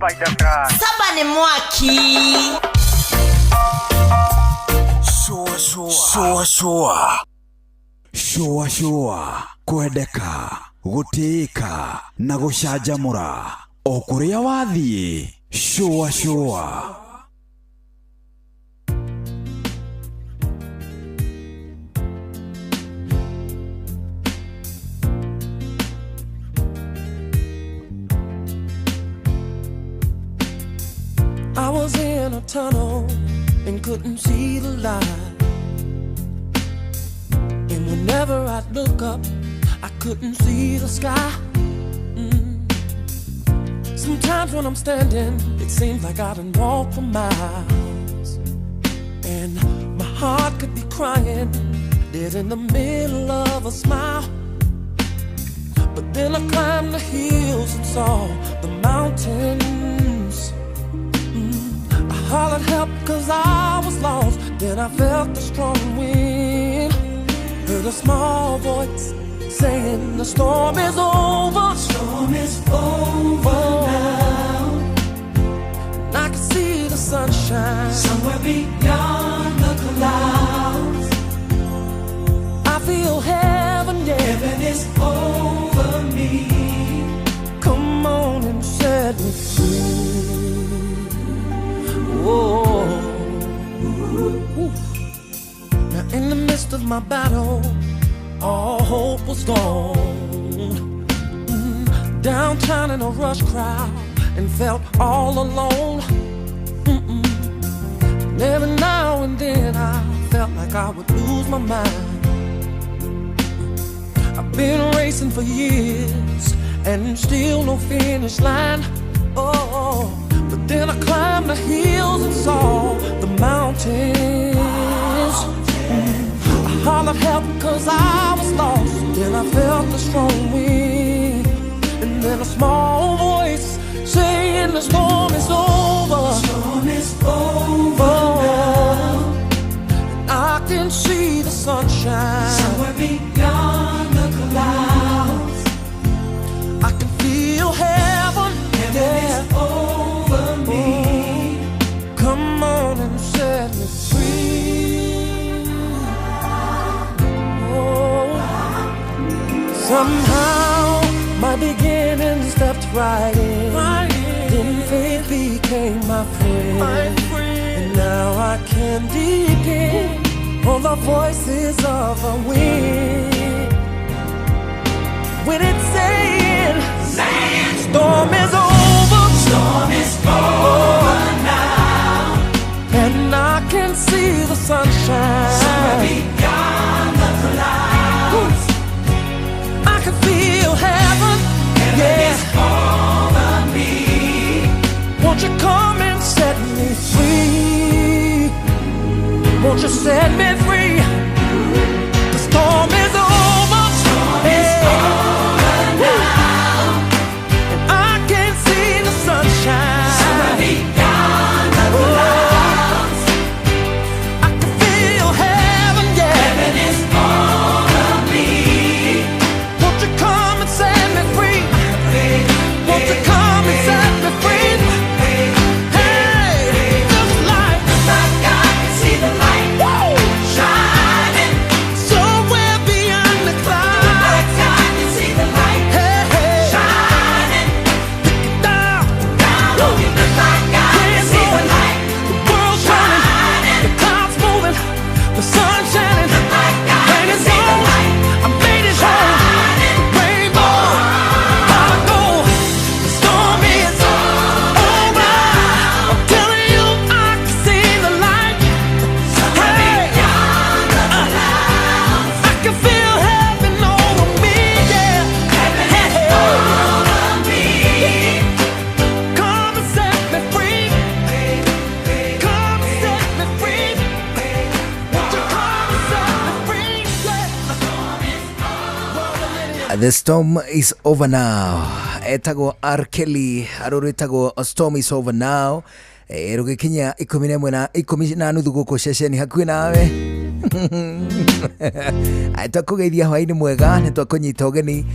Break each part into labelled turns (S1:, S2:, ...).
S1: Saba nĩ mwaki.
S2: Shua shua shua shua shua kwendeka gũtĩĩka na gũcanjamũra o kũrĩa wathiĩ shua shua.
S3: I was in a tunnel and couldn't see the light. And whenever I'd look up, I couldn't see the sky. Sometimes when I'm standing, it seems like I done walked for miles. And my heart could be crying, dead in the middle of a smile. But then I climbed the hills and saw the mountains. I hollered help cause I was lost. Then I felt the strong wind. Heard a small voice saying the storm is over. Storm is over now. And I can see the sunshine somewhere beyond the clouds. I feel heaven, yeah. Heaven is over me. Come on and set me free. Whoa. Ooh. Now in the midst of my battle, all hope was gone. Downtown in a rush crowd and felt all alone. And every now and then I felt like I would lose my mind. I've been racing for years and still no finish line. Oh, but then I climbed the hills and saw the mountains. I hollered help cause I was lost. Then I felt the strong wind. And then a small voice saying the storm is over. The storm is over now. And I can see the sunshine somewhere beyond the clouds. I can feel heaven. Heaven is over me. Come on and set me free. Oh. Somehow my beginning stepped right in. Then faith became my friend. And now I can depend on the voices of the wind. When it's saying, storm is over. Storm is over now. And I can see the sunshine somewhere beyond the clouds. I can feel heaven. Heaven is over me. Won't you come and set me free? Won't you set me free? The storm is over. Storm is over now. And I can see the sunshine somewhere beyond the clouds. I can feel heaven, yeah. Heaven is over me. Won't you come and set me free? Won't you come and set me free? Hey, looks like I can see the light. Woo! Shining somewhere beyond the clouds. Like I can see the light. Hey, hey. Shining down, down. Look like I can see the light. The world's turning, the clouds moving, the sun's shining. Like I can see the light. I made it home. The rainbow, gotta go. The storm is over. I'm telling you, I can see the light. Hey, I can feel heaven over me, yeah. Heaven is over me. Come and set me free. Come and set me free. Won't you come and set me free? Yeah.
S4: The storm is over now. Etagwo R Kelly arũrĩtagwo storm is over now. Rũgĩkinya 11 na 10 na nuthu gũkũ ceceni hakuhĩ nawe. Twakũgeithia hwaĩ-inĩ mwega nĩ twakũnyita ũgeni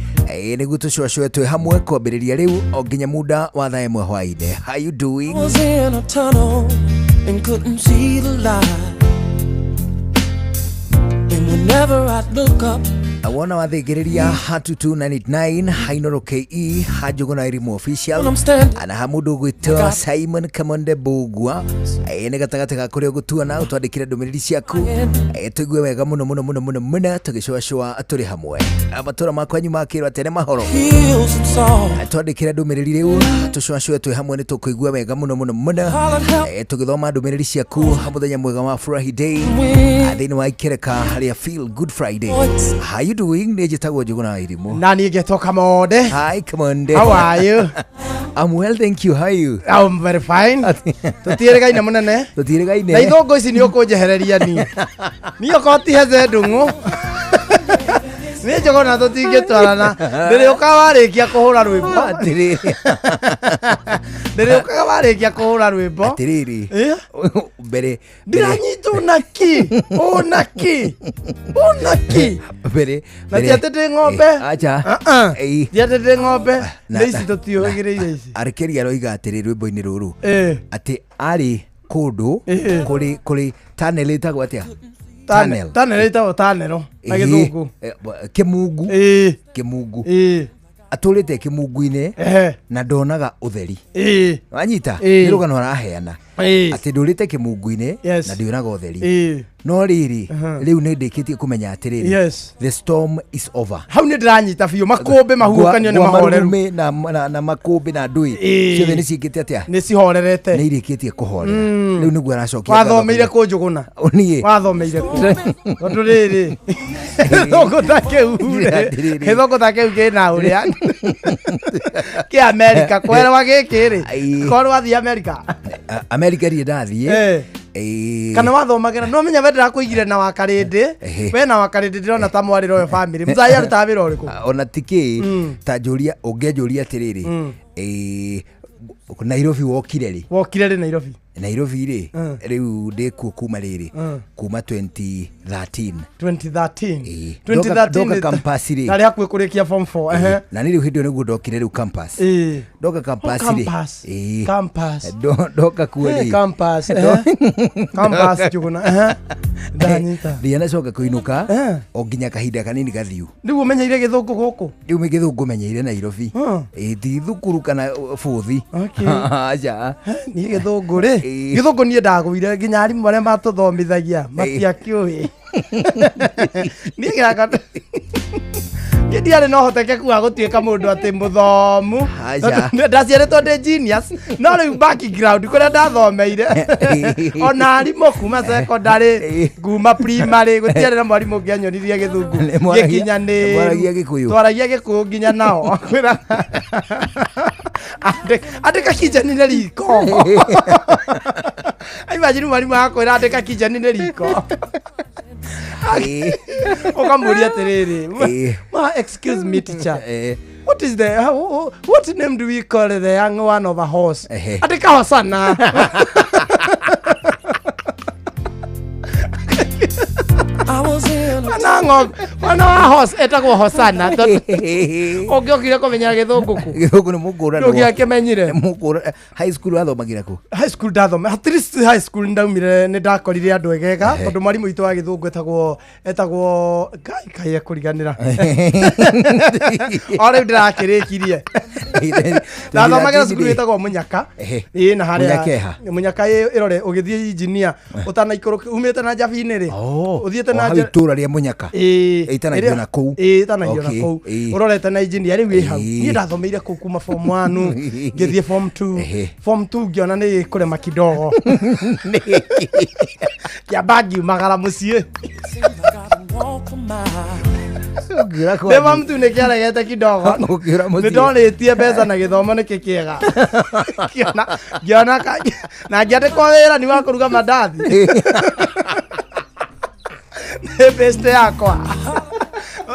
S4: nĩguo tũcũacũe twĩ hamwe kwambĩrĩria rĩu o nginya muda wa thaa ĩmwe hwaĩ-inĩ. How you doing?
S3: Was in a tunnel and couldn't see the light. And whenever I'd look up,
S4: Wona wathingĩrĩria ha 2299 hainoro ke ha Njũgũna Irimũ official
S3: when I'm standing
S4: na ha mũndũ ũgwĩtwo Simon Kamonde Mbugua nĩ gatagatĩ ga kũrĩa ũgũtuona ũtwandĩkĩre ndũmĩrĩri ciaku tũigue wega mũno mũno mũno mũno mũno tũgĩcũacũa tũrĩ hamwe. Matũra makwanyu makĩrwo atĩ nĩ mahoro.
S3: Heals and song,
S4: Twandĩkĩre ndũmĩrĩri rĩu tũcũacũe twĩ hamwe nĩ tũkũigua wega mũno mũno mũno
S3: hollered help
S4: tũgĩthoma ndũmĩrĩri ciaku mũthenya mwega wa Friday
S3: me.
S4: thĩinĩ wa ikereka rĩa Feel Good Friday. How you doing? Nĩ njĩtagwo Njũgũna wa Irimũ.
S1: Na niĩ ngetwo Kamonde.
S4: Hi Kamonde.
S1: How are you?
S4: I'm well, thank you. How are you?
S1: I'm very fine. Tũtiĩrĩgaine mũnene.
S4: Tũtiĩrĩgaine.
S1: Na ithũngũ ici nĩ ũkũnjehereria niĩ. Niĩ okorwo ti heze ndung'u. Niĩ Njũgũna tũtingĩtwarana. Ndĩrĩũkaga warĩkia kũhũra rwĩmbo.
S4: Atĩrĩrĩ.
S1: Ndĩrĩũkaga warĩkia kũhũra rwĩmbo.
S4: Atĩrĩrĩ.
S1: Eh?
S4: Mbere
S1: Ndiranyitwo naki. Ũnaki. Ũnaki.
S4: mbere
S1: Na ti atĩ ndĩ ng'ombe.
S4: Acha.
S1: Uh-uh.
S4: Ĩĩ.
S1: Ti atĩ ndĩ ng'ombe.
S4: Na-
S1: Nĩ ici tũtiũhĩgĩrĩire ici.
S4: Arekeri aroiga atĩrĩ rwĩmbo-inĩ rũrũ
S1: Eh.
S4: atĩ arĩ kũndũ
S1: Ĩĩ.
S4: kũrĩ tunnel ĩtagwo atĩa? Tunnel.
S1: Tunnel ĩtagwo tunnel na
S4: Ĩĩ.
S1: gĩthũngũ.
S4: Kĩmungu.
S1: Ĩĩ.
S4: Kĩmungu.
S1: Ĩĩ.
S4: Atũrĩte kĩmungu-inĩ
S1: Ehe.
S4: na ndonaga ũtheri.
S1: Ĩĩ.
S4: Wanyita?
S1: Ĩĩ.
S4: Nĩ rũgano araheana.
S1: Ĩĩ.
S4: Atĩ ndũrĩte kĩmungu-inĩ
S1: Yes.
S4: na ndionaga ũtheri.
S1: Ĩĩ.
S4: No rĩrĩ rĩu nĩ ndĩkĩtie kũmenya atĩrĩrĩ,
S1: Yes.
S4: the storm is over.
S1: Hau nĩ ndĩranyita biũ makũmbĩ mahuhũkanio nĩ
S4: Ngwa
S1: mahoreru.
S4: marurumĩ na makũmbĩ na ndũĩ
S1: Ĩĩ.
S4: ciothe nĩ ciĩkĩte atĩa?
S1: Nĩ cihorerete.
S4: Nĩ irĩkĩtie kũhorera. Rĩu nĩguo aracokia.
S1: Wathomeire kũ Njũgũna?
S4: Niĩ.
S1: Wathomeire kũ? Tondũ rĩrĩ gĩthũngũ ta kĩu rĩ,
S4: Atĩrĩrĩ.
S1: gĩthũngũ ta kĩu kĩna ũrĩa kĩ Amerika kwerwa gĩkĩ rĩ
S4: Ĩĩ.
S1: korwo wathiĩ Amerika.
S4: Amerika riĩ ndathiĩ.
S1: Eh.
S4: Ĩĩ.
S1: Kana wathomagĩra no menya we ndĩrakũigire na wakarĩndĩ.
S4: Ehe.
S1: We na wakarĩndĩ ndĩrona ta mwarĩ royo family mũthai arutaga wĩra ũrĩkũ?
S4: Ona tikĩ ta njũria ũngĩnjũria atĩrĩrĩ, ĩĩ, Nairobi wokire rĩ?
S1: Wokire rĩ Nairobi?
S4: Nairobi rĩ, rĩu ndĩkuo kuma rĩrĩ kuma 2013.
S1: 2013.
S4: Ĩĩ.
S1: 2013.
S4: Ndoka campus rĩ.
S1: Ndarĩ hakuhĩ kũrĩkia form 4, ehe.
S4: Na nĩ rĩu hĩndĩ ĩyo nĩguo ndokire rĩu campus.
S1: Ĩĩ.
S4: Ndoka campus rĩ.
S1: Campus.
S4: Ĩĩ.
S1: Campus.
S4: Ndoka kuo
S1: Eh,
S4: rĩ.
S1: campus, ehe. Campus Njũgũna, ehe. Ndanyita.
S4: Ndianacoka kũinũka
S1: Eh.
S4: o nginya kahinda kanini gathiu.
S1: Rĩu ũmenyeire gĩthũngũ gũkũ?
S4: Rĩu gĩthũngũ menyeire Nairobi. Ĩĩ, ti thukuru kana bũthi.
S1: Okay.
S4: Aca.
S1: Niĩ gĩthũngũ rĩ,
S4: Ĩĩ.
S1: gĩthũngũ niĩ ndagũire nginya arimũ arĩa matũthomithagia matiakĩũĩ. Niĩ gĩaka niĩ ndiarĩ na ũhotekeku wa gũtuĩka mũndũ atĩ mũthomu.
S4: Aca.
S1: Tondũ ndaciarĩtwo ndĩ genius no rĩu background kũrĩa ndathomeire ona arimũ kuma secondary kuma primary gũtiarĩ na mwarimũ ũngĩ anyonirie gĩthũngũ
S4: Nĩ mwaragia-
S1: gĩkinyanĩru.
S4: mwaragia Gĩkũyũ?
S1: Twaragia gĩkũyũ nginya nao. Kwĩra andĩka kijani riko. Imagine mwarimũ akwĩra andĩka kijani riko.
S4: Ĩĩ.
S1: Ũkamũria atĩrĩrĩ,
S4: Ĩĩ.
S1: ma excuse me teacher,
S4: Eh.
S1: what is the how, what name do we call the young one of a horse?
S4: Ehe.
S1: Andĩka hosana.
S3: I was in a
S1: Mwana wa ng'ombe, mwana wa horse etagwo hosana. Ũngĩokire kũmenyera gĩthũngũ kũ?
S4: Gĩthũngũ nĩ mũkũranwo.
S1: Ndũngĩakĩmenyire.
S4: Mũkũra high school wathomagĩra kũ?
S1: High school ndathome at least high school ndaumire nĩ ndakorire andũ egega tondũ mwarimũ witũ wa gĩthũngũ etagwo Ngai kai ekũriganĩra o rĩu ndĩrakĩrĩkirie. Ndathomagĩra cukuru ĩtagwo Mũnyaka.
S4: Ehe.
S1: Ĩĩ, na harĩa
S4: Mũnyaka ĩha?
S1: Mũnyaka ĩrore ũgĩthiĩ engineer ũtanaikũrũka umĩte na Njabi-inĩ rĩ,
S4: Oh,
S1: ũthiĩte
S4: o
S1: na
S4: hau itũra rĩa Mũnyaka.
S1: Ĩĩ.
S4: Ĩtanagio na kũu.
S1: Ĩĩ, ĩtanagio na
S4: Okay,
S1: kũu.
S4: ĩĩ.
S1: Ũrorete na engineer rĩu ĩ hau.
S4: Ĩĩ.
S1: Niĩ ndathomeire kũu kuma form 1 ngĩthiĩ form 2.
S4: Ehe.
S1: Form 2 ngĩona nĩ kũrema kidogo kĩamba ngiumagara mũciĩ.
S3: Seems like I done walked a mile.
S4: Ũngiũra
S1: Ndĩ
S4: kwanyu.
S1: form 2 nĩ kĩaregete kidogo.
S4: Ũngiũra mũciĩ.
S1: Nĩ ndonĩtie mbeca na gĩthomo nĩkĩ kĩega. Ngĩona na ngĩandĩkwo wĩra nĩ wa kũruga mandathi. Nĩ best yakwa.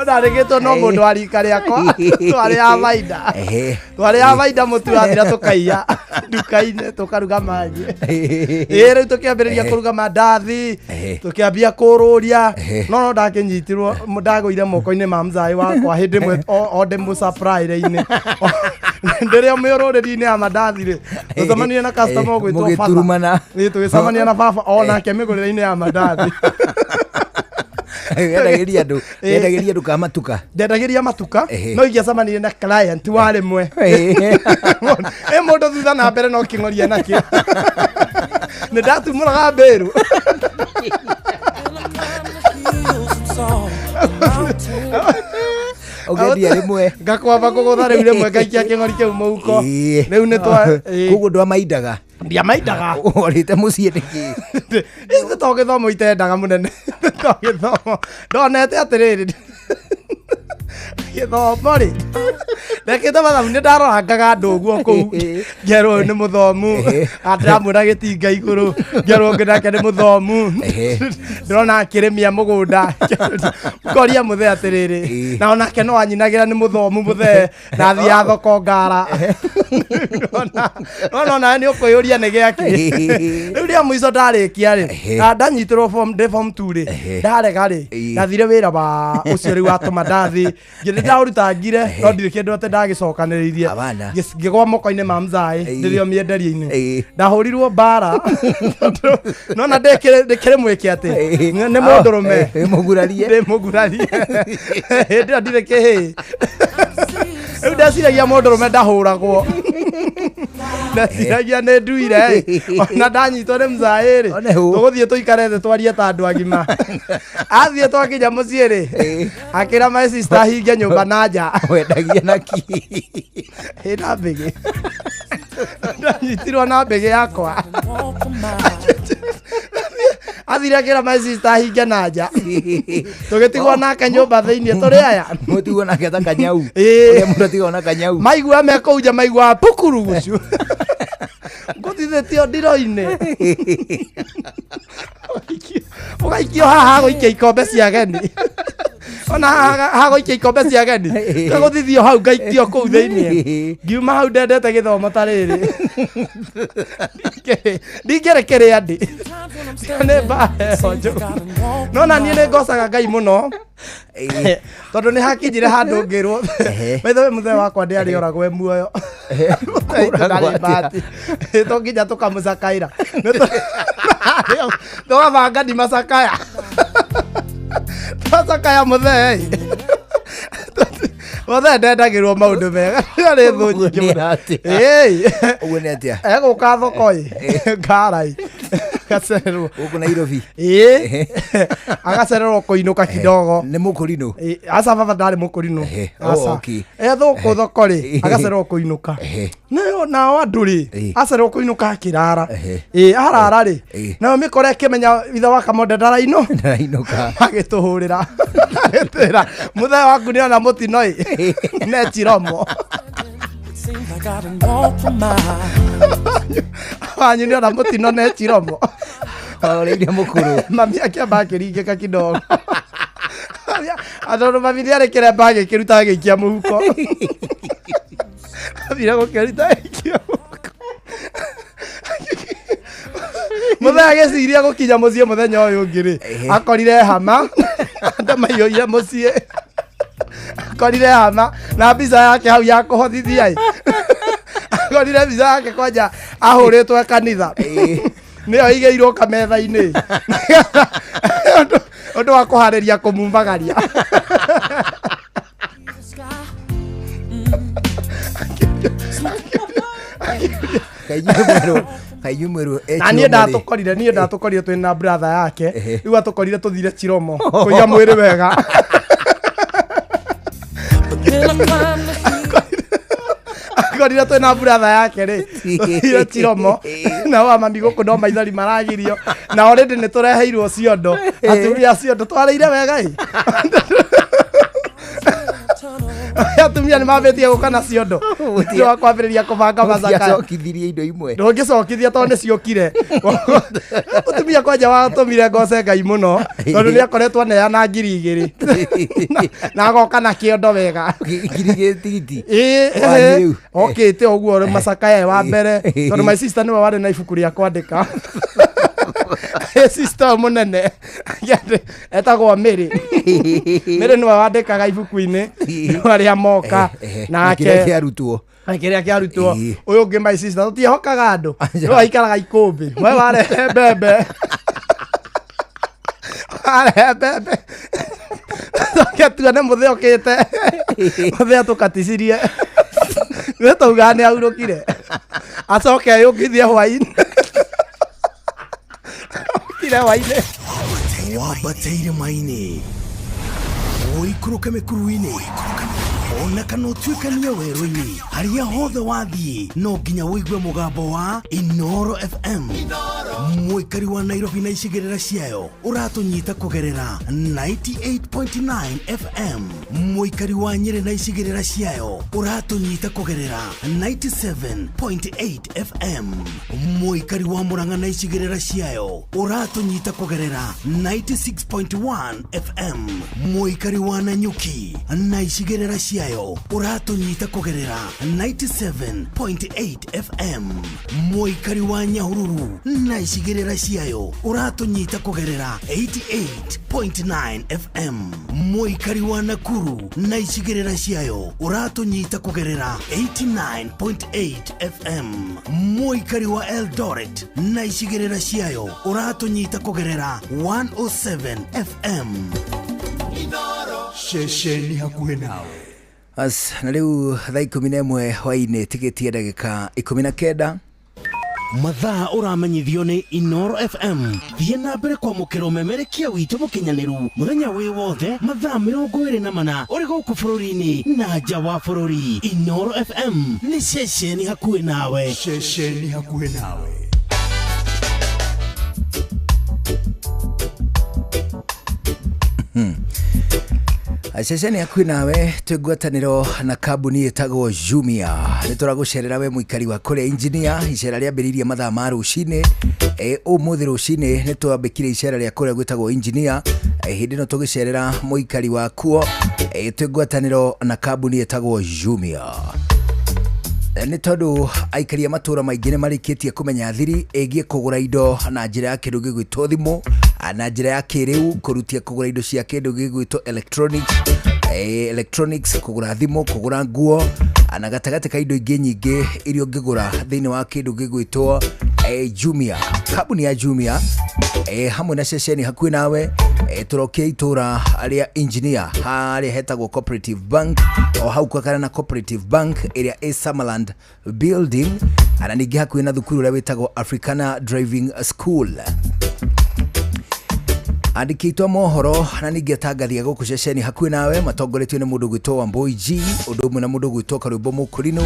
S1: Ndandĩkĩtwo no mũndũ wa rika rĩakwa twarĩ a baida.
S4: Ehe.
S1: Twarĩ a baida mũtu wathira tũkaiya. Nduka-inĩ tũkaruga mangĩ. Ĩĩ, rĩu tũkĩambĩrĩria kũruga mandathi. Tũkĩambia kũrũria. No ndakĩnyitirwo, ndagũire moko-inĩ ma mzaĩ wakwa hĩndĩ ĩmwe o ndĩ mũsupply-inĩ, ndĩrĩ o mĩũrũrĩri-inĩ ya mandathi rĩ, tũcemanirie na customer ũgwĩtwo Father.
S4: Mũgĩturumana.
S1: Ĩĩ, tũgĩcemania na baba o nake mĩgũrĩre-inĩ ya mandathi.
S4: Wendagĩria andũ, wendagĩria andũ ka matuka?
S1: Ndendagĩria matuka. No ingĩacemanirie na client wa rĩmwe ĩ mũndũ thutha na mbere no kĩng'oria nakĩo, nĩ ndatumũraga mbĩru.
S3: Hills and saw mountains.
S4: Ũkendia rĩmwe.
S1: Ngakwamba kũgũtha rĩu rĩmwe, ngaikia kĩng'ori kĩu mũhuko. Rĩu nĩ twa
S4: Koguo ndwamaindaga?
S1: Ndiamaindaga.
S4: Orĩte mũciĩ nĩkĩ?
S1: Ithe to gĩthomo itendaga mũnene, to gĩthomo ndonete atĩrĩrĩ, gĩthomo rĩ, ndekĩte mathabu, nĩ ndarorangaga andũ ũguo kũu, ngerwo ũyũ nĩ mũthomu, ndĩramuona gĩtinga igũrũ, ngerwo ũngĩ nake nĩ mũthomu, ndĩrona akĩrĩmia mũgũnda, ngoria mũthee atĩrĩrĩ, na onake no anyinagĩra nĩ mũthomu mũthee na athiaga thoko ngara, nona onawe nĩ ũkwĩyũria nĩ gĩakĩ. Rĩu rĩa mũico ndarĩkia rĩ, na ndanyitĩrwo form, ndĩ form 2 rĩ, ndarega rĩ, ndathire wĩra wa ũcio rĩu wa tũmandathi, ngĩthĩ ndaũrutangire, no ndirĩ kĩndũ atĩ ndagĩcokanĩrĩirie.
S4: Abana.
S1: Ngĩgwa moko-inĩ ma mzaĩ ndĩrĩ o mĩenderio-inĩ. Ndahũrirwo mbara, nona ndĩkĩrĩ mwĩke atĩ nĩ mũndũrũme.
S4: Mũgurarie.
S1: Ndĩ mũgurarie, hĩndĩ ĩyo ndirĩ kĩhĩĩ. Rĩu ndeciragia mũndũrũme ndahũragwo, ndeciragia nĩ nduire ĩ. Ona ndanyitwo nĩ mzaĩ rĩ,
S4: One hũ.
S1: Tũgũthiĩ tũikare thĩ twarie ta andũ agima. Athiĩ, twakinya mũciĩ rĩ, akĩra my sister hinge nyũmba na nja.
S4: Wendagia na ki?
S1: Ĩ na mbĩgĩ, ndanyitirwo na mbĩgĩ yakwa.
S3: Walk a mile.
S1: Athire akĩra my sister hinge na nja, tũgĩtigwo nake nyũmba thĩiniĩ tũrĩ aya.
S4: Mũtigwo nake ta kanyau? Ũrĩa mũndũ atigwo na kanyau.
S1: Maigua me kũu nja, maigua pukurugucu ngũthithĩtio ndiro-inĩ, ũgaikio haha gũikia ikombe cia ageni, ona haha hagũikia ikombe cia ageni, gũthithio hau, ngaikio kũu thĩiniĩ. Ngiuma hau ndendete gĩthomo ta rĩrĩ, ndingĩrĩ kĩrĩa ndĩ nĩ mbara njũru, no na niĩ nĩ ngocaga Ngai mũno, tondũ nĩ hakinyire handũ ngĩrwo maitho we mũthee wakwa ndĩarĩ oragwo e muoyo.
S4: Kũragwo
S1: Ndarĩ
S4: atĩa?
S1: bahati to nginya tũkamũcakaĩra, tũgabanga ndimacakaya, twacakaya mũthee, mũthee ndendagĩrwo maũndũ mega, arĩ thũ nyingĩ
S4: Ũguo nĩ
S1: mũno.
S4: atĩa?
S1: Ĩĩ.
S4: Ũguo nĩ atĩa?
S1: Egũka thoko ĩ ngara ĩ, agacererwo.
S4: Gũkũ Nairobi?
S1: Ĩĩ, agacererwo kũinũka kidogo.
S4: Nĩ mũkũrinũ?
S1: Ĩ, aca, baba ndarĩ mũkũrinũ.
S4: Oh,
S1: Aca.
S4: okay.
S1: E thũkũ thoko rĩ, agacererwo kũinũka. Nayo nao andũ rĩ, acererwo kũinũka akĩrara. Ĩ arara rĩ, nayo mĩkora ĩkĩmenya ithe wa Kamonde ndaraino.
S4: Ndarainũka.
S1: Agĩtũhũrĩra, agĩtwĩra mũthee waku nĩona mũtino ĩ nechiromo.
S3: Seems like I done walked a mile.
S1: Wanyu nĩona mũtino nechiromo.
S4: Orĩire mũkũrũ.
S1: Mami akĩamba akĩringĩka kidogo, tondũ mami nĩarĩ kĩremba, agĩkĩruta agĩikia mũhuko, athire gũkĩruta agĩikia mũhuko. Mũthee agĩciria gũkinya mũciĩ mũthenya ũyũ ũngĩ rĩ, akorire hama andũ maiyũire mũciĩ, akorire hama na mbica yake hau ya kũhothithia ĩ, akorire mbica yake kwanja ahũrĩtwo kanitha, nĩyo igĩirwo kametha-inĩ ũndũ wa kũharĩria kũmumagaria.
S3: The sky.
S4: Kaĩ inyuĩ mwerũ
S1: Na niĩ ndatũkorire, niĩ ndatũkorire twĩ na brother yake. Rĩu atũkorire tũthire Chiromo kũiga mwĩrĩ wega.
S3: Then I climbed the hill.
S1: Akorire twĩ na brother yake rĩ, tũthire Chiromo, nao amami gũkũ no maithori maragirio, na already nĩ tũreheirwo ciondo, atumia ciondo twarĩire wega ĩ.
S3: Tunnel.
S1: Atumia nĩ mambĩtie gũka na ciondo nĩ wa kwambĩrĩria kũbanga macakaya.
S4: Mũtiacokithirie indo imwe.
S1: Ndũngĩcokithia tondũ nĩ ciũkire. Mũtumia kwanja watũmire ngoce Ngai mũno tondũ nĩ akoretwo aneana 2000 na agoka na kĩondo wega.
S4: 2000 tigiti.
S1: Ĩĩ.
S4: Wanyu rĩu.
S1: Okĩte ũguo macakaya wa mbere tondũ my sister nĩwe warĩ na ibuku rĩa kwandĩka. Sister ũyũ mũnene etagwo Mary. Mary nĩwe wandĩkaga ibuku-inĩ arĩa moka.
S4: Na kĩrĩa
S1: nake
S4: kĩarutwo.
S1: Na kĩrĩa kĩarutwo.
S4: Ũyũ
S1: ũngĩ my sister, tũtiĩhokaga andũ, nĩwe aikaraga ikũmbĩ. We warehe mbembe, warehe mbembe, coke tuone mũthee ũkĩte, mũthee tũkaticirie nĩ taugaga nĩ ahurũkire, acoke eyũkithie hwainĩ, okire hwainĩ.
S5: Wambate irĩma-inĩ, ũikũrũke mĩkuru-inĩ, ona kana ũtuĩkanie werũ-inĩ, harĩa hothe wathiĩ no nginya ũigue mũgambo wa Inoro FM. Mũikari wa Nairobi na icigĩrĩra ciayo ũratũnyita kũgerera 98.9 FM. Mũikari wa Nyĩrĩ na icigĩrĩra ciayo ũratũnyita kũgerera 97.8 FM. Mũikari wa Mũrang'a na icigĩrĩra ciayo ũratũnyita kũgerera 96.1 FM. Mũikari wa Nanyuki na icigĩrĩra ciayo ũratũnyita kũgerera 97.8 FM. Mũikari wa Nyahururu na icigĩrĩra ciayo ũratũnyita kũgerera 88.9 FM. Mũikari wa Nakuru na icigĩrĩra ciayo ũratũnyita kũgerera 89.8 FM. Mũikari wa Eldoret na icigĩrĩra ciayo ũratũnyita kũgerera 107 FM.
S2: Ceceni hakuhĩ nawe.
S4: As, na rĩu thaa 11 hwainĩ tigĩtie ndagĩka 19.
S5: Mathaa ũramenyithio nĩ Inoro FM. Thiĩ na mbere kwamũkĩra ũmemerekia witũ mũkinyanĩru mũthenya wĩ wothe mathaa 24 ũrĩ gũkũ bũrũri-inĩ na nja wa bũrũri. Inoro FM nĩ ceceni hakuhĩ nawe.
S2: Ceceni hakuhĩ nawe.
S4: Ceceni hakuhĩ nawe twĩ ngwatanĩro na kambuni ĩtagwo Jumia. Nĩ tũragũcerera we mũikari wa kũrĩa engineer. Icera rĩambĩrĩirie mathaa ma rũcinĩ. Ũmũthĩ rũcinĩ nĩ twambĩkire icera rĩa kũrĩa gwĩtagwo engineer. Hĩndĩ ĩno tũgĩcerera mũikari wa kuo. Twĩ ngwatanĩro na kambuni ĩtagwo Jumia. Nĩ tondũ aikari a matũra maingĩ nĩ marĩkĩtie kũmenya thiri ĩgiĩ kũgũra indo na njĩra ya kĩndũ gĩgwĩtwo thimũ, na njĩra ya kĩrĩu kũrutia kũgũra indo cia kĩndũ gĩgwĩtwo electronics, electronics, kũgũra thimũ, kũgũra nguo, na gatagatĩ ka indo ingĩ nyingĩ iria ũngĩgũra thĩinĩ wa kĩndũ gĩgwĩtwo Jumia. Kambuni ya Jumia hamwe na ceceni hakuhĩ nawe, tũrokia itũra rĩa engineer harĩa hetagwo Cooperative Bank, o hau kwakana na Cooperative Bank ĩrĩa ĩ Summerland Building, na ningĩ hakuhĩ na thukuru ũrĩa wĩtagwo Africana Driving School. Andĩki aitũ a mohoro na ningĩ atangathi a gũkũ ceceni hakuhĩ nawe matongoretio nĩ mũndũ gwĩtwo Wambui G, ũndũ ũmwe na mũndũ gwĩtwo Karwĩmbo Mũkũrinũ.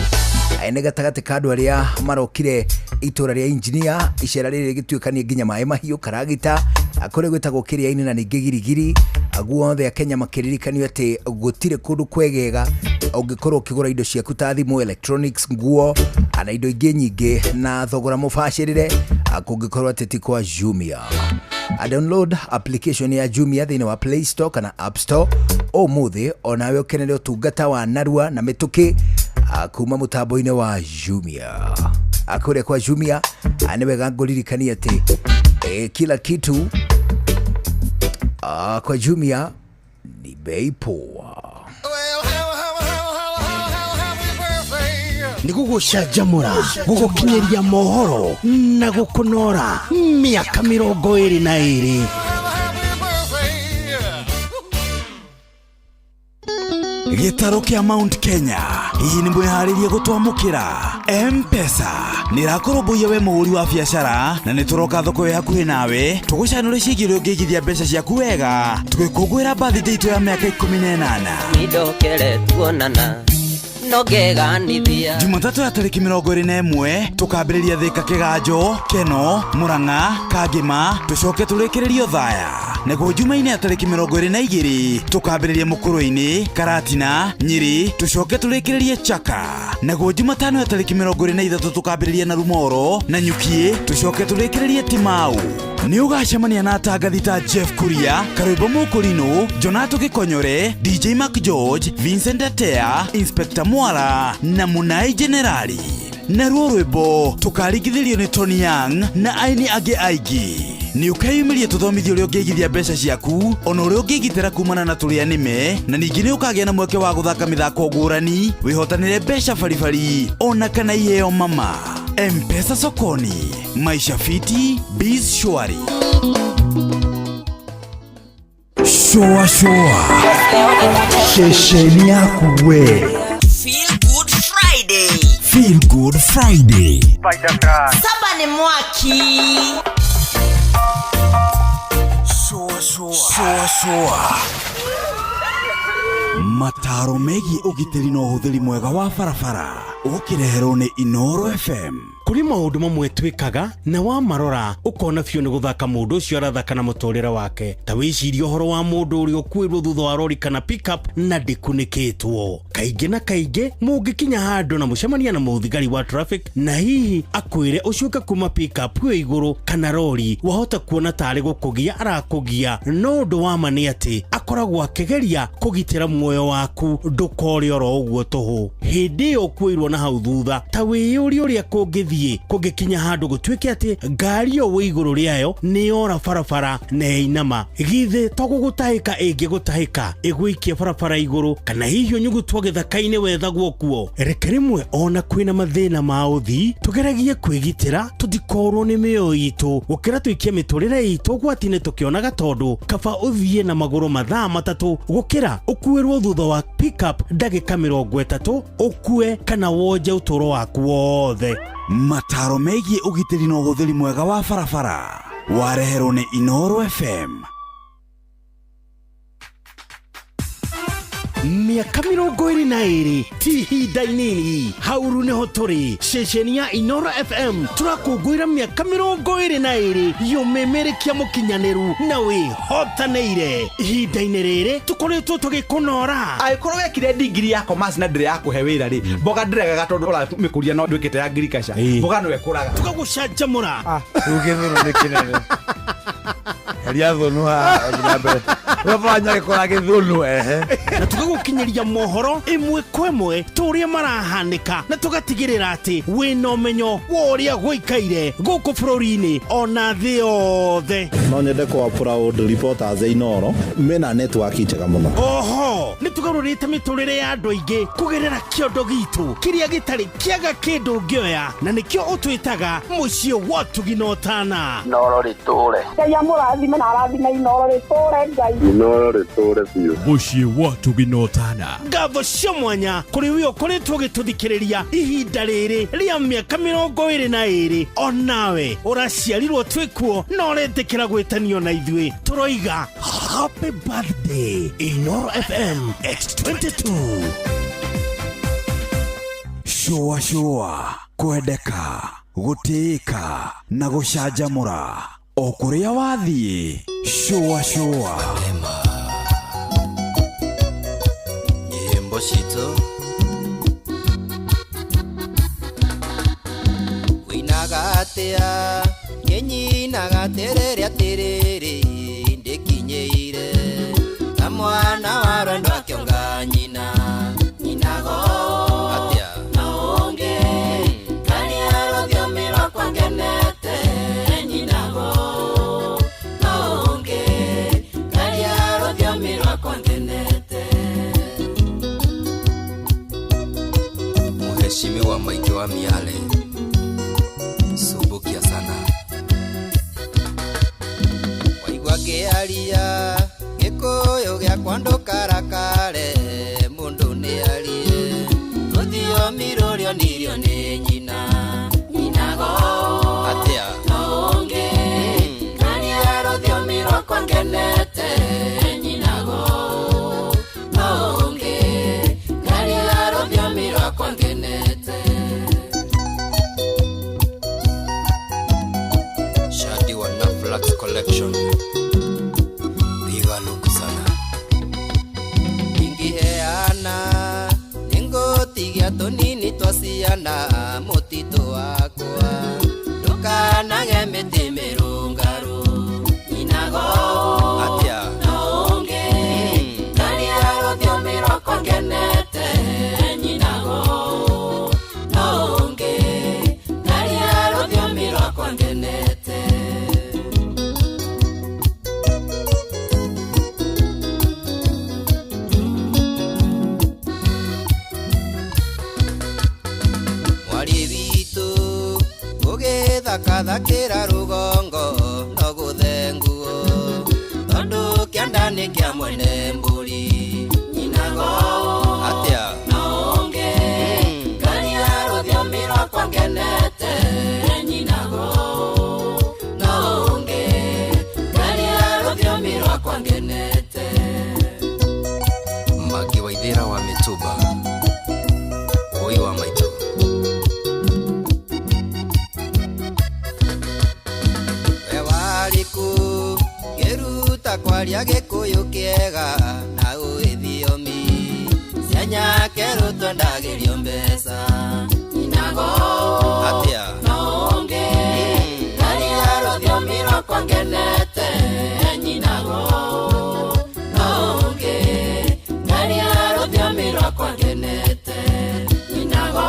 S4: Nĩ gatagatĩ ka andũ arĩa marokire itũra rĩa engineer. Icera rĩrĩ rĩgĩtuĩkania nginya maĩ mahiũ karagita kũrĩa gwĩtagwo Kĩrĩa-inĩ na ningĩ Girigiri, guothe Akenya makĩririkanio atĩ gũtirĩ kũndũ kwegega ũngĩkorwo ũkĩgũra indo ciaku ta thimũ, electronics, nguo na indo ingĩ nyingĩ na thogora mũbacĩrĩre kũngĩkorwo atĩ ti kwa Jumia. A download application ya Jumia thĩinĩ wa Play Store kana App Store ũmũthĩ, onawe ũkenere ũtungata wa narua na mĩtũkĩ kuma mũtambo-inĩ wa Jumia. Kũrĩa kwa Jumia, nĩ wega ngũririkanie atĩ kila kitu kwa Jumia ni bei poa.
S5: Nĩ gũgũcanjamũra, gũgũkinyĩria mohoro na gũkũnora mĩaka 22.
S2: Gĩtarũ kĩa Mount Kenya, hihi nĩ mwĩharĩrie gũtwamũkĩra? M-Pesa nĩ ĩrakũrũmbũiya we mũhũri wa biacara, na nĩ tũroka thoko ĩ hakuhĩ nawe tũgũcanũre ciĩgiĩ ũrĩa ũngĩigithia mbeca ciaku wega tũgĩkũngũĩra birthday itũ ya mĩaka 18.
S6: Nindokere tuonana no ngeganithia.
S2: Jumatatũ ya tarĩki 21 tũkambĩrĩria Thĩka, Kĩganjo, Keno, Mũrang'a, Kangĩma, tũcoke tũrĩkĩrĩrio Thaya. Naguo Jumaine ya tarĩki 22 tũkambĩrĩria Mũkũrwe-inĩ, Karatina, Nyĩrĩ, tũcoke tũrĩkĩrĩrie Chaka. Naguo Jumatano ya tarĩki 23 tũkambĩrĩria na Rumoro na Nyukiĩ, tũcoke tũrĩkĩrĩrie Timau. Nĩ ũgacemania na atangathi ta Jeff Kuria, Karwĩmbo Mũkũrinũ, Jonato Gĩkonyore, DJ Mark George, Vincent Atea, Inspector Mwara na Mũnai Generali. Naruo rwĩmbo tũkaringithĩrio nĩ Tony Young na aini angĩ aingĩ. Nĩ ũkeyumĩria tũthomithio ũrĩa ũngĩigithia mbeca ciaku ona ũrĩa ũngĩgitĩra kumana na tũrĩa nĩme, na ningĩ nĩ ũkagĩa na mweke wa gũthaka mĩthako ngũrani, wĩhotanĩre mbeca baribari ona kana iheo mama. M-Pesa sokoni, maisha fiti, biz shwari. Shua shua
S7: Shesheni yaku we.
S8: Feel Good Friday.
S2: Feel Good Friday.
S8: Saba ni mwaki.
S2: Shua shua. Shua shua. Mataro megiĩ ũgitĩri na ũhũthĩri mwega wa barabara ũkĩreherwo nĩ Inooro FM.
S5: Kũrĩ maũndũ mamwe twĩkaga na wamarora ũkona biũ nĩ gũthaka mũndũ ũcio arathaka na mũtũrĩre wake. Ta wĩcirie ũhoro wa mũndũ ũrĩa ũkuĩrwo thutha wa rori kana pickup na ndĩkunĩkĩtwo. Kaingĩ na kaingĩ mũngĩkinya handũ na mũcemania na mũthigari wa traffic na hihi akwĩre ũcuke kuma pickup ĩyo igũrũ kana rori, wahota kuona tarĩ gũkũgia arakũgia, no ũndũ wa ma nĩ atĩ akoragwo akĩgeria kũgitĩra muoyo waku ndũkore oro ũguo tũhũ. Hĩndĩ ĩyo ũkuĩrwo na hau thutha, ta wĩyũrie ũrĩa kũngĩthiĩ kũngĩkinya handũ gũtuĩke atĩ ngari ĩyo wĩ igũrũ rĩayo nĩ yora barabara na yainama. Githĩ to gũgũtahĩka ĩngĩgũtahĩka ĩgũikie barabara igũrũ, kana hihi ũnyugutwo gĩthaka-inĩ wethagwo kuo. Reke rĩmwe ona kwĩna mathĩna ma ũthii tũgeragie kwĩgitĩra tũtikorwo nĩ mĩoyo itũ gũkĩra tũikie mĩtũrĩre itũ ũgwati-inĩ tũkĩonaga, tondũ kaba ũthiĩ na magũrũ mathaa 3 gũkĩra ũkuĩrwo thutha wa pickup ndagĩka 30 ũkue kana wonje ũtũũro waku wothe.
S2: Mataro megiĩ ũgitĩri na ũhũthĩri mwega wa barabara wareherwo nĩ Inooro FM.
S5: Mĩaka 22 ti ihinda inini. Hauru nĩho tũrĩ ceceni ya Inooro FM tũrakũngũĩra mĩaka 22 yũmĩmĩrĩkia mũkinyanĩru na wĩhotanĩire. Ihinda-inĩ rĩrĩ tũkoretwo tũgĩkũnora.
S9: Angĩkorwo wekire degree ya commerce na ndĩrĩ yakũhe wĩra rĩ, mboga ndĩregaga tondũ ũramĩkũria no ndwĩkĩte ya agriculture, mboga no ĩkũraga.
S5: Tũgagũcanjamũra.
S7: Rĩu gĩthũnũ nĩ kĩnene. Heria thũnũ haha na mbere. Ũrabanya gĩkũra gĩthũnũ ehe.
S5: Na tũgagũkinyĩria mohoro ĩmwe kwa ĩmwe ta ũrĩa marahanĩka, na tũgatigĩrĩra atĩ wĩna ũmenyo wa ũrĩa gũikaire gũkũ bũrũri-inĩ ona thĩ yothe.
S10: No nyende kwa proud reporters a Inooro mena network njega mũno.
S5: Oho nĩ tũgarũrĩte mĩtũrĩre ya andũ aingĩ kũgerera kĩondo gitũ kĩrĩa gĩtarĩ kĩaga kĩndũ ũngĩoya, na nĩkĩo ũtwĩtaga mũciĩ wa ũtugi na ũtana.
S11: Inooro rĩtũre.
S12: Ngai amũrathime na arathime Inooro rĩtũre Ngai.
S11: Inooro rĩtũre biũ.
S5: Mũciĩ wa ũtugi na ũtana. Ngatho cia mwanya kũrĩ we ũkoretwo ũgĩtũthikĩrĩria ihinda rĩrĩ rĩa mĩaka 22, onawe ũraciarirwo twĩkuo na ũretĩkĩra gwĩtanio na ithuĩ. Tũroiga happy birthday Inooro FM at 22.
S2: Shua shua, kwendeka, gũtĩĩka na gũcanjamũra o kũrĩa wathiĩ. Shua shua.
S6: Nyĩmbo citũ wĩinaga atĩa, kĩnyinaga atĩrĩrĩ atĩrĩrĩ, ndĩkinyĩire ta mwana wa rwendo akĩonga nyina nyinago atĩa na ũngĩ karia rũthiomi rwakwa ngenete nyinago na ũngĩ karia rũthiomi rwakwa ngenete. Mheshimiwa Mike wa Miale, sumbukia sana. Waigua ngĩaria gĩkũyũ gĩakwa ndũkarakare, mũndũ nĩarie rũthiomi rũrĩa onirio nĩ nyina nyinago atĩa na ũngĩ karia rũthiomi rwakwa ngenete nyinago na ũngĩ karia rũthiomi rwakwa ngenete. Shadi wa Naflax Collection. rwakwa ngenete. Mwari witũ ũgĩthakathakĩra rũgongo no gũthenguo tondũ kĩanda nĩ kĩa mwene mbũri nyinago atĩa no ũngĩ ngaria rũthiomi rwakwa ngenete nyinago no ũngĩ ngaria rũthiomi rwakwa ngenete. Magi wa Ithĩra wa Mĩtumba ũi wa maitũ. We warĩkũ ngĩruta kwaria Gĩkũyũ kĩega na ũĩ thiomi cia nyakerũ twendagĩrio mbeca nyinago atĩa no ũngĩ ngaria rũthiomi rwakwa ngenete nyinago no ũngĩ ngaria rũthiomi rwakwa ngenete nyinago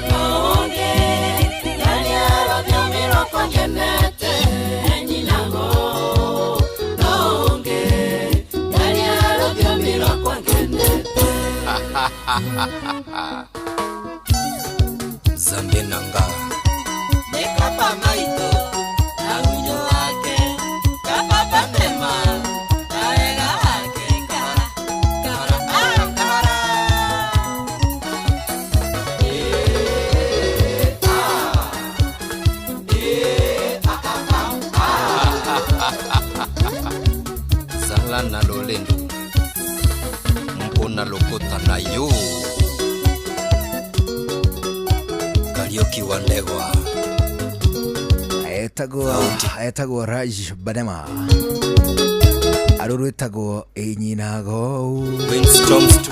S6: no ũngĩ ngaria rũthiomi rwakwa ngenete nyinago no ũngĩ ngaria rũthiomi rwakwa ngenete. Zambe nanga Nekapa maito na unyo wake kapapa mema na wega wake kahora kahora ah, kahora Eh, ah. Eh, ah, ah, ah, ah. Zala na lolendo mpona lokota na yo Kariuki wa Ndegwa
S4: etagwo Raj Banema arå rwĩtagwo ĩnyinago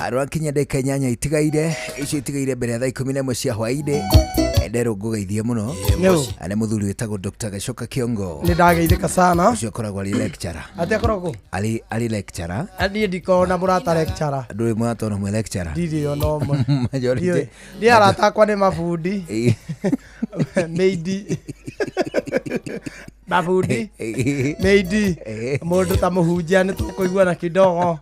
S4: arwakinya ndagĩka 8 itigaire icio itigaire mbere ya thaa 11 cia hwainĩ nderwo ngũgeithie mũno nĩ mũthuri wĩtagwo Dr. Gacoka Kĩongo
S1: nĩ ndageithĩka sana
S4: ũcio akoragwo arĩ lecturer
S1: atĩ akoragwo
S4: arĩ lecturer
S1: niĩ ndikoragwo na mũrata lecturer
S4: ndũrĩ mũrata ona ũmwe lecturer
S1: ndirĩ ona ũmwe
S4: Majority.
S1: Niĩ arata akwa nĩ mabundi mĩindi mabundi mĩindi mũndũ ta mũhunjia nĩ tũkũiguana kidogo.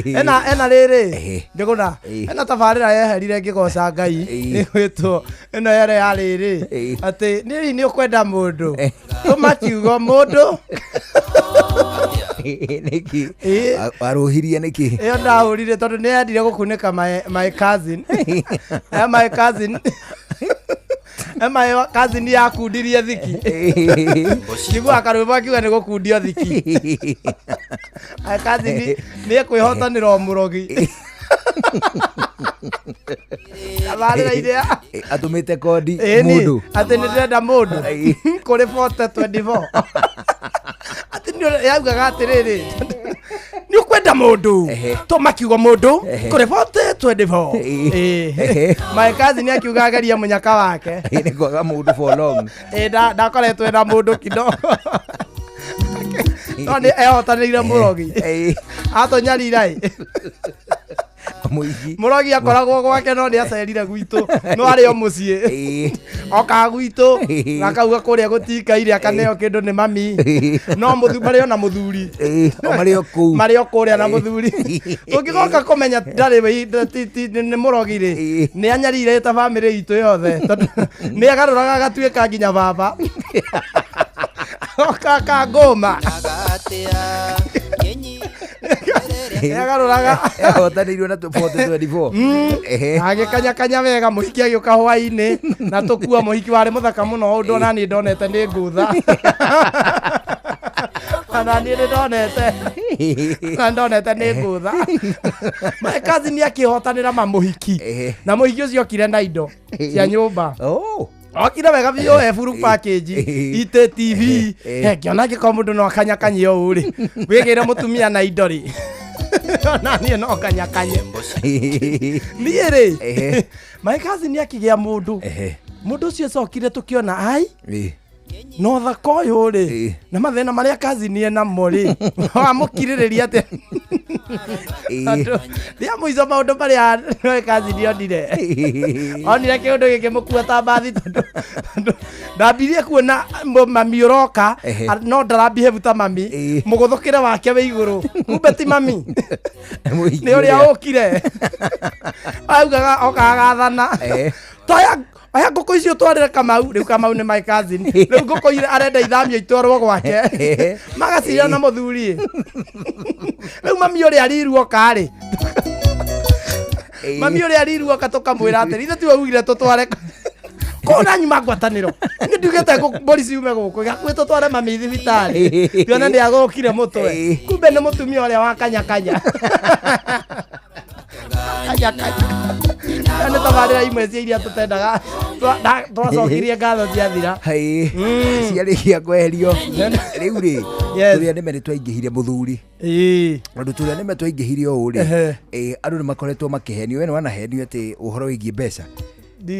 S1: Ena rĩrĩ ndĩgũna ena tabarĩra yeherire ngĩgoca Ngai ĩgwĩtwo ĩno yere ya rĩrĩ atĩ nĩ nĩ ũkwenda mũndũ tũma kiugo mũndũ
S4: nĩkĩ warũhirie nĩkĩ
S1: ĩyo ndahũrire tondũ nĩ yendire gũkunĩka my cousin my cousin my cousin yakundirie thiki njiguaga karwĩmbo akiuga nĩ gũkundio thiki my cousin nĩ ekwĩhotanĩra o mũrogi tabarĩra iria
S4: atũmĩte kondi
S1: Ĩni,
S4: mũndũ
S1: atĩ nĩ ndĩrenda mũndũ kũrĩ 4024 atĩ nĩ yaugaga atĩrĩrĩ nĩ ũkwenda mũndũ tũma kiugo mũndũ kũrĩ 4024 my cousin akiuga agerie mũnyaka wake
S4: nĩ kwaga mũndũ for long
S1: ndakoretwo na mũndũ kidogo no nĩ ehotanĩire mũrogi atũnyarira ĩ
S4: mũigi
S1: mũrogi akoragwo gwake no nĩ acerire gwitũ no arĩ o mũciĩ okaga gwitũ na akauga kũrĩa gũtikaire akaneo kĩndũ nĩ mami no marĩ ona mũthuri
S4: marĩ o kũu
S1: marĩ o kũrĩa na mũthuri tũngĩgoka kũmenya ndarĩ nĩ mũrogi rĩ nĩ anyarire ta bamĩrĩ itũ yothe tondũ nĩ agarũraga agatuĩka nginya baba oka kangũma agarũraga
S4: ehotanĩirwo na 4024
S1: agĩkanyakanya wega mũhiki agĩũka hwainĩ na tũkua mũhiki warĩ mũthaka mũno ũndũ ona niĩ ndonete nĩ ngũtha ona niĩ nĩ ndonete na ndonete nĩ ngũtha my cousin akĩhotanĩra ma mũhiki na mũhiki ũcio okire na indo cia nyũmba okire wega biũ e full package ite TV ngĩona angĩkorwo mũndũ no akanyakanyie ũũ rĩ wĩgĩre mũtumia na indo rĩ ona niĩ no kanyakanye niĩ rĩ my cousin akĩgĩa mũndũ mũndũ ũcio cokire tũkĩona ai No thaka ũyũ rĩ na mathĩna marĩa cousin namo rĩ wamũkirĩrĩria atĩa? Tondũ rĩa mũico maũndũ marĩa we cousin onire onire kĩũndũ gĩkĩmũkua ta mbathi tondũ ndambirie kuona mami ũroka no ndarambihĩvu ta mami mũgũthũkĩre wake wĩ igũrũ kumbe ti mami nĩ ũrĩa ũkire augaga okaga gathana toya aya ngũkũ icio twarĩre Kamau rĩu Kamau nĩ my cousin rĩu ngũkũ iria arenda ithamio itwarwo gwake magacira na mũthuri rĩu mami ũrĩa ariruoka rĩ mami ũrĩa ariruoka tũkamwĩra atĩrĩ ithe tiwe ugire tũtware kona nyuma ngwatanĩro nĩ ndiugĩte mbũri ciume gũkũ gakuĩ tũtware mami thibitarĩ tuone nĩ agũkire mũtwe kumbe nĩ mũtumia ũrĩa wa kanyakanya kanyakanya nĩ tabarĩra imwe cia iria tũtendaga twacokirie ngatho ciathira
S4: ciarĩkia kweherio rĩu rĩ tũrĩa nĩme nĩ twaingĩhire mũthuri tondũ tũrĩa nĩme twaingĩhire ũũ rĩ andũ nĩ makoretwo makĩhenio we nĩ wanahenio atĩ ũhoro wĩgiĩ mbeca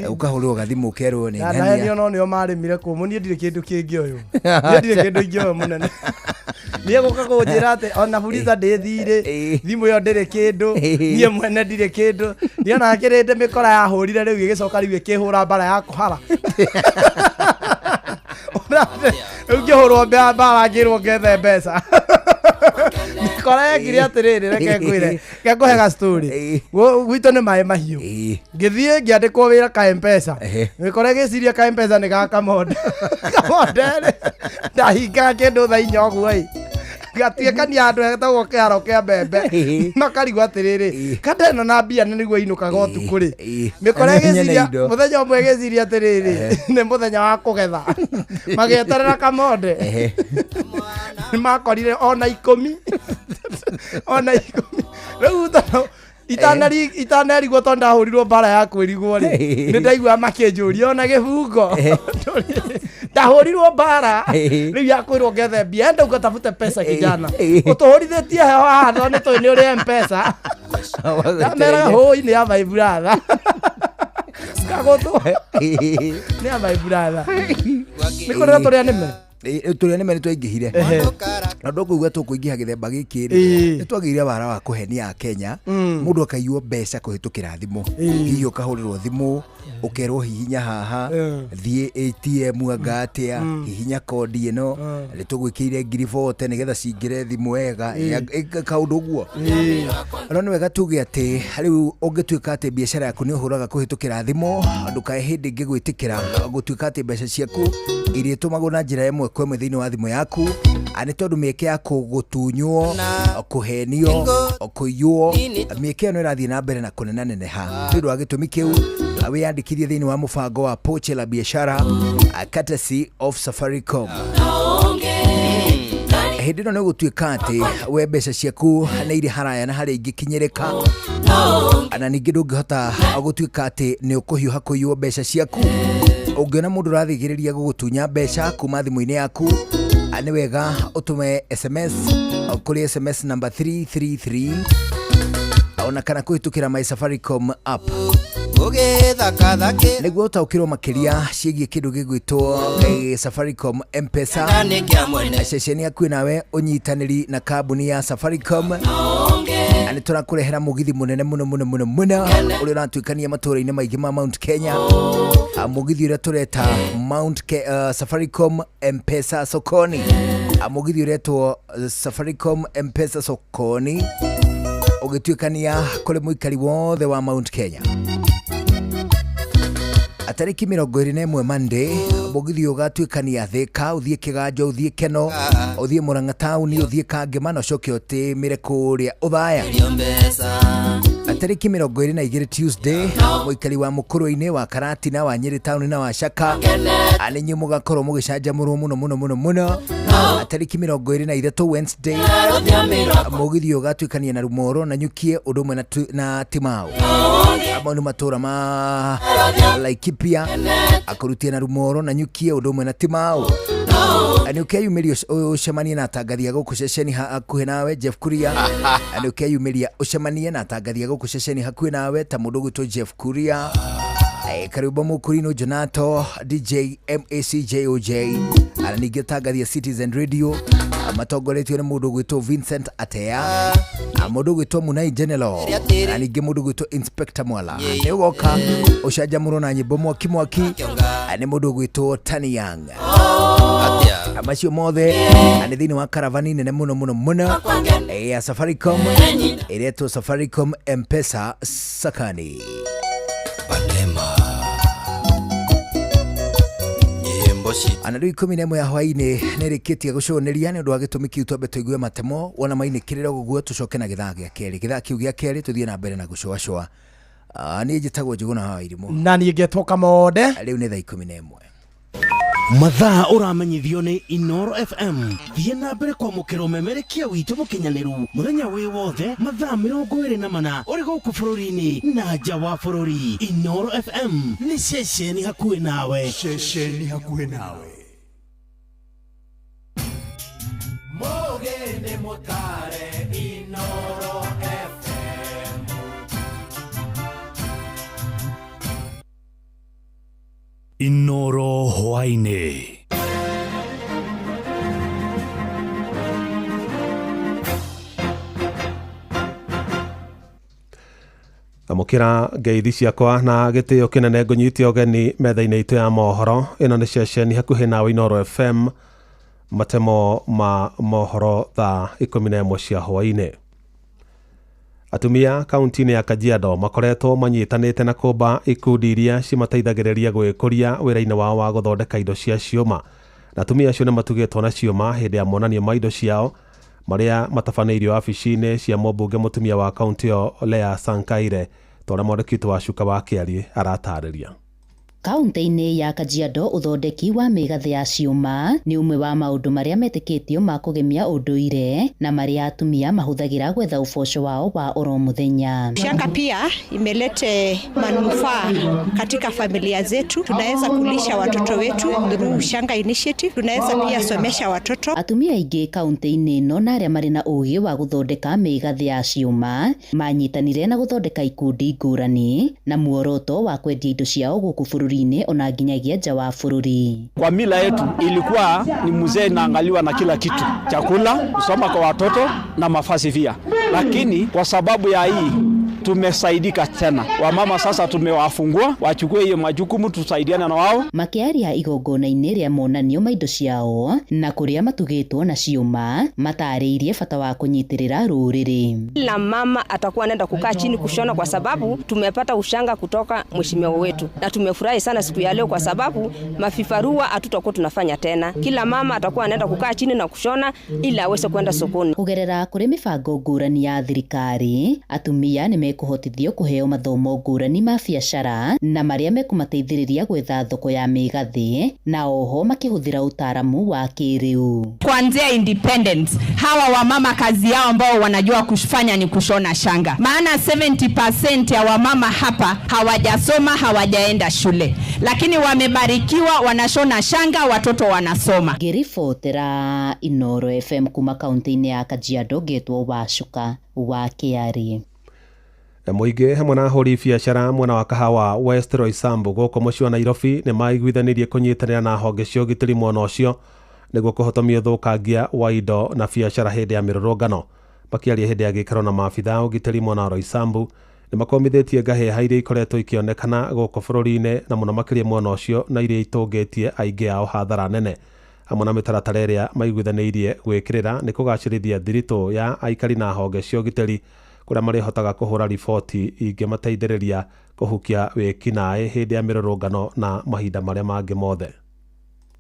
S4: ukahũrwo gathimũ ũkerwo nĩ ng'ania
S1: ndahenio no nĩo marĩmire kũmũ niĩ ndirĩ kĩndũ kĩngĩ ũyũ niĩ ndirĩ kĩndũ ingĩ ũyũ mũnene niĩ gũka kũnjĩra atĩ ona Fuliza ndĩ thirĩ thimũ ĩyo ndĩrĩ kĩndũ niĩ mwene ndirĩ kĩndũ niĩ ona kĩrĩndĩ mĩkora yahũrire rĩu ĩgĩcoka rĩu ĩkĩhũra mbara ya kũhara rĩu ngĩhũrwo mbara ngĩrwo ngethe mbeca mĩkora yekire atĩrĩrĩ reke ngwĩre ngekũhe ga story gwitũ nĩ maĩ mahiũ ngĩthiĩ ngĩandĩkwo wĩra ka M-Pesa mĩkora ĩgĩciria ka M-Pesa nĩ ga Kamonde Kamonde rĩ ndahingaga kĩndũ thaa inya ũguo ĩ gatuĩkania andũ etagwo kĩharo kĩa mbembe makarigwo atĩrĩrĩ kanda ĩno na mbia nĩ nĩguo inũkaga ũtukũ rĩ mĩkora ĩgĩciria mũthenya ũmwe ĩgĩciria atĩrĩrĩ nĩ mũthenya wa kũgetha magĩeterera Kamonde nĩmakorire ona ikũmi ona ikũmi rĩu tondũ itanerigwo tondũ ndahũrirwo mbara ya kwĩrigwo rĩ nĩ ndaiguaga makĩnjũria ona gĩbungo ndahũrirwo mbara rĩu ya kwĩrwo ngethe mbia enda ũgatafute pesa kijana ũtũhũrithĩtie heho haha tondũ nĩ tũĩ nĩ ũrĩ M-Pesa ndameraga hũi nĩ ya my brother kagũtũ nĩ ya my brother nĩ kũrĩa tũrĩa nĩme
S4: tũrĩa nĩme nĩ twaingĩhire na ndũkũigua tũkũingĩha gĩthemba gĩkĩ rĩ nĩ twagĩire wara wa kũhenia Akenya mũndũ akaiywo mbeca kũhĩtũkĩra thimũ hihi ũkahũrĩrwo thimũ ũkerwo hihinya haha thiĩ ATM anga atĩa hihinya kondi ĩno nĩ tũgwĩkĩire 40,000 nĩgetha cingĩre thimũ wega kaũndũ ũguo no nĩ wega tuge atĩ rĩu ũngĩtuĩka atĩ biacara yaku nĩ ũhũraga kũhĩtũkĩra thimũ ndũkae hĩndĩ ĩngĩ gwĩtĩkĩra gũtuĩka atĩ mbeca ciaku irĩtũmagwo na njĩra ĩmwe kwa ĩmwe thĩinĩ wa thimũ yaku nĩ tondũ mĩeke ya gũtunywo kũhenio kũiywo mĩeke ĩno ĩrathiĩ na mbere na kũnenaneneha nĩ ũndũ wa gĩtũmi kĩu wĩyandĩkithie thĩinĩ wa mũbango wa Poche la Biashara courtesy of Safaricom hĩndĩ ĩno nĩ gũtuĩka atĩ we mbeca ciaku nĩ irĩ haraya na harĩa ingĩkinyĩrĩka na ningĩ ndũngĩhota gũtuĩka atĩ nĩ ũkũhiũha kũiywo mbeca ciaku ũngĩona mũndũ ũrathigĩrĩria gũgũtunya mbeca kuma thimũ-inĩ yaku nĩ wega ũtũme SMS kũrĩ SMS number 333 ona kana kũhĩtũkĩra my Safaricom app nĩguo ũtaũkĩrwo makĩria ciĩgiĩ kĩndũ gĩgwĩtwo Safaricom M-Pesa ceceni yaku nawe ũnyitanĩri na kambuni ya Safaricom nĩ tũrakũrehera mũgithi mũnene mũno mũno mũno mũno ũrĩa ũratuĩkania matũũra-inĩ maingĩ ma Mount Kenya mũgithi ũrĩa tũreta Mount Safaricom M-Pesa Sokoni mũgithi ũretwo Safaricom M-Pesa Sokoni ũgĩtuĩkania kũrĩ mũikari wothe wa Mount Kenya tarĩki 21 Monday mũgithi ũgatuĩkania Thika ũthiĩ Kĩganjo ũthiĩ Keno ũthiĩ Murang'a taũni ũthiĩ Kangema na ũcoke ũtĩmĩre kũrĩa Ũthaya tarĩki 22 Tuesday mũikari wa Mũkũrũ-inĩ wa Karatina wa Nyĩrĩ taũni na wa Shaka nĩ inyuĩ mũgakorwo mũgĩcanjamũrwo mũno mũno mũno mũno tarĩki 23 Wednesday mũgithi ũgatuĩkania na Rumoro na Nyukie ũndũ ũmwe na Timau mau nĩ matũũra ma Laikipia akũrutie na Rumoro na Nyukie ũndũ ũmwe na Timau nĩ ũkeyumĩria ũcemanie na atangathi a gũkũ ceceni hakuhĩ nawe Jeff Kuria nĩ ũkeyumĩria ũcemanie na atangathi a gũkũ ceceni hakuhĩ nawe ta mũndũ ũgwĩtwo Jeff Kuria Karibu Mukurino Jonato DJ MACJOJ ana ningĩ tangathia Citizen Radio matongoretio nĩ mũndũ gwĩtwo Vincent Atea, mũndũ gwĩtwo Munai General na ningĩ mũndũ gwĩtwo Inspector Mwala. Nĩ ũgoka ũcanjamũrwo na nyĩmbo mwaki mwaki nĩ mũndũ gwĩtwo Tani Young. Macio mothe nĩ thĩinĩ wa karavani nene mũno mũno mũno ya Safaricom ĩretwo Safaricom M-Pesa Sakani. Ana rĩu 11 ya hwaĩ-inĩ nĩrĩkĩtie gũcũnĩria nĩ ũndũ wa gĩtũmi kĩu twambe tũigue matemo wona mainĩkĩrĩra ũguo tũcoke na gĩthaa gĩa kerĩ. Gĩthaa kĩu gĩa kerĩ tũthiĩ na mbere na gũcũacũa. Niĩ njĩtagwo Njũgũna wa Irimũ
S1: na niĩ ngetwo Kamonde.
S4: Rĩu nĩ thaa 11.
S5: Mathaa ũramenyithio nĩ Inoro FM. Thiĩ na mbere kwamũkĩra ũmemerekia witũ mũkinyanĩru mũthenya wĩ wothe mathaa 24 ũrĩ gũkũ bũrũri-inĩ na nja wa bũrũri. Inoro FM nĩ ceceni hakuhĩ nawe.
S2: Ceceni hakuhĩ nawe.
S3: Mũgeni mũtare Inoro FM.
S5: Inoro hwaĩ-inĩ.
S13: Amũkĩra ngeithi ciakwa na gĩtĩo kĩnene ngũnyite ũgeni metha-inĩ itũ ya mohoro. Ĩno nĩ ceceni hakuhĩ nawe Inoro FM, matemo ma mohoro thaa 11 cia hwaĩ-inĩ. Atumia kaunti-inĩ ya Kajiado makoretwo manyitanĩte na kũmba ikundi iria cimateithagĩrĩria gwĩkũria wĩra-inĩ wao wa gũthondeka indo cia ciũma. Na atumia acio nĩ matugĩtwo na ciũma hĩndĩ ya monanio ma indo ciao marĩa matabanĩirio wabici-inĩ cia mũmbunge mũtumia wa kaunti ĩyo Lea Sankaire, ta ũrĩa mwandĩki witũ wa Cuka wa Kĩariĩ aratarĩria.
S14: Kaunti-inĩ ya Kajiado ũthondeki wa mĩgathĩ ya ciũma nĩ ũmwe wa maũndũ marĩa metĩkĩtio ma kũgemia ũndũire na marĩa atumia mahũthagĩra gwetha ũboco wao wa oro mũthenya.
S15: Shanga pia imelete manufaa katika familia zetu. Tunaweza kulisha watoto wetu through Shanga initiative. Tunaweza pia somesha watoto.
S14: Atumia aingĩ kaunti-inĩ ĩno na arĩa marĩ na ũgĩ wa gũthondeka mĩgathĩ ya ciũma manyitanire na gũthondeka ikundi ngũrani na muoroto wa kwendia indo ciao gũkũ bũrũri ona nginyagia nja wa bũrũri.
S16: Kwa mila yetu ilikuwa ni mzee naangaliwa na kila kitu, chakula, kusoma kwa watoto na mavazi pia, lakini kwa sababu ya hii tumesaidika tena. Wamama sasa tumewafungua wachukue hiyo majukumu, tusaidiane na wao.
S14: Makiaria igongona-inĩ rĩa monanio ma indo ciao na kũrĩa matugĩtwo na ciũma matarĩirie bata wa kũnyitĩrĩra rũrĩrĩ.
S17: La mama atakuwa anaenda kukaa chini kushona kwa sababu tumepata ushanga kutoka mheshimiwa wetu, na tumefurahi sana siku ya leo kwa sababu mafifarua hatutakuwa tunafanya tena. Kila mama atakuwa anaenda kukaa chini na kushona ili aweze kwenda sokoni.
S14: Kugerera kũrĩ mĩbango ngũrani ya thirikari atumia nĩ mekuhotithio kuheo mathomo ngũrani ma biacara na marĩa mekũmateithĩrĩria gwetha thoko ya mĩgathĩ na oho makĩhũthĩra utaaramu wa kĩrĩu.
S18: Kuanzia independence hawa wamama kazi yao ambao wanajua kufanya ni kushona shanga, maana 70% ya wamama hapa hawajasoma, hawajaenda shule, lakini wamebarikiwa, wanashona shanga, watoto wanasoma.
S14: Ngĩribotera Inoro FM kuma kaunti-inĩ ya Kajiado ngetwo Wacuka wa Kĩariĩ.
S13: Mũingĩ hamwe na ahũri biacara mwena wa Kahawa West Roysambu gũkũ mũciĩ wa Nairobi nĩ maiguithanĩirie kũnyitanĩra na honge cia ũgitĩri mwena ũcio nĩguo kũhotomia ũthũkangia wa indo na biacara hĩndĩ ya mĩrũrũngano. Makĩaria hĩndĩ ya gĩikaro na maabitha a ũgitĩri mwena wa Roysambu nĩ makomithĩtie ngahĩha iria ikoretwo ikĩonekana gũkũ bũrũri-inĩ na mũno makĩria mwena ũcio na iria itũngĩtie aingĩ ao hathara nene, hamwe na mĩtaratara ĩrĩa maiguithanĩirie gwĩkĩrĩra nĩ kũgacĩrithia thiritũ ya aikari na honge cia ũgitĩri kũrĩa marĩhotaga kũhũra riboti ingĩmateithĩrĩria kũhukia wĩkinaĩ hĩndĩ ya mĩrũrũngano na mahinda marĩa mangĩ mothe.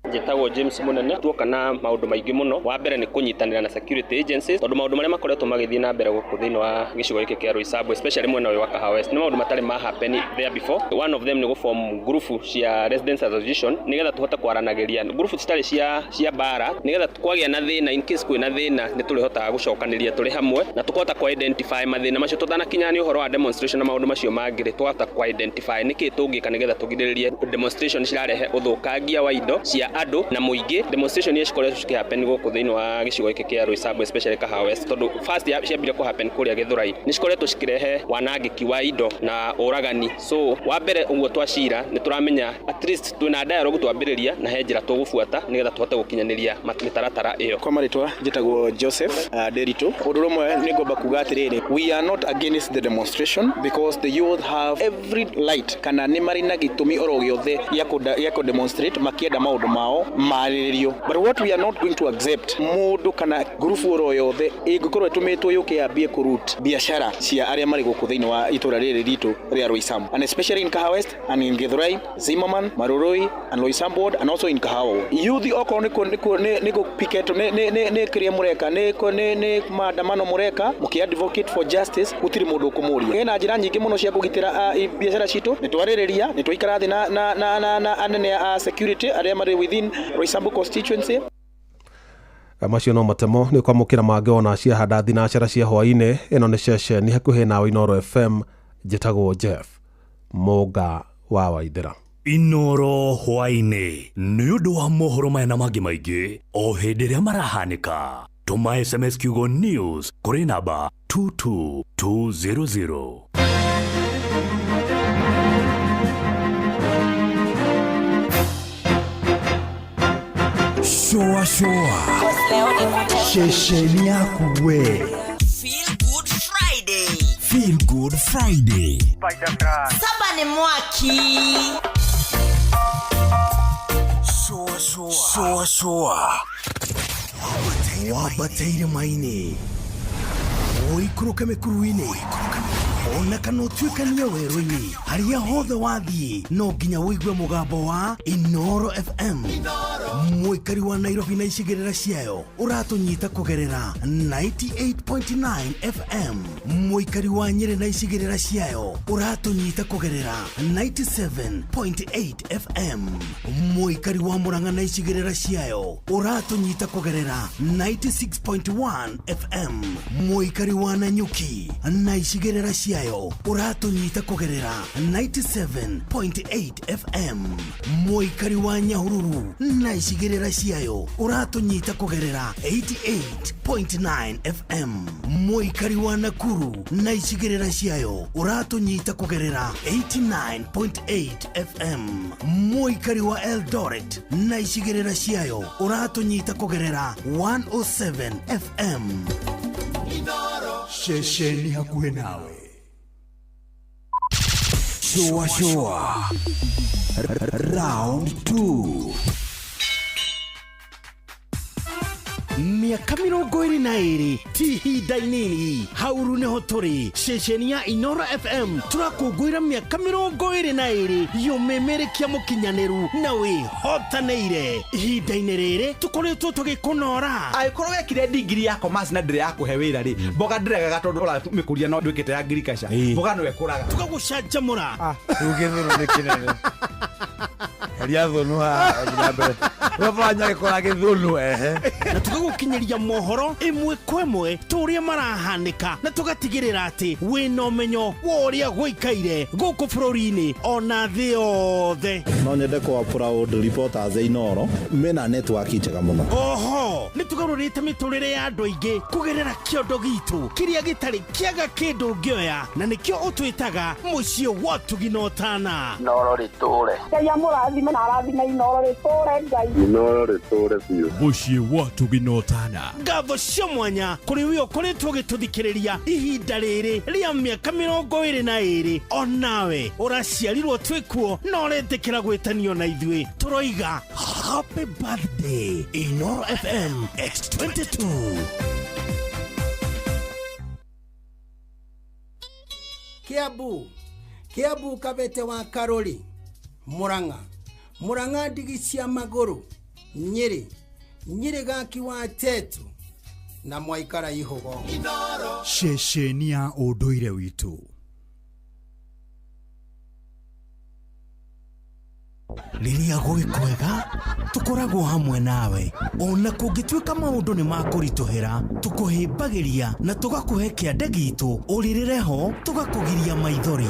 S19: Njĩtagwo James Munene. Tuoka na maũndũ maingĩ mũno. Wa mbere nĩ kũnyitanĩra na security agencies tondũ maũndũ marĩa makoretwo magĩthiĩ na mbere gũkũ thĩinĩ wa gĩcigo gĩkĩ kĩa Roysambu, especially mwena ũyũ wa Kahawa West, nĩ maũndũ matarĩ ma happen there before. One of them nĩ gũform group cia residents association nĩgetha tũhote kwaranagĩria, group citarĩ cia bara, nĩgetha kwagĩa na thĩna, in case kwĩna thĩna nĩ tũrĩhotaga gũcokanĩria tũrĩ hamwe na tũkahota kũ identify mathĩna macio tũtanakinya nĩ ũhoro wa demonstration na maũndũ macio mangĩ rĩ, tũkahota kũ identify nĩkĩ tũngĩka nĩgetha tũgirĩrĩrie demonstration cirarehe ũthũkangia wa indo cia andũ na mũingĩ. Demonstration iria cikoretwo cikĩhappen gũkũ thĩinĩ wa gĩcigo gĩkĩ kĩa Roysambu, especially Kahawa West, tondũ first ciambire kũhappen kũrĩa Gĩthũrai, nĩ cikoretwo cikĩrehe wanangĩki wa indo na ũragani. So wa mbere ũguo twacira nĩ tũramenya at least twĩna dialogue twambĩrĩria na he njĩra tũgũbuata nĩgetha tũhote gũkinyanĩria mĩtaratara ĩyo.
S20: Kwa marĩtwa njĩtagwo Joseph Nderitu. Ũndũ ũmwe nĩ ngwamba kuga atĩrĩrĩ, we are not against the demonstration because the youth have every right, kana nĩ marĩ na gĩtũmi oro gĩothe gĩa kũ demonstrate makĩenda maũndũ mao marĩrĩrio. But what we are not going to accept, mũndũ kana ngurubu oro yothe ĩngĩkorwo ĩtũmĩtwo yũke yambie kũroot biacara cia arĩa marĩ gũkũ thĩinĩ wa itũra rĩrĩ ritũ rĩa Roysambu, and especially in Kahawa West and in Githurai, Zimmerman, Marurui and Roysambu ward, and also in Kahawa ward. Youth okorwo nĩ kũ picket, nĩ kĩrĩa mũreka, nĩ maandamano mũreka mũkĩ advocate for justice, gũtirĩ mũndũ ũkũmũria. Hena njĩra nyingĩ mũno cia kũgitĩra biacara citũ. Nĩ twarĩrĩria, nĩ twaikara thĩ na anene a security arĩa marĩ within Roysambu constituency.
S13: Macio no matemo nĩ kwamũkĩra mangĩ ona ciahanda thinacara cia hwaĩ-inĩ. Ĩno nĩ ceceni hakuhĩ nawe Inooro FM. Njĩtagwo Jeff Mũnga wa Waithera.
S21: Inooro hwaĩ-inĩ nĩ ũndũ wa mohoro maya na mangĩ maingĩ o hĩndĩ ĩrĩa marahanĩka. Tũma SMS kiugo news kũrĩ namba 22200.
S2: Shoa shoa ceceni yaku we.
S8: Feel Good Friday.
S2: Feel Good Friday.
S8: Saba ni mwaki.
S2: Shoa shoa shoa shoa wambateire maini ũikũrũke mĩkuru-inĩ ona kana ũtuĩkanie werũ-inĩ harĩa hothe wathiĩ no nginya ũigue mũgambo wa Inooro FM. Mũikari wa Nairobi na icigĩrĩra ciayo ũratũnyita kũgerera 98.9 FM. Mũikari wa Nyĩrĩ na icigĩrĩra ciayo ũratũnyita kũgerera 97.8 FM. Mũikari wa Murang'a na icigĩrĩra ciayo ũratũnyita kũgerera 96.1 FM. Mũikari wa Nanyuki na icigĩrĩra ciayo ũratũnyita kũgerera 97.8 FM. Mũikari wa Nyahururu na icigĩrĩra ciayo ũratũnyita kũgerera 88.9 FM. Mũikari wa Nakuru na icigĩrĩra ciayo ũratũnyita kũgerera 89.8 FM. Mũikari wa Eldoret na icigĩrĩra ciayo ũratũnyita kũgerera 107 FM. Ceceni hakuhĩ nawe. Shoa shoa round 2.
S5: Mĩaka 22 ti ihinda inini. Hauru nĩho tũrĩ ceceni ya Inooro FM tũrakũngũĩra mĩaka 22 yũmĩmĩrĩkia mũkinyanĩru na wĩhotanĩire. Ihinda-inĩ rĩrĩ tũkoretwo tũgĩkũnora.
S9: Angĩkorwo wekire degree ya commerce na ndĩrĩ yakũhe wĩra rĩ, mboga ndĩregaga tondũ ũramĩkũria no ndwĩkĩte ya agriculture, mboga no ĩkũraga.
S5: Tũgagũcanjamũra.
S7: Rĩu gĩthũnũ nĩ kĩnene. Heria thũnũ haha na mbere. Ũrabanya gĩkora gĩthũnũ ehe.
S5: Na tũgagũkinyĩria mohoro ĩmwe kwa ĩmwe tũrĩa marahanĩka na tũgatigĩrĩra atĩ wĩna ũmenyo wa ũrĩa gũikaire gũkũ bũrũri-inĩ ona thĩ yothe.
S10: No nyende kwa proud reporters a Inooro mena network njega mũno.
S5: Oho nĩ tũgarũrĩte mĩtũrĩre ya andũ aingĩ kũgerera kĩondo gitũ kĩrĩa gĩtarĩ kĩaga kĩndũ ũngĩoya na nĩkĩo ũtwĩtaga mũciĩ wa ũtugi na ũtana.
S11: Inooro rĩtũre.
S12: Ngai amũrathime na arathime Inooro rĩtũre Ngai.
S11: Inooro rĩtũre biũ.
S21: Mũciĩ wa ũtugi na ũtana.
S5: Ngatho cia mwanya kũrĩ we ũkoretwo ũgĩtũthikĩrĩria ihinda rĩrĩ rĩa mĩaka 22. Onawe ũraciarirwo twĩkuo na ũretĩkĩra gwĩtanio na ithuĩ tũroiga happy birthday Inooro FM X22.
S22: Kiambu Kabete wa Karori, Murang'a Murang'a ndigi cia magũrũ, Nyĩrĩ Nyĩrĩ gaki wa Tetu na mwaikara ihugo.
S2: Ceceni ya ũndũire witũ.
S5: Rĩrĩa gwĩ kwega tũkoragwo hamwe nawe ona kũngĩtuĩka maũndũ nĩ makũritũhĩra tũkũhĩmbagĩria na tũgakũhe kĩande gitũ ũrĩrĩre ho tũgakũgiria maithori.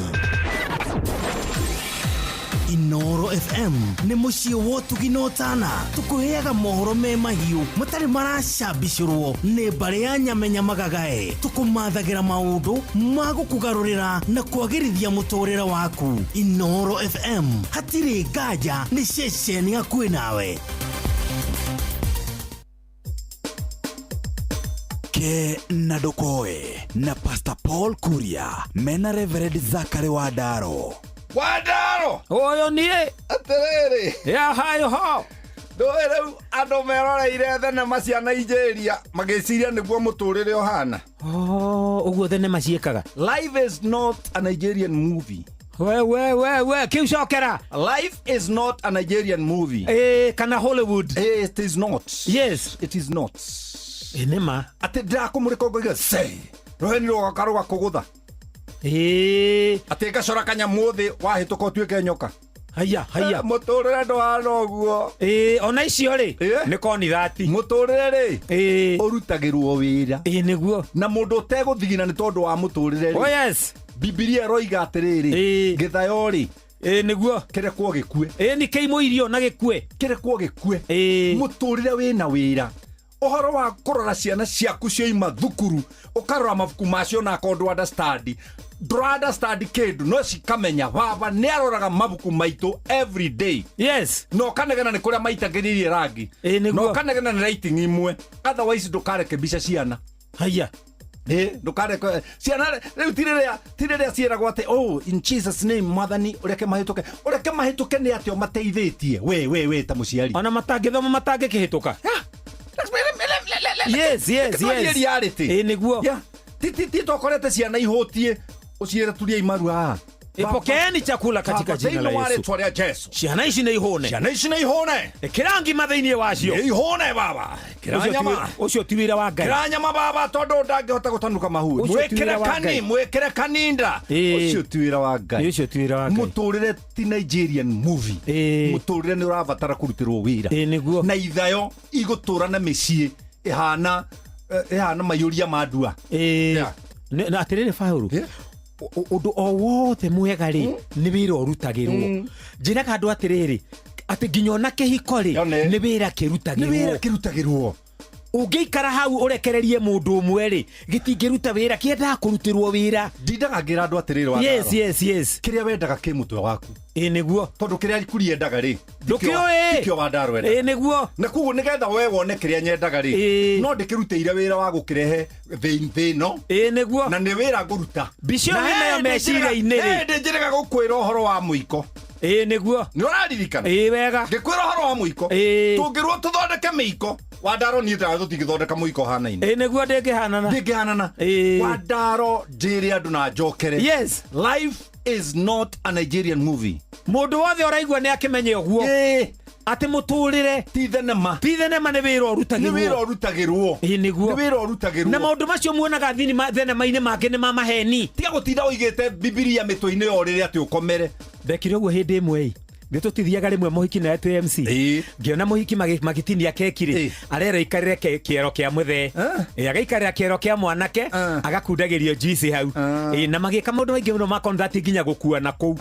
S5: Inoro FM nĩ mũciĩ wa ũtugi na ũtana. Tũkũheaga mohoro me mahiũ matarĩ maracambicũrwo nĩ mbarĩ ya nyamenya magagae. Tũkũmathagĩra maũndũ ma gũkũgarũrĩra na kwagĩrithia mũtũrĩre waku. Inoro FM hatirĩ nganja nĩ ceceni hakuhĩ nawe.
S2: Ke na Ndokoe na Pastor Paul Kuria mena Reverend Zakari Wandaro.
S7: Wandaro
S1: ũyũ niĩ
S7: atĩrĩrĩ
S1: ya hayo ho
S7: ndũĩ rĩu andũ meroreire thenema cia Nigeria magĩciria nĩguo mũtũrĩre ũhana.
S1: Ũguo thenema ciĩkaga.
S7: Life is not a Nigerian movie.
S1: We we we we kĩu cokera.
S7: Life is not a Nigerian movie.
S1: Kana Hollywood.
S7: It is not.
S1: Yes.
S7: It is not.
S1: Nĩ ma.
S7: Atĩ ndĩrakũmũrĩka ngoiga sei rũheni rũgoka rũgakũgũtha. Atĩ ngacora kanyamũ thĩ wahĩtũka ũtuĩke nyoka.
S1: Haya haya.
S7: Mũtũrĩre ndũhana ũguo.
S1: Ona icio rĩ nĩ konithati.
S7: Mũtũrĩre rĩ ũrutagĩrwo wĩra.
S1: Nĩguo.
S7: Na mũndũ ũtegũthigina nĩ tondũ wa mũtũrĩre rĩ.
S1: Oh yes.
S7: Bibilia ĩroiga atĩrĩrĩ gĩthayo rĩ
S1: nĩguo
S7: kĩrekwo gĩkue.
S1: Nĩ kĩimũ irio na gĩkue.
S7: Kĩrekwo gĩkue. Mũtũrĩre wĩna wĩra. Ũhoro wa kũrora ciana ciaku cioima thukuru ũkarora mabuku macio na akorwo ndũ understand ndũra understand kĩndũ no cikamenya baba nĩ aroraga mabuku maitũ every day.
S1: Yes.
S7: Na ũkanegena nĩ kũrĩa maitagĩrĩrie rangi. Na ũkanegena nĩ writing imwe otherwise ndũkareke mbica ciana.
S1: Haya.
S7: Ndũkareke ciana rĩu ti rĩrĩa ciĩragwo atĩ oh in Jesus name mwathani ũreke mahĩtũke ũreke mahĩtũke nĩ atĩ ũmateithĩtie we we we ta mũciari.
S1: Ona matangĩthoma matangĩkĩhĩtũka. Yes yes yes.
S7: Reality.
S1: Nĩguo.
S7: Yeah. Ti tokorete ciana ihũtie ũciĩre turia imaru haha.
S1: Pokeeni chakula katika jina la Yesu.
S7: Rĩtwa rĩa Jesu.
S1: Ciana ici nĩ ihũne.
S7: Ciana ici nĩ ihũne.
S1: Ĩkĩra ngima thĩinĩ wacio.
S7: Nĩ ihũne baba. Ĩkĩra nyama.
S1: Ũcio ti wĩra wa Ngai.
S7: Ĩkĩra nyama baba tondũ ndangĩhota gũtanuka mahu. Mwĩkĩre kani, mwĩkĩre kaninda. Ũcio ti wĩra wa Ngai.
S1: Ũcio ti wĩra wa Ngai.
S7: Mũtũrĩre ti Nigerian movie. Mũtũrĩre nĩ ũrabatara kũrutĩrwo wĩra.
S1: Nĩguo.
S7: Na ithayo igũtũra na mĩciĩ ĩhana ĩhana mayũria ma ndua.
S1: Na atĩrĩrĩ Paũlũ ũndũ o wothe mwega rĩ nĩ wĩra ũrutagĩrwo. Njĩraga andũ atĩrĩrĩ atĩ nginya ona kĩhiko rĩ nĩ wĩra kĩrutagĩrwo.
S7: Nĩ wĩra kĩrutagĩrwo.
S1: Ũngĩikara hau ũrekererie mũndũ ũmwe rĩ gĩtingĩruta wĩra kĩendaga kũrutĩrwo wĩra.
S7: Ndindaga ngĩra andũ atĩrĩrĩ wa
S1: Yes yes yes.
S7: Kĩrĩa wendaga kĩ mũtwe waku.
S1: Nĩguo.
S7: Tondũ kĩrĩa kuri endaga rĩ
S1: ndũkĩũĩ.
S7: Tikĩo Wandaro endaga.
S1: Nĩguo.
S7: Na koguo nĩgetha we wone kĩrĩa nyendaga rĩ no ndĩkĩrutĩire wĩra wa gũkĩrehe thĩ ĩno.
S1: Nĩguo.
S7: Na nĩ wĩra ngũruta.
S1: Mbica ĩyo wĩnayo meciria-inĩ rĩ.
S7: Hĩndĩ njĩrĩga gũkwĩra ũhoro wa mũiko.
S1: Nĩguo.
S7: Nĩ ũraririkana?
S1: Wega.
S7: Ngĩkwĩra ũhoro wa mũiko. Tũngĩrwo tũthondeke mĩiko. Wandaro niĩ tawe tũtingĩthondeka mũiko ũhanaine.
S1: Nĩguo ndĩngĩhanana.
S7: Ndĩngĩhanana. Wandaro njĩre andũ na njokere.
S1: Yes.
S7: Life is not a Nigerian movie.
S1: Mũndũ wothe ũraigua nĩ akĩmenye ũguo. Atĩ mũtũrĩre
S7: ti thenema.
S1: Ti thenema nĩ wĩra ũrutagĩrwo.
S7: Nĩ wĩra ũrutagĩrwo.
S1: Nĩguo.
S7: Nĩ wĩra ũrutagĩrwo.
S1: Na maũndũ macio muonaga thenema-inĩ mangĩ nĩ ma maheni.
S7: Tiga gũtinda ũigĩte Bibilia mĩtwe-inĩ ya ũrĩrĩ atĩ ũkomere.
S1: Ndekire ũguo hĩndĩ ĩmwe ĩ nĩ tũtithiaga rĩmwe mũhiki na twĩ MC ngĩona mũhiki magĩtinia keki rĩ arera ikarĩre kĩero kĩa mũthee agaikarĩra kĩero kĩa mwanake agakundagĩrio juice hau na magĩka maũndũ maingĩ mũno ma konithati nginya gũkuana kũu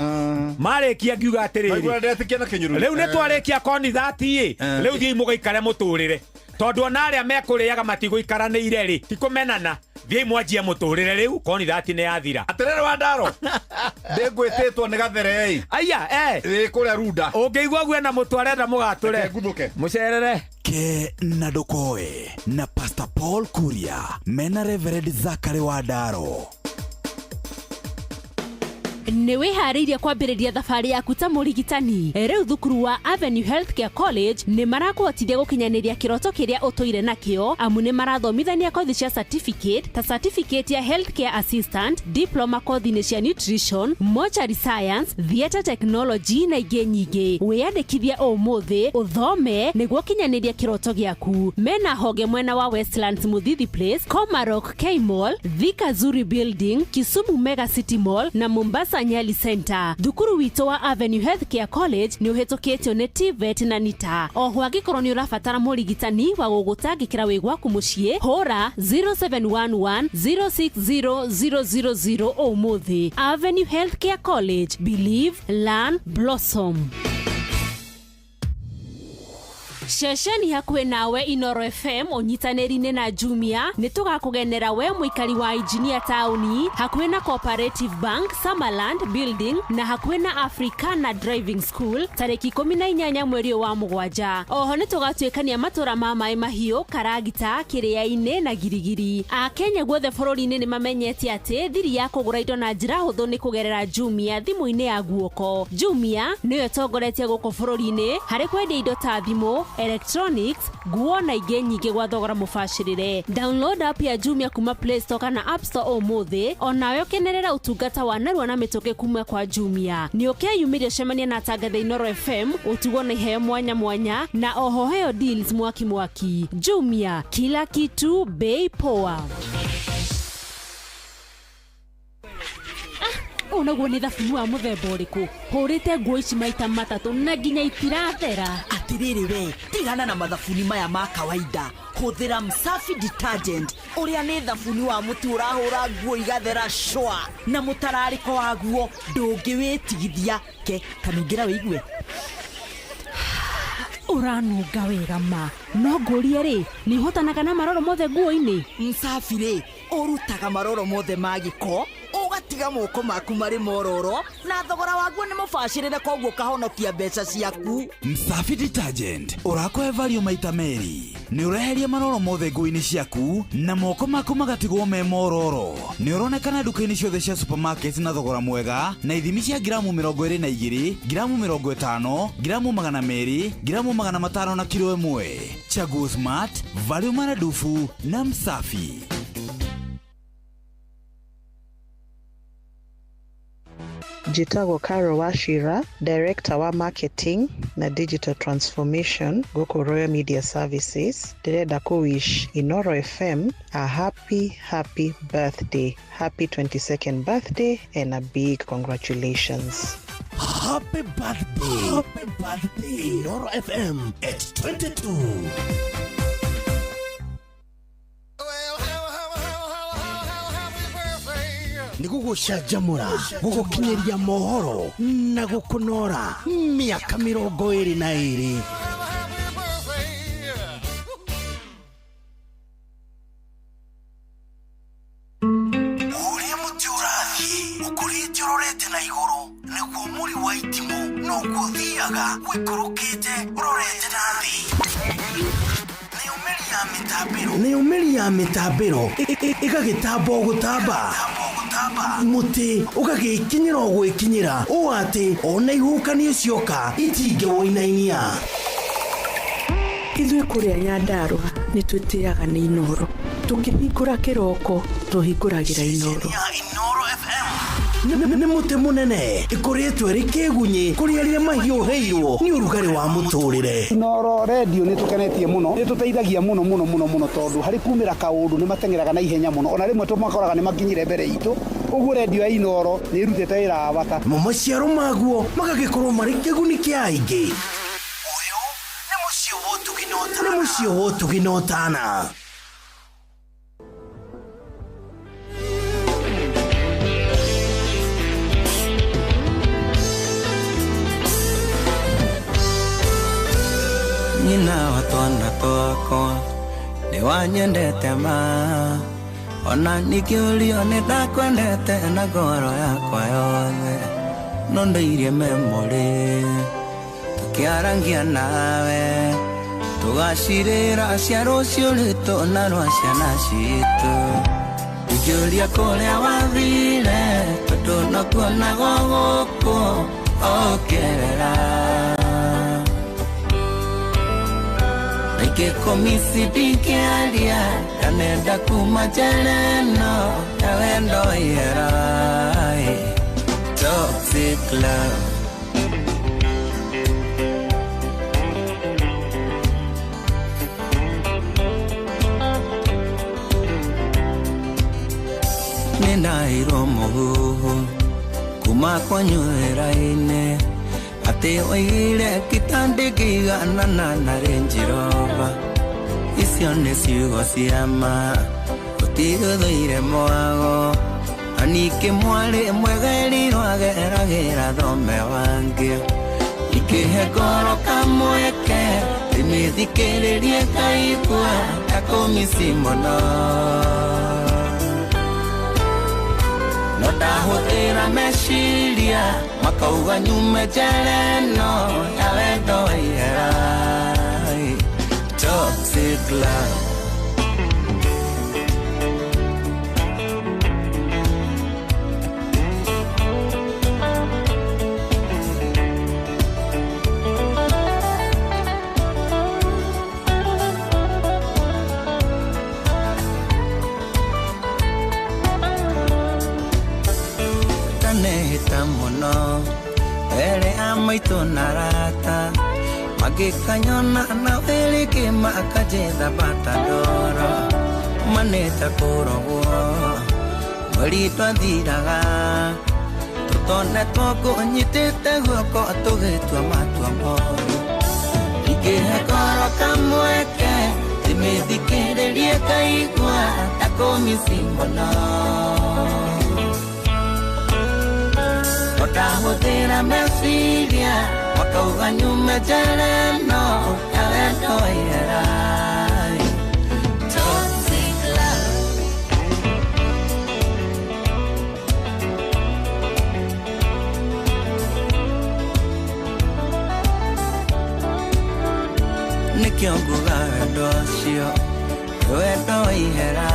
S1: marĩkia ngiuga atĩrĩrĩ rĩu nĩ twarĩkia konithati ĩ rĩu thiĩi mũgaikare mũtũrĩre tondũ ona arĩa mekũrĩaga matigũikaranĩire rĩ ti kũmenana thiĩi mwanjie mũtũrĩre rĩu konithati nĩ yathira.
S7: Atĩrĩrĩ Wandaro ndĩngwĩtĩtwo nĩ gathere ĩ
S1: aya
S7: ĩ kũrĩa Runda
S1: ũngĩigua guo na mũtũ arenda mũgatũre mũcerere.
S2: Ke na Ndokoe na Pastor Paul Kuria mena Reverend Zakari Wandaro.
S6: Nĩ wĩharĩirie kwambĩrĩria thabarĩ yaku ta mũrigitani. Rĩu thukuru wa Avenue Healthcare College nĩ marakũhotithia gũkinyanĩria kĩroto kĩrĩa ũtũire nakĩo amu nĩ marathomithania kothi cia certificate ta certificate ya healthcare assistant, diploma kothi-inĩ cia nutrition, mortuary science, theatre technology na ingĩ nyingĩ. Wĩyandĩkithie ũmũthĩ ũthome nĩguo ũkinyanĩrie kĩroto gĩaku. Mena honge mwena wa Westlands Muthithi Place, Komarok K Mall, Thika Zuri Building, Kisumu Mega City Mall na Mombasa Mombasa Nyali Center. Thukuru witũ wa Avenue Healthcare College nĩ ũhĩtũkĩtio nĩ TVET na NITA. Oho angĩkorwo nĩ ũrabatara mũrigitani wa gũgũtangĩkĩra wĩ gwaku mũciĩ, hũra 0711 060 000 ũmũthĩ. Avenue Healthcare College, believe, learn, blossom. Ceceni hakuhĩ nawe Inoro FM ũnyitanĩri-inĩ na Jumia nĩ tũgakũgenera we mũikari wa Engineer taũni hakuhĩ na Cooperative Bank Summerland Building na hakuhĩ na Africana Driving School tarĩki 18 mweri wa 7. Oho nĩ tũgatuĩkania matũra ma maĩ mahiũ Karagita, Kĩrĩa-inĩ na Girigiri. Akenya guothe bũrũri-inĩ nĩ mamenyete atĩ thiri ya kũgũra indo na njĩra hũthũ nĩ kũgerera Jumia thimũ-inĩ ya guoko. Jumia nĩyo ĩtongoretie gũkũ bũrũri-inĩ harĩ kwendia indo ta thimũ, electronics, nguo na ingĩ nyingĩ gwa thogora mũbacĩrĩre. Download app ya Jumia kuma Play Store kana App Store ũmũthĩ onawe ũkenerera ũtungata wa narua na mĩtũkĩ kuma kwa Jumia. Nĩ ũkeyumĩria ũcemania na atangathi Inoro FM ũtugwo na iheo mwanya mwanya na oho heo deals mwaki mwaki. Jumia, kila kitu bei poa. Ũũ naguo nĩ thabuni wa mũthemba ũrĩkũ? Hũrĩte nguo ici maita matatũ na nginya itirathera.
S8: Atirĩrĩ we, tigana na mathabuni maya ma kawaida. Hũthĩra Msafi detergent ũrĩa nĩ thabuni wa mũtu ũrahũra nguo igathera shwa, na mũtararĩko waguo ndũngĩwĩtigithia. Ke kanungĩra wĩigue.
S6: Ũranunga wega ma. No ngũrie rĩ, nĩ ũhotanaga na maroro mothe nguo-inĩ?
S8: Msafi rĩ, ũrutaga maroro mothe ma gĩko ũgatiga moko maku marĩ mororo, na thogora waguo nĩ mũbacĩrĩre, koguo ũkahonokia mbeca ciaku.
S2: Msafi detergent ũrakũhe value maita merĩ. Nĩ ũreheria maroro mothe nguo-inĩ ciaku na moko maku magatigwo me mororo. Nĩ ũronekana nduka-inĩ ciothe cia supermarket na thogora mwega na ithimi cia ngiramu 22, ngiramu 50, ngiramu 200, ngiramu 500 na kilo 1. Chaguo smart, value maradufu na Msafi.
S3: Njĩtagwo Carol Wachira, Director wa Marketing na Digital Transformation gũkũ Royal Media Services. Ndĩrenda kũ wish Inoro FM a happy, happy birthday. Happy 22nd birthday and a big congratulations.
S5: Happy birthday. Happy birthday. Inoro FM at 22. Nĩ gũgũcanjamũra, gũgũkinyĩria mohoro na gũkũnora mĩaka 22. Ũrĩa mũtĩ ũrathiĩ ũkũrĩte ũrorete na igũrũ, nĩguo mũri wa itimũ noguo ũthiaga ũikũrũkĩte ũrorete na thĩ. Nĩyo mĩri ya mĩtambĩro ĩgagĩtamba o gũtamba, mũtĩ ũgagĩkinyĩra o gwĩkinyĩra ũũ atĩ ona ihuhũkanio cioka itingĩwũinainia.
S4: Ithuĩ kũrĩa Nyandarũa nĩ twĩtĩaga nĩ Inoro. Tũkĩhingũra kĩroko tũhingũragĩra Inoro.
S5: Nĩ mũtĩ mũnene ĩkũrĩtwo ĩrĩ kĩgunyĩ kũrĩ arĩa mahiũhĩirwo nĩ ũrugarĩ wa mũtũrĩre.
S23: Inoro radio nĩ tũkenetie mũno, nĩ tũteithagia mũno mũno mũno mũno, tondũ harĩ kumĩra kaũndũ nĩ mateng'eraga na ihenya mũno, ona rĩmwe tũmakoraga nĩ makinyire mbere itũ. Ũguo radio ya Inoro nĩ ĩrutĩte wĩra wa bata.
S5: Mo maciaro maguo magagĩkorwo marĩ kĩguni kĩa aingĩ. Ũyũ nĩ mũciĩ wa ũtugi na ũtana. Nĩ mũciĩ wa ũtugi na ũtana.
S24: Nyina wa twana twakwa nĩ wanyendete ma, ona ningĩũrio nĩ ndakwendete na ngoro yakwa yothe, no ndĩirie memory tũkĩarangia nawe, tũgacirĩra cia rũciũ rwitũ na rwa ciana citũ. Ingĩũria kũrĩa wathire tondũ no kuonagwo gũkũ ũkĩrĩra. Nikĩkũmisi ndingĩaria ndanenda kuma njera ĩno ya wendo ĩra. Toxic love. Nĩndaheirwo mũhuhu kuma kwanyu wĩra-inĩ atĩ oigire kitandĩkĩiganana na Range Rover. Icio nĩ ciugo cia ma gũtirũthũire mwago na ningĩ mwarĩ mwega erirwo ageragĩra thome wangĩ ikĩhe ngoro kamweke ndĩmĩthikĩrĩrie ngaigua ta kũmici mũno no ndahũthĩra meciria makauga nyume njera ĩno ya wendo wa ihera. Toxic love. Ndanehĩta mũno mbere ya maitũ na arata magĩkanyona na wĩrĩkĩ makanjetha bata ndoro manĩte kũrogwo mweri twathiraga tũtonetwo ngũnyitĩte guoko tũgĩtua matua moru ingĩhe ngoro kamweke ndĩmĩthikĩrĩrie ngaigua ta kũmici mũno ndahũthĩra meciria makauga nyume njera ĩno ya wendo wa ihera. Toxic love. Nĩkĩo nguga wendo ũcio nĩ wendo wa ihera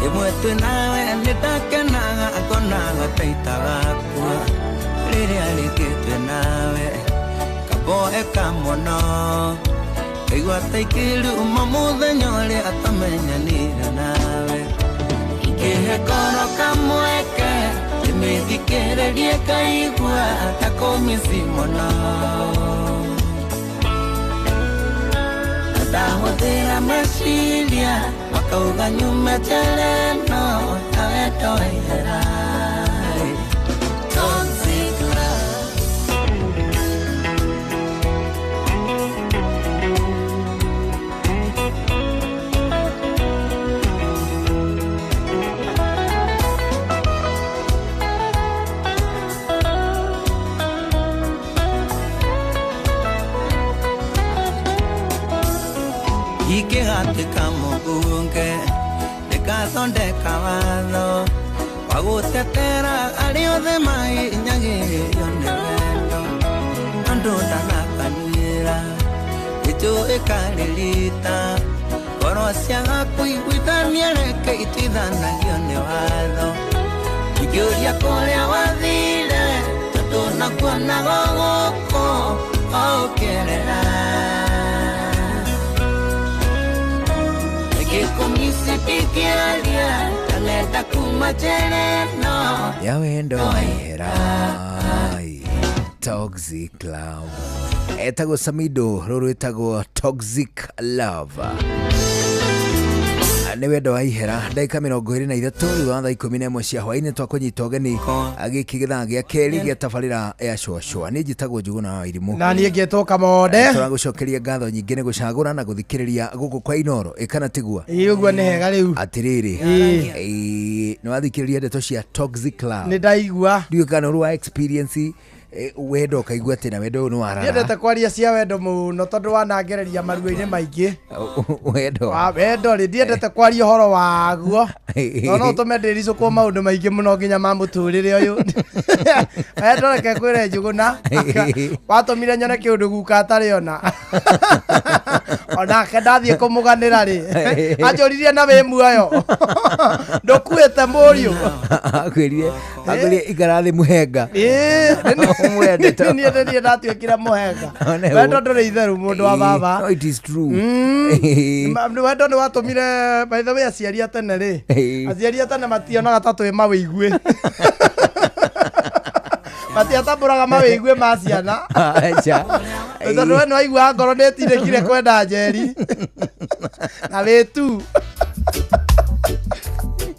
S24: ĩmwe twĩ nawe nĩndakenaga ngonaga ta itagakua rĩrĩa rĩngĩ twĩ nawe kaboeka mũno ngaigua ta ikĩruma mũthenya ũrĩa tũmenyanire nawe ingĩhe ngoro kamweke ndĩmĩthikĩrĩrie ngaigua ta kũmici mũno ndahũthĩra meciria makauga nyume njera ĩno ya wendo wa ihera. Toxic love. Ingĩgatuĩka mũmbunge ndĩgathondeka watho wa gũtetera arĩa othe mahinyagĩrĩrio nĩ wendo andũ ndagakanyuĩra gĩtũ ĩkarĩrita ngoro ciaga kũiguithania reke ituithanagio nĩ watho ingĩũria kũrĩa wathire tondũ nakuonaga gũkũ o ũkĩerera Gĩkũmici ndingĩaria ndanenda kuma njera ĩno
S15: ya wendo wa ihera. Toxic love. Etagwo Samido, rũrũ rwĩtagwo Toxic Love. Nĩ wendo wa ihera ndagĩka 23 thutha wa thaa 11 cia hwaĩ-inĩ twakũnyita ũgeni gĩkĩ gĩthaa gĩa kerĩ gĩa tabarĩra ya cũacũa. Niĩ njĩtagwo Njũgũna wa Irimũ
S16: na niĩ ngetwo Kamonde.
S15: Tũragũcokeria ngatho nyingĩ nĩ gũcagũra na gũthikĩrĩria gũkũ kwa Inoro ĩkana tigua
S16: ĩĩ ũguo nĩ hega rĩu
S15: atĩrĩrĩ nĩ wathikĩrĩria ndeto cia Toxic Love.
S16: Nĩ ndaigua
S15: ndiũĩ kana ũrĩ wa experience wendo ũkaigua atĩ na wendo ũyũ nĩ warara.
S16: Ndiendete kwaria cia wendo mũno tondũ wanangereria maruo-inĩ maingĩ.
S15: Wendo
S16: wendo rĩ ndiendete kwaria ũhoro waguo no no ũtũme ndĩricũkwo maũndũ maingĩ mũno nginya ma mũtũrĩre ũyũ. Wendo reke ngwĩre Njũgũna watũmire nyone kĩũndũ guka atarĩ ona onake ndathiĩ kũmũganĩra rĩ anjũririe na wĩ muoyo ndũkuĩte mũriũ
S15: akwĩrire ikara thĩ mũhenga.
S16: Niĩ niĩ ndatuĩkire mũhenga. Wendo ndũrĩ itheru mũndũ wa baba.
S15: No, it is true.
S16: Wendo nĩ watũmire by the way aciari a tene rĩ aciari a tene mationaga ta twĩ mawĩigue matiatambũraga mawĩigue ma ciana tondũ we nĩwaiguaga ngoro nĩĩtindĩkire kwenda Njeri na wĩ tu.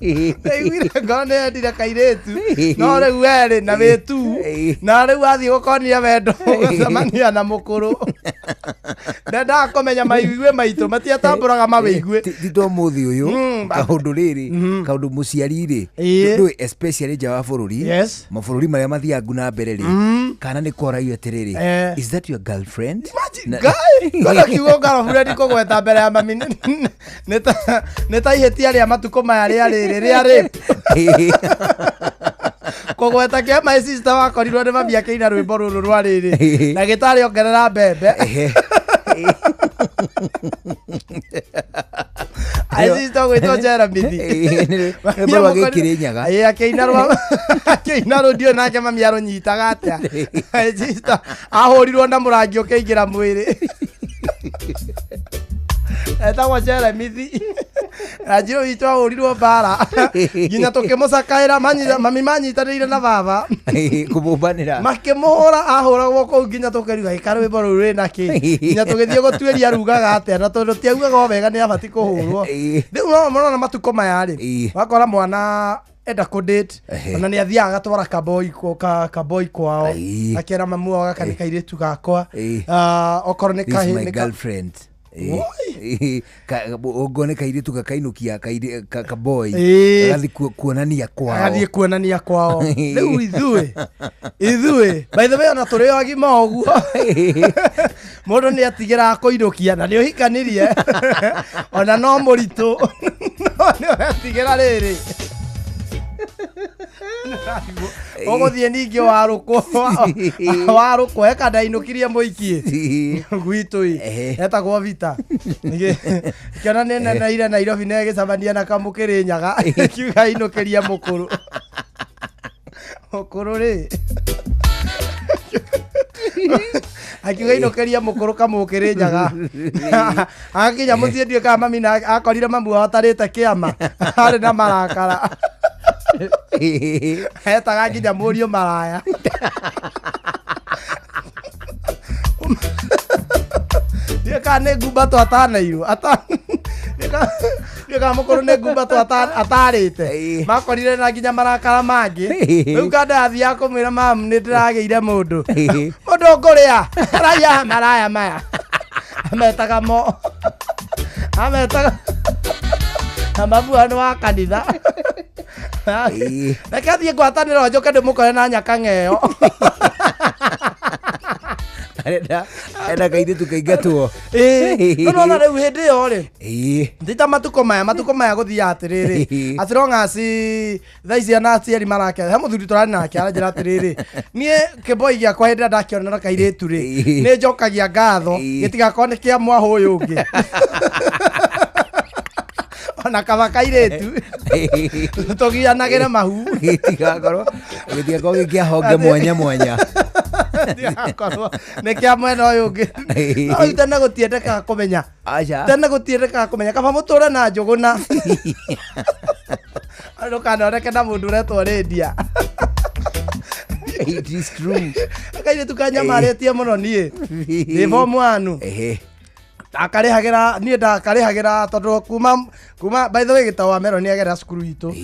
S16: Ndaiguire ngoro nĩ endire kairĩtu no rĩu werĩ na wĩtu na rĩu athiĩ gũkonia wendo ũgacemania na mũkũrũ. Ndendaga kũmenya maigue maitũ matiatambũraga mawĩigue.
S15: Ti to mũthĩ ũyũ kaũndũ rĩrĩ kaũndũ mũciari rĩ ndũĩ especially nja wa bũrũri mabũrũri marĩa mathiangu na mbere rĩ kana nĩ koragio atĩrĩrĩ, is that your girlfriend?
S16: Ngai kona kiugo girlfriend kũgweta mbere ya mami nĩ ta ihĩtia rĩa matukũ maya rĩa rĩrĩ rĩa rape. Kũgweta kĩa my sister wakorirwo nĩ mami akĩina rwĩmbo rũrũ rwa rĩrĩ ndagĩtarĩ ongerera mbembe. My sister gwĩtwo Jeremithi.
S15: Rwĩmbo rwa Gĩkĩrĩnyaga.
S16: Ĩĩ, akĩina rwa akĩina rũ ndiũĩ nake mami arũnyitaga atĩa. My sister ahũrirwo na mũrangi ũkĩingĩra mwĩrĩ. Etagwo Jeremithi. Na njirũ witũ ahũrirwo mbara nginya tũkĩmũcakaĩra mami manyitanĩire na baba
S15: kũmũmbanĩra
S16: makĩmũhũra ahũragwo kũu nginya tũkĩruga ĩka rwĩmbo rũu rwĩna kĩ nginya tũgĩthiĩ gũtuĩria rugaga atĩa na tondũ tiaugaga o wega nĩ abati kũhũrwo. Rĩu no mũrona matukũ maya rĩ wakora mwana enda kũ date ona nĩ athiaga agatwara kaboi kaboi kwao akera mamu wao gaka nĩ kairĩtu gakwa. Okorwo nĩ
S15: This is
S16: kahĩ
S15: my
S16: nĩ ka-
S15: girlfriend. Ũngona nĩ kairĩtu gakainũkia kaboi gagathiĩ kuonania kwao.
S16: Agathiĩ kuonania kwao. Rĩu ithuĩ by the way ona tũrĩ o agima ũguo mũndũ nĩ atigĩraga kũinũkia na nĩ ũhikanirie ona no mũritũ no nĩ ũratigĩra rĩrĩ ũgũthiĩ ningĩ warũkwo eka ndainũkirie mũikiĩ gwitũ ĩ etagwo Vita. Kĩona nĩ neneire Nairobi na ĩgĩcemania na kamũkĩrĩ nyaga kiuga inũkĩrie mũkũrũ mũkũrũ rĩ akiuga inũkĩria mũkũrũ kamũkĩrĩ nyaga akinya mũciĩ ndiũĩ kana mami na akorire mamu wao atarĩte kĩama arĩ na marakara etaga nginya mũriũ maraya. Ndiũĩ kana nĩ ngumbato atanairwo ndiũĩ kana mũkũrũ nĩ ngumbato atarĩte makorire na nginya marakara mangĩ rĩu kanda athiaga kũmwĩra mamu nĩ ndĩragĩire mũndũ mũndũ ngũrĩa raya maraya maya ametaga mo ametaga na mamu wao nĩ wa kanitha reke athiĩ ngwatanĩro njũke ndĩmũkore na nyakang'eo.
S15: Arenda kairĩtu kaingatwo.
S16: Ĩĩ, no nona rĩu hĩndĩ ĩyo rĩ ti ta matukũ maya gũthiaga atĩrĩrĩ as long as thaa ici ana aciari marake he mũthuri tũrarĩ nake aranjĩra atĩrĩrĩ niĩ kĩboi gĩakwa hĩndĩ ĩrĩa ndakĩona na kairĩtu rĩ nĩ njokagia ngatho gĩtigakorwo nĩ kĩa mwahũ ũyũ ũngĩ ona kaba kairĩtu tũgianagĩre mahu
S15: gĩtigakorwo gĩ kĩa honge mwanya mwanya
S16: gĩtigakorwo nĩ kĩa mwena ũyũ ũngĩ. No rĩu tene gũtiendekaga kũmenya. Tene gũtiendekaga kũmenya kaba mũtũre na njũgũna ndũkanoneke na mũndũ ũretwo Lydia.
S15: It is true.
S16: Kairĩtu kanyamarĩtie mũno niĩ ndĩ form one. Ndakarĩhagĩra niĩ ndakarĩhagĩra tondũ kuma by the way gĩtau wa Mero nĩagerera cukuru itũ.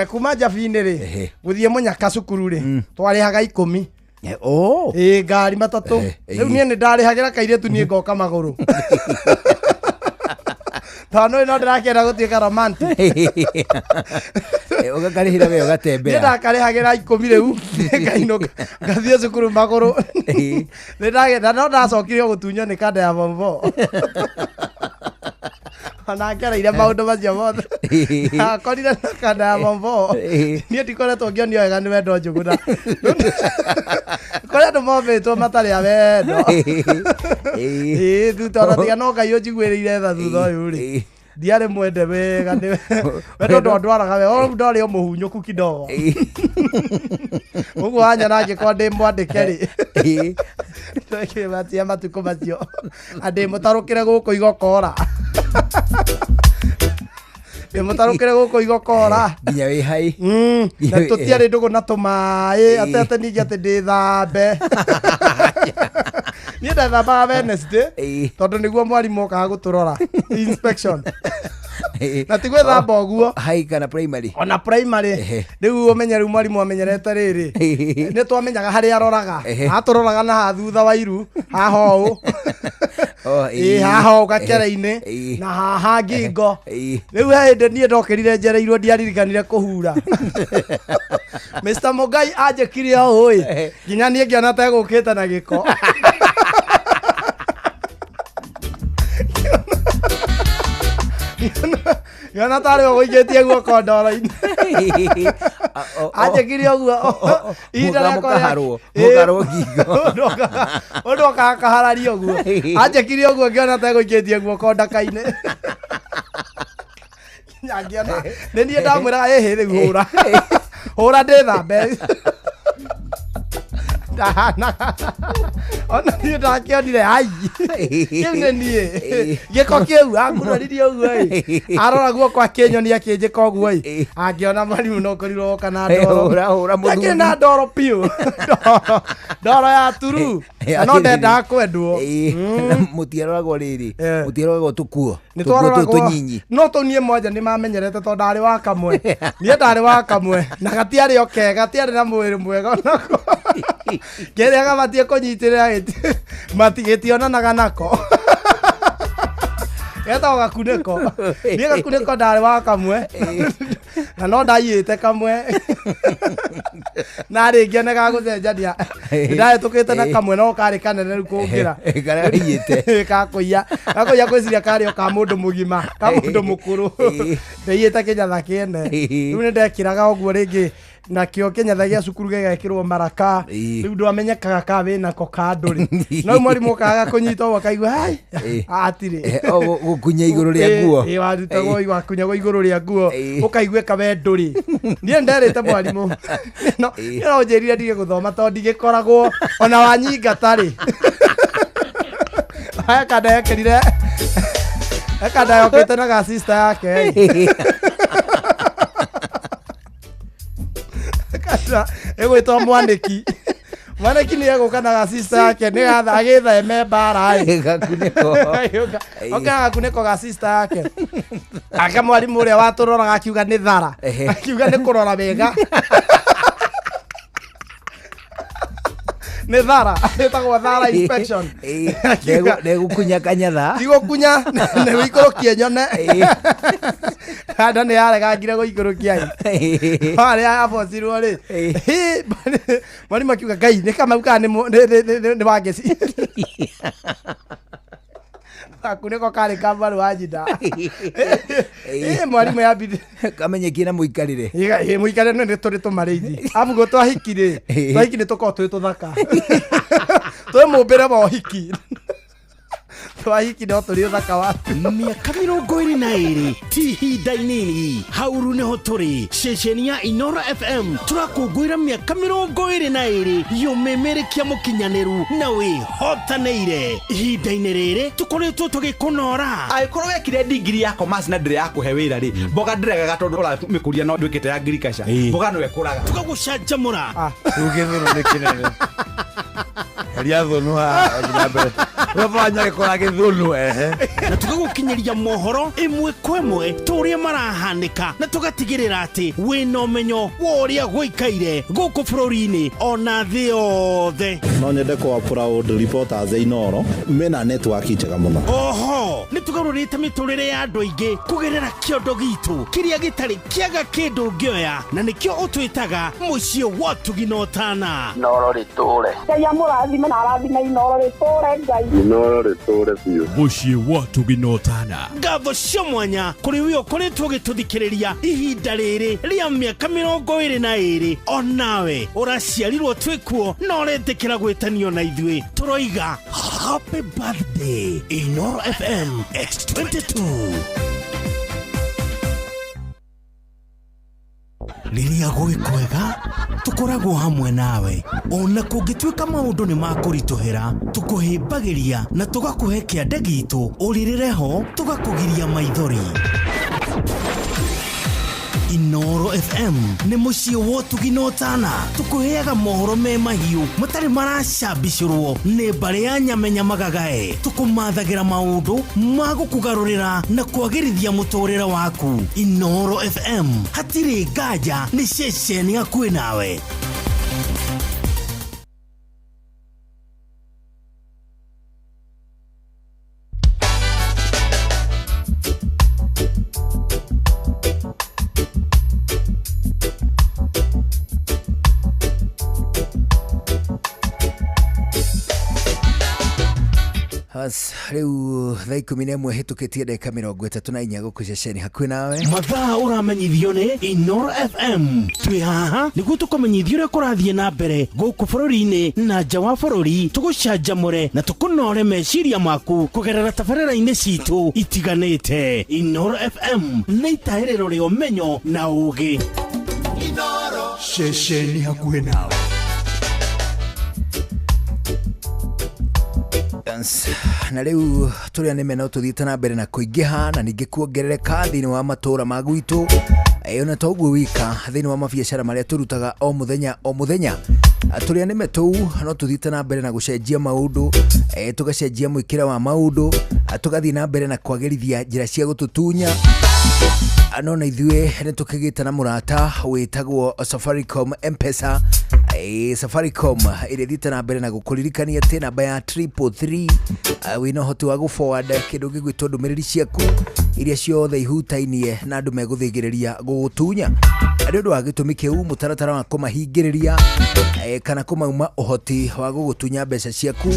S16: Kuma Njabi-inĩ rĩ gũthiĩ Mũnyaka cukuru rĩ twarĩhaga 10. Ĩĩ ngari matatũ. Rĩu niĩ nĩ ndarĩhagĩra kairĩtu niĩ ngoka magũrũ. Tondũ no ndĩrakĩenda gũtuĩka romantic.
S15: Ũgakarĩhĩra we ũgatembea.
S16: Niĩ ndakarĩhagĩra 10 rĩu ngainũka ngathiĩ cukuru magũrũ. Nĩ ndagenda no ndacokire gũtunywo nĩ kanda ya form 4. Ona ngereire maũndũ macio mothe. Akorire na kanda ya form 4. Niĩ ndikoretwo ngĩonio wega nĩ wendo Njũgũna. Kũrĩ andũ mombĩtwo matarĩ a wendo. Ĩĩ thutha ona tiga no Ngai ũnjiguĩrĩire tha thutha ũyũ rĩ. Ndiarĩ mwende wega nĩ wendo ndwandwaraga wega o ndarĩ o mũhunyũku kidogo. Ũguo wanyona angĩkorwo ndĩ mwandĩke rĩ. Ndĩmatia matukũ macio andĩ mũtarũkĩre gũkũ igokora. Ndĩmũtarũkĩre gũkũ igokora.
S15: Nginya wĩ hai.
S16: Na tũtiarĩ ndũgũ na tũmaĩ atĩ atĩ ningĩ atĩ ndĩthambe. Niĩ ndathambaga Wednesday tondũ nĩguo mwarimũ okaga gũtũrora inspection. Na ti gwĩthamba ũguo.
S15: Hai kana primary?
S16: Ona primary. Rĩu ũmenye rĩu mwarimũ amenyerete rĩrĩ, nĩ twamenyaga harĩa aroraga. Atũroraga na haha thutha wa iru haha ũũ.
S15: Oh,
S16: Ĩ, haha ũũ gakere-inĩ na haha ngingo. Rĩu he hĩndĩ niĩ ndokĩrire njereirwo, ndiaririkanire kũhura. Mr Mũngai anjĩkire ũũ ĩ, nginya niĩ ngĩona ta egũkĩte na gĩko. Ngĩona tarĩ we gũikĩtie guoko ndoro-inĩ. Anjĩkire ũguo ihinda
S15: Mũka
S16: rĩakwa rĩa-
S15: mũkaharwo,
S16: Ĩ,
S15: mũkaharwo ngingo.
S16: Ũndũ okakahararia ũguo. Anjĩkire ũguo ngĩona ta egũikĩtie guoko ndaka-inĩ. Nginya ngĩona nĩ niĩ ndamwĩraga, ĩhĩ, rĩu hũra hũra ndĩthambe. Ndahanaga ona niĩ ndakĩonire, ai, kĩu nĩ niĩ gĩko kĩu anguraririe ũguo ĩ. Arora guoko akĩnyonia akĩnjĩka ũguo ĩ, angĩona mwarimũ no korirwo woka na ndoro.
S15: Hũra, hũra mũthuri.
S16: Akĩrĩ na ndoro biũ, ndoro, ndoro ya turu. Na no ndendaga kwendwo.
S15: Mũtiaroragwo rĩrĩ, mũtiaroragwo tũkuo
S16: Nĩ
S15: tũkuo tũu
S16: twaroragwo
S15: tũnyinyi?
S16: No tũu niĩ mwanja nĩ mamenyerete tondũ ndarĩ wa kamwe, niĩ ndarĩ wa kamwe na gatiarĩ o kega, gatiarĩ na mwĩrĩ mwega onako. Kĩrĩa gabatiĩ kũnyitĩrĩra gĩtionanaga nako, getagwo gakunĩko. Niĩ gakunĩko ndarĩ wa kamwe na no ndaiyĩte kamwe na rĩngĩ nĩ gagũcenjania. Ndahĩtũkĩte na kamwe no karĩ kanene rĩu kũngĩra.
S15: Karĩa waiyĩte.
S16: Kakũiya, gakũiya kwĩciria karĩ o ka mũndũ mũgima, ka mũndũ mũkũrũ. Ndaiyĩte kĩnyatha kĩene. Rĩu nĩ ndekĩraga ũguo rĩngĩ nakĩo kĩnyatha gĩa cukuru gĩgekĩrwo maraka. Rĩu ndwamenyekaga ka wĩnako ka ndũrĩ no rĩu mwarimũ kaga kũnyita ũguo akaigua hai hatirĩ.
S15: O, gũkunya igũrũ rĩa nguo.
S16: Warutagwo wakunyagwo igũrũ rĩa nguo ũkaiguĩka we ndũrĩ. Niĩ nderĩte mwarimũ no niĩ no njĩrire ndige gũthoma tondũ ndigĩkoragwo ona wanyingata rĩ. Aya kanda yekĩrire ekanda yokĩte na ga sister yake kanda ĩgwĩtwo mwanĩki. Mwanĩki nĩ egũka na ga sister yake nĩgetha agĩtheme mbara ĩ.
S15: Gakunĩko.
S16: Oka gakunĩko ga sister yake aka mwarimũ ũrĩa watũroraga akiuga nĩ thara, akiuga nĩ kũrora wega nĩ thara, ĩtagwo thara inspection.
S15: Ndegũkunya kanyatha.
S16: Tigũkunya, nĩ wĩikũrũkie nyone kanda nĩ yaregangire gũikũrũkia ĩ harĩa yabocirwo rĩ. Mwarimũ akiuga ngai nĩ kamau kana nĩ wangeci gakunĩko karĩ ka mwarĩ wa nyina. Ĩ, mwarimũ yambire
S15: kamenyekie na mũikarĩre.
S16: Ĩ, mũikarĩre nĩ tũrĩ tũmarĩithi amu twahiki rĩ, twahiki nĩ tũkoragwo twĩ tũthaka, twĩ mũmbĩre wa ũhiki, twahiki no tũrĩ ũthaka wa
S5: Mĩaka 22 ti ihinda inini. Hauru nĩho tũrĩ ceceni ya Inoro FM tũrakũngũĩra mĩaka 22 yũmĩmĩrĩkia mũkinyanĩru na wĩhotanĩire. Ihinda-inĩ rĩrĩ tũkoretwo tũgĩkũnora.
S9: Angĩkorwo wekire ndigiri ya commerce na ndĩrĩ yakũhe wĩra rĩ, mboga ndĩregaga tondũ ũramĩkũria no ndwĩkĩte ya agriculture, mboga no ĩkũraga.
S5: Tũgagũcanjamũra.
S14: Rĩu gĩthũnũ nĩ kĩnene. Heria thũnũ haha ũthiĩ na mbere. Webanya gĩkora gĩthũnũ ehe.
S5: Na tũgagũkinyĩria mohoro ĩmwe kwa ĩmwe ta ũrĩa marahanĩka na tũgatigĩrĩra atĩ wĩna ũmenyo wa ũrĩa gũikaire gũkũ bũrũri-inĩ ona thĩ yothe.
S10: No nyende kũ proud reporters a Inooro mena network njega mũno.
S5: Oho nĩ tũgarũrĩte mĩtũrĩre ya andũ aingĩ kũgerera kĩondo gitũ kĩrĩa gĩtarĩ kĩaga kĩndũ ũngĩoya na nĩkĩo ũtwĩtaga mũciĩ wa ũtugi na ũtana.
S11: Inooro rĩtũre.
S12: Ngai amũrathime na arathime Inooro rĩtũre Ngai.
S11: Inooro rĩtũre biũ.
S21: Mũciĩ wa ũtugi na ũtana.
S5: Ngatho cia mwanya kũrĩ we ũkoretwo ũgĩtũthikĩrĩria ihinda rĩrĩ rĩa mĩaka 22. Onawe ũraciarirwo twĩkuo na ũretĩkĩra gwĩtanio na ithuĩ, tũroiga happy birthday Inooro FM at 22. Rĩrĩa gwĩ kwega tũkoragwo hamwe nawe, ona kũngĩtuĩka maũndũ nĩ makũritũhĩra, tũkũhĩmbagĩria na tũgakũhe kĩande gitũ ũrĩrĩre ho, tũgakũgiria maithori. Inoro FM nĩ mũciĩ wa ũtugi na ũtana. Tũkũheaga mohoro me mahiũ matarĩ maracambicũrwo nĩ mbarĩ ya nyamenya magagae. Tũkũmathagĩra maũndũ ma gũkũgarũrĩra na kwagĩrithia mũtũrĩre waku. Inoro FM hatirĩ nganja nĩ ceceni hakuhĩ nawe.
S15: Has, rĩu thaa 11 hĩtũkĩtie ndagĩka 34 gũkũ ceceni hakuhĩ nawe.
S5: Mathaa ũramenyithio nĩ Inoro FM. Twĩ haha nĩguo tũkũmenyithie ũrĩa kũrathiĩ na mbere gũkũ bũrũri-inĩ na nja wa bũrũri, tũgũcanjamũre na tũkũnore meciria maku kũgerera tabarĩra-inĩ citũ itiganĩte. Inoro FM nĩ itahĩrĩro rĩa ũmenyo na ũũgĩ.
S17: Ceceni hakuhĩ nawe.
S15: Yes. Na rĩu tũrĩa nĩme no tũthiĩte na mbere na kũingĩha na ningĩ kuongerereka thĩinĩ wa matũũra ma gwitũ. Ona to ũguo wika thĩinĩ wa mabiacara marĩa tũrutaga o mũthenya o mũthenya. Tũrĩa nĩme tũu no tũthiĩte na mbere na gũcenjia maũndũ, tũgacenjia mwĩkĩre wa maũndũ, tũgathiĩ na mbere na kwagĩrithia njĩra cia gũtũtunya. No na ithuĩ nĩ tũkĩgĩte na mũrata wĩtagwo Safaricom M-Pesa. Safaricom ĩrĩa ĩthiĩte na mbere na gũkũririkania atĩ namba ya 333 wĩna ũhoti wa gũ-forward kĩndũ gĩgwĩtwo ndũmĩrĩri ciaku iria ciothe ihutainie na andũ megũthĩgĩrĩria gũgũtunya. Nĩ ũndũ wa gĩtũmi kĩu mũtaratara wa kũmahingĩrĩria kana kũmauma ũhoti wa gũgũtunya mbeca ciaku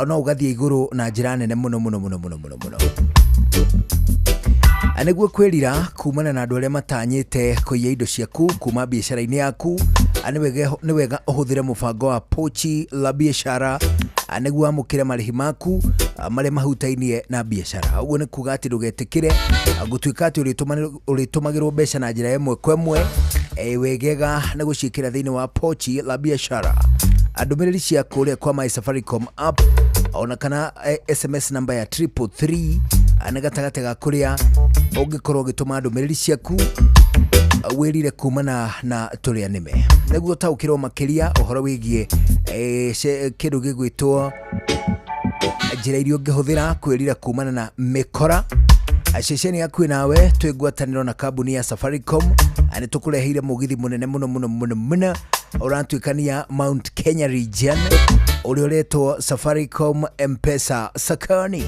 S15: no ũgathiĩ igũrũ na njĩra nene mũno mũno mũno mũno mũno mũno. Nĩguo kwĩrira kumana na andũ arĩa matanyĩte kũiya indo ciaku kuma biacara-inĩ yaku, nĩ wega ũhũthĩre mũbango wa Pochi la Biashara nĩguo wamũkĩre marĩhi maku marĩa mahutainie na biacara. Ũguo nĩ kuga atĩ ndũgetĩkĩre gũtuĩka atĩ ũrĩtũmagĩrwo mbeca na njĩra ĩmwe kwa ĩmwe. Wegega nĩ gũciĩkĩra thĩinĩ wa Pochi la Biashara. Ndũmĩrĩri cia kũrĩa kwa My Safaricom app ona kana SMS namba ya 333 nĩ gatagatĩ ga kũrĩa ũngĩkorwo ũgĩtũma ndũmĩrĩri ciaku wĩrire kumana na tũrĩa nĩme. Nĩguo ũtaũkĩrwo makĩria ũhoro wĩgiĩ kĩndũ gĩgwĩtwo njĩra iria ũngĩhũthĩra kwĩrira kumana na mĩkora, ceceni yaku nawe twĩ ngwatanĩro na kambuni ya Safaricom nĩ tũkũreheire mũgithi mũnene mũno mũno mũno mũno ũratuĩkania Mount Kenya region ũrĩa ũretwo Safaricom M-Pesa Sakani.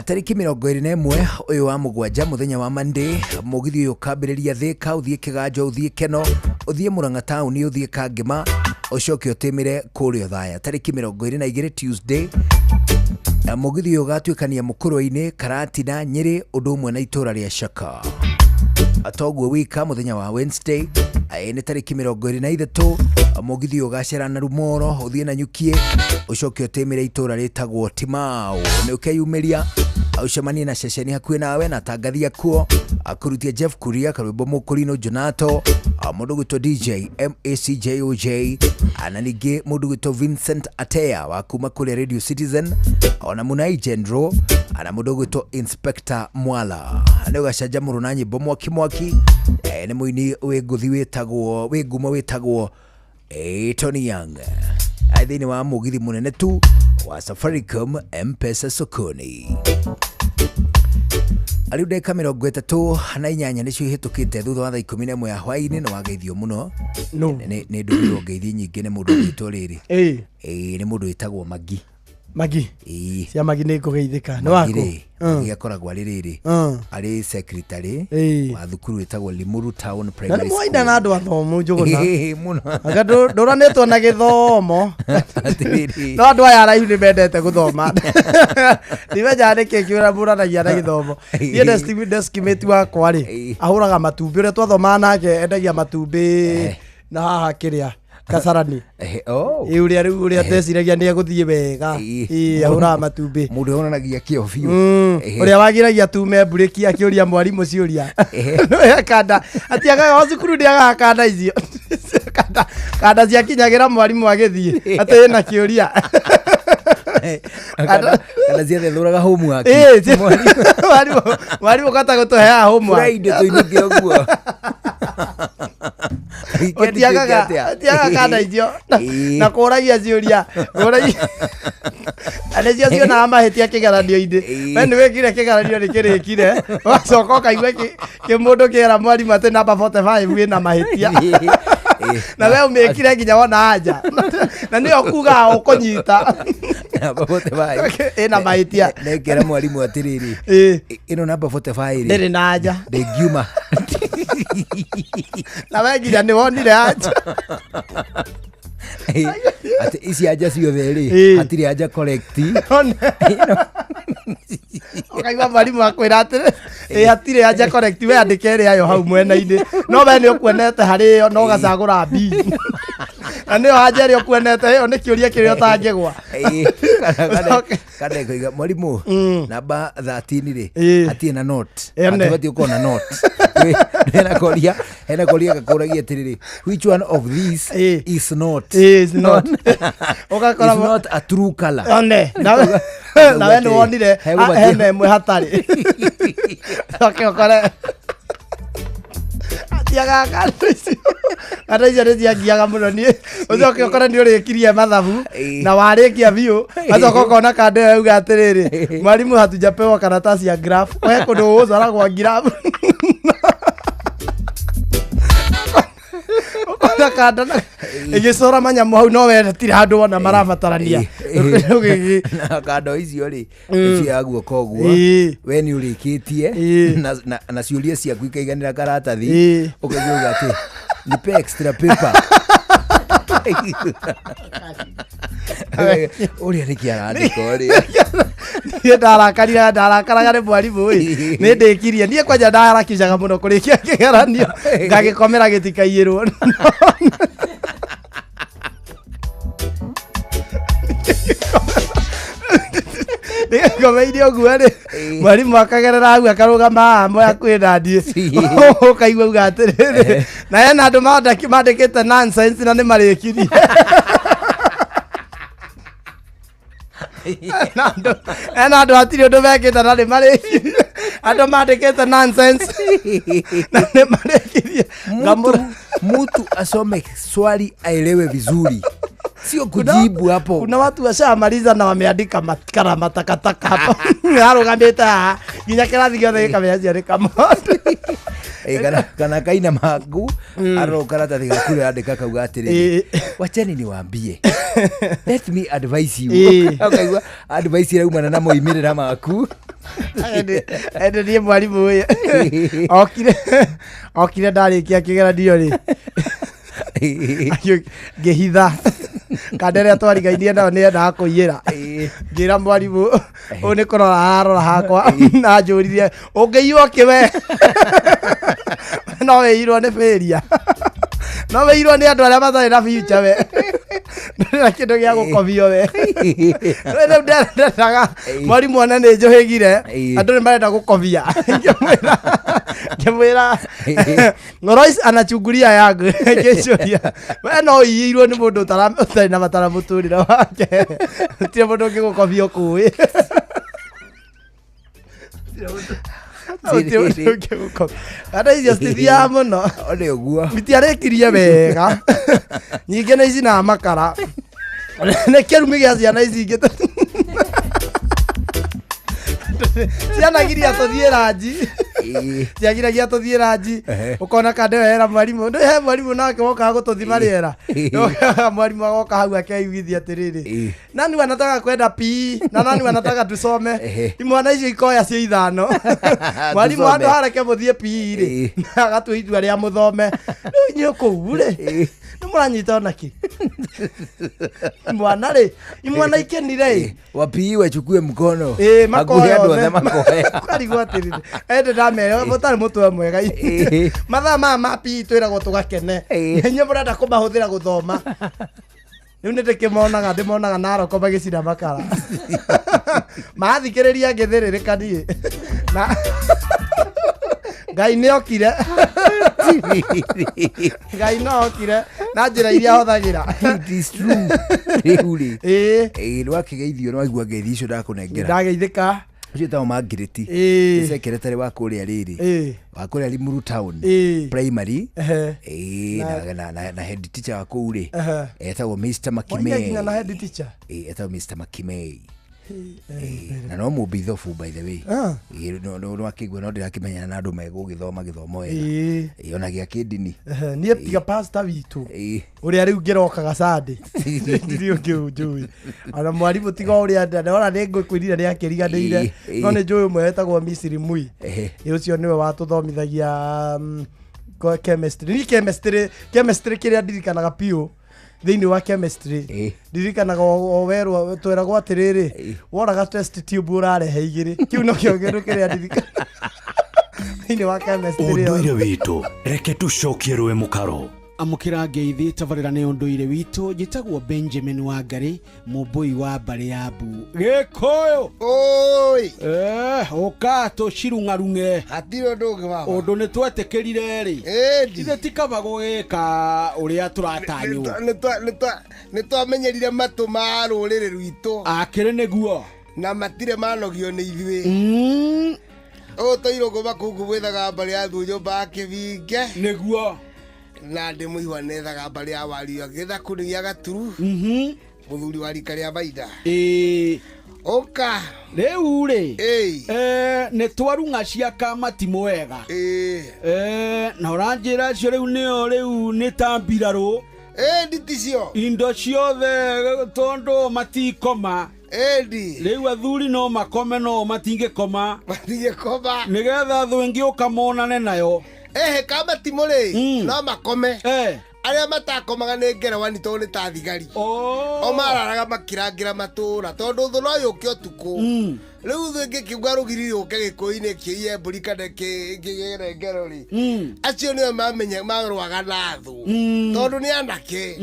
S15: Tarĩki 21 ũyũ wa mũgwanja mũthenya wa Monday, mũgithi ũyũ ũkambĩrĩria Thĩka, ũthiĩ Kĩganjo, ũthiĩ Keno, ũthiĩ Murang'a taũni, ũthiĩ Kangĩma, ũcoke ũtĩmĩre kũrĩa Othaya. Tarĩki 22 Tuesday, mũgithi ũyũ ũgatuĩkania Mũkũrwe-inĩ, Karatina, Nyĩrĩ, ũndũ ũmwe na itũũra rĩa Shaka. Toguo wika mũthenya wa Wednesday nĩ tarĩki 23, mũgithi ũyũ ũgacera na Rumoro, ũthiĩ na Nyukie, ũcoke ũtĩmĩre itũũra rĩtagwo Timau. Nĩ ũkeyumĩria ũcemanie na ceceni hakuhĩ nawe na tangathia kuo akũrutia Jeff Kuria, Karwĩmbo Mũkũrinũ, Jonato, mũndũ gwĩtwo DJ MACJOJ, na ningĩ mũndũ gwĩtwo Vincent Atea wa kuma kũrĩa Radio Citizen, ona Munai Jendro, na mũndũ gwĩtwo Inspector Mwala. Nĩ ũgacanjamũrwo na nyĩmbo mwaki mwaki. Nĩ mũini wĩ ngũthi wĩtagwo wĩ ngumo wĩtagwo Tony Young. Thĩinĩ wa mũgithi mũnene tu wa Safaricom M-Pesa Sokoni. Rĩu ndagĩka 38 nĩcio ihĩtũkĩte thutha wa thaa 11 ya hwaĩ-inĩ. Nĩ wageithio mũno. Nĩ ndũmĩrwo ngeithi nyingĩ nĩ mũndũ ũgwĩtwo rĩrĩ. Nĩ mũndũ wĩtagwo Magi.
S16: Magi. Cia Magi nĩ ngũgeithĩka. Nĩ
S15: Magi
S16: waku?
S15: rĩ, Magi akoragwo arĩ rĩrĩ, arĩ secretary wa thukuru ĩtagwo Limuru Town
S16: Na nĩ
S15: Primary
S16: mwaina na andũ athomu Njũgũna.
S15: Mũno.
S16: Anga ndũranĩtwo na gĩthomo.
S15: Atĩrĩrĩ.
S16: No andũ aya araihu nĩ mendete gũthoma. Ndimenyaga nĩkĩ kĩũramũranagia na gĩthomo. Niĩ deskmate wakwa rĩ, ahũraga matumbĩ. Ũrĩa twathomaga nake endagia matumbĩ na haha kĩrĩa Kasarani. Ĩ, ũrĩa rĩu ũrĩa teciragia nĩ egũthiĩ wega. Ĩ, ahũraga matumbĩ.
S15: Mũndũ onanagia kĩo biũ.
S16: Ũrĩa wagiragia tume mburĩki akĩũria mwarimũ ciũria. Kanda atiagaga o cukuru ndĩagaga kanda icio. Kanda ciakinyagĩra mwarimũ agĩthiĩ atĩ ĩna kĩũria.
S15: Kana kana ciathethũraga homework.
S16: Ĩĩ, mwarimũ mwarimũ kata gũtũheaga homework.
S15: Friday tũinũke ũguo. Weekend
S16: Ũtiagaga
S15: tuĩke atĩa?
S16: ũtiagaga kanda icio na kũragia ciũria kũragia na nĩcio cionaga mahĩtia kĩgeranio-inĩ we nĩ wĩkire kĩgeranio nĩ kĩrĩkire ũgacoka ũkaigua kĩmũndũ kĩera mwarimũ atĩ namba 45 ĩna mahĩtia na we ũmĩkire nginya wona anja na nĩyo kugaga ũkũnyita
S15: Namba 45.
S16: ĩna mahĩtia
S15: Nekera mwarimũ atĩrĩrĩ ĩno namba 45 rĩ
S16: ndĩrĩ na anja
S15: ndĩngiuma
S16: na we nginya nĩ wonire anja
S15: atĩ ici anja ciothe rĩ hatirĩ anja correct.
S16: Ũkaigua mwarimũ akwĩra atĩrĩ ĩ hatirĩ anja correct we andĩke ĩrĩa yo hau mwena-inĩ no we nĩ ũkuonete harĩ ĩyo no ũgacagũra B na nĩyo anja ĩrĩa ũkuonete ĩyo nĩ kĩũria kĩrĩa ũtangĩgwa.
S15: Ĩĩ, kana ĩkoiga mwarimũ namba 13 rĩ hatirĩ na not.
S16: Ene.
S15: Hatibatiĩ gũkorwo na not. Hena koria hena koria gakũragia atĩrĩrĩ, which one of these is not,
S16: Is not. Ũgakora
S15: is not a true color.
S16: One na we nĩ wonire hena ĩmwe hatarĩ coke ũkore atiagaga kando icio kando icio nĩ ciangiaga mũno niĩ ũcoke ũkore nĩ ũrĩkirie mathabu na warĩkia biũ wacoka ũkona kando ĩyo yauga atĩrĩrĩ mwalimu hatujapewa karatasi ya graph we kũndũ gũgũcoragwo graph ũkona kando ĩgĩcora manyamũ hau no we hatirĩ handũ wona marabatarania.
S15: Na kando icio rĩ icio ya guoko ũguo we nĩ ũrĩkĩtie na ciũria ciaku ikaiganĩra karatathi ũkaigua uga atĩ nipe extra paper ũrĩa nĩkĩ arandĩka ũrĩa.
S16: Niĩ ndarakarire ndarakaraga nĩ mwarimũ ĩ nĩ ndĩkirie niĩ kwanja ndaharakicaga mũno kũrĩkia kĩgeranio ngagĩkomera gĩtikaiyĩrwo. Ndĩgĩkomeire ũguo rĩ mwarimũ akagerera hau akarũgama haha mwe hakuhĩ na niĩ ũkaigua uga atĩrĩrĩ na hena andũ mandĩkĩte nonsense na nĩ marĩkirie. Hena andũ hatirĩ ũndũ mekĩte na nĩ marĩkirie andũ mandĩkĩte nonsense na nĩ marĩkirie.
S15: Mtu asome swali aelewe vizuri, sio kujibu hapo.
S16: Kuna watu washamaliza na wameandika makara matakataka hapo arũgamĩte haha nginya kĩrathi gĩothe gĩkamenya acio nĩ kamondo.
S15: Eh, kana kaina magu aro karatathi gaku andĩka kauga atĩrĩrĩ wacheni niwaambie, let me advise you. Ũkaigua advice iraumana na moimĩrĩra maku.
S16: Ende niĩ mwarimũ ũyũ okire okire ndarĩkia kĩgeranio rĩ ngĩhitha kanda ĩrĩa twarigainie nayo nĩ endaga kũiyĩra ngĩra mwarimũ ũyũ nĩ kũrora ararora hakwa na anjũririe ũngĩiywo kĩ we no wĩirwo nĩ failure no wĩirwo nĩ andũ arĩa matarĩ na future we ndũrĩ na kĩndũ gĩa gũkomio we rĩu ndendaga mwarimũ one nĩ njũhĩgire andũ nĩ marenda gũkomia ngĩmwĩra Royce anachungulia yangu ngĩcuria we no ũiyĩirwo nĩ mũndũ ũtarĩ na matara mũtũrĩre wake gũtirĩ mũndũ ũngĩgũkomia ũkũĩ. Gũtirĩ mũndũ ũngĩgũkomia andũ icio citithiaga mũno
S15: nĩ ũguo
S16: itiarĩkirie wega nyingĩ nĩ icinaga makara nĩ kĩrumi gĩa ciana ici ingĩ cianagiria tũthiĩ ranji ciagiragia tũthiĩ ranji ũkona kande wera mwarimũ ndĩ he mwarimũ nake wokaga gũtũthima rĩera mwarimũ agoka hau akeiguithia atĩrĩrĩ nani wanataka kwenda PE na nani wanataka tusome imwana icio ikoya cio ithano mwarimũ handũ hareke mũthiĩ PE rĩ agatua itua rĩa mũthome rĩu inyuĩ kũu rĩ nĩ mũranyita ona kĩ mwana rĩ imwana ikenire ĩ
S15: wapii wachukue mkono
S16: ĩ
S15: hakuhĩ andũ othe makoya
S16: karigwo atĩrĩrĩ ende ndamere mũtarĩ mũtwe mwega mathaa maya ma PE twĩragwo tũgakene inyuĩ mũrenda kũmahũthĩra gũthoma rĩu nĩ ndĩkĩmonaga ndĩmonaga naroko magĩcina makara mathikĩrĩria ngĩthĩrĩrĩka niĩ na Ngai nĩ okire Ngai no okire Na njĩra iria hũthagĩra.
S15: It is true. Rĩu rĩ, ĩĩ, nĩwakĩgeithio, nĩwaigua ngeithi icio ndakũnengera.
S16: Ndageithĩka.
S15: Ũcio wĩtagwo Margaret.
S16: Ĩĩ.
S15: Nĩ secretary wa kũrĩa rĩrĩ, wa kũrĩa Limuru Town Primary. Ĩĩ, na head teacher wa kũu rĩ, etagwo Mr.
S16: Waingia nginya na
S15: Makimei.
S16: head teacher.
S15: Ĩĩ, etagwo Mr. Makimei. Na no mũmbithobu, by the way. Ĩĩ, nĩwakĩigua no ndĩrakĩmenyana na andũ megũgĩthoma gĩthomo wega. Ĩĩ, ona gĩa kĩndini.
S16: Ehe, niĩ tiga pastor witũ ũrĩa rĩu ngĩrokaga Sunday, ndirĩ ũngĩ njũĩ, ona mwarimũ tiga ũrĩa ndona nĩ ngũkwĩrire nĩ akĩriganĩire. No nĩ njũĩ ũmwe wetagwo Misiri Mui. Ĩ, ũcio nĩwe watũthomithagia chemistry. Ni chemistry kĩrĩa ndirikanaga biũ thĩinĩ wa chemistry, ndirikanaga o werwo tweragwo atĩrĩrĩ, woraga test tube ũrarehe igĩrĩ. Kĩu nokĩo kĩndũ kĩrĩa ndirikanaga thĩinĩ wa chemistry ĩyo.
S21: Ũndũire witũ, reke tũcokie rũĩ mũkaro.
S5: Amũkĩra ngeithi, tabarĩra nĩ ũndũire witũ. Njĩtagwo Benjamin Wangari, mũmbũi wa mbarĩ ya mbu Gĩkũyũ.
S17: Oi.
S5: Ũka tũcirung'arung'e.
S17: Hatirĩ ũndũ ũngĩ baba.
S5: Ũndũ nĩ twetĩkĩrire rĩ, ithe ti kaba gũgĩka ũrĩa tũratanywo.
S17: Nĩ twamenyerire matũ ma rũrĩrĩ rwitũ.
S5: Akĩrĩ nĩguo.
S17: Na matirĩ manogio nĩ ithuĩ. Ũũ tũirũngũ makungu gwĩthaga mbarĩ ya thu nyũmba ya kĩbinge.
S5: Nĩguo.
S17: Na ndĩ mũihwa nethaga mbarĩ ya wario gĩthaku nĩ gĩa gaturu. Mũthuri wa rika rĩa maitha. Ũka.
S5: Rĩu rĩ, nĩ twarung'a cia kamatimũ wega. Na ũranjĩra acio rĩu nĩo rĩu nĩ ta mbirarũ.
S17: Nditi cio.
S5: Indo ciothe tondũ matikoma. Rĩu athuri no makome no matingĩkoma.
S17: Matingĩkoma.
S5: Nĩgetha thũ ĩngĩ ũka monane nayo.
S17: Ehe, kamatimũ rĩ, no makome. Arĩa matakomaga nĩ ngerewani tondũ nĩ ta thigari. O mararaga makĩrangĩra matũũra tondũ thũ no yũke ũtukũ. Rĩu thũ ĩngĩkiuga rũgiri rũke gĩkũyũ-inĩ kĩiye mbũri kana kĩgere ngero rĩ, acio nĩo mamenya marũaga na thũ tondũ nĩ anake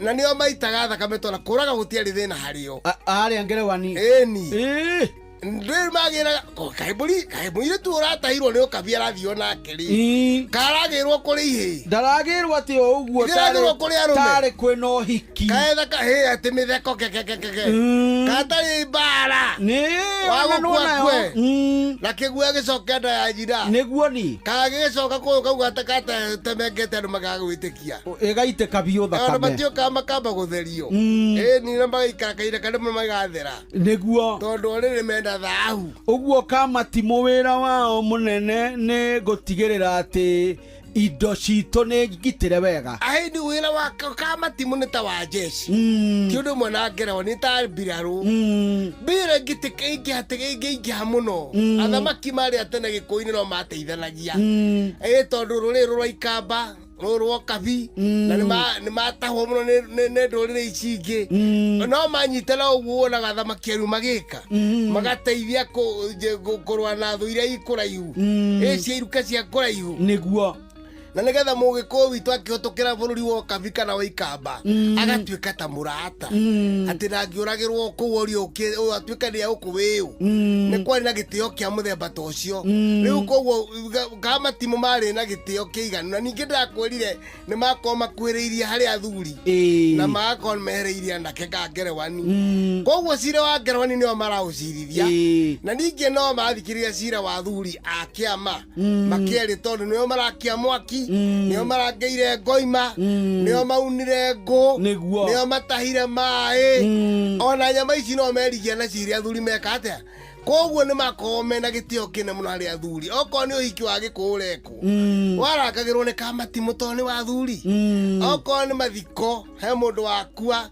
S17: na nĩo maitaga thakame tondũ kũraga gũtiarĩ thĩna harĩo.
S5: Arĩa ngerewani.
S17: Ĩni. Rĩu magĩraga kaĩ mbũri kaĩ mũirĩtu ũratahirwo nĩ ũkabi arathiĩ onake rĩ, karagĩrwo kũrĩ ihĩĩ.
S5: Ndaragĩrwo atĩ o ũguo.
S17: Ndaragĩrwo kũrĩ arũme.
S5: Tarĩ kwĩna ũhiki.
S17: Kaetha kahĩ atĩ mĩtheko kekekekeke katarĩ mbara.
S5: Nĩ
S17: wa
S5: ona
S17: gũkua
S5: nĩwonayo.
S17: kwe na kĩguo gĩcoke nda ya nyina.
S5: Nĩguo ni.
S17: Kagĩgĩcoka kũu kauga katemengete andũ makaga gwĩtĩkia.
S5: Ĩgaitĩka biũ
S17: Andũ
S5: thakame.
S17: matiokaga makamba gũtherio. Ĩni na magaikara kahinda karĩa magathera.
S5: Nĩguo.
S17: Tondũ rĩrĩ menda thahu.
S5: Ũguo kamatimũ wĩra wao mũnene nĩ gũtigĩrĩra atĩ indo citũ nĩ ngitĩre wega.
S17: Ahĩndĩ wĩra wa kamatimũ nĩ ta wa jeshi. Ti ũndũ ũmwe na ngerewa, nĩ ta mbirarũ. Mbira ingĩingĩha mũno. Athamaki marĩ a tene gĩkũyũ-inĩ no mateithanagia. Ĩ tondũ rũrĩrĩ rũrũ rwa ikamba, rũrũ rwa kabi, na nĩ matahwo mũno nĩ ndũrĩrĩ ici ingĩ. No manyitana ũguo wonaga athamaki erũ magĩka. Magateithia kũrũa na thũ iria ikũraihu. Ĩ cia iruka cia kũraihu.
S5: Nĩguo.
S17: Na nĩgetha mũgĩkũyũ witũ akĩhĩtũkĩra bũrũri wa ũkabi kana wa ikamba, agatuĩka ta mũrata. Atĩ ndangĩũragĩrwo kũu orio atuĩka nĩ egũkũ wĩũ. Nĩ kwarĩ na gĩtĩo kĩa mũthemba ta ũcio. Rĩu koguo kamatimũ marĩ na gĩtĩo kĩiganu. Na ningĩ ndĩrakwĩrire nĩ makorwo makuhĩrĩirie harĩ athuri. Na magakorwo mehereirie anake ka ngerewani. Koguo cira wa ngerewani nĩo maraũcirithia. Na ningĩ no marathikĩrĩria cira wa athuri a kĩama. Makĩerĩ tondũ nĩo marakia mwaki, nĩo marangĩire ngoima, nĩo maunire ngũ, nĩo matahire maĩ. Ona nyama ici no merigia nacio iria athuri meka atĩa. Koguo nĩ makoragwo mena gĩtĩo kĩnene mũno harĩ athuri. Okorwo nĩ ũhiki wa gĩkũyũ ũrekwo, warakagĩrwo nĩ kamatimũ tondũ nĩ wa athuri. Okorwo nĩ mathiko, he mũndũ wakua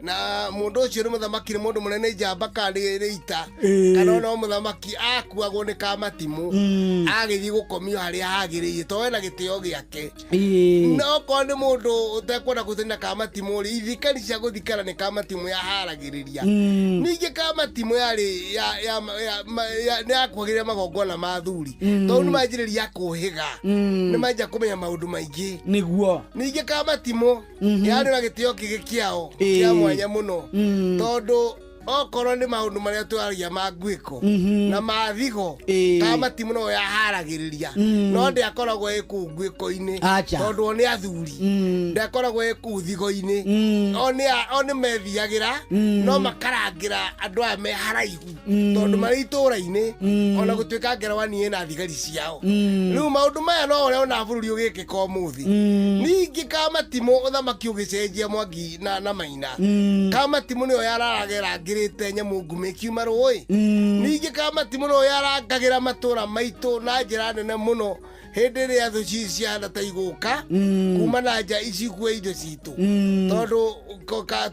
S17: na mũndũ ũcio nĩ mũthamaki, nĩ mũndũ mũnene njamba kana nĩ ita, kana ona mũthamaki akuagwo nĩ kamatimũ agĩthiĩ gũkomio harĩa hagĩrĩire tondũ ena gĩtĩo gĩake. Na okorwo nĩ mũndũ ũtekwenda gũthiĩ na kamatimũ rĩ, ithikani cia gũthikana nĩ kamatimũ yaharagĩrĩria. Ningĩ kamatimũ yarĩ nĩ yakuagĩrĩra magongona ma athuri tondũ nĩ manjĩrĩria kũhĩga, nĩ manjia kũmenya maũndũ maingĩ.
S5: Nĩguo.
S17: Ningĩ kamatimũ yarĩ na gĩtĩo kĩngĩ kĩao kĩa mwanya mũno tondũ Okorwo nĩ maũndũ marĩa twaragia ma nguĩko na ma thigo Kamatimũ no yaharagĩrĩria no ndĩakoragwo ĩ kũu nguĩko-inĩ
S5: Acha.
S17: tondũ o nĩ athuri ndĩakoragwo ĩ kũu thigo-inĩ o nĩ methiagĩra no makarangĩra andũ aya me haraihu tondũ marĩ itũũra-inĩ ona gũtuĩka ngerawani ĩna thigari ciao. Rĩu maũndũ maya no ũrĩa ona bũrũri ũgĩkĩka ũmũthĩ. Ningĩ Kamatimũ ũthamaki ũgĩcenjia Mwangi na Maina, Kamatimũ nĩyo yararaga ĩrangĩrĩte nyamũ ngume ikiuma rũĩ. Ningĩ Kamatimũ nĩyo yarangagĩra matũũra maitũ na njĩra nene mũno hĩndĩ ĩrĩa thũ ciahana ta igũka kuma na nja icikue indo citũ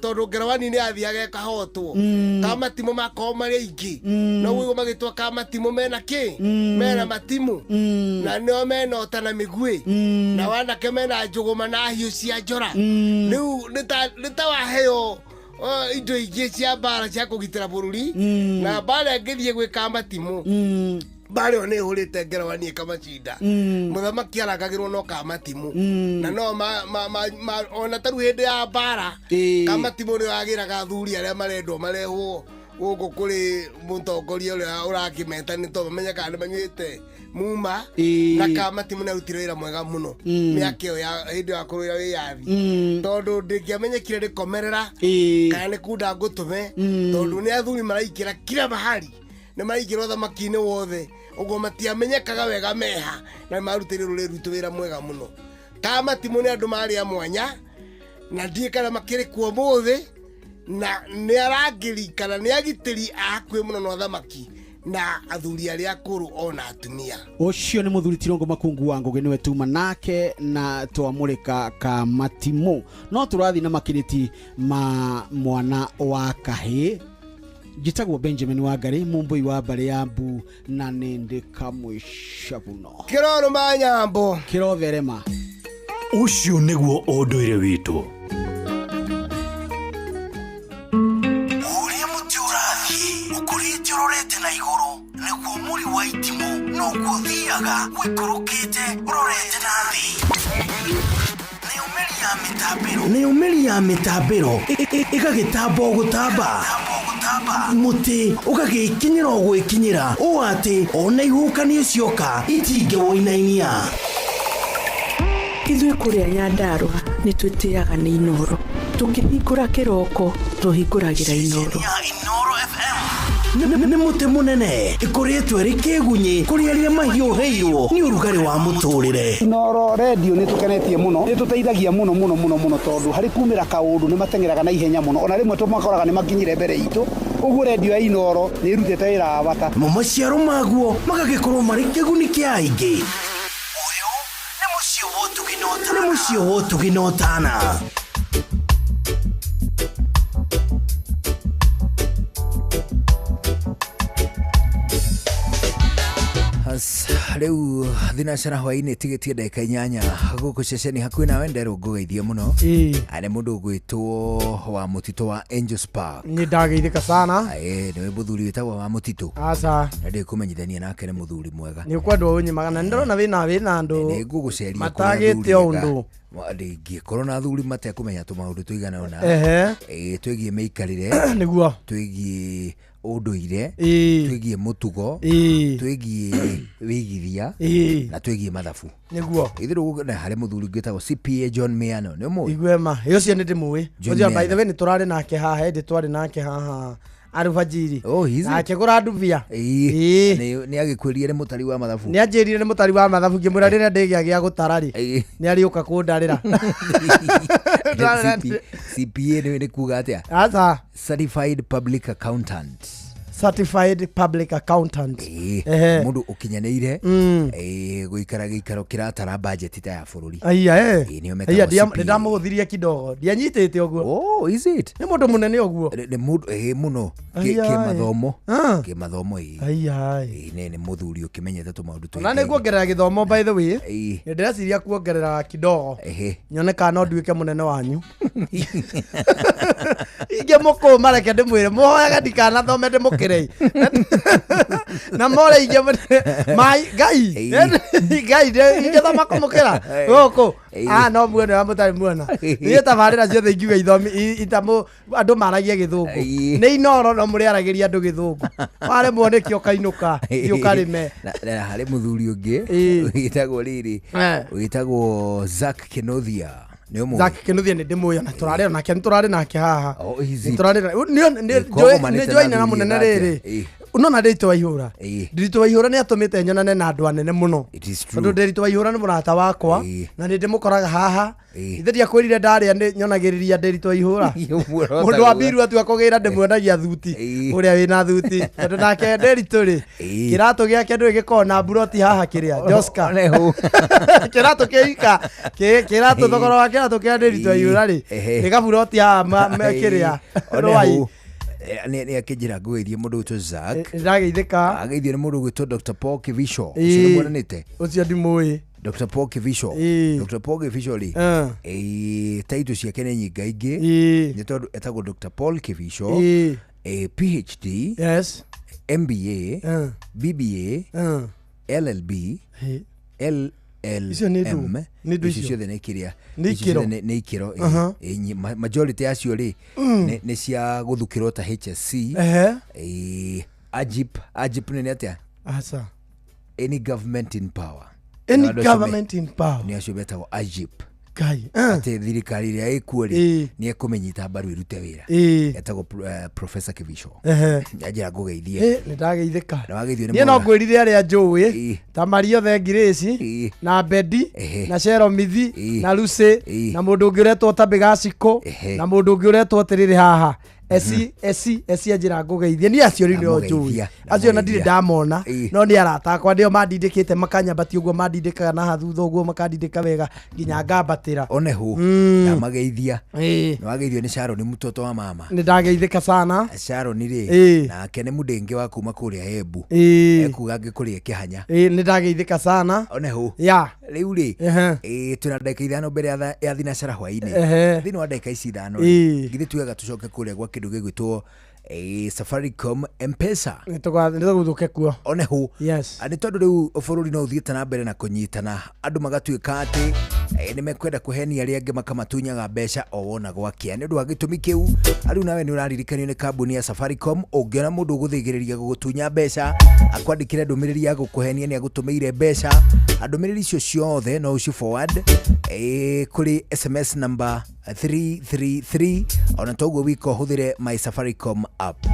S17: tondũ ngerawani nĩ yathiaga ĩkahotwo. Kamatimũ makorwo marĩ aingĩ no guo magĩtwa Kamatimũ mena kĩ mena matimũ na nĩo mena ũta na mĩguĩ na wanake mena njũgũma na hiũ cia njora. Rĩu nĩ ta waheo indo ingĩ cia mbara cia kũgitĩra bũrũri na mbara ĩngĩthiĩ gwĩ Kamatimũ mbara ĩyo nĩ ĩhũrĩte ngerawani ĩkamacinda. Mũthamaki arangagĩrwo no Kamatimũ na no ona ta rĩu hĩndĩ ya mbara Kamatimũ nĩyo yagĩraga athuri arĩa marendwo marehwo gũkũ kũrĩ mũtongoria ũrĩa ũrakĩmeta nĩ tondũ mamenye kana nĩ manyuĩte muma na Kamatimũ nĩ arutire wĩra mwega mũno mĩaka ĩyo ya hĩndĩ ya kũrũĩra wĩyathi tondũ ndĩngĩamenyekire nĩ komerera kana nĩ kunda ngũtũme tondũ nĩ athuri maraikĩra kila mahali nĩ maraingĩra ũthamaki-inĩ wothe ũguo matiamenyekaga wega meha na nĩ marutĩire rũrĩrĩ rwitũ wĩra mwega mũno. Kamatimũ nĩ andũ marĩ a mwanya na ndiĩ kana makĩrĩ kuo ũmũthĩ na nĩ arangĩri kana nĩ agitĩri a hakuhĩ mũno na ũthamaki na athuri arĩa akũrũ ona atumia.
S5: Ũcio nĩ mũthuri Tirongo Makungu wa Ngũgĩ nĩwe tuma nake na twamũrĩka Kamatimũ no tũrathiĩ na makiriti ma mwana wa kahĩĩ. Njĩtagwo Benjamin Wangari mũmbũi wa mbarĩ ya mbu na nĩ ndĩ kamwĩcabuno
S17: kĩrorũma nyambo
S5: kĩrotherema.
S21: Ũcio nĩguo ũndũire witũ.
S5: Ũrĩa mũtĩ ũrathiĩ ũkũrĩte ũrorete na igũrũ nĩguo mũri wa itimũ noguo ũthiaga ũikũrũkĩte ũrorete na thĩ. Nayo mĩri ya mĩtambĩro ĩgagĩtamba o gũtamba mũtĩ ũgagĩkinyĩra o gwĩkinyĩra ũũ atĩ ona ihuhũkanio cioka itingĩwũinainia.
S4: Ithuĩ kũrĩa Nyandarũa nĩ twĩtĩaga nĩ Inooro. Tũkĩhingũra kĩroko tũhingũragĩra Inooro.
S5: Nĩ mũtĩ mũnene ĩkũrĩtwo ĩrĩ kĩgunyĩ kũrĩ arĩa mahiũhĩirwo nĩ ũrugarĩ wa mũtũrĩre.
S23: Inooro redio nĩ tũkenetie mũno, nĩ tũteithagia mũno mũno mũno mũno tondũ harĩ kumĩra kaũndũ nĩ mateng'eraga na ihenya mũno ona rĩmwe tũmakoraga nĩ makinyire mbere itũ ũguo redio ya Inooro nĩ ĩrutĩte wĩra wa bata.
S5: Mo maciaro maguo magagĩkorwo marĩ kĩguni kĩa aingĩ. Nĩ mũciĩ wa ũtugi na ũtana.
S15: Rĩu thinacara hwainĩ tigĩtie ndagĩka 8 gũkũ ceceni hakuhĩ nawe nderwo ngũgeithie mũno. Nĩ mũndũ ũgwĩtwo wa mũtitũ wa Angels Park.
S16: Nĩ ndageithĩka sana.
S15: Nĩwe mũthuri wĩtagwo wa mũtitũ.
S16: Aca.
S15: Na ndĩkũmenyithania nake nĩ mũthuri mwega.
S16: Nĩ ũkwendwo ũnyimaga na nĩndĩrona wĩna andũ
S15: Nĩ ngũgũceria kũrĩa
S16: matagĩte
S15: athuri
S16: o
S15: ega.
S16: ũndũ.
S15: Ndingĩkorwo na athuri matekũmenya tũmaũndũ tũigana ũna. Twĩgiĩ mĩikarĩre.
S16: Nĩguo.
S15: Twĩgiĩ ũndũire, twĩgiĩ mũtugo, twĩgiĩ wĩigithia na twĩgiĩ mathabu.
S16: Nĩguo.
S15: Ithuĩ na harĩ mũthuri ũngĩ wĩtagwo CPA John Miano, nĩ ũmũĩ?
S16: Igwema, ũcio nĩ ndĩmũĩ.
S15: John
S16: Ũcio by the
S15: Miano.
S16: way nĩ tũrarĩ nake haha, hĩndĩ twarĩ nake haha arubajiri.
S15: Oh, is it?
S16: Akĩgũra ndubia.
S15: Nĩ agĩkwĩrire nĩ mũtari wa mathabu.
S16: Nĩ anjĩrire nĩ mũtari wa mathabu ngĩmwĩra rĩrĩa ndĩgĩa gĩa gũtara rĩ nĩ arĩũka kũndarĩra.
S15: CPA nĩ kuga atĩa?
S16: Aca.
S15: Certified Public Accountant.
S16: Certified Public Accountant.
S15: Mũndũ ũkinyanĩire gũikara gĩikaro kĩratara budget ta ya bũrũri.
S16: Aiya.
S15: Nĩo
S16: Aiya,
S15: metagwo CPA.
S16: nĩ ndamũhũthirie kidogo. Ndianyitĩte ũguo.
S15: Oh, is it?
S16: Nĩ mũndũ mũnene ũguo.
S15: Nĩ mũndũ mũno
S16: Aiya,
S15: kĩmathomo. Kĩmathomo
S16: Aiya.
S15: Nĩ mũthuri ũkĩmenyete tũmaũndũ
S16: Ona nĩ nguongerera gĩthomo by the way. Nĩ ndĩreciria kuongerera kidogo. Nyone kana no nduĩke mũnene wanyu. Ingĩmũkũma reke ndĩmwĩre mũhoyaga ndikanathome ndĩmũkĩrei na more ingĩ mai ngai ngai ingĩthoma kũmũkĩra gũkũ ah no muone wa mũtarĩ muona niĩ tabarĩra ciothe ingiuga ithomi itamũ andũ maragia gĩthũngũ nĩ Inoro no mũrĩaragĩria andũ gĩthũngũ waremwo nĩkĩo ũkainũka thiĩ ũkarĩme.
S15: Na harĩ mũthuri ũngĩ wĩtagwo rĩrĩ wĩtagwo Zack Kenothia.
S16: Zack Kenothia nĩ ndĩmũĩ ona tũrarĩ nake nĩ tũrarĩ nake haha nĩ tũrarĩ nĩ njoina na mũnene rĩrĩ nona Ndiritu Waihũra Ndiritu Waihũra nĩ atũmĩte nyonane na andũ anene mũno tondũ Ndiritu Waihũra nĩ mũrata wakwa na nĩ ndĩmũkoraga haha ithe ndiakwĩrire ndarĩa nĩ nyonagĩrĩria Ndiritu Waihũra mũndũ wa mbiru atua kũgĩra ndĩmuonagia thuti ũrĩa wĩna thuti tondũ nake Ndiritu rĩ kĩratũ gĩake ndũĩ gĩkoragwo na mburoti haha kĩrĩa Joska kĩratũ kĩika kĩratũ thogora wa kĩratũ kĩa Ndiritu Waihũra rĩ nĩ gaburoti haha kĩrĩa rwai.
S15: Nĩ akĩnjĩra ngũgeithie mũndũ ũgwĩtwo Zack.
S16: Ndageithĩka.
S15: Ageithio nĩ mũndũ ũgwĩtwo Dr. Paul Kivisho. Ũcio nĩ muonanĩte?
S16: Ũcio ndimũĩ.
S15: Dr. Paul Kivisho. Dr. Paul Kivisho rĩ taitũ ciake nĩ nyingaingĩ nĩ tondũ etagwo Dr. Paul Kivisho PhD,
S16: yes,
S15: MBA, BBA, LLB, LLM. Icio ciothe nĩ kĩrĩa nĩ ikĩro majority yacio rĩ nĩ cia gũthukĩrwo ta HSC. AGIP AGIP nĩ atĩa?
S16: Aca.
S15: Any government in power.
S16: Any government in power.
S15: Nĩ acio betagwo AGIP.
S16: Ngai.
S15: Atĩ thirikari ĩrĩa ĩkuo rĩ nĩ ĩkũmĩnyita mbaru ĩrute wĩra. Etagwo Professor Kivisho. Njanjĩra ngũgeithie.
S16: Nĩ ndageithĩka.
S15: Niĩ
S16: no ngwĩrire arĩa njũĩ ta Maria othe Grace na Bedi na Sheromithi na Lucy na mũndũ ũngĩ ũretwo Tabigaciko na mũndũ ũngĩ ũretwo atĩrĩrĩ haha esi esi esi anjĩra ngũgeithie niĩ acio rĩu nĩo njũĩ acio na ndirĩ ndamona no nĩ arata akwa nĩo mandindĩkĩte makanyambatia ũguo mandindĩkaga na haha thutha ũguo makandindĩka wega nginya ngambatĩra
S15: one hu ndamageithia. Nĩ wageithio nĩ Sharon mũtoto wa mama.
S16: Nĩ ndageithĩka sana.
S15: Sharon rĩ nake nĩ mũndĩngĩ wa kuma kũrĩa Embu ekuga ngĩkũrĩa kĩhanya.
S16: Nĩ ndageithĩka sana.
S15: One hu
S16: ya
S15: rĩu rĩ twĩna ndagĩka ithano mbere ya thinacara hwaĩ-inĩ. Thĩinĩ wa ndagĩka ici ithano rĩ githĩ tuwega tũcoke kũrĩa gwa kĩndũ gĩgwĩtwo Safaricom M-Pesa.
S16: Nĩ tũgũthũke kuo.
S15: One hu.
S16: Yes.
S15: Nĩ tondũ rĩu bũrũri no ũthiĩte na mbere na kũnyitana andũ magatuĩka atĩ nĩ mekwenda kũhenia arĩa angĩ makamatunyaga mbeca o wona gwakĩa. Nĩ ũndũ wa gĩtũmi kĩu rĩu nawe nĩ ũraririkanio nĩ kambuni ya Safaricom ũngĩona mũndũ ũgũthĩgĩrĩria gũgũtunya mbeca akwandĩkĩre ndũmĩrĩri ya gũkũhenia nĩ agũtũmĩire mbeca ndũmĩrĩri icio ciothe no ũci forward kũrĩ SMS number 333 ona toguo wiko hũthĩre my Safaricom app.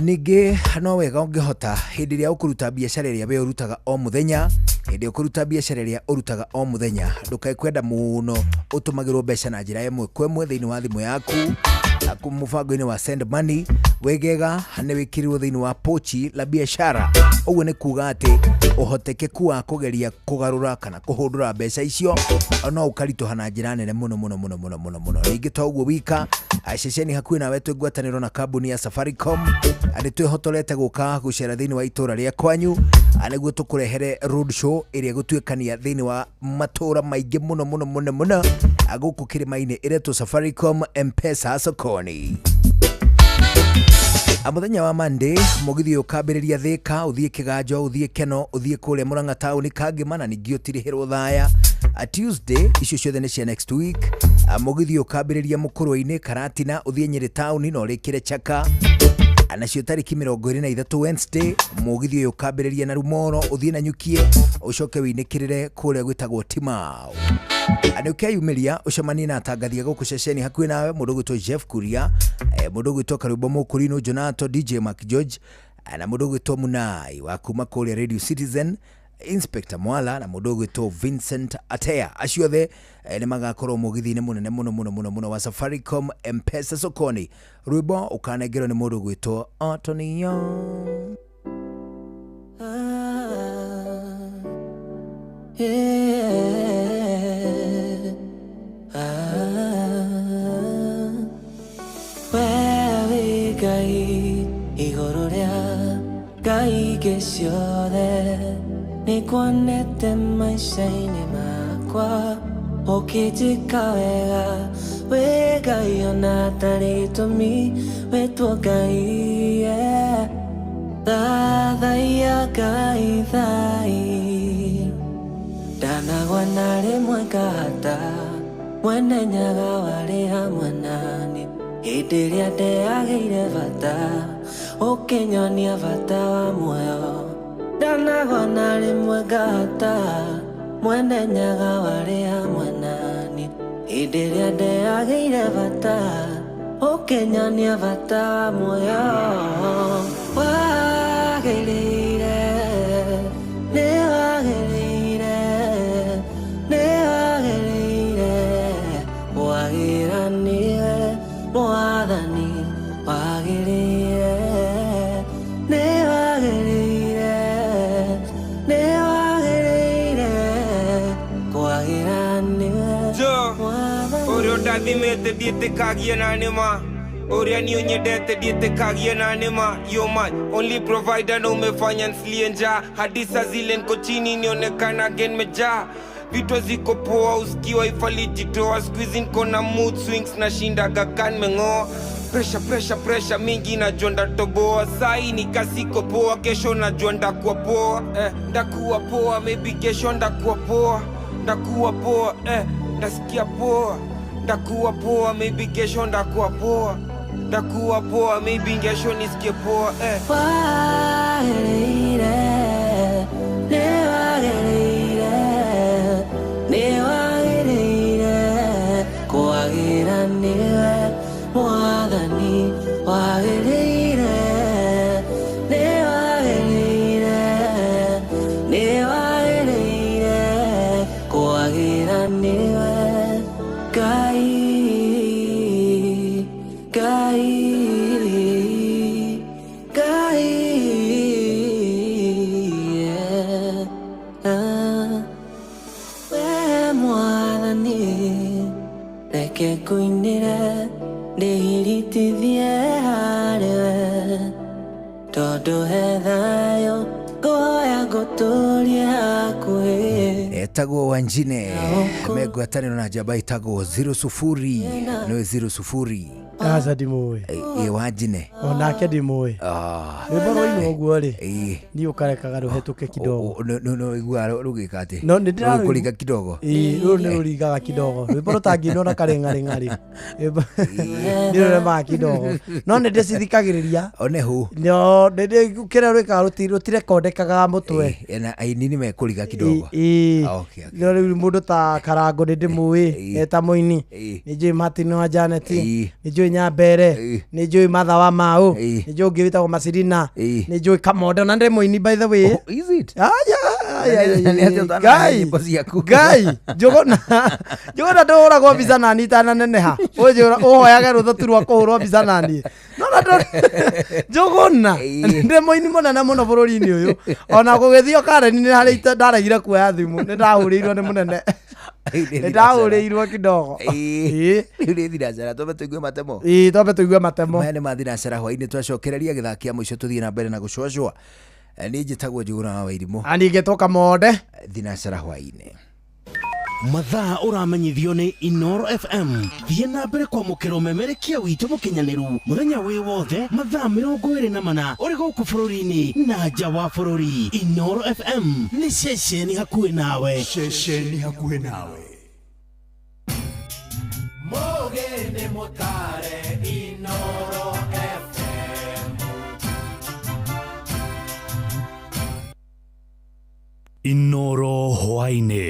S15: Ningĩ no wega ũngĩhota hĩndĩ ĩrĩa ũkũruta biacara ĩrĩa we ũrutaga o mũthenya hĩndĩ ũkũruta biacara ĩrĩa ũrutaga o mũthenya ndũkae kwenda mũno ũtũmagĩrwo mbeca na njĩra ĩmwe kwa ĩmwe thĩinĩ wa thimũ yaku mũbango-inĩ wa send money wegega nĩ wĩkĩrirwo thĩinĩ wa pochi la biashara. Ũguo nĩ kuga atĩ ũhotekeku wa kũgeria kũgarũra kana kũhũndũra mbeca icio no ũkaritũha na njĩra nene mũno mũno mũno mũno mũno mũno. Ningĩ to ũguo wika ceceni hakuhĩ nawe twĩ ngwatanĩro na kambuni ya Safaricom nĩ twĩhotorete gũka gũcera thĩinĩ wa itũra rĩa kwanyu nĩguo tũkũrehere road show ĩrĩa ĩgũtuĩkania thĩinĩ wa matũra maingĩ mũno mũno mũno mũno gũkũ kĩrĩma-inĩ ĩretwo Safaricom M-Pesa sokoni. Mũthenya wa Monday mũgithi ũkambĩrĩria Thika ũthiĩ Kĩganjo ũthiĩ Keno ũthiĩ kũrĩa Murang'a taũni Kangĩma na ningĩ ũtirihĩrwo Thaya. Tuesday icio ciothe nĩ cia next week mũgithi ũkambĩrĩria Mũkũrwe-inĩ Karatina ũthiĩ Nyĩrĩ taũni na ũrĩkĩre Chaka. Nacio tarĩki 23 Wednesday mũgithi ũyũ ũkambĩrĩria na Rumoro ũthiĩ na Nyukie ũcoke wĩinĩkĩrĩre kũrĩa gwĩtagwo Timau. Nĩ ũkeyumĩria ũcemanie na atangathia gũkũ ceceni hakuhĩ nawe mũndũ ũgwĩtwo Jeff Kuria mũndũ ũgwĩtwo Karwĩmbo Mũkũrinũ Jonato DJ Mark George na mũndũ ũgwĩtwo Munai wa kuma kũrĩa Radio Citizen Inspector Mwala na mũndũ ũgwĩtwo Vincent Atea. Acio othe nĩ magakorwo mũgithi-inĩ mũnene mũno mũno mũno mũno wa Safaricom M-Pesa sokoni. Rwĩmbo ũkanengerwo nĩ mũndũ ũgwĩtwo Antonio.
S24: Wewe Ngai igũrũ rĩa ngai ingĩ ciothe nĩkuonete maica-inĩ makwa Ũkĩnjĩka wega wĩ Ngai ona hatarĩ gĩtũmi wĩtwo Ngai yeah. Thathaiya Ngai thai ndanagwa na rĩmwe ngahata mwene nyaga warĩ hamwe nani hĩndĩ ĩrĩa ndeagĩire bata ũkĩnyonia bata wa muoyo ndanagwa na rĩmwe ngahata mwene nyaga warĩ hamwe nani hĩndĩ ĩrĩa ndeagĩire bata ũkĩnyonia bata wa muoyo wagĩrĩire nĩ wagĩrĩire nĩ wagĩrĩire wagĩra nĩwe mwathani wagĩrĩire nĩ wagĩrĩire nĩ wagĩrĩire kwagĩra nĩwe
S13: Ũrĩa ũndathimĩte ndiĩtĩkagia na nĩma ũrĩa niĩ ũnyendete ndiĩtĩkagia na nĩma. You're my only provider na umefanya nsilie njaa hadi saa zile niko chini nionekana again nimejaa vitu ziko poa usikiwa ifalijitoa siku hizi niko na mood swings nashindaga ka nimeng'oa pressure pressure pressure mingi najua ndatoboa sai nikasiko poa kesho najua ndakuwa poa ndakuwa poa maybe kesho ndakuwa poa ndakuwa poa ndasikia poa ndakuwa poa maybe kesho ndakuwa poa ndakuwa poa maybe kesho nisikie poa
S24: Wagĩrĩire nĩ wagĩrĩire nĩ wagĩrĩire kwagĩra nĩwe mwathani wagĩrĩire nĩ wagĩrĩire nĩ wagĩrĩire kwagĩra nĩwe Ngai Ngai Ngai yeah. We mwathani reke ngũinĩre ndĩhiritithie harĩwe tondũ he thayũ ngũhoya ngũtũrie hakuhĩ
S15: Etagwo Wanjine megwatanĩro na njamba ĩtagwo 00 nĩwe 00
S16: Aca ndimũĩ
S15: ĩ Wanjine
S16: onake ndimũĩ rwĩmbo rwainwo ũguo rĩ niĩ ũkarekaga rũhetũke kidogo
S15: no iguaga rũgĩka atĩ
S16: No, nĩ ndĩrarũigua.
S15: rũkũringa kidogo
S16: Ĩĩ, rũrũ nĩ rũringaga kidogo rwĩmbo rũtangĩinwo na karĩng'arĩng'arĩ nĩ rũremaga kidogo no nĩ ndĩcithikagĩrĩria
S15: one hu
S16: no kĩrĩa rwĩkaga rũtirekondekaga mũtwe
S15: na aini nĩ mekũringa kidogo
S16: Ĩĩ.
S15: Okay, okay.
S16: No rĩu mũndũ ta Karango nĩ ndĩmũĩ eta mũini nĩ njũĩ Martin wa Janet nĩ njũĩ Nyambere nĩ njũĩ Martha wa Mau nĩ njũĩ ũngĩ wĩtagwo Macirina nĩ njũĩ Kamonde ona ndĩ mũini by the way
S15: is it
S16: Ngai
S15: Nĩ atĩa ũtanahe nyĩmbo ciaku?
S16: Ngai Njũgũna Njũgũna ndũhũragwo mbica nani itananeneha ũnjũra ũhoyage rũtha tu rwa kũhũrwo mbica nani no na Njũgũna ndĩ mũini mũnene mũno bũrũri-inĩ ũyũ ona gũgĩthio Karen nĩ harĩ ndaregire kuoya thimũ nĩ ndahũrĩirwo nĩ mũnene nĩ ndahũrĩirwo kidogo
S15: Rĩu nĩ thinacara twambe tũigue matemo
S16: Ĩĩ twambe tũigue matemo
S15: maya nĩ ma thinacara hwainĩ twacokereria gĩthaa kĩa mũico tũthiĩ na mbere na gũcwacwa niĩ njĩtagwo Njũgũna wa Wairimũ
S16: aningĩtwo Kamonde
S15: thinacara hwainĩ
S5: Mathaa ũramenyithio nĩ Inoro FM thiĩ na mbere kwamũkĩra ũmemerekia witũ mũkinyanĩru mũthenya wĩ wothe mathaa 24 ũrĩ gũkũ bũrũri-inĩ na nja wa bũrũri. Inoro FM nĩ ceceni hakuhĩ nawe
S7: ceceni hakuhĩ nawe
S18: Mũgĩ mũtare Inoro FM
S21: Inoro hwainĩ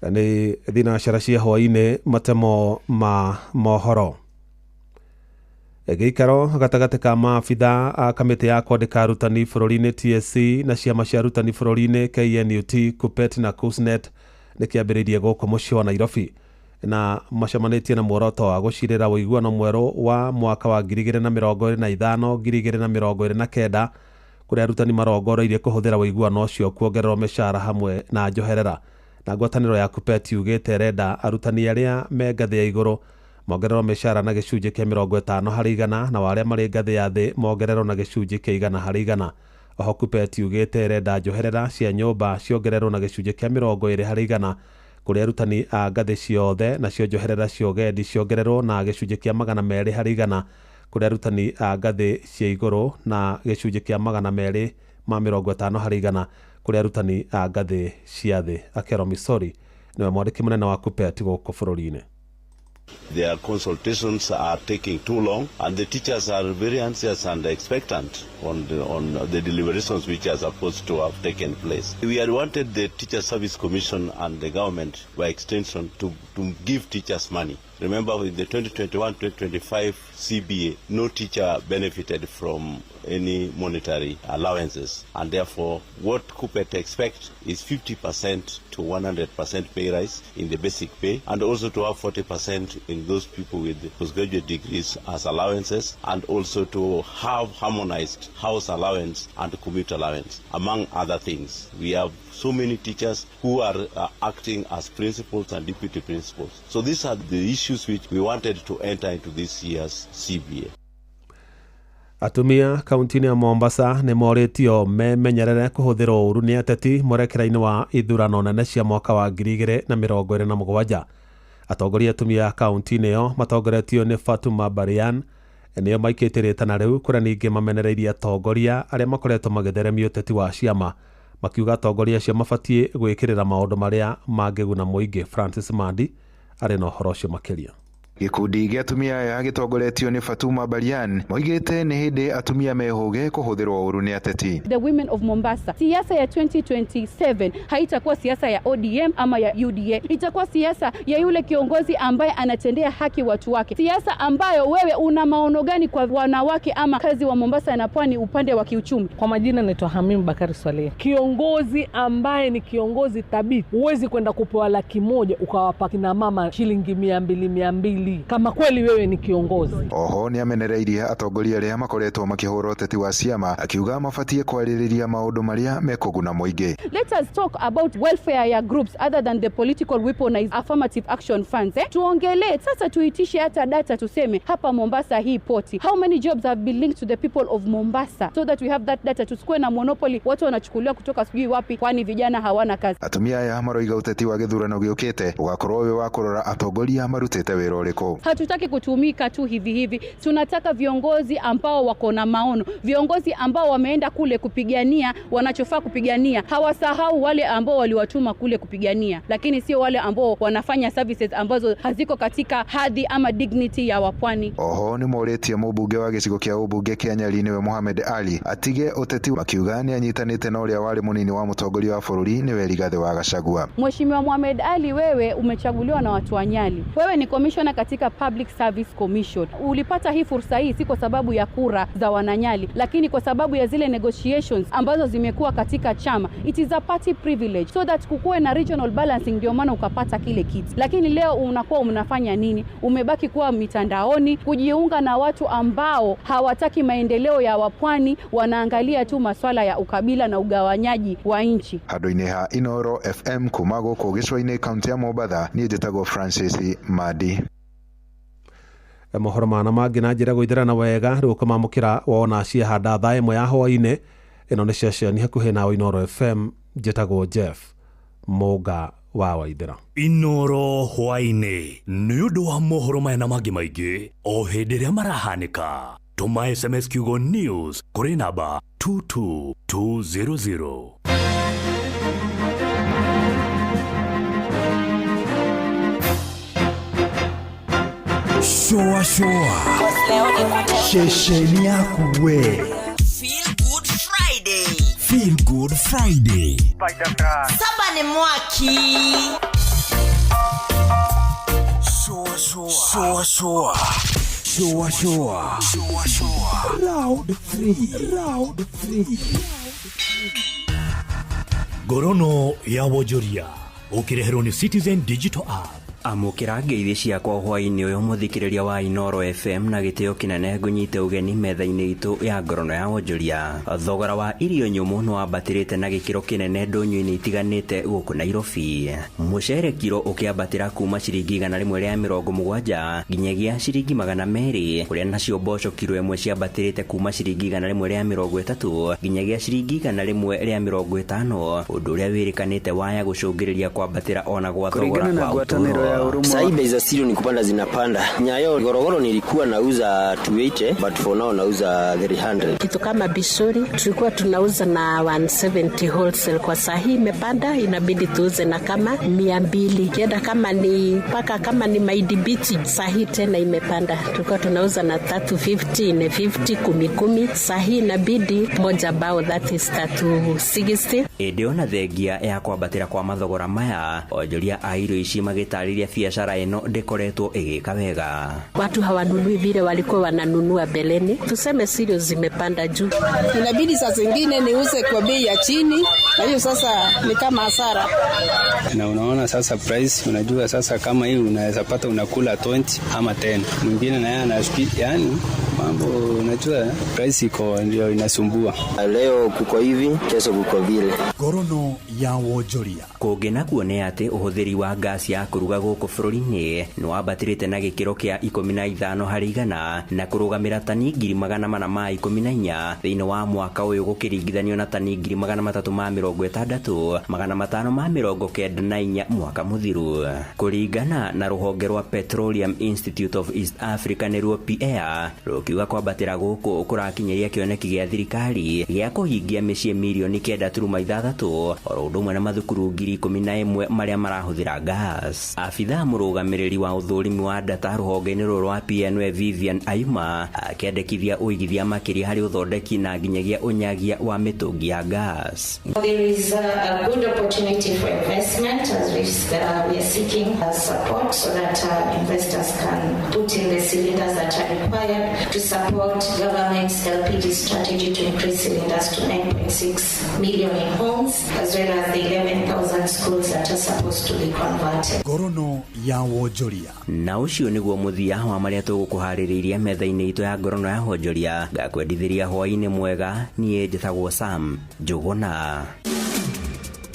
S19: nĩ thinacara cia hwainĩ matemo ma mohoro gĩikaro gatagatĩ ka maabitha a kamĩtĩ ya kwandĩka arutani bũrũri-inĩ TSC na ciama cia arutani bũrũri-inĩ KNUT, KUPPET na KUSNET nĩ kĩambĩrĩirie gũkũ mũciĩ wa Nairobi na macemanĩtie na muoroto wa gũcirĩra ũiguano mwerũ wa mwaka wa 2025 2029 kũrĩa arutani marongoreirie kũhũthĩra ũiguano ũcio kuongererwo mĩcara hamwe na njoherera na ngwatanĩro ya KUPPET yugĩte ĩrenda arutani arĩa me ngathĩ ya igũrũ Mongererwo mĩcara na gĩcunjĩ kĩa 50% na wa arĩa marĩ ngathĩ ya thĩ mongererwo na gĩcunjĩ kĩa 100%. Oho KUPPET yugĩte ĩrenda njoherera cia nyũmba ciongererwo na gĩcunjĩ kĩa 20% kũrĩ arutani a ngathĩ ciothe, nacio njoherera cia ũgendi ciongererwo na gĩcunjĩ kĩa 200% kũrĩ arutani a ngathĩ cia igũrũ na gĩcunjĩ kĩa 250% kũrĩ arutani a ngathĩ cia thĩ. Akero Misori nĩwe mwandĩki mũnene wa KUPPET gũkũ bũrũri-inĩ.
S1: Their consultations are taking too long, and the teachers are very anxious and expectant on the deliberations which are supposed to have taken place. We had wanted the Teacher Service Commission and the government, by extension, to give teachers money. Remember, with the 2021-2025 CBA, no teacher benefited from any monetary allowances, and therefore what KUPPET expect is 50% to 100% pay rise in the basic pay, and also to have 40% in those people with postgraduate degrees as allowances, and also to have harmonized house allowance and commute allowance, among other things. We have so many teachers who are acting as principals and deputy principals. So these are the issues which we wanted to enter into this year's CBA.
S19: Atumia kaunti-inĩ ya Mombasa nĩ morĩtio memenyerere kũhũthĩrwo ũru nĩ ateti mwerekera-inĩ wa ithurano nene cia mwaka wa 2027. Atongoria atumia kaunti-inĩ ĩyo matongoretio nĩ Fatuma Barian nĩo maikĩtie rĩtana rĩu, kũrĩa ningĩ mamenereirie atongoria arĩa makoretwo magĩtheremia ũteti wa ciama, makiuga atongoria acio mabatiĩ gwĩkĩrĩra maũndũ marĩa mangĩguna mũingĩ. Francis Mandi arĩ na ũhoro ũcio makĩria.
S6: Gĩkundi gĩa atumia aya gĩtongoretio nĩ Fatuma Barian moigĩte nĩ hĩndĩ atumia mehũge kũhũthĩrwo ũru nĩ ateti.
S20: The women of Mombasa. Siasa ya 2027 haitakuwa siasa ya ODM ama ya UDA, itakuwa siasa ya yule kiongozi ambaye anatendea haki watu wake, siasa ambayo wewe una maono gani kwa wanawake ama kazi wa Mombasa na pwani upande wa kiuchumi.
S22: Kwa majina naitwa Hamim Bakari Swaleh. Kiongozi ambaye ni kiongozi thabiti, huwezi kwenda kupewa 100,000 ukawapa kina mama shilingi 200 200 kama kweli wewe ni kiongozi.
S6: Oho nĩ amenereirie atongoria arĩa makoretwo makĩhũra ũteti wa ciama, akiuga mabatiĩ kwarĩrĩria maũndũ marĩa mekũguna mũingĩ.
S20: Let us talk about welfare ya groups other than the political weaponized affirmative action funds. Eh? Tuongelee sasa, tuitishe hata data, tuseme hapa Mombasa hii poti, how many jobs have been linked to the people of Mombasa, so that we have that data. Tusikuwe na monopoly, watu wanachukuliwa kutoka sijui wapi, kwani vijana hawana kazi.
S6: Atumia aya maroiga ũteti wa gĩthurano gĩũkĩte ũgakorwo wĩ wa kũrora atongoria marutĩte wĩra ũrĩkũ.
S20: Hatutaki kutumika tu hivi hivi, tunataka viongozi ambao wako na maono, viongozi ambao wameenda kule kupigania wanachofaa kupigania, hawasahau wale ambao waliwatuma kule kupigania, lakini sio wale ambao wanafanya services ambazo haziko katika hadhi ama dignity ya wapwani.
S6: Oho nĩ morĩtie mũmbunge wa gĩcigo kĩa ũmbunge kĩa Nyali nĩwe Mohamed Ali atige ũteti, makiuga nĩ anyitanĩte na ũrĩa warĩ mũnini wa mũtongoria wa bũrũri nĩwe Rigathĩ wa Gachagua.
S20: Mheshimiwa Mohamed Ali, wewe umechaguliwa na watu wa Nyali, wewe ni commissioner katika Public Service Commission. Ulipata hii fursa hii si kwa sababu ya kura za wananyali, lakini kwa sababu ya zile negotiations ambazo zimekuwa katika chama. It is a party privilege so that kukuwe na regional balancing, ndio maana ukapata kile kiti. Lakini leo unakuwa unafanya nini? Umebaki kuwa mitandaoni kujiunga na watu ambao hawataki maendeleo ya wapwani, wanaangalia tu maswala ya ukabila na ugawanyaji wa nchi.
S6: Handũ-inĩ ha Inoro FM kuma gũkũ gĩcũa-inĩ kaunti ya Mombatha, niĩ njĩtagwo Francis Mandi.
S19: Mohoro mana mangĩ na njĩra gũithĩrana wega rĩu ũkũmamũkĩra wona ciahanda thaa 1 ya hwaĩ-inĩ. Ĩno nĩ ceceni hakuhĩ nawe Inoro FM, njĩtagwo Jeff Mũnga wa Waithĩra.
S21: Inoro hwaĩ-inĩ nĩ ũndũ wa mohoro maya na mangĩ maingĩ o hĩndĩ ĩrĩa marahanĩka, tũma SMS kiugo news kũrĩ namba 22200.
S2: Shua shua ceceni yaku we.
S8: Feel Good Friday.
S2: Feel Good Friday.
S8: Saba ni mwaki.
S2: Shua shua shua shua shua shua shua shua round 3 round 3.
S21: Ngorono ya wonjoria ũkĩreherwo nĩ Citizen Digital App.
S3: Amũkĩra ngeithi ciakwa hwaĩ-inĩ ũyũ mũthikĩrĩria wa Inoro FM na gĩtĩo kĩnene ngũnyite ũgeni metha-inĩ itũ ya ngorono ya wonjoria. Thogora wa irio nyũmũ nĩ wambatĩrĩte na gĩkĩro kĩnene ndũnyũ-inĩ itiganĩte gũkũ Nairobi. Mũcere kiro ũkĩambatĩra kuma ciringi 170 nginyagia ciringi 200, kũrĩa nacio mboco kiro ĩmwe ciambatĩrĩte kuma ciringi 130 nginyagia ciringi 150, ũndũ ũrĩa wĩrĩkanĩte waya gũcũngĩrĩria kwambatĩra ona gwa thogora
S9: Kulingana na
S3: wa
S9: ngwatanĩro ya
S3: ũtũũro.
S9: ũrũmwe
S10: Sahii bei za cereal ni kupanda zinapanda. Nyayo Gorogoro nilikuwa nauza 280 but for now nauza 300.
S14: Kitu kama bishori tulikuwa tunauza na 170 wholesale, kwa saa hii imepanda, inabidi tuuze na kama 200. Kienda kama ni paka kama ni mahindi bichi, saa hii tena imepanda, tulikuwa tunauza na 350 ne 50 kumi kumi, saa hii inabidi moja bao, that is 360.
S3: Ĩndĩ ona thengia ya kwambatĩra kwa mathogora maya, onjoria a irio ici magĩtarĩria biacara ĩno ndĩkoretwo ĩgĩka wega.
S14: Watu hawanunui vile walikuwa wananunua beleni, tuseme cereals zimepanda juu.
S25: Inabidi saa zingine niuze kwa bei ya chini, na hiyo sasa ni kama hasara.
S26: Na unaona sasa price, unajua sasa kama hii unaweza pata unakula 20 ama 10, mwingine naye anashiki, yani mambo unajua price iko ndio inasumbua.
S10: Leo kuko hivi, kesho kuko vile.
S7: Ngorono ya wonjoria.
S3: Kũngĩ nakuo nĩ atĩ ũhũthĩri wa ngasi ya kũruga gũkũ bũrũri-inĩ nĩ wambatĩrĩte na gĩkĩro kĩa 15 harĩ igana na kũrũgamĩra tani 414 thĩinĩ wa mwaka ũyũ gũkĩringithanio na tani 360 594 mwaka mũthiru. Kũringana na rũhonge rwa Petroleum Institute of East Africa nĩruo PEA, rũkiuga kwambatĩra gũkũ kũrakinyĩria kĩoneki gĩa thirikari gĩa kũhingia mĩciĩ mirioni 9.6 oro ũndũ ũmwe na mathukuru 11,000 marĩa marahũthĩra gas. Abithaa mũrũgamĩrĩri wa ũthũrimi wa data rũhonge-inĩ rũrũ rwa PNW Vivian Ayuma akĩendekithia ũigithia makĩria harĩ ũthondeki na nginyagia ũnyagia wa mĩtũngi ya gas.
S27: There is a good opportunity for investment as we are seeking support so that investors can put in the cylinders that are required to support government's LPG strategy to increase cylinders to 9.6 million in homes, as well as the 11,000 schools that are supposed to be converted.
S7: Ngorono ya wonjoria.
S3: Na ũcio nĩguo mũthia wa marĩa tũgũkũharĩrĩirie metha-inĩ itũ ya ngorono ya wonjoria. Ngakwendithĩria hwaĩ-inĩ mwega, niĩ njĩtagwo Sam Njũgũna.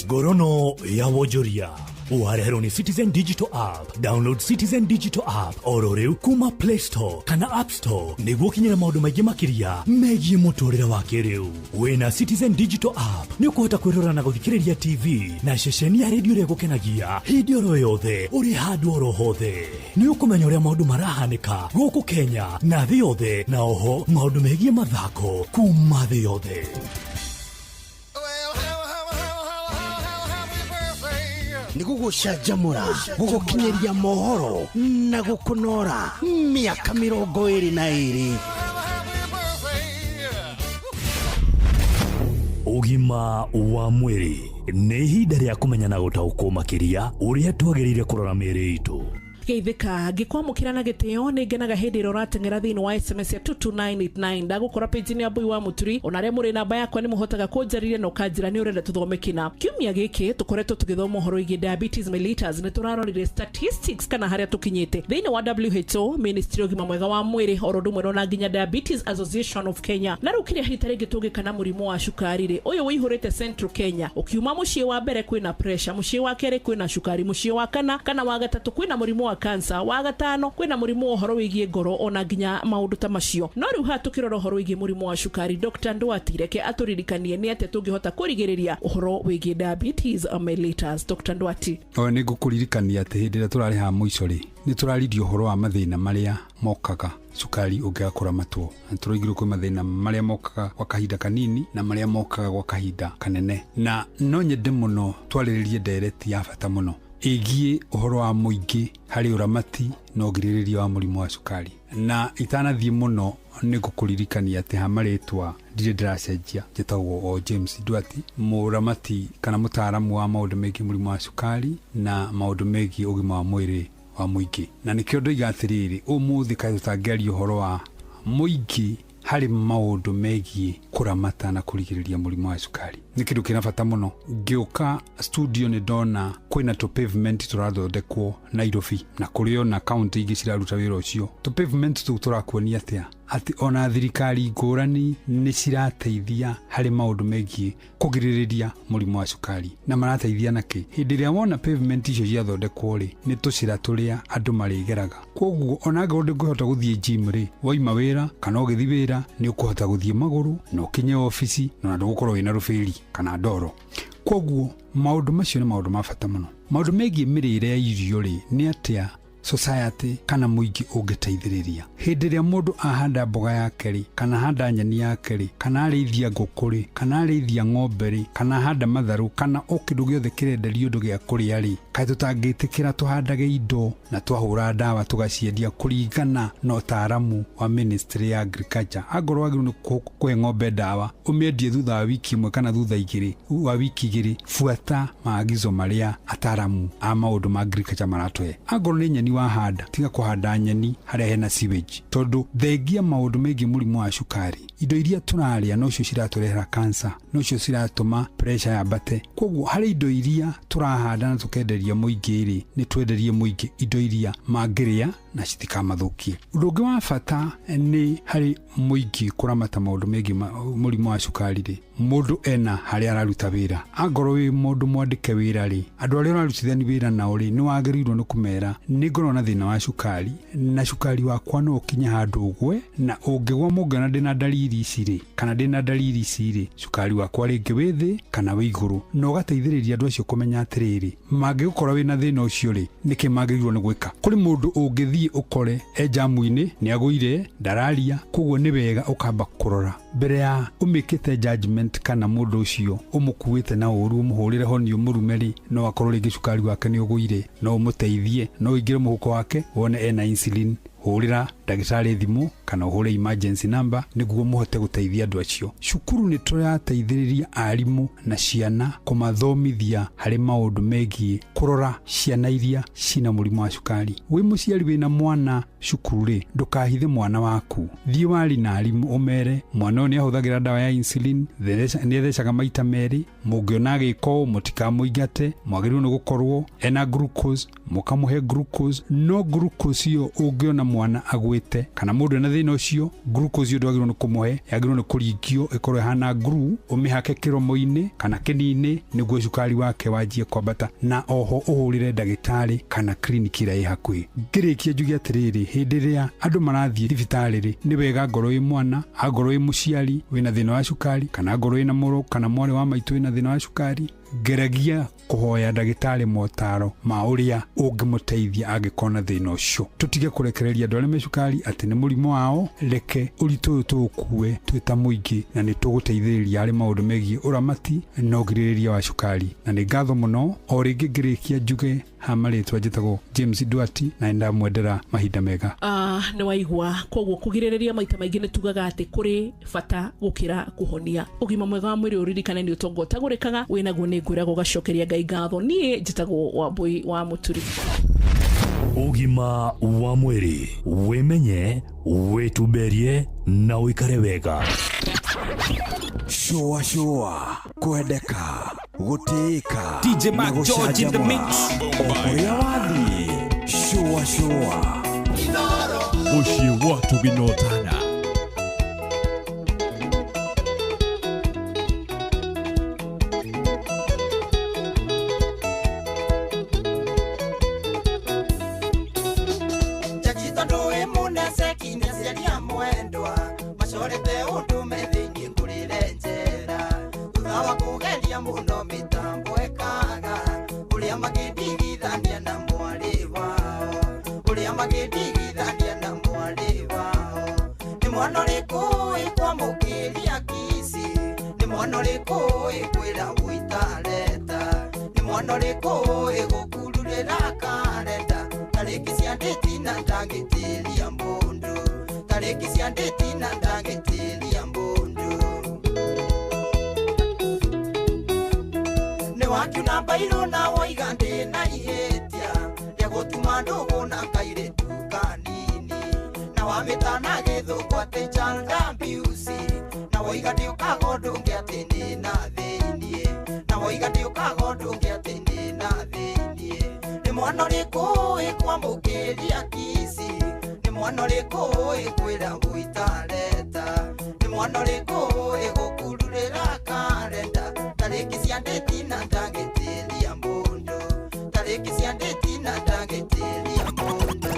S21: Ngorono ya wonjoria wareherwo ni Citizen Digital App. Download Citizen Digital App oro rĩu kuma Play Store kana App Store nĩguo ũkinyĩre maũndũ maingĩ makĩria megiĩ mũtũrĩre wa kĩrĩu. Wĩna Citizen Digital App nĩ ũkũhota kwĩrora na gũthikĩrĩria TV na ceceni ya redio ĩrĩa ĩgũkenagia hĩndĩ oro yothe ũrĩ handũ oro hothe. Nĩ ũkũmenya ũrĩa maũndũ marahanĩka gũkũ Kenya na thĩ yothe, na oho maũndũ megiĩ mathako kuma thĩ yothe.
S5: Nĩ gũgũcanjamũra, gũgũkinyĩria mohoro na gũkũnora mĩaka 22.
S21: Ũgima wa mwĩrĩ nĩ ihinda rĩa kũmenya na gũtaũkwo makĩria ũrĩa twagĩrĩire kũrora mĩĩrĩ itũ.
S22: Geithĩka ngĩkwamũkĩra na gĩtĩo nĩ ngenaga hĩndĩ ĩrĩa ũrateng'era thĩinĩ wa SMS ya 22989. Ndagũkora page-inĩ ya Mbui wa Mũturi, ona arĩa mũrĩ namba yakwa nĩ mũhotaga kũnjarĩria na ũkanjĩra nĩ ũrenda tũthome kĩna. Kiumia gĩkĩ tũkoretwo tũgĩthoma ũhoro wĩgiĩ diabetes mellitus, nĩ tũrarorire statistics kana harĩa tũkinyĩte thĩinĩ wa WHO, Ministry ya ũgima mwega wa mwĩrĩ, oro ũndũ ũmwe na nginya Diabetes Association of Kenya. Na rĩu kĩrĩa hihi ta rĩngĩ tũngĩka na mũrimũ wa cukari rĩ, ũyũ ũihũrĩte Central Kenya, ũkiuma mũciĩ wa mbere kwĩna pressure, mũciĩ wa kerĩ kwĩna cukari, mũciĩ wa kana wa gatatũ kwĩna mũrimũ wa cancer, wa gatano kwĩna mũrimũ wa ũhoro wĩgiĩ ngoro, ona nginya maũndũ ta macio. No rĩu haha tũkĩrora ũhoro wĩgiĩ mũrimũ wa cukari, Dr. Nduati reke atũririkanie nĩ atĩa tũngĩhota kũrigĩrĩria ũhoro wĩgiĩ diabetes mellitus. Dr. Nduati.
S28: O nĩ ngũkũririkania atĩ hĩndĩ ĩrĩa tũrarĩ haha mũico rĩ, nĩ tũraririe ũhoro wa mathĩna marĩa mokaga cukari ũngĩaga kũramatwo. Na tũroigirwo kwĩ mathĩna marĩa mokaga gwa kahinda kanini na marĩa mokaga gwa kahinda kanene. Na no nyende mũno twarĩrĩrie ndereti ya bata mũno ĩgiĩ ũhoro wa mũingĩ harĩ ũramati na ũgirĩrĩria wa mũrimũ wa cukari. Na itanathiĩ mũno nĩ ngũkũririkania atĩ ha marĩtwa ndirĩ ndĩracenjia, njĩtagwo o James Nduati, mũramati kana mũtaaramu wa maũndũ megiĩ mũrimũ wa cukari na maũndũ megiĩ ũgima wa mwĩrĩ wa mũingĩ. Na nĩkĩo ndoiga atĩrĩrĩ, ũmũthĩ kaĩ tũtangĩaria ũhoro wa mũingĩ Harĩ maũndũ megiĩ kũramata na kũrigĩrĩria mũrimũ wa cukari. Nĩ kĩndũ kĩna bata mũno. Ngĩũka studio nĩ ndona kwĩna tũ pavement tũrathondekwo Nairobi na kũrĩ ona kaunti ingĩ ciraruta wĩra ũcio. Tũ pavement tũu tũrakuonia atĩa? Atĩ ona thirikari ngũrani nĩ cirateithia harĩ maũndũ megiĩ kũgirĩrĩria mũrimũ wa cukari. Na marateithia nakĩ? Hĩndĩ ĩrĩa wona pavement icio ciathondekwo rĩ, nĩ tũcĩra tũrĩa andũ marĩgeraga. Koguo ona angĩkorwo ndũngĩhota gũthiĩ gym rĩ, waima wĩra kana ũgĩthiĩ wĩra nĩ ũkũhota gũthiĩ magũrũ na ũkinye obici na ndũgũkorwo wĩna rũbĩri kana ndoro. Koguo maũndũ macio nĩ maũndũ ma bata mũno. Maũndũ megiĩ mĩrĩre ya irio rĩ, nĩ atĩa society kana mũingĩ ũngĩteithĩrĩria? Hĩndĩ ĩrĩa mũndũ ahanda mboga yake rĩ, kana ahanda nyeni yake rĩ, kana arĩithia ngũkũ rĩ, kana arĩithia ng'ombe rĩ, kana ahanda matharũ, kana o kĩndũ gĩothe kĩrenderio ũndũ gĩa kũrĩa rĩ, kaĩ tũtangĩtĩkĩra tũhandage indo na twahũra ndawa tũgaciendia kũringana na ũtaaramu wa Ministry ya Agriculture. Angorwo wagĩrĩirwo nĩ kũhe ng'ombe ndawa, ũmĩendie thutha wa wiki ĩmwe kana thutha igĩrĩ, wa wiki igĩrĩ, buata maagizo marĩa ataaramu a maũndũ ma agriculture maratũhe. Angorwo nĩ nyeni wahanda, tiga kũhanda nyeni harĩa hena sewage, tondũ thengia maũndũ megiĩ mũrimũ wa cukari, indo iria tũrarĩa nocio ciratũrehera cancer, nocio ciratũma pressure yambate. Koguo harĩ indo iria tũrahanda na tũkenderia mũingĩ rĩ, nĩ twenderie mũingĩ indo iria mangĩrĩa na citikamathũkie. Ũndũ ũngĩ wa bata nĩ harĩ mũingĩ kũramata maũndũ megiĩ mũrimũ wa cukari rĩ, mũndũ ena harĩa araruta wĩra. Angorwo wĩ mũndũ mwandĩke wĩra rĩ, andũ arĩa ũrarutithania wĩra nao rĩ, nĩ wagĩrĩirwo nĩ kũmera nĩ ngorwo na thĩna wa cukari, na cukari wakwa no ũkinye handũ ũgwe, na ũngĩgwa mũngĩona ndĩna ndariri ici rĩ, kana ndĩna ndariri ici rĩ, cukari wakwa rĩngĩ wĩ thĩ kana wĩ igũrũ, na ũgateithĩrĩria andũ acio kũmenya atĩrĩrĩ, mangĩgũkora wĩna thĩna ũcio rĩ, nĩkĩ magĩrĩirwo nĩ gwĩka. Kũrĩ mũndũ ũngĩthiĩ ũkore e jamu-inĩ, nĩ agũire, ndararia, koguo nĩ wega ũkamba kũrora mbere ya ũmĩkĩte judgment kana mũndũ ũcio ũmũkuĩte na ũru, ũmũhũrĩre honi ũmũrume rĩ, no akorwo rĩngĩ cukari wake nĩ ũgũire, no ũmũteithie, no ũingĩre mũhuko wake wone ena insulin, hũrĩra ndagĩtarĩ thimũ kana ũhũre emergency number nĩguo mũhote gũteithia andũ acio. Cukuru nĩ tũrateithĩrĩria arimũ na ciana kũmathomithia harĩ maũndũ megiĩ kũrora ciana iria cina mũrimũ wa cukari. Wĩ mũciari wĩna mwana cukuru rĩ, ndũkahithe mwana waku, thiĩ wari na arimũ ũmere mwana ũyũ nĩ ahũthagĩra ndawa ya insulin, nĩ athecaga maita merĩ, mũngĩona agĩka ũũ mũtikamũingate, mwagĩrĩirwo nĩ gũkorwo ena glucose, mũkamũhe glucose. No glucose ĩyo ũngĩona mwana agwĩte kana mũndũ ena thĩna ũcio, glucose ĩyo ndwagĩrĩirwo nĩ kũmũhe, yagĩrĩirwo nĩ kũringio ĩkorwo ĩhana glue, ũmĩhake kĩromo-inĩ kana kĩni-inĩ nĩguo cukari wake wanjie kwambata, na oho ũhũrĩre ndagĩtarĩ kana kliniki ĩrĩa ĩ hakuhĩ. Ngĩrĩkia njuge atĩrĩrĩ, hĩndĩ ĩrĩa andũ marathiĩ thibitarĩ rĩ, nĩ wega ngorwo wĩ mwana, angorwo wĩ mũciari wĩna thĩna wa cukari, kana ngorwo wĩna mũrũ kana mwarĩ wa maitũ wĩna thĩna wa cukari, ngeragia kũhoya ndagĩtarĩ motaro ma ũrĩa ũngĩmũteithia angĩkorwo na thĩna ũcio. Tũtige kũrekereria andũ arĩa me cukari atĩ nĩ mũrimũ wao, reke ũritũ ũyũ tũũkue twĩ ta mũingĩ, na nĩ tũgũteithĩrĩria harĩ maũndũ megiĩ ũramati na ũgirĩrĩria wa cukari. Na nĩ ngatho mũno. O rĩngĩ ngĩrĩkia njuge ha marĩtwa njĩtagwo James Duarte na ndamwendera mahinda mega.
S22: Nĩ waigua. Koguo kũgirĩrĩria maita maingĩ nĩ tugaga atĩ kũrĩ bata gũkĩra kũhonia. Ũgima mwega wa mwĩrĩ ũririkane nĩ ũtonga ũtagũrĩkaga, wĩnaguo nĩ ngwĩraga ũgacokeria Ngai ngatho. Niĩ njĩtagwo Wambui wa Mũturi.
S21: Ũgima wa mwĩrĩ, wĩmenye, wĩtumberie na ũikare wega.
S2: Shua shua, kwendeka, gũtĩĩka,
S4: DJ
S2: na
S4: Mark George in the
S2: gũcanjamũra.
S4: mix.
S2: O kũrĩa wathiĩ, shua shua.
S9: Mũciĩ wa Tũginotana.
S4: Mwana ũrĩkũ ĩkwamũkĩria kici? Nĩ mwana ũrĩkũ ĩkwĩra gũitareta? Nĩ mwana ũrĩkũ ĩgũkururĩra karenda? Tarĩki cia ndĩti na ndangĩtĩria mũndũ. Tarĩki cia ndĩti na ndangĩtĩria mũndũ.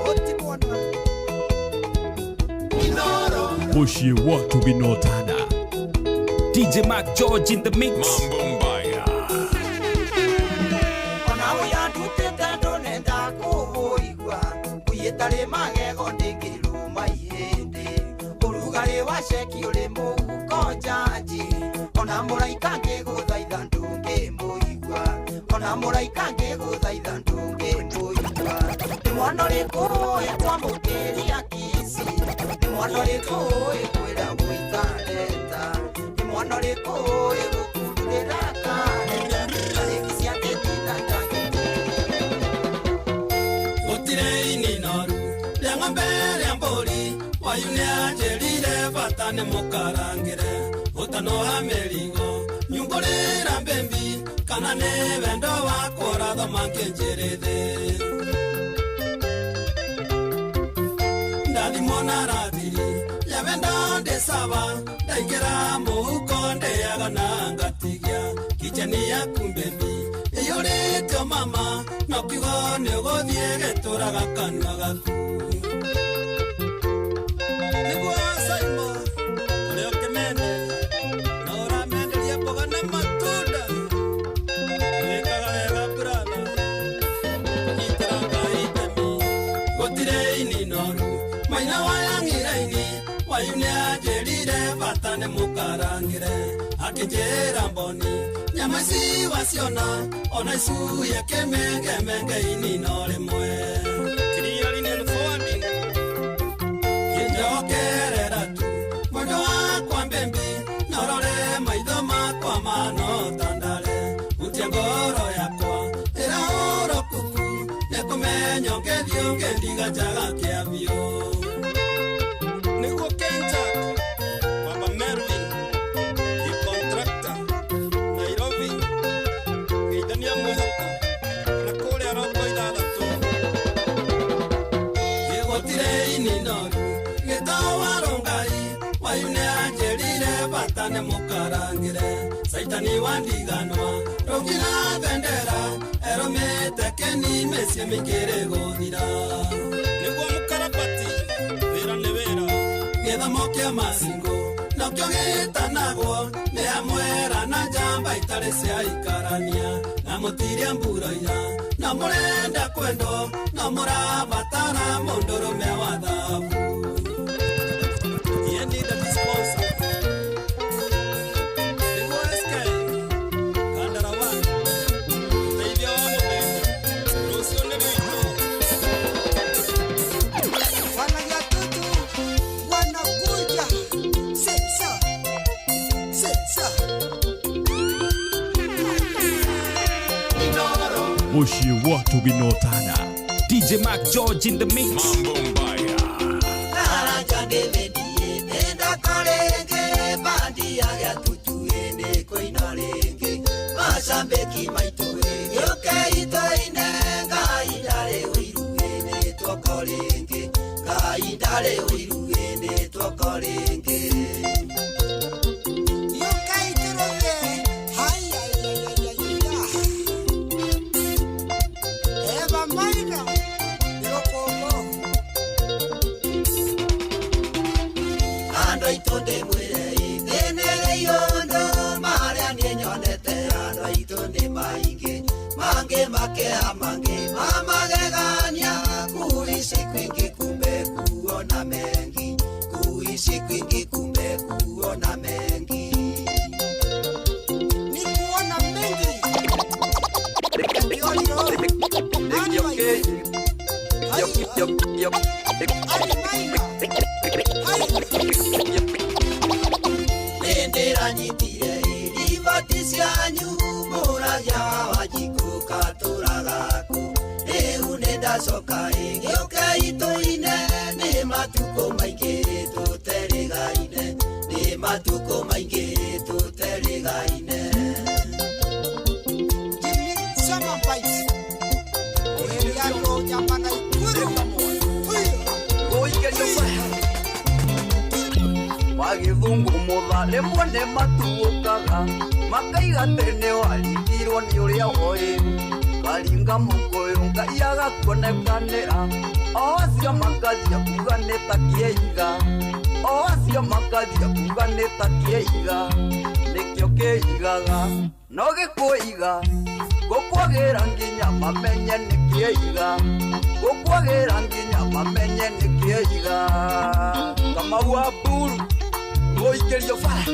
S4: Oti mwana.
S9: Muciĩ wa Tũginotana.
S11: DJ Mark George in the mix.
S9: Mambo mbaya.
S4: Ona ũyũ andutĩte ndũnenda kũũigua. Ũyĩtarĩ magego ndĩngĩrũma ihĩndĩ. Ũrugarĩ wa ceki ũrĩ mũhuko njanji. Ona mũraika ngĩgũthaitha ndũngĩmũigua. Ona mũraika ngĩgũthaitha ndũngĩmũigua. Nĩ mwana ũrĩkũ ĩkwamũkĩria kici? Nĩ mwana ũrĩkũ ĩkwĩra gũitareta? Nĩ mwana ũrĩkũ ĩgũkururĩra karenda? Tarĩki cia ndĩti na ndangĩtĩria.
S12: Gũtirĩ ininoru rĩa ng'ombe rĩa mbũri wayu nĩanjĩrire bata nĩ mũkarangĩre ũtanoha mĩrigo nyungũrĩra mbĩmbi kana nĩ wendo wakwa ũrathoma ngĩnjĩrĩthĩ ndathimwo na ratiri ya wendo ndĩ sawa ndaingĩra mũhuko ndĩaga na ngatigia kicheni yaku mbĩmbi ĩiyũrĩtio mama no kiugo nĩ ũgũthiĩ gĩtũraga kanua gaku nĩguo Saimo ũrĩa ũkĩmende na ũramenderia mboga na matunda wĩkaga wega brother kũnyitĩra Ngai itemi gũtirĩ ininoru maina wayang'iraini wayu nĩanjĩrire bata nĩ mũkarangĩre akĩnjĩra mboni nyama ici waciona ona icuye kĩmengemenge inino rĩmwe Clearing and forwarding kĩnjokerera tu mwendo wakwa mbĩmbi na ũrore maitho makwa manotandare hutia ngoro yakwa ĩrahũrwo kuku nĩkũmenya ũngĩthiĩ ũngĩndiga njaga kĩa biũ nĩguo Kenjack Baba Merlin contractor Nairobi geithania mwĩhoko na kũrĩa rongo ithathatũ gĩgũtirĩ ininoru gĩtawarwo Ngai wayu nĩanjĩrire bata nĩ mũkarangĩre caitani wa ndiganwa rũngi na bendera erũmĩte keni mĩciĩ mĩingĩ gũthira nĩguo mũkarabati wĩra nĩ wĩra gĩthomo kĩa macingo nakĩo gĩtanagwo nĩ amwera na njamba itarĩ cia ikarania na mũtiria mburoira na mũrenda kwendwo na mũrabatara mũndũrũme wa thabu. Ye need a sponsor. Nĩguo SK Kandara 1 ũteithia wa mũthenya rũciũ nĩ rwitũ.
S4: Wanayatutu wanakuja sesa sesa.
S9: Muciĩ wa Tũginotana.
S11: DJ Mark George in the mix.
S9: Mambo mbaya.
S4: Daraja David enda karenge bandi ya gatutu ende koina renge masambeki maito yoke itoine ngai ndare uiru ende twakorenge ngai ndare uiru ende twakorenge yoke itoine hai hai hai hai Eva Maina Yokomo Andũ aitũ ndĩmwĩre ithĩnĩre iondo marĩa niĩ nyonete andũ aitũ nĩ maingĩ mangĩ makeha mangĩ mamagegania kuishi kwingi kumbe kuona mengi kuishi kwingi kumbe kuona mengi ni kuona mengi. Nĩndĩranyitire iribati cianyu mũragia wa Wanjikũ katũraga kũ rĩu nĩndacoka ĩgĩũke itũine nĩ matukũ maingĩ tũterĩgaine nĩ matukũ maingĩ tũterĩgaine. Gũikĩrio bara wagĩthũngũ mũtha rĩmwe nĩ matuũkaga makaiga tene warigirwo nĩ ũrĩa woĩ karinga mũkũyũ Ngai agakuonekanĩra o acio makathia kuga nĩ ta kĩiga o acio makathia kuga nĩ ta kĩiga nĩkĩo kĩigaga no gĩkũiga gũkwagĩra nginya mamenye nĩ kĩiga gũkwagĩra nginya mamenye nĩ kĩiga Kamau wa Mburu gũikĩrio bara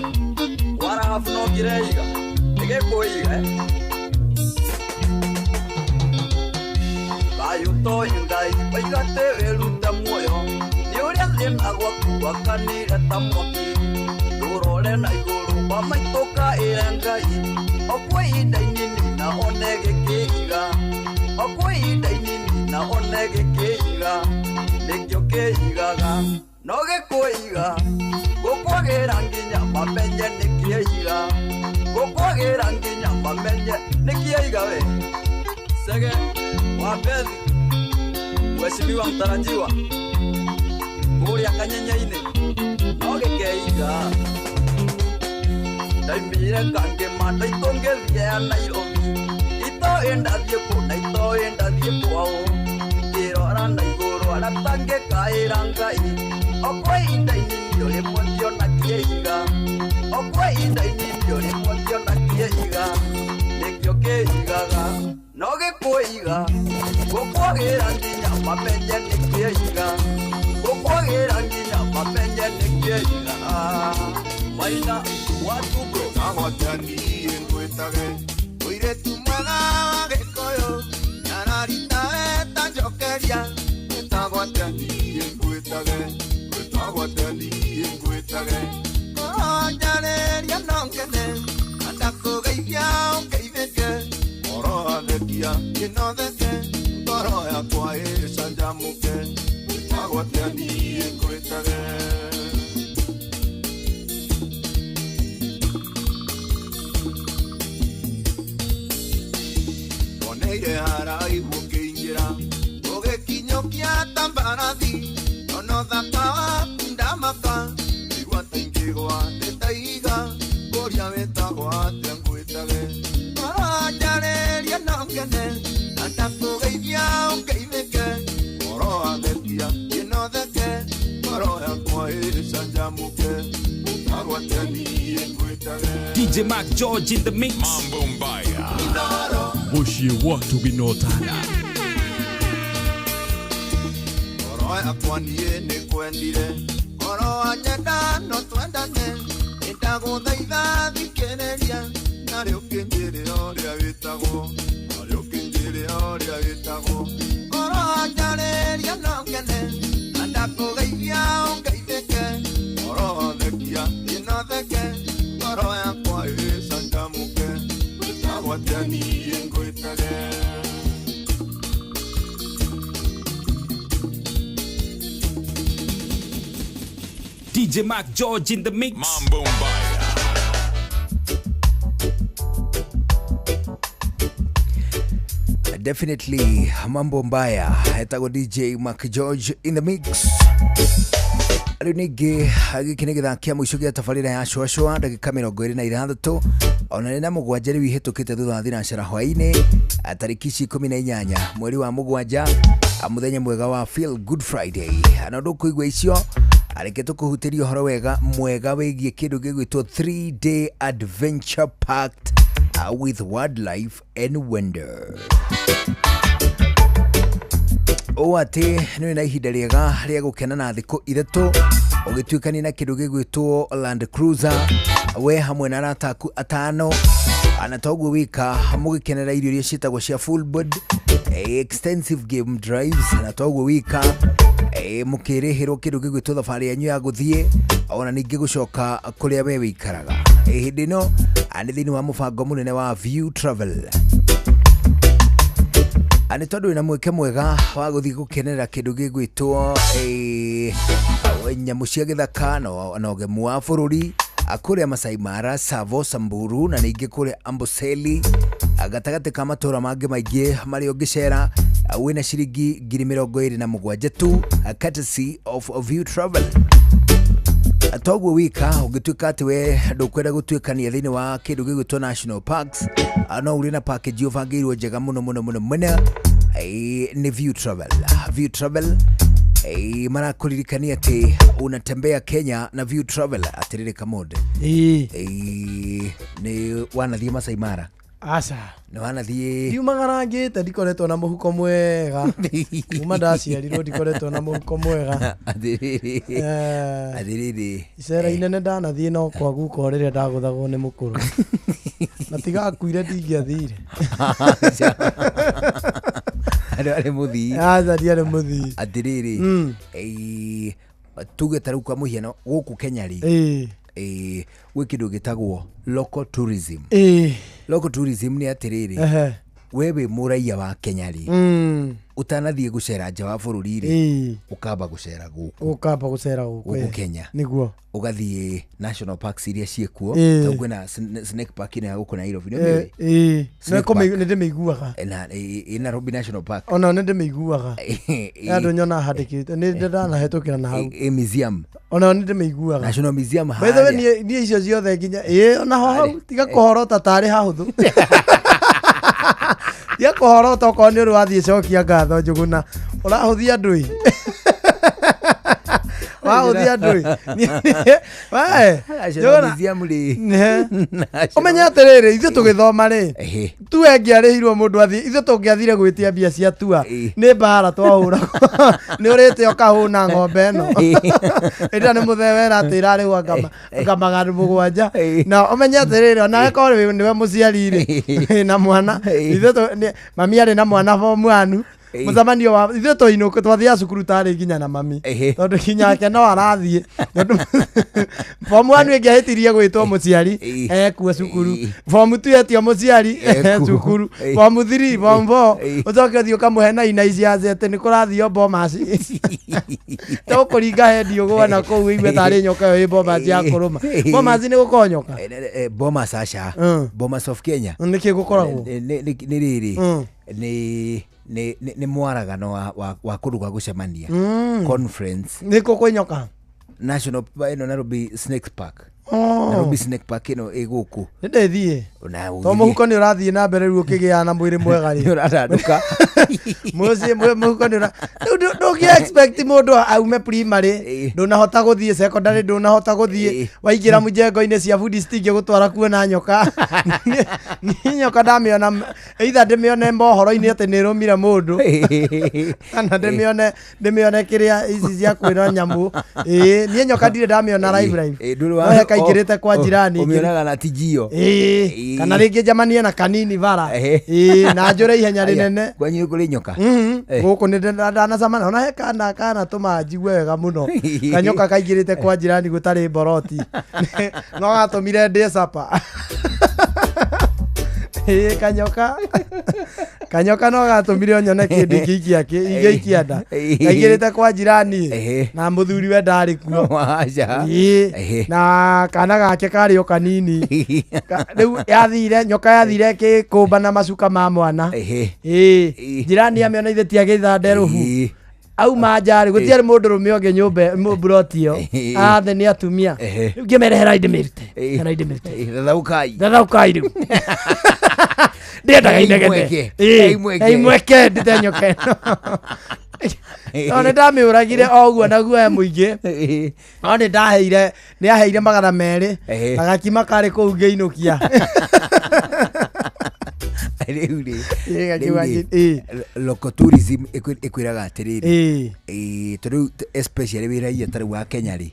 S4: warabu no kĩreiga nĩgĩkũiga thayũ toĩ Ngai oiga atĩ wĩrute muoyo nĩ ũrĩa thĩna gwaku wakanire ta mwaki ndũrore na igũrũ wa maitũ kaĩre Ngai o kwa ihinda inini na one gĩkĩiga o kwa ihinda inini na one gĩkĩiga nĩkĩo kĩigaga no gĩkũiga gũkwagĩra nginya mamenye nĩ kĩiga gũkwagĩra nginya mamenye nĩ kĩiga we Sege wa Bethi mheshimiwa mtarajiwa kũrĩa kanyenye-inĩ no gĩkeiga ndaimire kangĩma ndaitũngĩthie ya Nairobi itoĩ ndathiĩ kũ na itoĩ ndathiĩ kwao ngĩrora na igũrũ aratangĩkaĩra Ngai o kwa ihinda inini rĩmwe ngĩona kĩiga o kwa ihinda inini rĩmwe ngĩona kĩiga nĩkĩo kĩigaga no gĩkũiga gũkwagĩra nginya mamenye nĩ kĩiga gũkwagĩra nginya mamenye nĩ kĩiga Maina watuko
S1: agwatanie ngwĩtage mũirĩtu mwega wa Gĩkũyũ nyararitawe ta njokeria ĩtagwatanie ngwĩtage ĩtagwatanie ngwĩtage korwo njarĩria no ngene na ndakũgeithia ũngeithĩke ngoro athekia ĩnotheke ngoro yakwa ĩcanjamũke ĩtagwatanie ngwĩtage. Oneire haraihu ũkĩingĩra ũgĩkinyũkia ta mbarathi ona ũthaka waku ndamaka igua ta ingĩgwa ndĩtaiga kũria wĩtagwo atĩa ngwĩtage ngoro njarĩria no ngene na ndakũgeithia ũngeithĩke ngoro athekia ĩnotheke ngoro yakwa ĩcanjamũke wĩtagwo atĩa niĩ ngwĩtage.
S11: DJ Mark George in the mix.
S9: Mambo Mbaya. Muciĩ watu gĩnotana.
S1: Ngoro yakwa niĩ nĩ kwendire ngoro wanyenda no twendane nĩndagũthaitha thikĩrĩria narĩ ũkĩnjĩre ũrĩa wĩtagwo narĩ ũkĩnjĩre ũrĩa wĩtagwo ngoro wanjarĩria no ngene na ndakũgeithia ũngeithĩke ngoro thekia ĩnotheke ngoro yakwa ĩcanjamũke wĩtagwo atĩa niĩ ngwĩtage.
S11: DJ Mark George in the mix.
S9: Mambo Mbaya.
S13: Definitely mambo mbaya etagwo DJ Mark George in the mix. Rĩu ningĩ gĩkĩ nĩ gĩthaa kĩa mũico gĩa tabarĩra ya cũacũa ndagĩka 26 ona nĩ na mũgwanja rĩu ihĩtũkĩte thutha wa thinacara hwaĩ-inĩ tarĩki ici 18 mweri wa mũgwanja mũthenya mwega wa Feel Good Friday na ndũkũigua icio areke tũkũhutĩria ũhoro wega mwega wĩgiĩ kĩndũ gĩgwĩtwo 3 day adventure packed with wildlife and wonder. Ũũ atĩ nĩ na ihinda rĩega rĩa gũkena na thikũ ithatũ ũgĩtuĩkania na kĩndũ gĩgwĩtwo Land Cruiser we hamwe na arata aku atano na toguo wika mũgĩkenera irio iria ciĩtagwo cia full board extensive game drives na toguo wika mũkĩrĩhĩrwo kĩndũ gĩgwĩtwo thabarĩ yanyu ya gũthiĩ ona ningĩ gũcoka kũrĩa we wĩikaraga. Hĩndĩ ĩno nĩ thĩinĩ wa mũbango mũnene wa View Travel. Nĩ tondũ wĩna mweke mwega wa gũthiĩ gũkenera kĩndũ gĩgwĩtwo nyamũ cia gĩthaka na ũgemu wa bũrũri kũrĩa Masai Mara, Tsavo, Samburu na ningĩ kũrĩa Amboseli. Gatagatĩ ka matũra mangĩ maingĩ marĩa ũngĩcera wĩna ciringi 27,000 tu, courtesy of View Travel. Toguo wika ũngĩtuĩka atĩ we ndũkwenda gũtuĩkania thĩinĩ wa kĩndũ gĩgwĩtwo national parks, no ũrĩ na package ũbangĩirwo njega mũno mũno mũno mũno. Nĩ View Travel. View Travel marakũririkania atĩ unatembea Kenya na View Travel. Atĩrĩrĩ Kamonde, nĩ wanathiĩ Masai Mara?
S6: Aca.
S13: Nĩ wanathiĩ?
S6: Ndiumaga rangĩte, ndikoretwo na mũhuko mwega kuma ndaciarirwo, ndikoretwo na mũhuko mwega.
S13: Atĩrĩrĩ, atĩrĩrĩ,
S6: icera inene ndanathiĩ no kwa guka rĩrĩa ndagũthagwo nĩ mũkũrũ na tigakuire ndingĩathire.
S13: Andũ arĩ mũthii?
S6: Aca, ndiarĩ mũthii.
S13: Atĩrĩrĩ, tuge ta rĩu kwa mũhiano gũkũ Kenya rĩ, gwĩ kĩndũ gĩtagwo local tourism. Local tourism nĩ atĩrĩrĩ, we wĩ mũraiya wa Kenya rĩ, ũtanathiĩ gũcera nja wa bũrũri rĩ, ũkamba gũcera gũkũ.
S6: Ũkamba gũcera gũkũ.
S13: Gũkũ Kenya.
S6: Nĩguo.
S13: Ũgathiĩ national parks iria ciĩkuo. Ta kwĩna Snake Park ĩno ya gũkũ Nairobi, nĩ ũmĩũĩ? Snake Park.
S6: Nĩ ndĩmĩiguaga.
S13: Na ĩ Nairobi National Park.
S6: Ona nĩ ndĩmĩiguaga. Nĩ andũ nyona handĩkĩte, nĩ ndanahĩtũkĩra na hau.
S13: Ĩ museum.
S6: Ona nĩ ndĩmĩiguaga.
S13: National Museum.
S6: By the way,
S13: harĩa.
S6: Niĩ icio ciothe nginya ĩĩ ona ho hau, tiga kũhorota tarĩ hahũthũ, tiga kũhorota okorwo nĩ ũrĩ wathiĩ. Cokia ngatho Njũgũna, ũrahũthia andũ ĩ, wahũthia andũ ĩ. We,
S13: National
S6: Njũgũna,
S13: Museum rĩ.
S6: Ũmenye atĩrĩrĩ, ithuĩ tũgĩthoma rĩ, tua ĩngĩarĩhirwo mũndũ athiĩ, ithuĩ tũngĩathire gwĩtia mbia cia tua nĩ mbara twahũra, nĩ ũrĩte ũkahũna ng'ombe ĩno ĩrĩa nĩ mũthee wera atĩ ĩrarĩhwo anga 700. Na ũmenye atĩrĩrĩ, onawe korwo nĩwe mũciari rĩ na mwana, ithuĩ mami arĩ na mwana form one, mũcemanio wa ithuĩ twainũka twathiaga cukuru tarĩ nginya na mami, tondũ nginyake no arathiĩ, tondũ form one ĩngĩahĩtirie gwĩtwo mũciari ekuo cukuru, form two etio mũciari
S13: Ekuo.
S6: cukuru, form three, form four, ũcoke ũthiĩ ũkamũhe na ina ici atĩ nĩ kũrathio Bomas, tũkũringa hendi ũgũa na kũu ũigue tarĩ nyoka ĩyo ĩ Bomas ya kũrũma. Bomas nĩ gũkorwo nyoka?
S13: Bomas aca. Bomas of Kenya.
S6: Nĩkĩ gũkoragwo?
S13: Nĩ rĩrĩ, nĩ mwaragano wa kũndũ gwa gũcemania, conference.
S6: Nĩkũ kwĩ nyoka?
S13: National ĩno Nairobi Snake Park.
S6: Oh.
S13: Nairobi Snake Park ĩno ĩ gũkũ.
S6: Nĩ ndĩthiĩ.
S13: Na
S6: to
S13: ũgĩthiĩ-
S6: mũhuko nĩ ũrathiĩ na mbere rĩu ũkĩgĩaga na mwĩrĩ mwega rĩ.
S13: Nĩ ũratandũka.
S6: Mũciĩ mũhuko nĩ ũra rĩu ndũngĩ expect mũndũ aume primary ndũnahota gũthiĩ secondary, ndũnahota gũthiĩ, waingĩra mũjengo-inĩ cia bundi citingĩgũtwara kuona nyoka. Niĩ nyoka ndamĩona either ndĩmĩone mohoro-inĩ atĩ nĩ ĩrũmire mũndũ, kana ndĩmĩone kĩrĩa ici cia kwĩra nyamũ. Ĩĩ, niĩ nyoka ndirĩ ndamĩona live live.
S13: Ndũrĩ
S6: no he kaingĩrĩte kwa jirani.
S13: Ũmĩonaga na tijio.
S6: Ĩĩ, kana rĩngĩ njamanie na kanini bara, ĩĩ, na njũre ihenya rĩnene.
S13: Kwanyu kũrĩ nyoka?
S6: Gũkũ nĩ ndanacemania ona he kana tũma njigue wega mũno, kanyoka kaingĩrĩte kwa jirani gũtarĩ mboroti, no gatũmire ndĩe sapa. Ĩĩ, kanyoka no gatũmire onyone kĩndũ ingĩikia ingĩikia nda. Kaingĩrĩte kwa jirani na mũthuri we ndarĩ kuo.
S13: Aca.
S6: Ĩĩ, na kana gake karĩ o kanini. Rĩu yathire, nyoka yathire ĩkĩkũmba na macuka ma mwana. Ĩĩ, jirani amĩona ithe ti agĩtha nderũhu auma nja rĩ, gũtiarĩ mũndũ rũme ũngĩ nyũmba mburoti ĩyo, athe nĩ atumia. Rĩu ngĩmere herai ndĩmĩrute, herai ndĩmĩrute.
S13: Thathaũkai.
S6: Thathaũkai rĩu, ndiendaga inegene.
S13: Hei mweke.
S6: Ĩĩ,
S13: Hei mweke.
S6: hei mweke ndute nyoka ĩno, no nĩ ndamĩũragire o ũguo na guoya mũingĩ, no nĩ ndaheire, nĩ aheire 200 na gakima karĩ kũu ngĩinũkia.
S13: Rĩu rĩ,
S6: Ĩĩ, gakiuma
S13: rĩu rĩ,
S6: ĩĩ.
S13: Local tourism ĩkwĩraga atĩrĩrĩ,
S6: Ĩĩ.
S13: Ĩĩ, tondũ rĩu especially wĩ raia ta rĩu wa Kenya rĩ,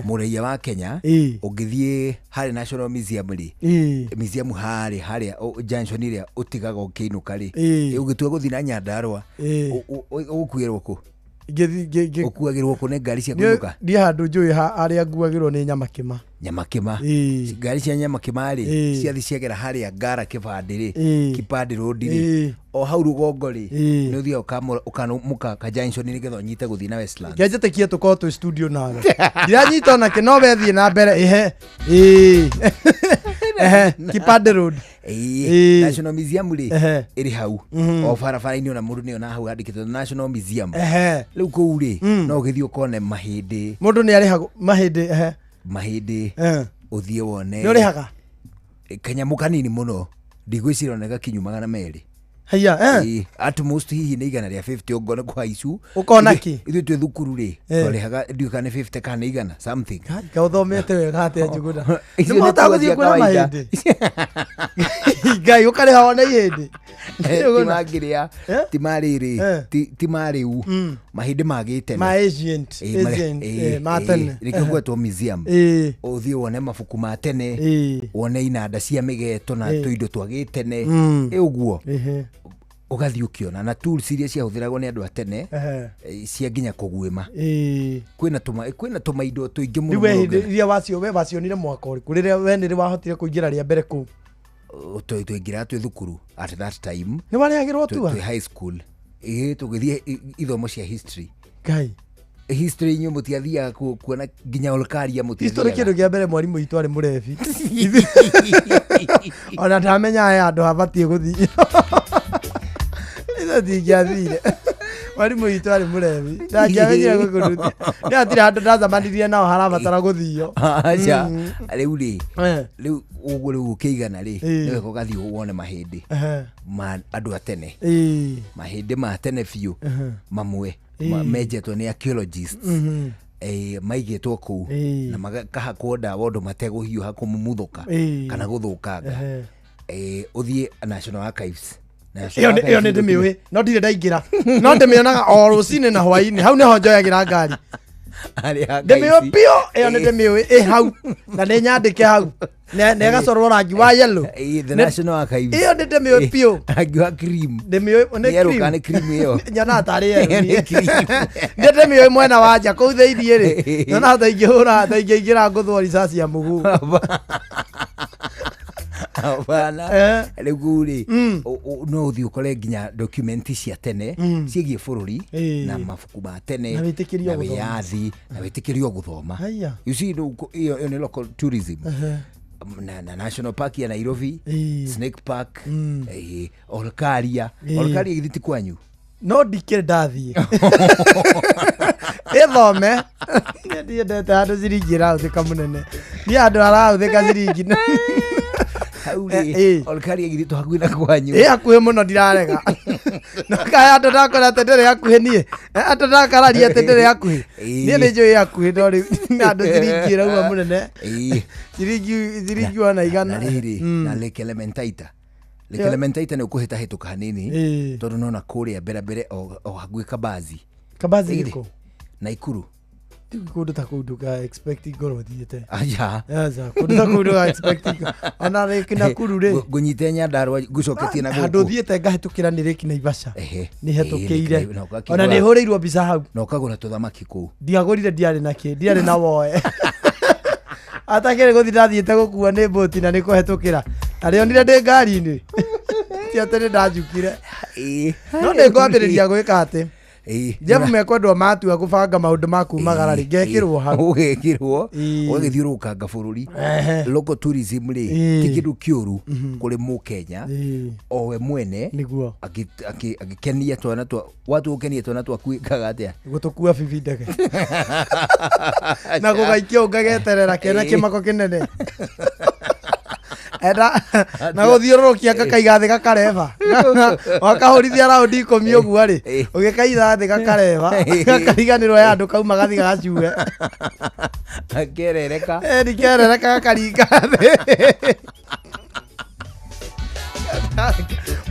S13: mũraia wa Kenya, ũngĩthiĩ harĩa National Museum rĩ, museum harĩa junction ĩrĩa ũtigaga ũkĩinũka rĩ, ũngĩtua gũthiĩ na Nyandarua, ũgũkuĩrwo kũ? Ũkuagĩrwo kũ nĩ ngari cia kũinũka?
S6: Niĩ handũ njũĩ harĩa nguagĩrwo nĩ Nyamakĩma.
S13: Nyamakĩma. Ngari cia Nyamakĩma rĩ, ciathi ciagera harĩa Ngara kĩbandĩ rĩ, Kipande road rĩ, o hau rũgongo rĩ, nĩ ũthiaga ũkamũka ka junction nĩgetha ũnyite gũthiĩ na Westlands.
S6: Ngenjĩtĩkie tũkorwo twĩ studio nawe ndiranyita onake, no wethiĩ na mbere ĩhe. Ĩĩ. Ehe, Kipande Road.
S13: Ĩĩ,
S6: Ĩĩ.
S13: National Museum rĩ
S6: Ehe.
S13: ĩrĩ hau
S6: Mhm.
S13: o barabara-inĩ ona mũndũ nĩona hau handĩkĩtwo National Museum.
S6: Ehe.
S13: Rĩu kũu rĩ no ũgĩthiĩ ũkone mahĩndĩ
S6: Mũndũ nĩ arĩhagwo mahĩndĩ ehe.
S13: mahĩndĩ
S6: Eh.
S13: ũthiĩ wone
S6: Nĩ ũrĩhaga?
S13: Kanyamũ kanini mũno ndigwĩciria ona gakinyu 200.
S6: Haiya, eh.
S13: Ĩĩ, at most hihi nĩ 150 ũngona kũhaicu.
S6: Ũkona
S13: Ithuĩ-
S6: kĩ?
S13: Ithuĩ twĩ thukuru rĩ
S6: Eh.
S13: twarĩhaga ndiũĩ kana nĩ 50 kana nĩ 100 something.
S6: Kaĩ ũthomete wega atĩa Njuguna?
S13: Icio
S6: Nĩ mũhotaga
S13: nĩ
S6: gũthiĩ
S13: cia
S6: kuona
S13: kawaida.
S6: mahĩndĩ? Ngai ũkarĩha wone ihĩndĩ.
S13: Ti
S6: Njuguna.
S13: mangĩrĩa ti marĩrĩ
S6: Eh.
S13: ti marĩu mahĩndĩ magĩtene.
S6: Ma ancient,
S13: Ĩĩ,
S6: ancient,
S13: ĩĩ,
S6: eh, ma
S13: ĩĩ,
S6: tene.
S13: nĩkĩo gwetwo museum.
S6: Ĩĩ.
S13: Ũthiĩ wone mabuku ma tene
S6: Ĩĩ.
S13: wone inanda cia mĩgeto na
S6: Ĩĩ.
S13: tũindo twa gĩtene.
S6: Mm.
S13: Ĩ ũguo
S6: Ehe.
S13: ũgathiĩ ũkĩona na tools iria ciahũthĩragwo nĩ andũ a tene
S6: Ehe.
S13: cia nginya kũguĩma.
S6: Ĩĩ.
S13: Kwĩna tũmaindo tũingĩ mũno
S6: Rĩu we
S13: mũno
S6: hĩndĩ iria wacio we wacionire mwaka ũrĩkũ rĩrĩa we nĩrĩ wahotire kũingĩra rĩa mbere kũu?
S13: Tũingĩraga twĩ thukuru at that time.
S6: Nĩ warĩhagĩrwo tua?
S13: Twĩ high school. Ĩĩ tũgĩthiĩ ithomo cia history.
S6: Ngai.
S13: History inyuĩ mũtiathiaga kuona nginya Olkaria
S6: History
S13: mũtiathiaga.
S6: kĩndũ kĩa mbere mwarimũ witũ arĩ mũrebi. Ona ndamenya he handũ habatiĩ gũthiĩ. Ithuĩ tingĩathire. Mwarimũ witũ arĩ mũrebi. Ndangĩamenyire gũkũrutia. Nĩ hatirĩ handũ ndacemanirie nao harabatara gũthio.
S13: Aca
S6: Mm.
S13: rĩu rĩ
S6: Eh.
S13: rĩu ũguo rĩu ũkĩigana rĩ
S6: Ĩĩ.
S13: nĩ wega ũgathiĩ wone mahĩndĩ
S6: Ehe.
S13: ma andũ a tene.
S6: Ĩĩ.
S13: Mahĩndĩ ma tene biũ
S6: Ehe.
S13: mamwe
S6: Ĩĩ.
S13: menjetwo nĩ archaeologists.
S6: Mhm.
S13: Maigĩtwo kũu
S6: Ĩĩ.
S13: na makahakwo ndawa ũndũ mategũhiũha kũmumuthũka
S6: Ĩĩ.
S13: kana gũthũkanga.
S6: Ehe.
S13: Ũthiĩ National Archives.
S6: Ĩyo nĩ ndĩmĩũĩ no ndirĩ ndaingĩra no ndĩmĩonaga o rũcinĩ na hwainĩ hau nĩho njoyagĩra ngari ndĩmĩũĩ biũ ĩyo nĩ ndĩmĩũĩ ĩ hau na nĩ nyandĩke hau na ĩgacorwo rangi wa yellow.
S13: The National Archives.
S6: Ĩyo nĩ ndĩmĩũĩ biũ.
S13: Rangi wa cream.
S6: Ndĩmĩũĩ nĩ
S13: Nĩ yerũ kana nĩ cream ĩyo?
S6: Nyonaga tarĩ yerũ
S13: Nĩ
S6: niĩ.
S13: cream.
S6: Nĩ ndĩmĩũĩ mwena wa nja kũu thĩiniĩ rĩ nyonaga ta ingĩhũra ta ingĩingĩra ngũthwo ricaci ya mũguu.
S13: Hapana.
S6: Eh.
S13: Rĩu rĩ no ũthiĩ ũkore nginya document cia tene
S6: Mm.
S13: ciĩgiĩ bũrũri
S6: Ĩĩ.
S13: na mabuku ma tene
S6: Na wĩtĩkĩrio
S13: na
S6: gũthoma.
S13: wĩyathi na wĩtĩkĩrio gũthoma.
S6: Haiya.
S13: You see rĩu ĩyo nĩ local tourism.
S6: Ehe.
S13: Na National Park ya Nairobi.
S6: Ĩĩ.
S13: Snake Park.
S6: Mm.
S13: Olkaria.
S6: Ĩĩ.
S13: Olkaria githĩ ti kwanyu?
S6: No ndikĩrĩ ndathiĩ ĩthome. Niĩ ndiendete handũ ciringi ĩrahũthĩka mũnene niĩ handũ harahũthĩka ciringi
S13: Hau rĩ Olkaria githĩ to hakuhĩ na kwanyu?
S6: Ĩ hakuhĩ mũno ndirarega no kaĩ andũ ndakora atĩ ndĩrĩ hakuhĩ niĩ andũ ndakararia atĩ ndĩrĩ hakuhĩ
S13: Ĩĩ.
S6: niĩ nĩ njũĩ hakuhĩ no rĩu nĩ handũ ciringi ĩrauma mũnene
S13: Ĩĩ.
S6: ciringi ona igana.
S13: Na rĩrĩ na Lake Elementaita. Lake
S6: Ĩyo.
S13: Elementaita nĩ ũkũhĩtahĩtũka hanini
S6: Ĩĩ.
S13: tondũ nona kũrĩa mbere mbere o hakuhĩ Kabazi.
S6: Kabazi
S13: Ĩĩ.
S6: ĩrĩkũ?
S13: Naikuru.
S6: Rĩu kũndũ ta kũu ndũka expect ngorwo thiĩte.
S13: Aja.
S6: Aca, kũndũ ta kũu ndũka expect ona Lake Nakuru rĩ
S13: Ngũnyite Nyandarua ngũcoketie na
S6: handũ
S13: gũkũ.
S6: thiĩte ngahĩtũkĩra nĩ Lake Naivasha.
S13: Ehe.
S6: Nĩ hetũkĩire.
S13: Ĩĩ, na ũgakĩgũra-
S6: Ona nĩ hũrĩirwo mbica hau.
S13: Na ũkagũra tũthamaki kũu.
S6: Ndiagũrire ndiarĩ na kĩ ndiarĩ na woe atakĩrĩ gũthiĩ ndathiĩte gũkua nĩ mbũti na nĩ kũhetũkĩra na rĩonire ndĩ ngari-inĩ ti atĩ nĩ ndanjukire no nĩ ngwambĩrĩria gwĩka atĩ Jeff mekwendwo matua gũbanga maũndũ ma kumagara rĩ ngekĩrwo hau.
S13: Ũgekĩrwo
S6: Ĩĩ.
S13: ũgagĩthiũrũrũkanga bũrũri.
S6: Ehe.
S13: Local tourism rĩ
S6: Ĩĩ.
S13: ti kĩndũ kĩũru kũrĩ mũkenya
S6: Ĩĩ.
S13: o we mwene
S6: nĩguo
S13: agĩkenia twana twa watu gũkenia twana twaku ĩkaga atĩa?
S6: Gũtũkua bibi ndege na gũgaikia ũngageterera kena kĩmako kĩnene enda na gũthiũrũrũkia gakaiga thĩ gakareba wakahũrithia raundi 10 ũguo rĩ ũgĩkaiga thĩ gakareba gakariganĩrwo ya andũ kauma gathi gagacue.
S13: Kerereka.
S6: Ĩni kerereka gakaringa thĩ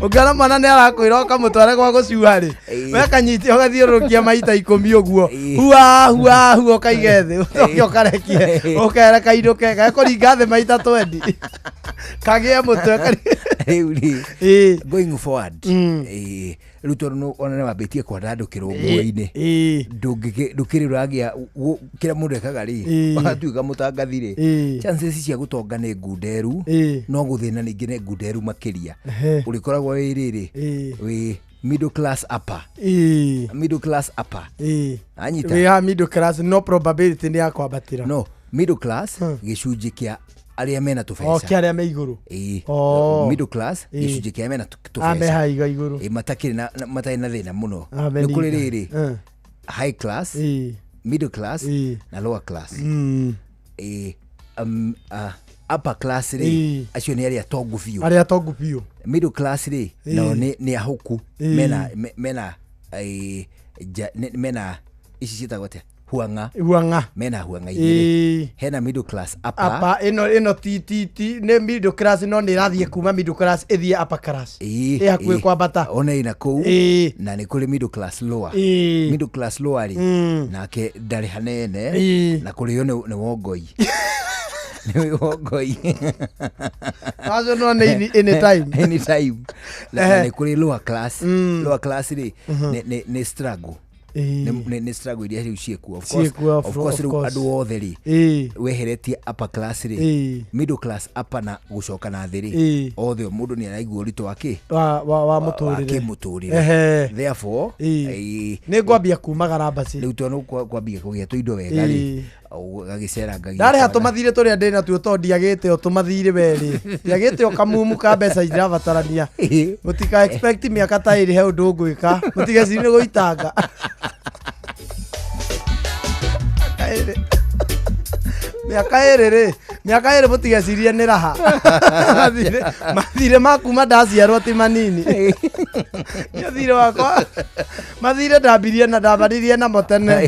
S6: ũngĩona mwana nĩ arakwĩra ũkamũtware gwa gũcua rĩ wekanyite ũgathiũrũrũkia maita 10 ũguo hua hua hua ũkaige thĩ ũcoke ũkarekie ũkere kainũke gekũringa thĩ maita 20 kagĩe mũtwe
S13: Rĩu rĩ going forward rĩu tondũ ona nĩ wambĩtie kwandandũkĩrwo nguo-inĩ ndũkĩrĩ ũragĩa kĩrĩa mũndũ ekaga rĩ watuĩka mũtangathi rĩ chances cia gũtonga nĩ ngunderu no gũthĩna ningĩ nĩ ngunderu makĩria. Ũrĩkoragwo wĩ rĩrĩ wĩ middle class upper. Middle class upper. Anyita.
S6: Wĩ ha middle class no probability nĩ ya kwambatĩra.
S13: No middle class gĩcunjĩ kĩa Arĩa mena tũbeca.
S6: O kĩa arĩa me igũrũ.
S13: Ĩĩ.
S6: Oh.
S13: Middle class
S6: Ĩĩ.
S13: gĩcunjĩ kĩa mena tũbeca.
S6: Me haha igũrũ.
S13: Ĩĩ, matakĩrĩ na matarĩ na thĩna mũno.
S6: Ah,
S13: Nĩ kũrĩ
S6: meninga.
S13: rĩrĩ high class, middle class na lower class. Ĩĩ, upper class rĩ, acio nĩ arĩa atongu biũ.
S6: Arĩa atongu biũ.
S13: Middle class rĩ, nao nĩ ahũku. Mena mena mena ici ciĩtagwo atĩa? Huanga.
S6: Huanga.
S13: Mena huanga igĩrĩ. Hena middle class upper.
S6: Upper ĩno ti ti ti nĩ middle class no nĩ ĩrathiĩ kuma middle class ĩthiĩ upper class.
S13: Ĩĩ,
S6: Ĩ hakuhĩ
S13: ĩĩ.
S6: kwambata.
S13: Ona ĩna kũu. Na nĩ kũrĩ middle class lower. Middle class lower rĩ, nake ndarĩ hanene na kũrĩo nĩ wongoi. Nĩ wongoi.
S6: Acio no nĩ anytime.
S13: Anytime. Na nĩ kũrĩ lower class. Lower class rĩ, nĩ struggle. Nĩ struggle iria rĩu ciĩkuo. Of course,
S6: Ciĩkuo,
S13: of course
S6: of
S13: rĩu
S6: course.
S13: andũ othe rĩ, weheretie upper class rĩ, middle class upper na gũcoka na thĩ rĩ, othe mũndũ nĩ araigua ũritũ wa kĩ?
S6: Wa mũtũrĩre.
S13: Kĩmũtũrĩre. Therefore,
S6: Nĩ ngwambia kumagara mbaci.
S13: Rĩu tondũ kwambia kũgĩa tũindo wega rĩ, ũgagĩcerangagia.
S6: Ndarĩha tũmathirĩ tũrĩa ndĩ natuo tondũ ndiagĩte o tũmathirĩ werĩ. Ndiagĩte o kamumu ka mbeca irabatarania. Mũtika expect mĩaka ta ĩrĩ he ũndũ ngwĩka. Mũtigecirie nĩ gũitanga. Mĩaka ĩrĩ rĩ, mĩaka ĩrĩ mũtigecirie nĩ raha. Mathirĩ ma kuma ndaciarwo ti manini. Nĩ thirĩ wakwa mathirĩ ndambirie na ndambaririe namo tene.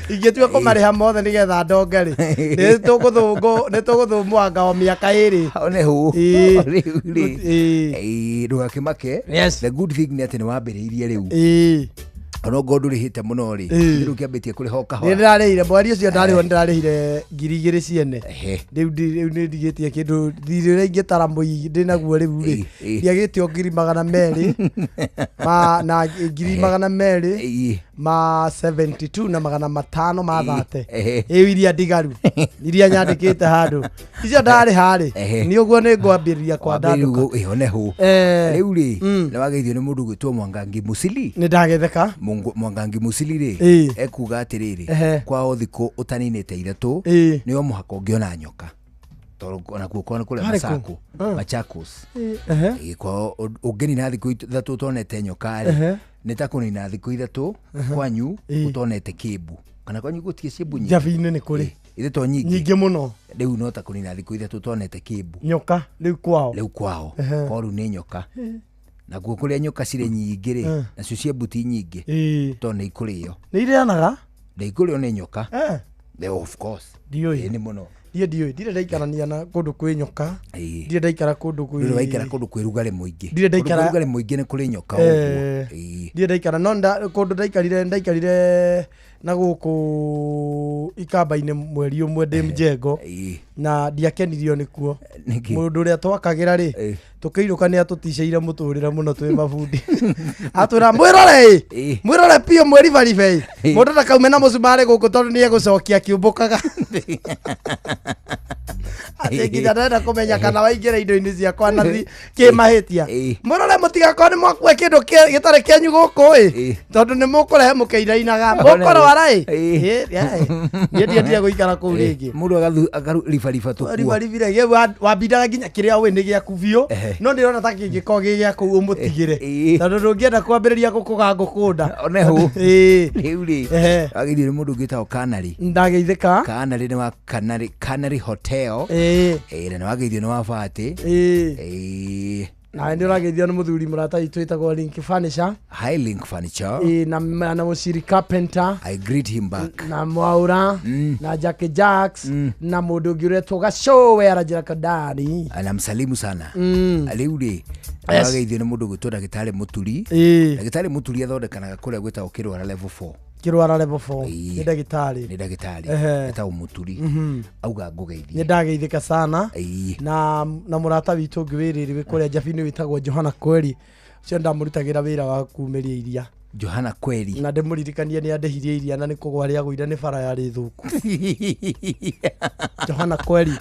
S6: Ingĩtua kũmarĩha mothe nĩgetha ndonge rĩ, nĩ tũgũthũmũanga o mĩaka ĩrĩ.
S13: One hũ. Rĩu rĩ, ndũgakĩmake. The good thing nĩ atĩ nĩ wambĩrĩirie rĩu. Ona okorwo ndũrĩhĩte mũno rĩ, rĩu kĩambĩtie kũrĩha o kahora.
S6: Nĩ ndĩrarĩhire mweri ũcio ndarĩhwo nĩ ndĩrarĩhire 2,000 ciene. Rĩu nĩ ndigĩtie kĩndũ thirĩ ũrĩa ingĩtara ndĩnaguo rĩu rĩ, ndiagĩte o 200,000 ma na 200,200 ma 72 na 500 ma 30. Ĩyo iria ndigaru iria nyandĩkĩte handũ icio ndarĩha rĩ, nĩ ũguo nĩ ngwambĩrĩria kwandandũka.
S13: One hũ. Rĩu rĩ, nĩ wageithio nĩ mũndũ ũgwĩtwo Mwangangi Musili.
S6: Nĩ ndagetheka.
S13: Mwangangi Musili rĩ, ekuga atĩrĩrĩ, kwao thikũ ũtaninĩte ithatũ, nĩ o mũhaka ũngĩona nyoka. Tondũ onakuo kwao nĩ kũrĩa Machakos. Kwao ũngĩnina thikũ ithatũ ũtonete nyoka rĩ, nĩ ta kũnina thikũ ithatũ kwanyu ũtonete kĩmbu. Kana kwanyu gũtirĩ ciĩmbu nyingĩ?
S6: Njabi-inĩ nĩ kũrĩ.
S13: Ithe to nyingĩ.
S6: Nyingĩ mũno.
S13: Rĩu no ta kũnina thikũ ithatũ ũtonete kĩmbu.
S6: Nyoka rĩu kwao.
S13: Rĩu kwao. Kwao rĩu nĩ nyoka. Nakuo kũrĩa nyoka cirĩ nyingĩ rĩ, nacio ciĩmbu ti nyingĩ. Tondũ nĩ ikũrĩo.
S6: Nĩ irĩanaga?
S13: Nĩ ikũrĩo nĩ nyoka. Of course.
S6: Ndiũĩ.
S13: Nĩ mũno.
S6: Niĩ ndiũĩ, ndirĩ ndaikarania na kũndũ kwĩ nyoka. Ndirĩ ndaikara kũndũ kwĩ
S13: Ndũrĩ waikara kũndũ kwĩ rugarĩ mũingĩ.
S6: Ndirĩ ndaikara
S13: Kũndũ kwĩ rugarĩ mũingĩ nĩ kũrĩ nyoka ũguo.
S6: Ndirĩ ndaikara no kũndũ ndaikarire na gũkũ ikamba-inĩ mweri ũmwe ndĩ mjengo na ndiakenirio nĩkuo. Mũndũ ũrĩa twakagĩra rĩ, tũkĩinũka nĩ atũticĩire mũtũrĩre mũno twĩ mabundi. Atwĩra mwĩrore ĩ, mwĩrore biũ mwĩribaribe ĩ, mũndũ ndakaume na mũcumarĩ gũkũ tondũ nĩ egũcokia akĩũmbũkaga. Atĩ nginya ndenda kũmenya kana waingĩra indo-inĩ ciakwa na kĩmahĩtia. Mũrore mũtigakorwo nĩ mwakua kĩndũ gĩtarĩ kĩanyu gũkũ ĩ, tondũ nĩ mũkũrehe mũkĩinainaga, mũkũrwara ĩ. Niĩ ndiendire gũikara kũu rĩngĩ.
S13: Mũndũ akaribariba tũkuo.
S6: Ribaribire gĩu wambindaga nginya kĩrĩa ũĩ nĩ gĩaku biũ, no ndĩrona ta kĩngĩkorwo gĩ gĩaku ũmũtigĩre. Tondũ ndũngĩenda kwambĩrĩria gũkũga ngũkũnda.
S13: One hũ. Rĩu rĩ, wagĩrĩirwo nĩ mũndũ ũngĩ wĩtagwo Canary.
S6: Ndageithĩka.
S13: Canary nĩ wa Canary Hotel. Na nĩ wageithio nĩ wa Bati.
S6: Na nĩ ũrageithio nĩ mũthuri mũrata witũ wĩtagwo Link Furniture.
S13: Hi Link Furniture.
S6: Na Mũciri Carpenter.
S13: I greet him back.
S6: Na Mwaura, na Jackie Jacks, na mũndũ ũngĩ ũretwo Gacowe aranjĩra Kandari.
S13: Anamsalimu sana. Rĩu rĩ, nĩwageithio nĩ mũndũ ũgwĩtwo Ndagĩtarĩ Mũturi. Ndagĩtarĩ Mũturi athondekanaga kũrĩa gwĩtagwo Kĩrwara level 4.
S6: Kĩrwara level 4. Nĩ ndagĩtarĩ.
S13: Nĩ ndagĩtarĩ. Etagwo Mũturi. Auga ngũgeithie.
S6: Nĩ ndageithĩka sana. Na mũrata witũ ũngĩ wĩ rĩrĩ wĩ kũrĩa Njabi-inĩ wĩtagwo Johana Kweri. Ũcio ndamũrutagĩra wĩra wa kumĩria iria.
S13: Johana Kweri.
S6: Na ndĩmũririkanie nĩ andĩhirie iria na nĩ kũgwa rĩagũire nĩ bara yarĩ thũku. Johana Kweri.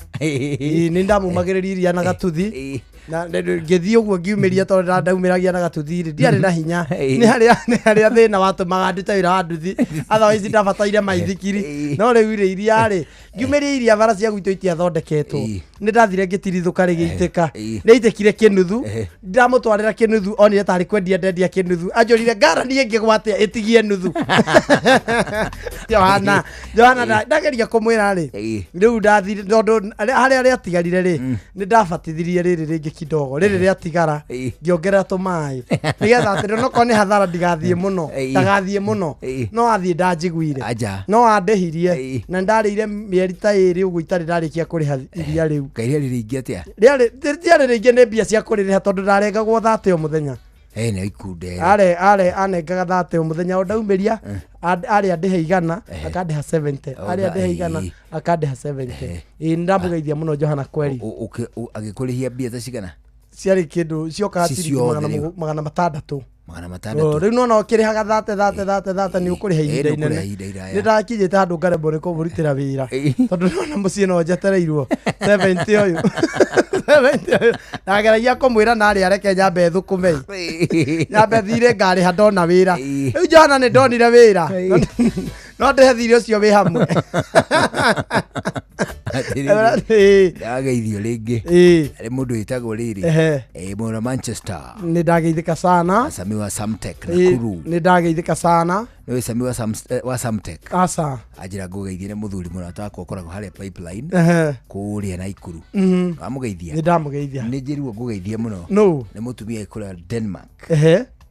S6: Nĩ ndamumagĩrĩria iria na gatuthi. Na ngĩthiĩ ũguo ngiumĩria tondũ ndaumĩragia na gatuthi-rĩ, ndiarĩ na hinya. Nĩ harĩa thĩna watũmaga ndute wĩra wa nduthi, otherwise ndabataire maithikiri. No rĩu rĩ, iria-rĩ, ngiumĩria iria bara cia gwitũ itiathondeketwo. Nĩ ndathire ngĩtirithũka rĩgĩitĩka. Rĩaitĩkire kĩnuthu, ndamũtwarĩra kĩnuthu, onire tarĩ kwendia ndendia kĩnuthu. Anjũrire ngarani ĩngĩgwa atĩa ĩtigie nuthu. Johana, Johana ndageria kũmwĩra rĩ, rĩu ndathire tondũ harĩa rĩatigarire rĩ, nĩ ndabatithirie rĩrĩ rĩngĩ kidogo, rĩrĩ rĩatigara ngĩongerera tũmaĩ nĩgetha atĩ onokorwo nĩ hathara ndigathiĩ mũno, ndagathiĩ mũno, no athiĩ ndanjiguire, no andĩhirie, na ndarĩire mĩeri ta ĩrĩ ũguo itarĩ ndarĩkia kũrĩha iria rĩu.
S13: Ngai rĩarĩ rĩingĩ atĩa?
S6: Rĩarĩ rĩtiarĩ rĩingĩ, nĩ mbia cia kũrĩrĩha tondũ ndarengagwo 30 o mũthenya.
S13: Nĩ ikunde.
S6: Are anengaga 30 o mũthenya, o ndaumĩria arĩ andĩhe 100, akandĩha 70, arĩ andĩhe 100, akandĩha 70. Ĩĩ, nĩndamũgeithia mũno Johana kweri.
S13: Agĩkũrĩhia mbia ta cigana?
S6: Ciarĩ kĩndũ ciokaga
S13: Ci
S6: ciringi
S13: ciothe rĩu.
S6: 600.
S13: 600.
S6: Rĩu nona ũkĩrĩhaga 30 30 30 30 nĩ ũkũrĩha ihinda
S13: Nĩ ũkũrĩha
S6: inene.
S13: ihinda iraya.
S6: Nĩ ndakinyĩte handũ ngaremwo nĩ kũmũrutĩra wĩra tondũ nona mũciĩ no njetereirwo 70 ũyũ. 70 ũyũ. Ndageragia kũmwĩra narĩ areke nyambe thũkũme. Nyambe thirĩ ngarĩha ndona wĩra. Rĩu Johana nĩ ndonire wĩra. No ndĩhe thirĩ ũcio wĩ hamwe.
S13: Ndageithio rĩngĩ. Harĩ mũndũ wĩtagwo rĩrĩ. Mwena Manchester.
S6: Nĩ ndageithĩka sana.
S13: Sami wa Samtech Nakuru.
S6: Nĩ ndageithĩka sana.
S13: Nĩ Sami wa Samtech.
S6: Aca.
S13: Anjĩra ngũgeithie nĩ mũthuri mũrata wakwa ũkoragwo harĩa Pipeline. Kũrĩa Naikuru. Wamũgeithia?
S6: Nĩ ndamũgeithia.
S13: Nĩ njĩrwo ngũgeithie mũno.
S6: Nũ?
S13: Nĩ mũtumia kũrĩa Denmark.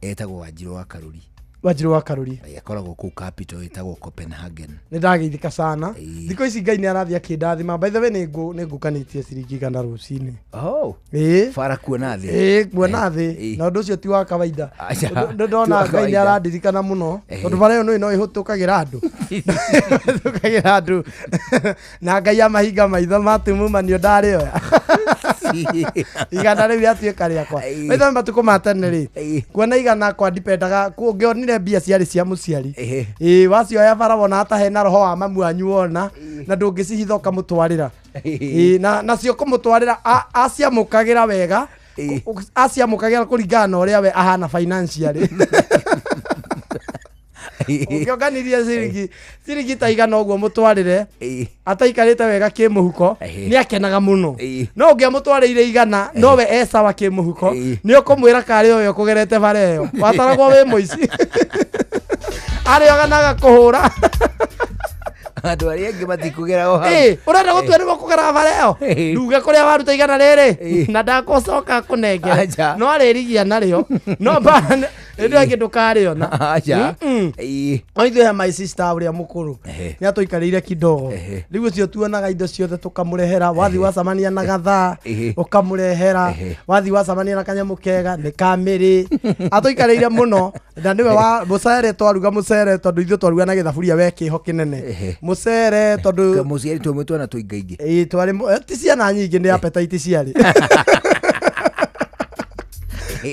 S13: Etagwo Wanjirũ wa Karuri.
S6: Wanjirũ wa Karuri.
S13: Akoragwo kũu capital ĩtagwo Copenhagen.
S6: Nĩ ndageithĩka sana. Thikũ ici Ngai nĩ arathiĩ akĩndathima. By the way, nĩ ngũkanĩtie ciringi 100 rũcinĩ.
S13: Ĩĩ. Bara kuona thĩ.
S6: Ĩĩ, kuona thĩ. Na ũndũ ũcio ti wa kawaida.
S13: Aca,
S6: Ndona
S13: ti wa
S6: Ngai nĩ
S13: kawaida.
S6: arandirikana mũno. Tondũ bara ĩyo nĩ no ĩhĩtũkagĩra andũ. Ĩhĩtũkagĩra andũ. Na Ngai amahinga maitho matumumanio ndarĩoya. 100 rĩu rĩatuĩka rĩakwa. By the way, matukũ ma tene rĩ, kuona 100 kwa ndipendaga, ũngĩonire mbia ciarĩ cia mũciari. Ĩĩ, wacioya bara wona hata hena roho wa mamu wanyu wona, na ndũngĩcihitha ũkamũtwarĩra. Ĩĩ, nacio kũmũtwarĩra, aciamũkagĩra wega, aciamũkagĩra kũringana na ũrĩa we ahana financially. Ũngĩonganirie ciringi ta 100 ũguo mũtwarĩre, ataikarĩte wega kĩmũhuko, nĩ akenaga mũno. No ũngĩamũtwarĩire 100, no we e sawa kĩmũhuko, nĩ ũkũmwĩra karĩ ũyũ ũkũgerete bara ĩyo. Wataragwo wĩ mũici. Arĩoga na agakũhũra.
S13: Andũ arĩa angĩ matikũgera o hau.
S6: Ũrenda gũtua nĩguo kũgera bara ĩyo? Nduge kũrĩa waruta 100 rĩrĩ, na ndagũcoka kũnengera.
S13: Aca.
S6: No arĩrigia narĩo. No bara rĩndĩ angĩ ndũkarĩona.
S13: Aca.
S6: No ithuĩ he my sister ũrĩa mũkũrũ. Nĩ atũikarĩire kidogo. Rĩu ũcio tuonaga indo ciothe tũkamũrehera. Wathi wacemania na gathaa, ũkamũrehera. Wathi wacemania na kanyamũ kega, nĩ kamĩrĩ. Atũikarĩire mũno. Na nĩwe wa mũcere, twaruga mũcere tondũ ithuĩ twaruga na gĩthaburia we kĩho kĩnene. Mũcere tondũ
S13: Mũciari twĩ twana tũingaingĩ.
S6: Ĩĩ, twarĩ ti ciana nyingĩ, nĩ appetite ciarĩ.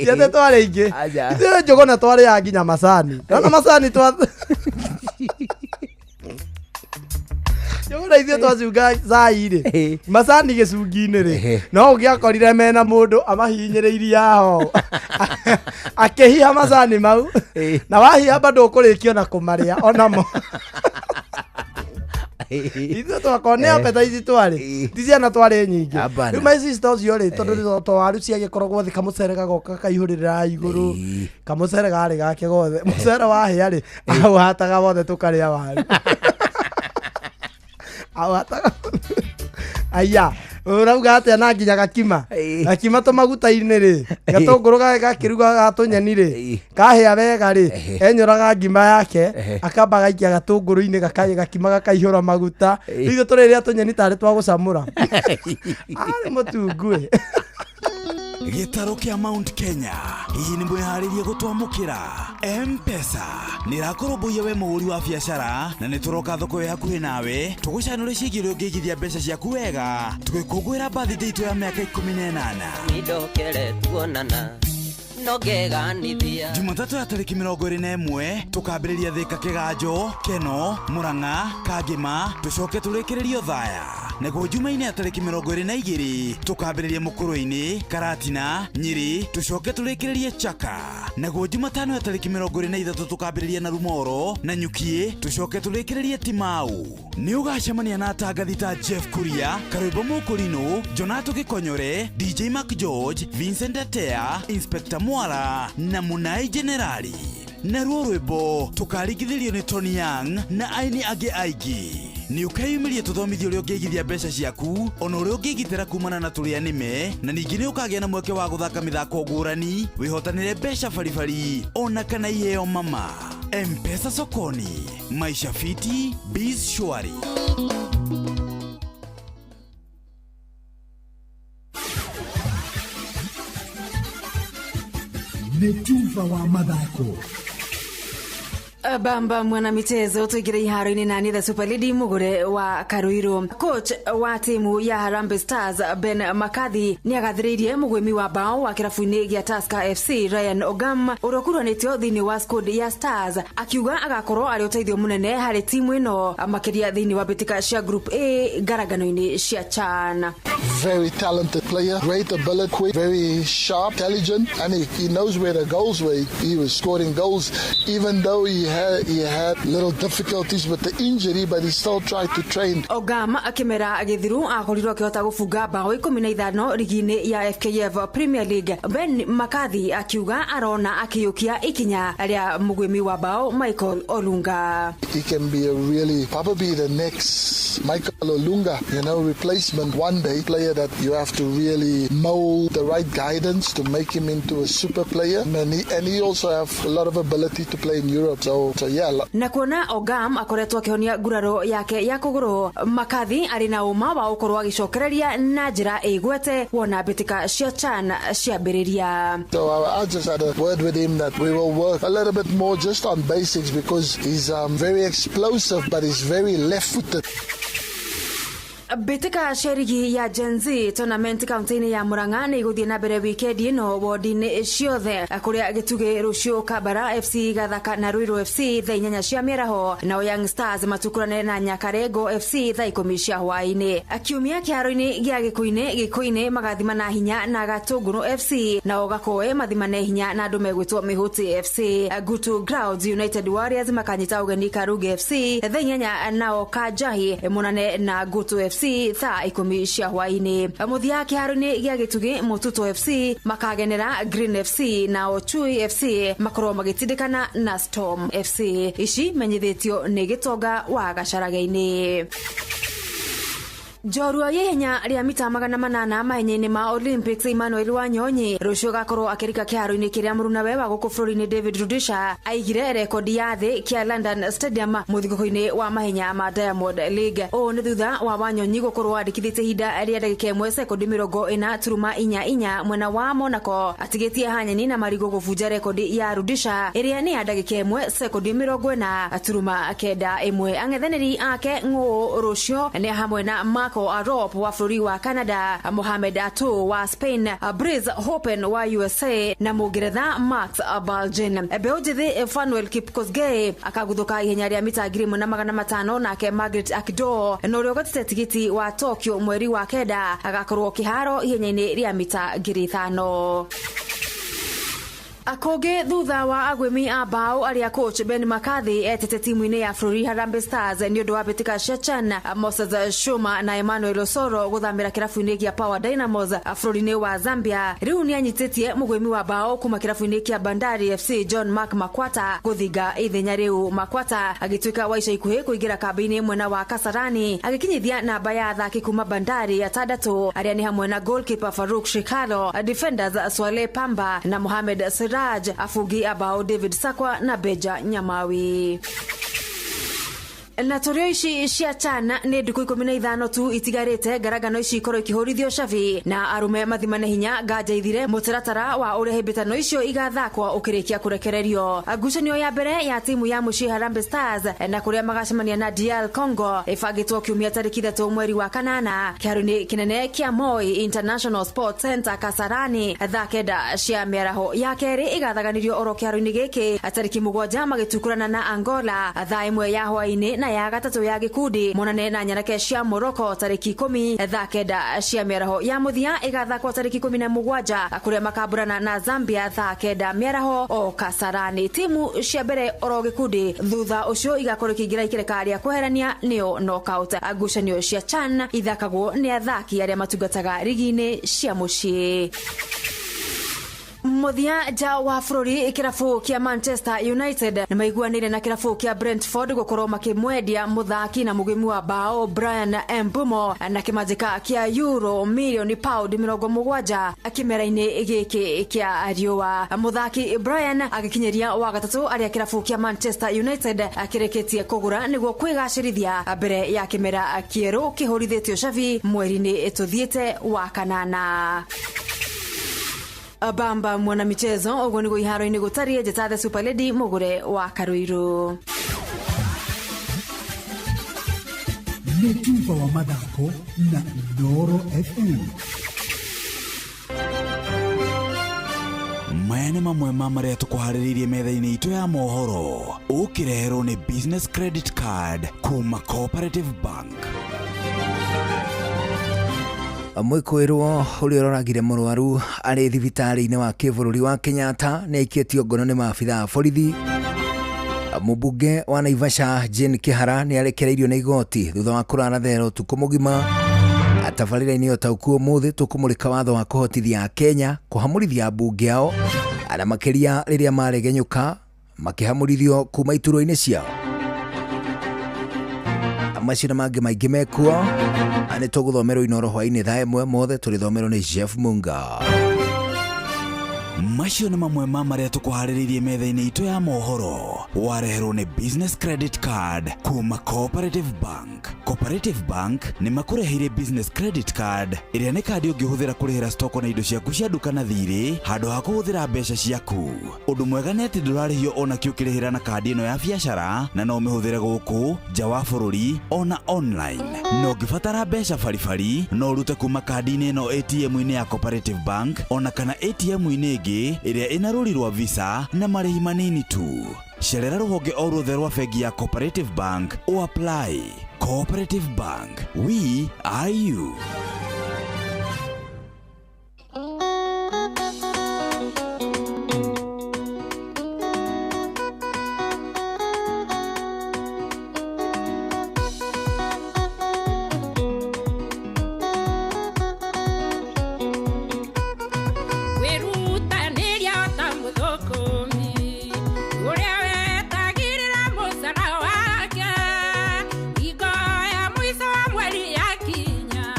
S6: Ciothe twarĩ aingĩ. Ithuĩ njũgũna twarĩaga nginya macani. Ndona macani twa Njũgũna ithuĩ twacunga cai rĩ, macani gĩcungi-inĩ rĩ, no ũngĩakorire mena mũndũ amahinyĩrĩirie aho. Akĩhiha macani mau, na wahiha bado ũkũrĩkia ona kũmarĩa onamo. Ithuĩ twakorwo nĩ appetite twarĩ, ti ciana twarĩ nyingĩ. Rĩu my sister ũcio rĩ, tondũ to waru ciagĩkoragwo thĩ, kamũcere gagoka gakaihũrĩrĩra igũrũ, kamũcere garĩ gake gothe. Mũcere wahĩa rĩ, aũhataga wothe tũkarĩa waru. Aũhataga. Aya, ũrauga atĩa na nginya gakima? Gakima tũmaguta-inĩ rĩ, gatũngũrũ gakĩruga ga tũnyeni rĩ, kahĩa wega rĩ, enyũraga ngima yake, akamba agaikia gatũngũrũ-inĩ, gakima gakaihũra maguta. Rĩu ithuĩ tũrĩrĩa tũnyeni tarĩ twa gũcamũra. Arĩ mũtungu ĩ.
S2: Gĩtarũ kĩa Mount Kenya, hihi nĩ mwĩharĩirie gũtwamũkĩra? M-Pesa nĩ ĩrakũrũmbũiya we mũhũri wa biacara, na nĩ tũroka thoko ĩ hakuhĩ nawe tũgũcanũre ciĩgiĩ ũrĩa ũngĩigithia mbeca ciaku wega, tũgĩkũngũĩra birthday itũ ya mĩaka 18.
S15: Nĩndokere tuonana, no ngeganithia.
S2: Jumatatũ ya tarĩki 21 tũkambĩrĩria Thĩka, Kĩganjo, Keno, Mũrang'a, Kangĩma, tũcoke tũrĩkĩrĩrie Othaya. Naguo Jumaine ya tarĩki 22 tũkambĩrĩria Mũkũrwe-inĩ, Karatina, Nyĩrĩ, tũcoke tũrĩkĩrĩrie Chaka. Naguo Jumatano ya tarĩki 23 tũkambĩrĩria na Rumoro na Nyukie, tũcoke tũrĩkĩrĩrie Timau. Nĩ ũgacemania na atangathi ta Jeff Kuria, Karwĩmbo Mũkũrinũ, Jonato Gĩkonyore, DJ Mark George, Vincent Atea, Inspector Mwara na Munai Generali. Naruo rwĩmbo tũkaringithĩrio nĩ Tony Young na aini angĩ aingĩ. Nĩ ũkeyumĩria tũthomithio ũrĩa ũngĩigithia mbeca ciaku ona ũrĩa ũngĩgitĩra kumana na tũrĩa nĩme, na ningĩ nĩ ũkagĩa na mweke wa gũthaka mĩthako ngũrani, wĩhotanĩre mbeca baribari ona kana iheo mama. M-Pesa sokoni, maisha fiti, biz shwari.
S8: Nĩ tuba wa mathako.
S16: Bamba mwana michezo tuingire iharo-inĩ na the Super Lady Mugure wa Karuiru. Coach wa timu ya Harambee Stars Ben McCarthy nĩ agathĩrĩirie mũgwĩmi wa bao wa kĩrabu-inĩ gĩa Tusker FC Ryan Ogam ũrĩa ũkuruhanĩtio thĩinĩ wa squad ya Stars, akiuga agakorwo arĩ ũteithio mũnene harĩ timu ĩno makĩria thĩinĩ wa mbĩtĩka cia Group A ngarangano-inĩ cia CHAN.
S17: Very talented player, great ability, very sharp, intelligent, and he knows where the goals were. He was scoring goals, even though he had little difficulties with the injury, but he still tried to train.
S16: Ogam akĩmera gĩthiru akorirwo akĩhota gũbunga bao 15 rigi-inĩ ya FKF Premier League. Ben McCarthy akiuga arona akĩyũkia ikinya rĩa mũgwĩmi wa bao Michael Olunga.
S17: He can be a really, probably the next Michael Olunga, you know, replacement one day, player that you have to really mold the right guidance to make him into a super player. And he also have a lot of ability to play in Europe. So yeah.
S16: Na kuona Ogam akoretwo akĩhonia nguraro yake ya kũgũrũ, McCarthy arĩ na ũma wa gũkorwo agĩcokereria na njĩra ĩgwete wona mbĩtĩka cia CHAN ciambĩrĩria.
S17: So I just had a word with him that we will work a little bit more just on basics, because he's very explosive, but he's very left-footed.
S16: Mbĩtĩka cia rigi ya Gen Z tournament kaunti-inĩ ya Murang'a nĩ igũthiĩ na mbere wikendi ĩno wodi-inĩ ciothe, kũrĩa gĩtugĩ rũciũ Kabara FC gathaka na Ruiru FC thaa 8 cia mĩaraho, nao Young Stars matukurane na Nyakarengo FC thaa 10 cia hwaĩ-inĩ. Kiumia kĩharo-inĩ gĩa Gĩkũinĩ magathimana hinya na Gatũngũrũ FC, nao Gakoe mathimane hinya na andũ megwĩtwo Mĩhũti FC. Gutu Grounds United Warriors makanyita ũgeni Karuge FC thaa 8, nao Kajahi monane na Gutu FC thaa 10 cia hwaĩ-inĩ. Mũthia kĩharo-inĩ gĩa Gĩtugĩ Mũtuto FC makagenera Green FC, nao Chui FC makorwo magĩtindĩkana na Storm FC. Ici menyithĩtio nĩ Gĩtonga wa Gacarage-inĩ. Njorua ya ihenya rĩa mita 800 mahenya-inĩ ma Olympics Emmanuel Wanyonyi rũciũ agakorwo akĩrika kĩharo-inĩ kĩrĩa mũrunawe wa gũkũ bũrũri-inĩ David Rudisha aigire rekondi ya thĩ kĩa London Stadium mũthingũko-inĩ wa mahenya ma Diamond League. Ũũ nĩ thutha wa Wanyonyi gũkorwo andĩkithĩtie ihinda rĩa ndagĩka 1 sekondi 40.44 mwena wa Monaco, atigĩtie Hanyani na Marigo gũbunja rekondi ya Rudisha ĩrĩa nĩ ya ndagĩka 1 sekondi 40.91. Ang'ethanĩri ake ng'ũ rũciũ nĩ hamwe na Marco Arop wa bũrũri wa Canada, Mohamed Atou wa Spain, Brice Hopen wa USA na Mũngeretha Max Balgin. Mbeũ njĩthĩ Fanuel Kipkosgei akaguthũka ihenya rĩa mita 1500, nake Margaret Akido na ũrĩa ũgatĩte tigiti wa Tokyo mweri wa 9 agakorwo kĩharo ihenya-inĩ rĩa mita 5000. Akũngĩ thutha wa agwĩmi a bao arĩa coach Ben McCarthy etete timu-inĩ ya bũrũri Harambee Stars nĩ ũndũ wa mbĩtĩka cia CHAN, Moses Shuma na Emmanuel Osoro gũthamĩra kĩrabu-inĩ gĩa Power Dynamos bũrũri-inĩ wa Zambia. Rĩu nĩ anyitĩtie mũgwĩmi wa bao kuma kĩrabu-inĩ kĩa Bandari FC John Mark Makwata gũthinga ithenya rĩu. Makwata agĩtuĩka wa ica ikuhĩ kũingĩra kambĩ-inĩ mwena wa Kasarani, agĩkinyithia namba ya athaki kuma Bandari atandatũ arĩa nĩ hamwe na goalkeeper Faruk Shikalo, defenders Swale Pamba na Mohamed Siraj, afungi abao David Sakwa na Beja Nyamawi. Na tũrĩ ici cia CHAN nĩ ndukũ 15 tu itigarĩte ngarangano ici ikorwo ikĩhũrithio cabi na arũme mathimane hinya nganja ithire mũtaratara wa ũrĩa hĩmbĩtano icio igathakwo ũkĩrĩkia kũrekererio. Ngucanio ya mbere ya timu ya mũciĩ Harambee Stars na kũrĩa magacemania na DR Congo ĩbangĩtwo kiumia tarĩki 3 mweri wa 8 kĩharo-inĩ kĩnene kĩa Moi International Sports Center Kasarani thaa 9 cia mĩaraho. Ya kerĩ ĩgathaganĩrio oro kĩharo-inĩ gĩkĩ tarĩki 7 magĩtukurana na Angola thaa 1 ya hwaĩ-inĩ na ya gatatũ ya gĩkundi monane na nyanake cia Morocco tarĩki 10 thaa 9 cia mĩaraho. Ya mũthia ĩgathakwo tarĩki 17 kũrĩa makamburana na Zambia thaa 9 mĩaraho o Kasarani. Timu cia mbere oro gĩkundi thutha ũcio igakorwo ikĩingĩra ikereka rĩa kweherania nĩo knockout. Ngucanio cia CHAN ithakagwo nĩ athaki arĩa matungataga rigi-inĩ cia mũciĩ. Mũthia nja wa bũrũri, kĩrabu kĩa Manchester United nĩ maiguanĩire na kĩrabu kĩa Brentford gũkorwo makĩmwendia mũthaki na mũgĩmi wa bao Brian Mbumo na kĩmanjĩka kĩa euro mirioni pound 70 kĩmera-inĩ gĩkĩ kĩa riũa. Mũthaki Brian agĩkinyĩria wa gatatũ arĩa kĩrabu kĩa Manchester United kĩrĩkĩtie kũgũra nĩguo kwĩgacĩrithia mbere ya kĩmera kĩerũ kĩhũrithĩtio cabi mweri-inĩ tũthiĩte wa kanana. Bamba mwana michezo ũguo nĩguo iharo-inĩ gũtariĩ. Njĩta the Super Lady mũgũre wa Karuiru.
S8: Nĩ tuba wa mathako na Inooro FM.
S2: Maya nĩ mamwe ma marĩa tũkũharĩrĩirie metha-inĩ itũ ya mohoro, ũkĩreherwo nĩ Business Credit Card kuma Cooperative Bank.
S13: Mwĩkũĩrwo ũrĩa ũroragire mũrwaru arĩ thibitarĩ-inĩ wa kĩbũrũri wa Kenyatta nĩ aikĩtio ngono nĩ maabitha a borithi. Mũmbunge wa Naivasha Jane Kihara nĩ arekereirio nĩ igoti thutha wa kũrara thero ũtukũ mũgima. Tabarĩra-inĩ ũtaũku ũmũthĩ tũkũmũrĩka watho wa kũhotithia Akenya kũhamũrithia ambunge ao na makĩria rĩrĩa maregenyũka makĩhamũrithio kuma iturwa-inĩ ciao. Macio na mangĩ maingĩ mekuo nĩ tũgũthomerwo Inooro hwaĩ-inĩ thaa 1 mothe tũrĩthomerwo nĩ Jeff Munga.
S2: Macio nĩ mamwe ma marĩa tũkũharĩrĩirie metha-inĩ itũ ya mohoro, wareherwo nĩ Business Credit Card kuma Cooperative Bank. Cooperative Bank nĩ makũreheire Business Credit Card ĩrĩa nĩ kandi ũngĩhũthĩra kũrĩhĩra stoko na indo ciaku cia nduka na thirĩ handũ ha kũhũthĩra mbeca ciaku. Ũndũ mwega nĩ atĩ ndũrarĩhio ona kĩ ũkĩrĩhĩra na kandi ĩno ya biacara, na no ũmĩhũthĩre gũkũ nja wa bũrũri ona online. Na ũngĩbatara mbeca baribari no ũrute kuma kandi-inĩ ĩno ATM-inĩ ya Cooperative Bank ona kana ATM-inĩ ĩngĩ ĩrĩa ĩna rũri rwa Visa na marĩhi manini tu. Cerera rũhonge o ruothe rwa bengi ya Cooperative Bank o apply. Cooperative Bank, we are you.
S14: Wake, igo ya mwiso wa mweri yakinya.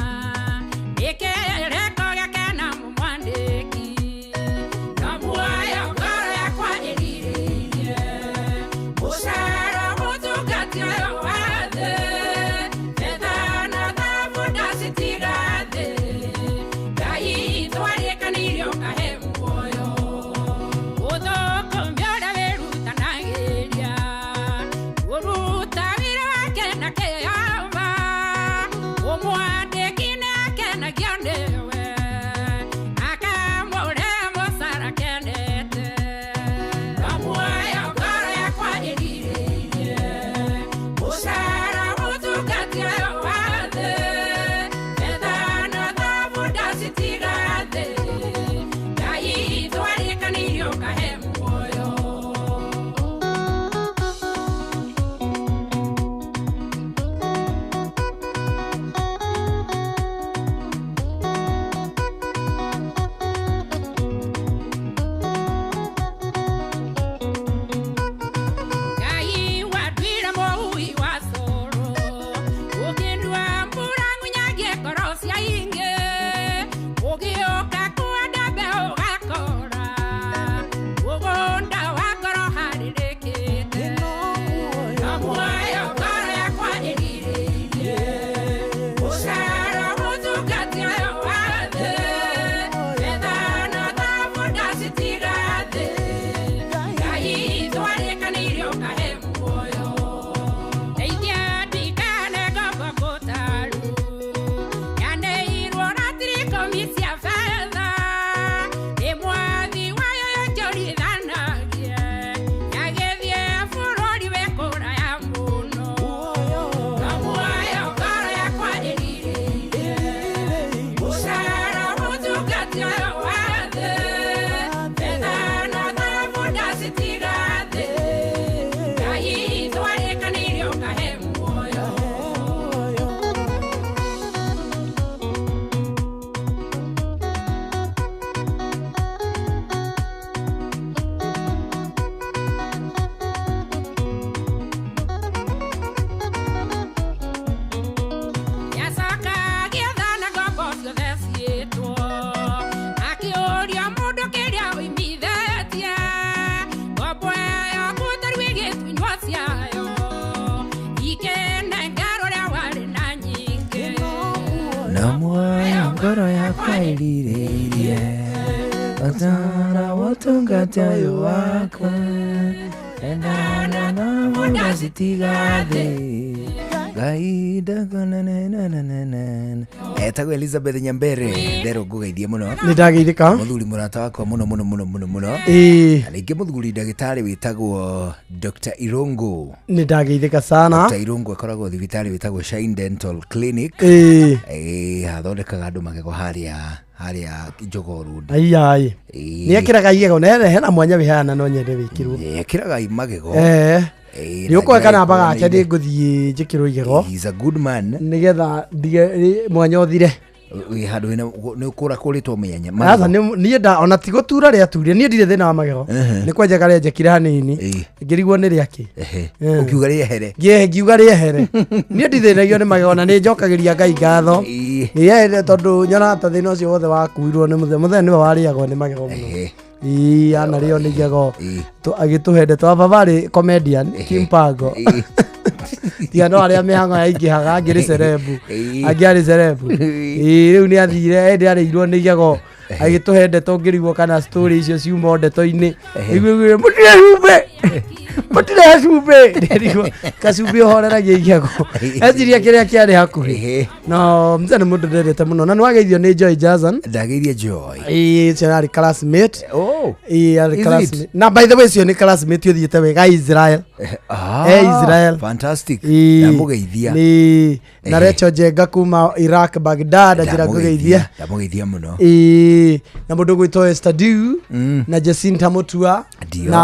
S13: Ngoro yakwa ĩrirĩirie Ũtara ũtungata ũyũ wakwa Endana na mbura citigathe Ngai ndakananananana. Etagwo Elizabeth Nyambere ndero ngũgeithie mũno.
S6: Nĩ ndageithĩka.
S13: Mũthuri mũrata wakwa mũno mũno mũno mũno mũno.
S6: Ĩĩ.
S13: Na rĩngĩ mũthuri ndagĩtarĩ wĩtagwo Dr. Irungu.
S6: Nĩ ndageithĩka sana.
S13: Dr. Irungu akoragwo thibitarĩ wĩtagwo Shine Dental Clinic.
S6: Ĩĩ.
S13: Ĩĩ, athondekaga andũ magego harĩa Jogoo Road.
S6: Ai. Nĩ ekĩraga igego na hena mwanya wĩ hana no nyende wĩkĩrwo.
S13: Ekĩraga magego.
S6: Nĩ ũkoe kana gake nĩ ngũthiĩ njĩkĩrwo igego.
S13: He's a good man.
S6: Nĩgetha ndige mwanya ũthire.
S13: Wĩ handũ hena nĩ ũkũra kũrĩtwo mĩanya.
S6: Aca niĩ nda ona ti gũtura rĩaturie niĩ ndirĩ thĩna wa magego. Nĩ kwenjeka rĩenjekire hanini. Ngĩrigwo nĩ rĩakĩ.
S13: Ũkiuga rĩehere.
S6: Ngiuga rĩehere. Niĩ ndithĩnagio nĩ magego na nĩ njokagĩria Ngai ngatho. Nĩ tondũ nyonaga ta thĩna ũcio wothe wakuirwo nĩ mũthee. Mũthee nĩwe warĩagwo nĩ magego mũno. Ĩĩ anarĩo nĩ igego. Agĩtũhe ndeto wa baba arĩ comedian Kimpango. Tiga no arĩa mĩhang'o yaingĩhaga angĩ nĩ cerebu. Angĩ arĩ cerebu. Ĩĩ rĩu nĩ athire ĩndĩ arĩirwo nĩ igego. Agĩtũhe ndeto ngĩrigwo kana story icio ciuma ndeto-inĩ. Iguĩguire mũtirĩ cumbĩ. Mũtirĩ cumbĩ. Ndĩrigwo kacumbĩ ũhoreragia igego. Eciria kĩrĩa kĩarĩ hakuhĩ. No mzee nĩ mũndũ ndendete mũno na nĩwageithio nĩ Joy Jazan.
S13: Ndageithia Joy.
S6: Ĩĩ ũcio arĩ classmate.
S13: Oh.
S6: Ĩĩ arĩ classmate. Na by the way ũcio nĩ classmate ũthiĩte wega Israel. Israel.
S13: Fantastic. Ndamũgeithia.
S6: Nĩ na Rachel Njenga kuma Iraq Baghdad anjĩra ngũgeithia.
S13: Ndamũgeithia mũno.
S6: Ĩĩ na mũndũ ũgwĩtwo Esther Dew na Jacinta Mutua na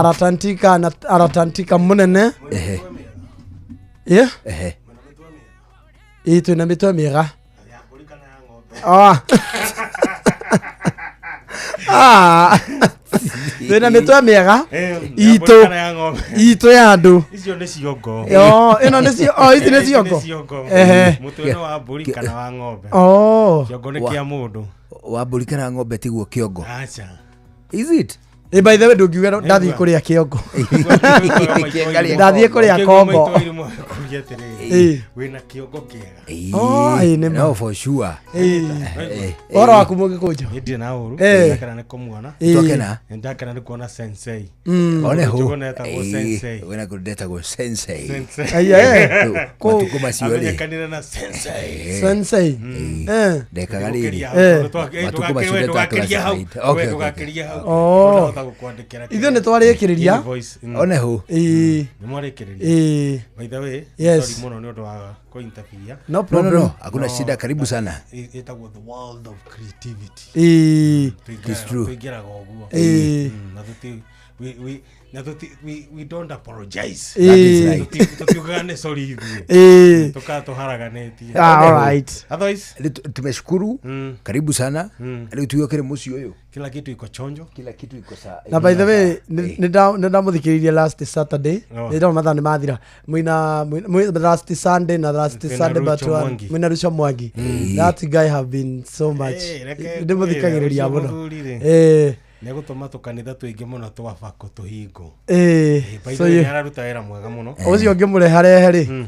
S6: Aratantika mũnene. Ĩĩ. Ĩĩ twĩna mĩtwe mĩega. Twĩna mĩtwe mĩega itũ ya andũ.
S14: Icio nĩ ciongo.
S6: Ĩno nĩ cio, ici nĩ ciongo.
S14: Mũtwe nĩ wa mbũri kana wa ng'ombe. Kĩongo nĩ kĩa mũndũ.
S13: Wa mbũri kana ng'ombe tiguo kĩongo.
S14: Aca.
S13: Is it?
S6: By the way ndũngiuga ndathiĩ kũrĩa kĩongo. Ndathiĩ kũrĩa kongo.
S14: Wĩna kĩongo kĩega.
S13: No for sure.
S6: Ũhoro waku mũgĩkũnjũ?
S14: Niĩ ndirĩ na ũru. Ndakena nĩ kũmuona.
S13: Twakena.
S14: Ndakena nĩ kuona sensei.
S13: One hũ.
S14: Njũgũna etagwo sensei.
S13: Wĩna kũndũ ndetagwo sensei.
S14: Matukũ
S13: macio rĩ.
S14: Amenyekanire na sensei.
S6: Sensei.
S13: Ndekaga rĩrĩ. Matukũ macio
S14: ndetagwo hau. Ndũgakĩrie hau.
S6: Ithuĩ nĩ twarĩkĩrĩria.
S13: One hũ.
S14: Nĩ mwarĩkĩrĩria. By the way,
S6: yes.
S14: Sorry mũno nĩ ũndũ wa kũinterfere.
S6: No problem.
S13: No, hakuna shida, karibu sana.
S14: Ĩtagwo the world of creativity.
S13: It's true.
S14: Tũingĩraga ũguo. Na we don't apologize.
S13: That is right.
S14: Tutiugaga nĩ sorry ithuĩ. Tukaa tũharaganĩtie.
S6: All right.
S14: Otherwise,
S13: tumeshukuru. Karibu sana. Rĩu tuokere mũciĩ ũyũ.
S14: Kila kitu iko chonjo.
S13: Kila kitu iko sawa.
S6: Na by the way, nĩ ndamũthikĩrĩirie last Saturday. Nĩ ndona mathaa nĩ mathira. Mwina last Sunday na last Sunday but one. Mwina Rucho Mwangi. That guy have been so much. Ndĩmũthikagĩrĩria mũno.
S14: Nĩgũtũma tũkanitha tũingĩ mũno twa bako tũhingo.
S6: So
S14: araruta wĩra mwega mũno.
S6: Ũcio ũngĩmũreharehe rĩ,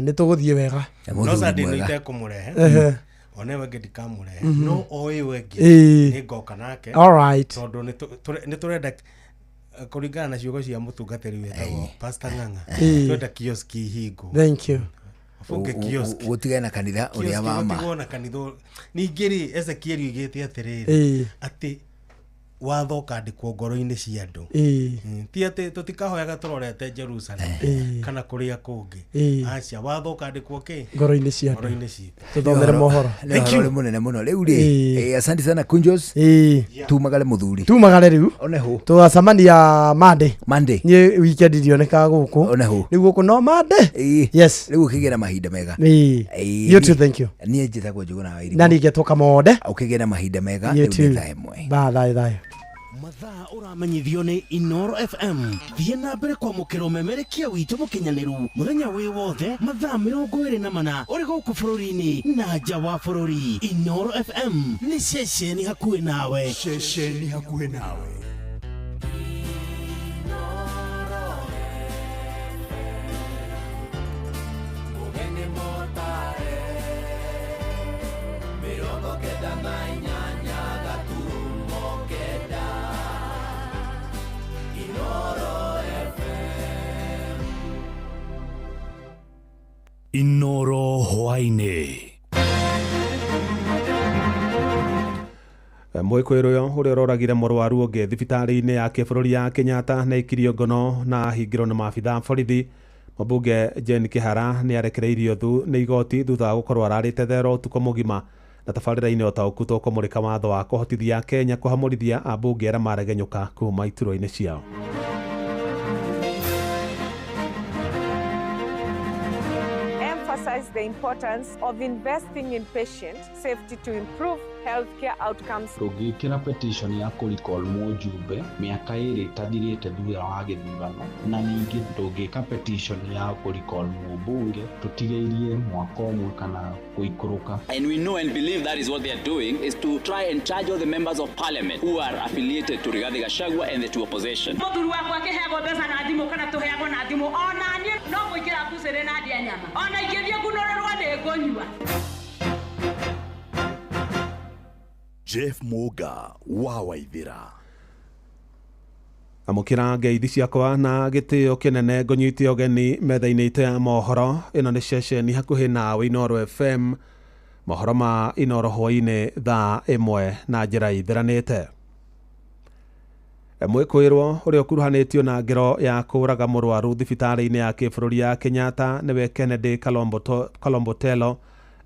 S6: nĩ tũgũthiĩ wega.
S14: No Sunday no itekũmũrehe. One wenge ndikamũrehe. No o ĩyo ĩngĩ nĩ ngoka nake.
S6: All right.
S14: Tondũ nĩ tũrenda kũringana na ciugo cia mũtungatĩri wĩtagwo Pastor Ng'ang'a. Twenda kioski ihingwo.
S6: Thank you.
S13: Gũtigane na kanitha ũrĩa wa ma.
S14: Gũtigwo na kanitha. Ningĩ rĩ Ezekiel oigĩte atĩrĩrĩ atĩ watho ũkandĩkwo ngoro-inĩ cia andũ. Ti atĩ tũtikahoyaga tũrorete Jerusalem kana kũrĩa kũngĩ. Aca, watho ũkandĩkwo kĩ?
S6: Ngoro-inĩ cia andũ.
S14: Ngoro-inĩ citũ.
S6: Tũthomere mohoro.
S13: Nĩ ũhoro mũnene mũno. Rĩu rĩ, asante sana Kunjos. Tumagare mũthuri.
S6: Tumagare rĩu.
S13: One hũ.
S6: Tũgacemania Monday.
S13: Monday.
S6: Niĩ weekend ndionekaga gũkũ.
S13: One hũ.
S6: Rĩu gũkũ no Monday. Yes.
S13: Rĩu ũkĩgĩe na mahinda mega.
S6: You too, thank you.
S13: Niĩ njĩtagwo Njũgũna wa Irigũ.
S6: Na niĩ ngetwo Kamonde.
S13: Ũkĩgĩe na mahinda mega.
S6: You
S13: Rĩu nĩ
S6: too.
S13: thaa ĩmwe.
S6: Bye, thayũ thayũ.
S5: Mathaa ũramenyithio nĩ Inoro FM. Thiĩ na mbere kwamũkĩra ũmemerekia witũ mũkinyanĩru mũthenya wĩ wothe mathaa 24 ũrĩ gũkũ bũrũri-inĩ na nja wa bũrũri. Inoro FM nĩ ceceni hakuhĩ nawe.
S8: Ceceni hakuhĩ nawe.
S12: Mĩrongo kenda na
S21: Inoro hwaĩ-inĩ.
S10: Mwĩkũĩrwo ũyũ ũrĩa ũroragire mũrwaru ũngĩ thibitarĩ-inĩ ya kĩbũrũri ya Kenyatta nĩ aikirio ngono na ahingĩrwo nĩ maabitha a borithi. Mũmbunge Jane Kĩhara nĩ arekereirio nĩ igoti thutha wa gũkorwo ararĩte thero ũtukũ mũgima. Na tabarĩra-inĩ ũtaũku tũkũmũrĩka watho wa kũhotithia Kenya kũhamũrithia ambunge arĩa maregenyũka kuma iturwa-inĩ ciao.
S18: Emphasize the importance of investing in patient safety to improve healthcare outcomes.
S19: Ndũngĩkĩra petition ya kũ-recall mũjumbe mĩaka ĩrĩ ĩtathirĩte thutha wa gĩthurano, na ningĩ ndũngĩka petition ya kũ-recall mũmbunge tũtigĩirie mwaka ũmwe kana gũikũrũka.
S20: And we know and believe that is what they are doing, is to try and charge all the members of parliament who are affiliated to Rigathi Gachagua and the two opposition.
S23: Mũthuri wakwa akĩheagwo mbeca na thimũ kana tũheagwo na thimũ, ona niĩ no kũingĩra mbucĩrĩ na ndĩe nyama, ona ingĩthiĩ ngunũrĩrwo nĩ ngũnyua.
S8: Jeff Muga wa Waithira.
S10: Amũkĩra ngeithi ciakwa na gĩtĩo kĩnene ngũnyite ũgeni metha-inĩ itũ ya mohoro. Ĩno nĩ ceceni hakuhĩ nawe Inoro FM. Mohoro ma Inoro hwaĩ-inĩ thaa 1 na njĩra ithiranĩte. Mwĩkũĩrwo ũrĩa ũkuruhanĩtio na ngero ya kũraga mũrwaru thibitarĩ-inĩ ya kĩbũrũri ya Kenyatta nĩwe Kennedy Kalombotelo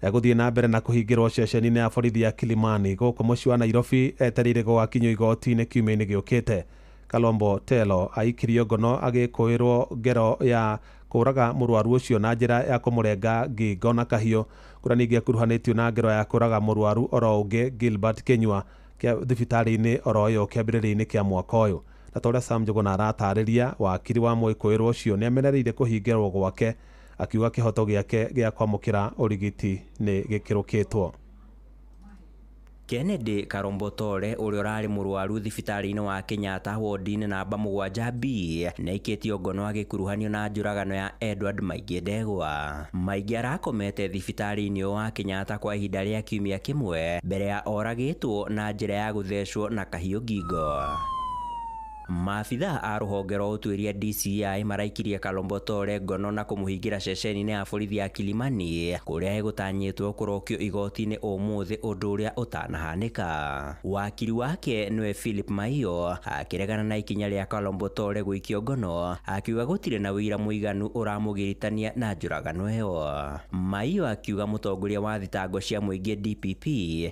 S10: egũthiĩ na mbere na kũhingĩrwo ceceni-inĩ ya borithi ya Kilimani gũkũ mũciĩ wa Nairobi etereire gũgakinyio igoti-inĩ kiumia-inĩ gĩũkĩte. Kalombo Telo aikirio ngono agĩkũĩrwo ngero ya kũraga mũrwaru ũcio na njĩra ya kũmũrenga ngingo na kahiũ, kũrĩa ningĩ akuruhanĩtio na ngero ya kũraga mũrwaru oro ũngĩ Gilbert Kinyua kĩa thibitarĩ-inĩ oro ĩyo kĩambĩrĩria-inĩ kĩa mwaka ũyũ. Na ta ũrĩa Sam Njuguna aratarĩria, wakiri wa mwĩkũĩrwo ũcio nĩamenereire kũhingĩrwo gwake akiuga kĩhoto gĩake gĩa kwamũkĩra ũrigiti nĩ gĩkĩrũkĩtwo.
S3: Kennedy Karombotore ũrĩa ũrarĩ mũrwaru thibitarĩ-inĩ wa Kenyatta wodi-inĩ namba 7B nĩaikĩtio ngono agĩkuruhanio na njũragano ya Edward Maingĩ Ndegwa. Maingĩ arakomete thibitarĩ-inĩ wa Kenyatta kwa ihinda rĩa kiumia kĩmwe mbere ya oragĩtwo na njĩra ya gũthecwo na kahiũ ngingo. Maabitha a rũhonge rwa ũtuĩria DCI maraikirie Kalombotore ngono na kũmũhingĩra ceceni-inĩ ya borithi ya Kilimani kũrĩa egũtanyĩtwo kũrokio igoti-inĩ ũmũthĩ, ũndũ ũrĩa ũtanahanĩka. Wakiri wake nĩwe Philip Maiyo akĩregana na ikinya rĩa Kalombotore gũikio ngono akiuga gũtirĩ na ũira mũiganu ũramũgiritania na njũragano ĩyo. Maiyo akiuga mũtongoria wa thitango cia mũingĩ DPP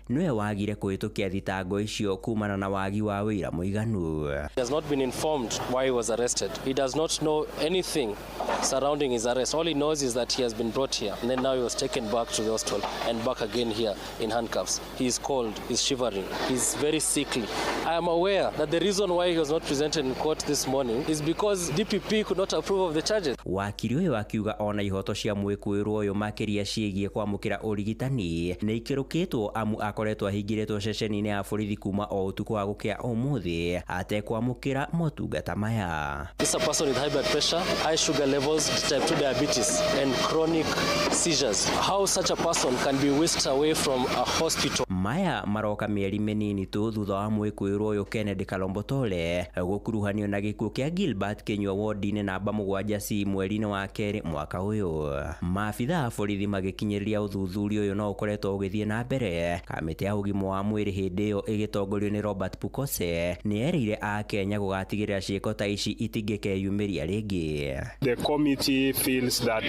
S3: nĩwe wagire kũhĩtũkia thitango icio kumana na wagi wa ũira mũiganu.
S24: Been informed why he was arrested. He does not know anything surrounding his arrest. All he knows is that he has been brought here, and then now he was taken back to the hospital and back again here in handcuffs. He is cold, he's shivering, he's very sickly. I am aware that the reason why he was not presented in court this morning is because DPP could not approve of the charges.
S3: Wakiri ũyũ akiuga ona ihoto cia mwĩkũĩrwo ũyũ makĩria ciĩgiĩ kwamũkĩra ũrigitani nĩ ikĩrũkĩtwo amu akoretwo ahingĩrĩtwo ceceni-inĩ ya borithi kuma o ũtukũ wa gũkĩa ũmũthĩ atekwamũkĩra motungata maya.
S24: This is a person with high blood pressure, high sugar levels, type 2 diabetes and chronic seizures. How such a person can be whisked away from a hospital?
S3: Maya maroka mĩeri mĩnini tu thutha wa mwĩkũĩrwo ũyũ Kennedy Kalombotore gũkuruhanio na gĩkuũ kĩa Gilbert Kinyua wodi-inĩ namba 7C mweri-inĩ wa kerĩ mwaka ũyũ. Maabitha a borithi magĩkinyĩrĩria ũthuthuria ũyũ no ũkoretwo ũgĩthiĩ na mbere. Kamĩtĩ ya ũgima wa mwĩrĩ hĩndĩ ĩyo ĩgĩtongorio nĩ Robert Pukose nĩerĩire Akenya gũgatigĩrĩra ciĩko ta ici itingĩkeyumĩria rĩngĩ.
S25: The committee feels that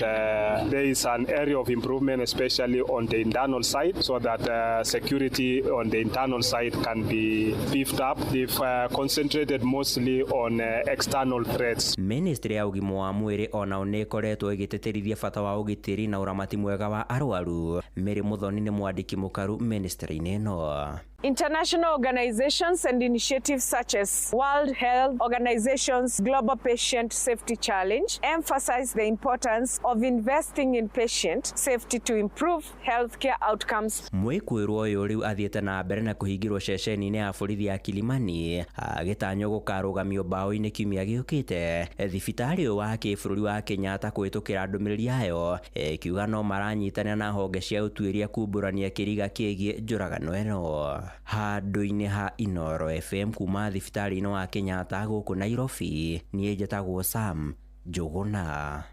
S25: there is an area of improvement, especially on the internal side, so that security on the internal side can be beefed up. They've concentrated mostly on external threats.
S3: Ministry ya ũgima wa mwĩrĩ onao nĩ ĩkoretwo ĩgĩtĩtĩrithia bata wa ũgitĩri na ũramati mwega wa arwaru. Mary Muthoni nĩ mwandĩki mũkaru ministry-inĩ ĩno.
S18: International organizations and initiatives such as World Health Organization's Global Patient Safety Challenge emphasize the importance of investing in patient safety to improve healthcare outcomes.
S3: Mwĩkũĩrwo ũyũ rĩu athiĩte na mbere na kũhingĩrwo ceceni-inĩ ya borithi ya Kilimani agĩtanywo gũkarũgamio mbaũ-inĩ kiumia gĩũkĩte. Thibitarĩ ũyũ wa kĩbũrũri wa Kenyatta kũhĩtũkĩra ndũmĩrĩri yayo ĩkiuga no maranyitanĩra na honge cia ũtuĩria kumbũrania kĩriga kĩgiĩ njũragano ĩno. Handũ-inĩ ha Inoro FM kuma thibitarĩ-inĩ wa Kenyatta gũkũ Nairobi, niĩ njĩtagwo Sam Njuguna.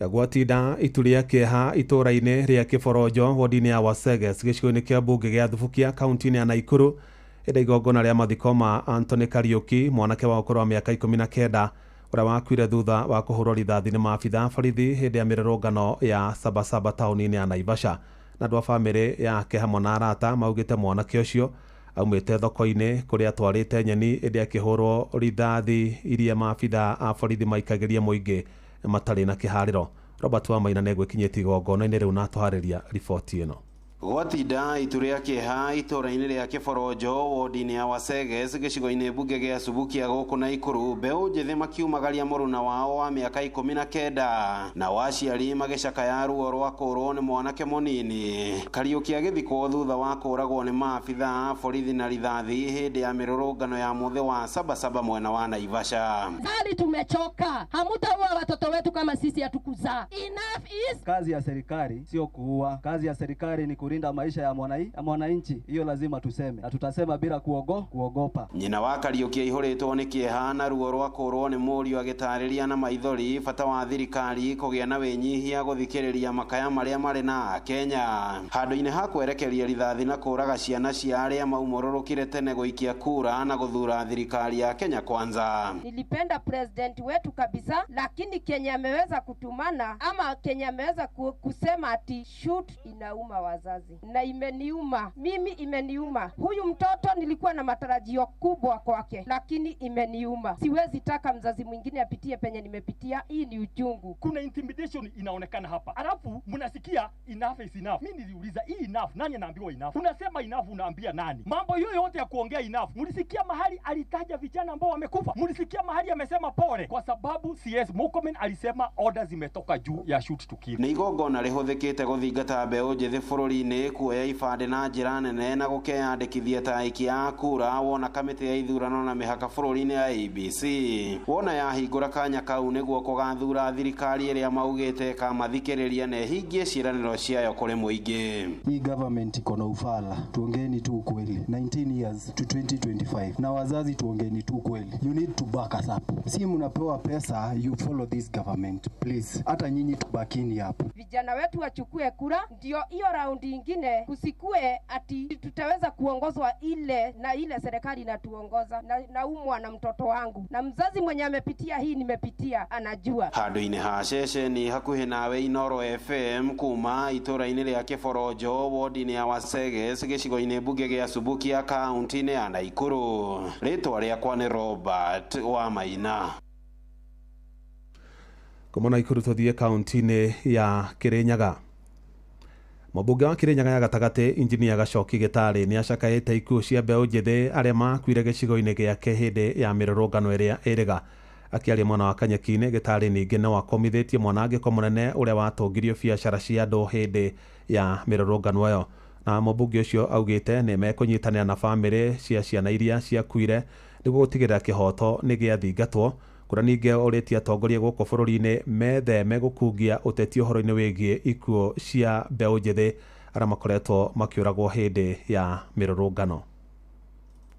S10: Gwatinda itu rĩa kĩeha itũũra-inĩ rĩa Kĩboronjo wodi-inĩ ya Waseges gĩcigo-inĩ kĩa mbunge gĩa Thubukia kaunti-inĩ ya Naikuru ĩndĩ igongona rĩa mathiko ma Anthony Kariuki mwanake wa ũkũrũ wa mĩaka 19 ũrĩa wakuire thutha wa kũhũrwo rithathi nĩ maabitha borithi hĩndĩ ya mĩrũrũngano ya Sabasaba taũni-inĩ ya Naivasha. Na andũ a bamĩrĩ yake hamwe na arata maugĩte mwanake ũcio aumĩte thoko-inĩ kũrĩa atwarĩte nyeni ĩndĩ akĩhũrwo rithathi iria maabitha a borithi maikagĩria mũingĩ matarĩ na kĩharĩro. Robert Wamaina nĩegwĩkinyĩtie igongona-inĩ rĩu na atũharĩria riboti ĩno.
S1: Gwatinda itu rĩa kĩeha itũũra-inĩ rĩa Kĩboronjo wodi-inĩ ya Waseges gĩcigo-inĩ mbunge gĩa Subukia gũkũ Naikuru mbeũ njĩthĩ makiumagaria mũruna wao wa mĩaka 19 na aciari magĩcakaya ruo rwa kũũrwo nĩ mwanake mũnini. Kariuki agĩthikwo thutha wa kũũragwo nĩ maabitha a borithi na rithathi hĩndĩ ya mĩrũrũngano ya mũthĩ wa Sabasaba mwena wa Naivasha.
S23: Sali tumechoka, hamutaua watoto wetu kama sisi hatukuzaa. Enough is...
S4: Kazi ya serikali sio kuua, kazi ya serikali ni kulinda maisha ya mwananchi. Hiyo lazima tuseme na tutasema bila kuogopa.
S1: Nyina wa Kariuki aihũrĩtwo nĩ kĩeha na ruo rwa kũũrwo nĩ mũriũ agĩtarĩria na maithori bata wa thirikari kũgĩa na wĩnyihia gũthikĩrĩria makaya marĩa marĩ na Kenya handũ-inĩ ha kwerekeria rithathi na kũũraga ciana cia arĩa maumũrũrũkire tene gũikia kura na gũthura thirikari ya Kenya Kwanza.
S23: Nilipenda president wetu kabisa, lakini Kenya ameweza kutumana ama Kenya ameweza kusema ati shoot inauma wazazi. Na imeniuma, mimi imeniuma. Huyu mtoto nilikuwa na matarajio kubwa kwake, lakini imeniuma. Siwezi taka mzazi mwingine apitie penye nimepitia. Hii ni uchungu.
S7: Kuna intimidation inaonekana hapa. Alafu mnasikia enough is enough. Mimi niliuliza hii enough, nani anaambiwa enough? Unasema enough unaambia nani? Mambo hiyo yote ya kuongea enough. Mlisikia mahali alitaja vijana ambao wamekufa? Mlisikia mahali amesema pole? Kwa sababu CS Murkomen alisema order zimetoka juu ya shoot to kill.
S1: Nĩ igongona rĩhũthĩkĩte gũthingata mbeũ njĩthĩ bũrũri-inĩ kuoya ibandĩ na njĩra nene na gũkeyandĩkithia ta aikia a kura wona kamĩtĩ ya ithurano na mĩhaka bũrũri-inĩ ya ABC wona yahingũra kanya kau nĩguo kũgathura thirikari ĩrĩa maugĩte kamathikĩrĩria na ĩhingie ciĩranĩro ciayo kũrĩ mũingĩ.
S11: Hii government iko na ufala, tuongeeni tu ukweli. 19 years to 2025 na wazazi tuongeeni tu ukweli. You need to back us up. Si mnapewa pesa, you follow this government please. Hata nyinyi tubakini hapo.
S23: Vijana wetu wachukue kura, ndio hiyo raundi ingine kusikue ati tutaweza kuongozwa ile na ile serikali inatuongoza. Naumwa na mtoto wangu, na mzazi mwenye amepitia hii nimepitia anajua.
S1: Handũ-inĩ ha ceceni hakuhĩ nawe Inoro FM kuma itũũra-inĩ rĩa Kĩboronjo wodi-inĩ ya Waseges gĩcigo-inĩ mbunge gĩa Subukia kaunti-inĩ ya Naikuru. Rĩtwa rĩakwa nĩ Robert Wamaina.
S10: Kuma Naikuru tũthiĩ kaunti-inĩ ya Kirinyaga. Mũmbunge wa Kirinyaga ya gatagatĩ Injinia Gacoki Gĩtarĩ nĩ acakaĩte ikuũ cia mbeũ njĩthĩ arĩa makuire gĩcigo-inĩ gĩake hĩndĩ ya mĩrũrũngano ĩrĩa ĩrĩga. Akĩaria mwena wa Kanyeki-inĩ, Gĩtarĩ ningĩ no akomithĩtie mwanangĩko mũnene ũrĩa watũngirio biacara cia andũ hĩndĩ ya mĩrũrũngano ĩyo. Na mũmbunge ũcio augĩte nĩ mekũnyitanĩra na bamĩrĩ cia ciana iria ciakuire nĩguo gũtigĩrĩra kĩhoto nĩ gĩathingatwo. Kũrĩa ningĩ ũrĩtie atongoria gũkũ bũrũri-inĩ metheme gũkungia ũteti ũhoro-inĩ wĩgiĩ ikuũ cia mbeũ njĩthĩ arĩa makoretwo makĩũragwo hĩndĩ ya mĩrũrũngano.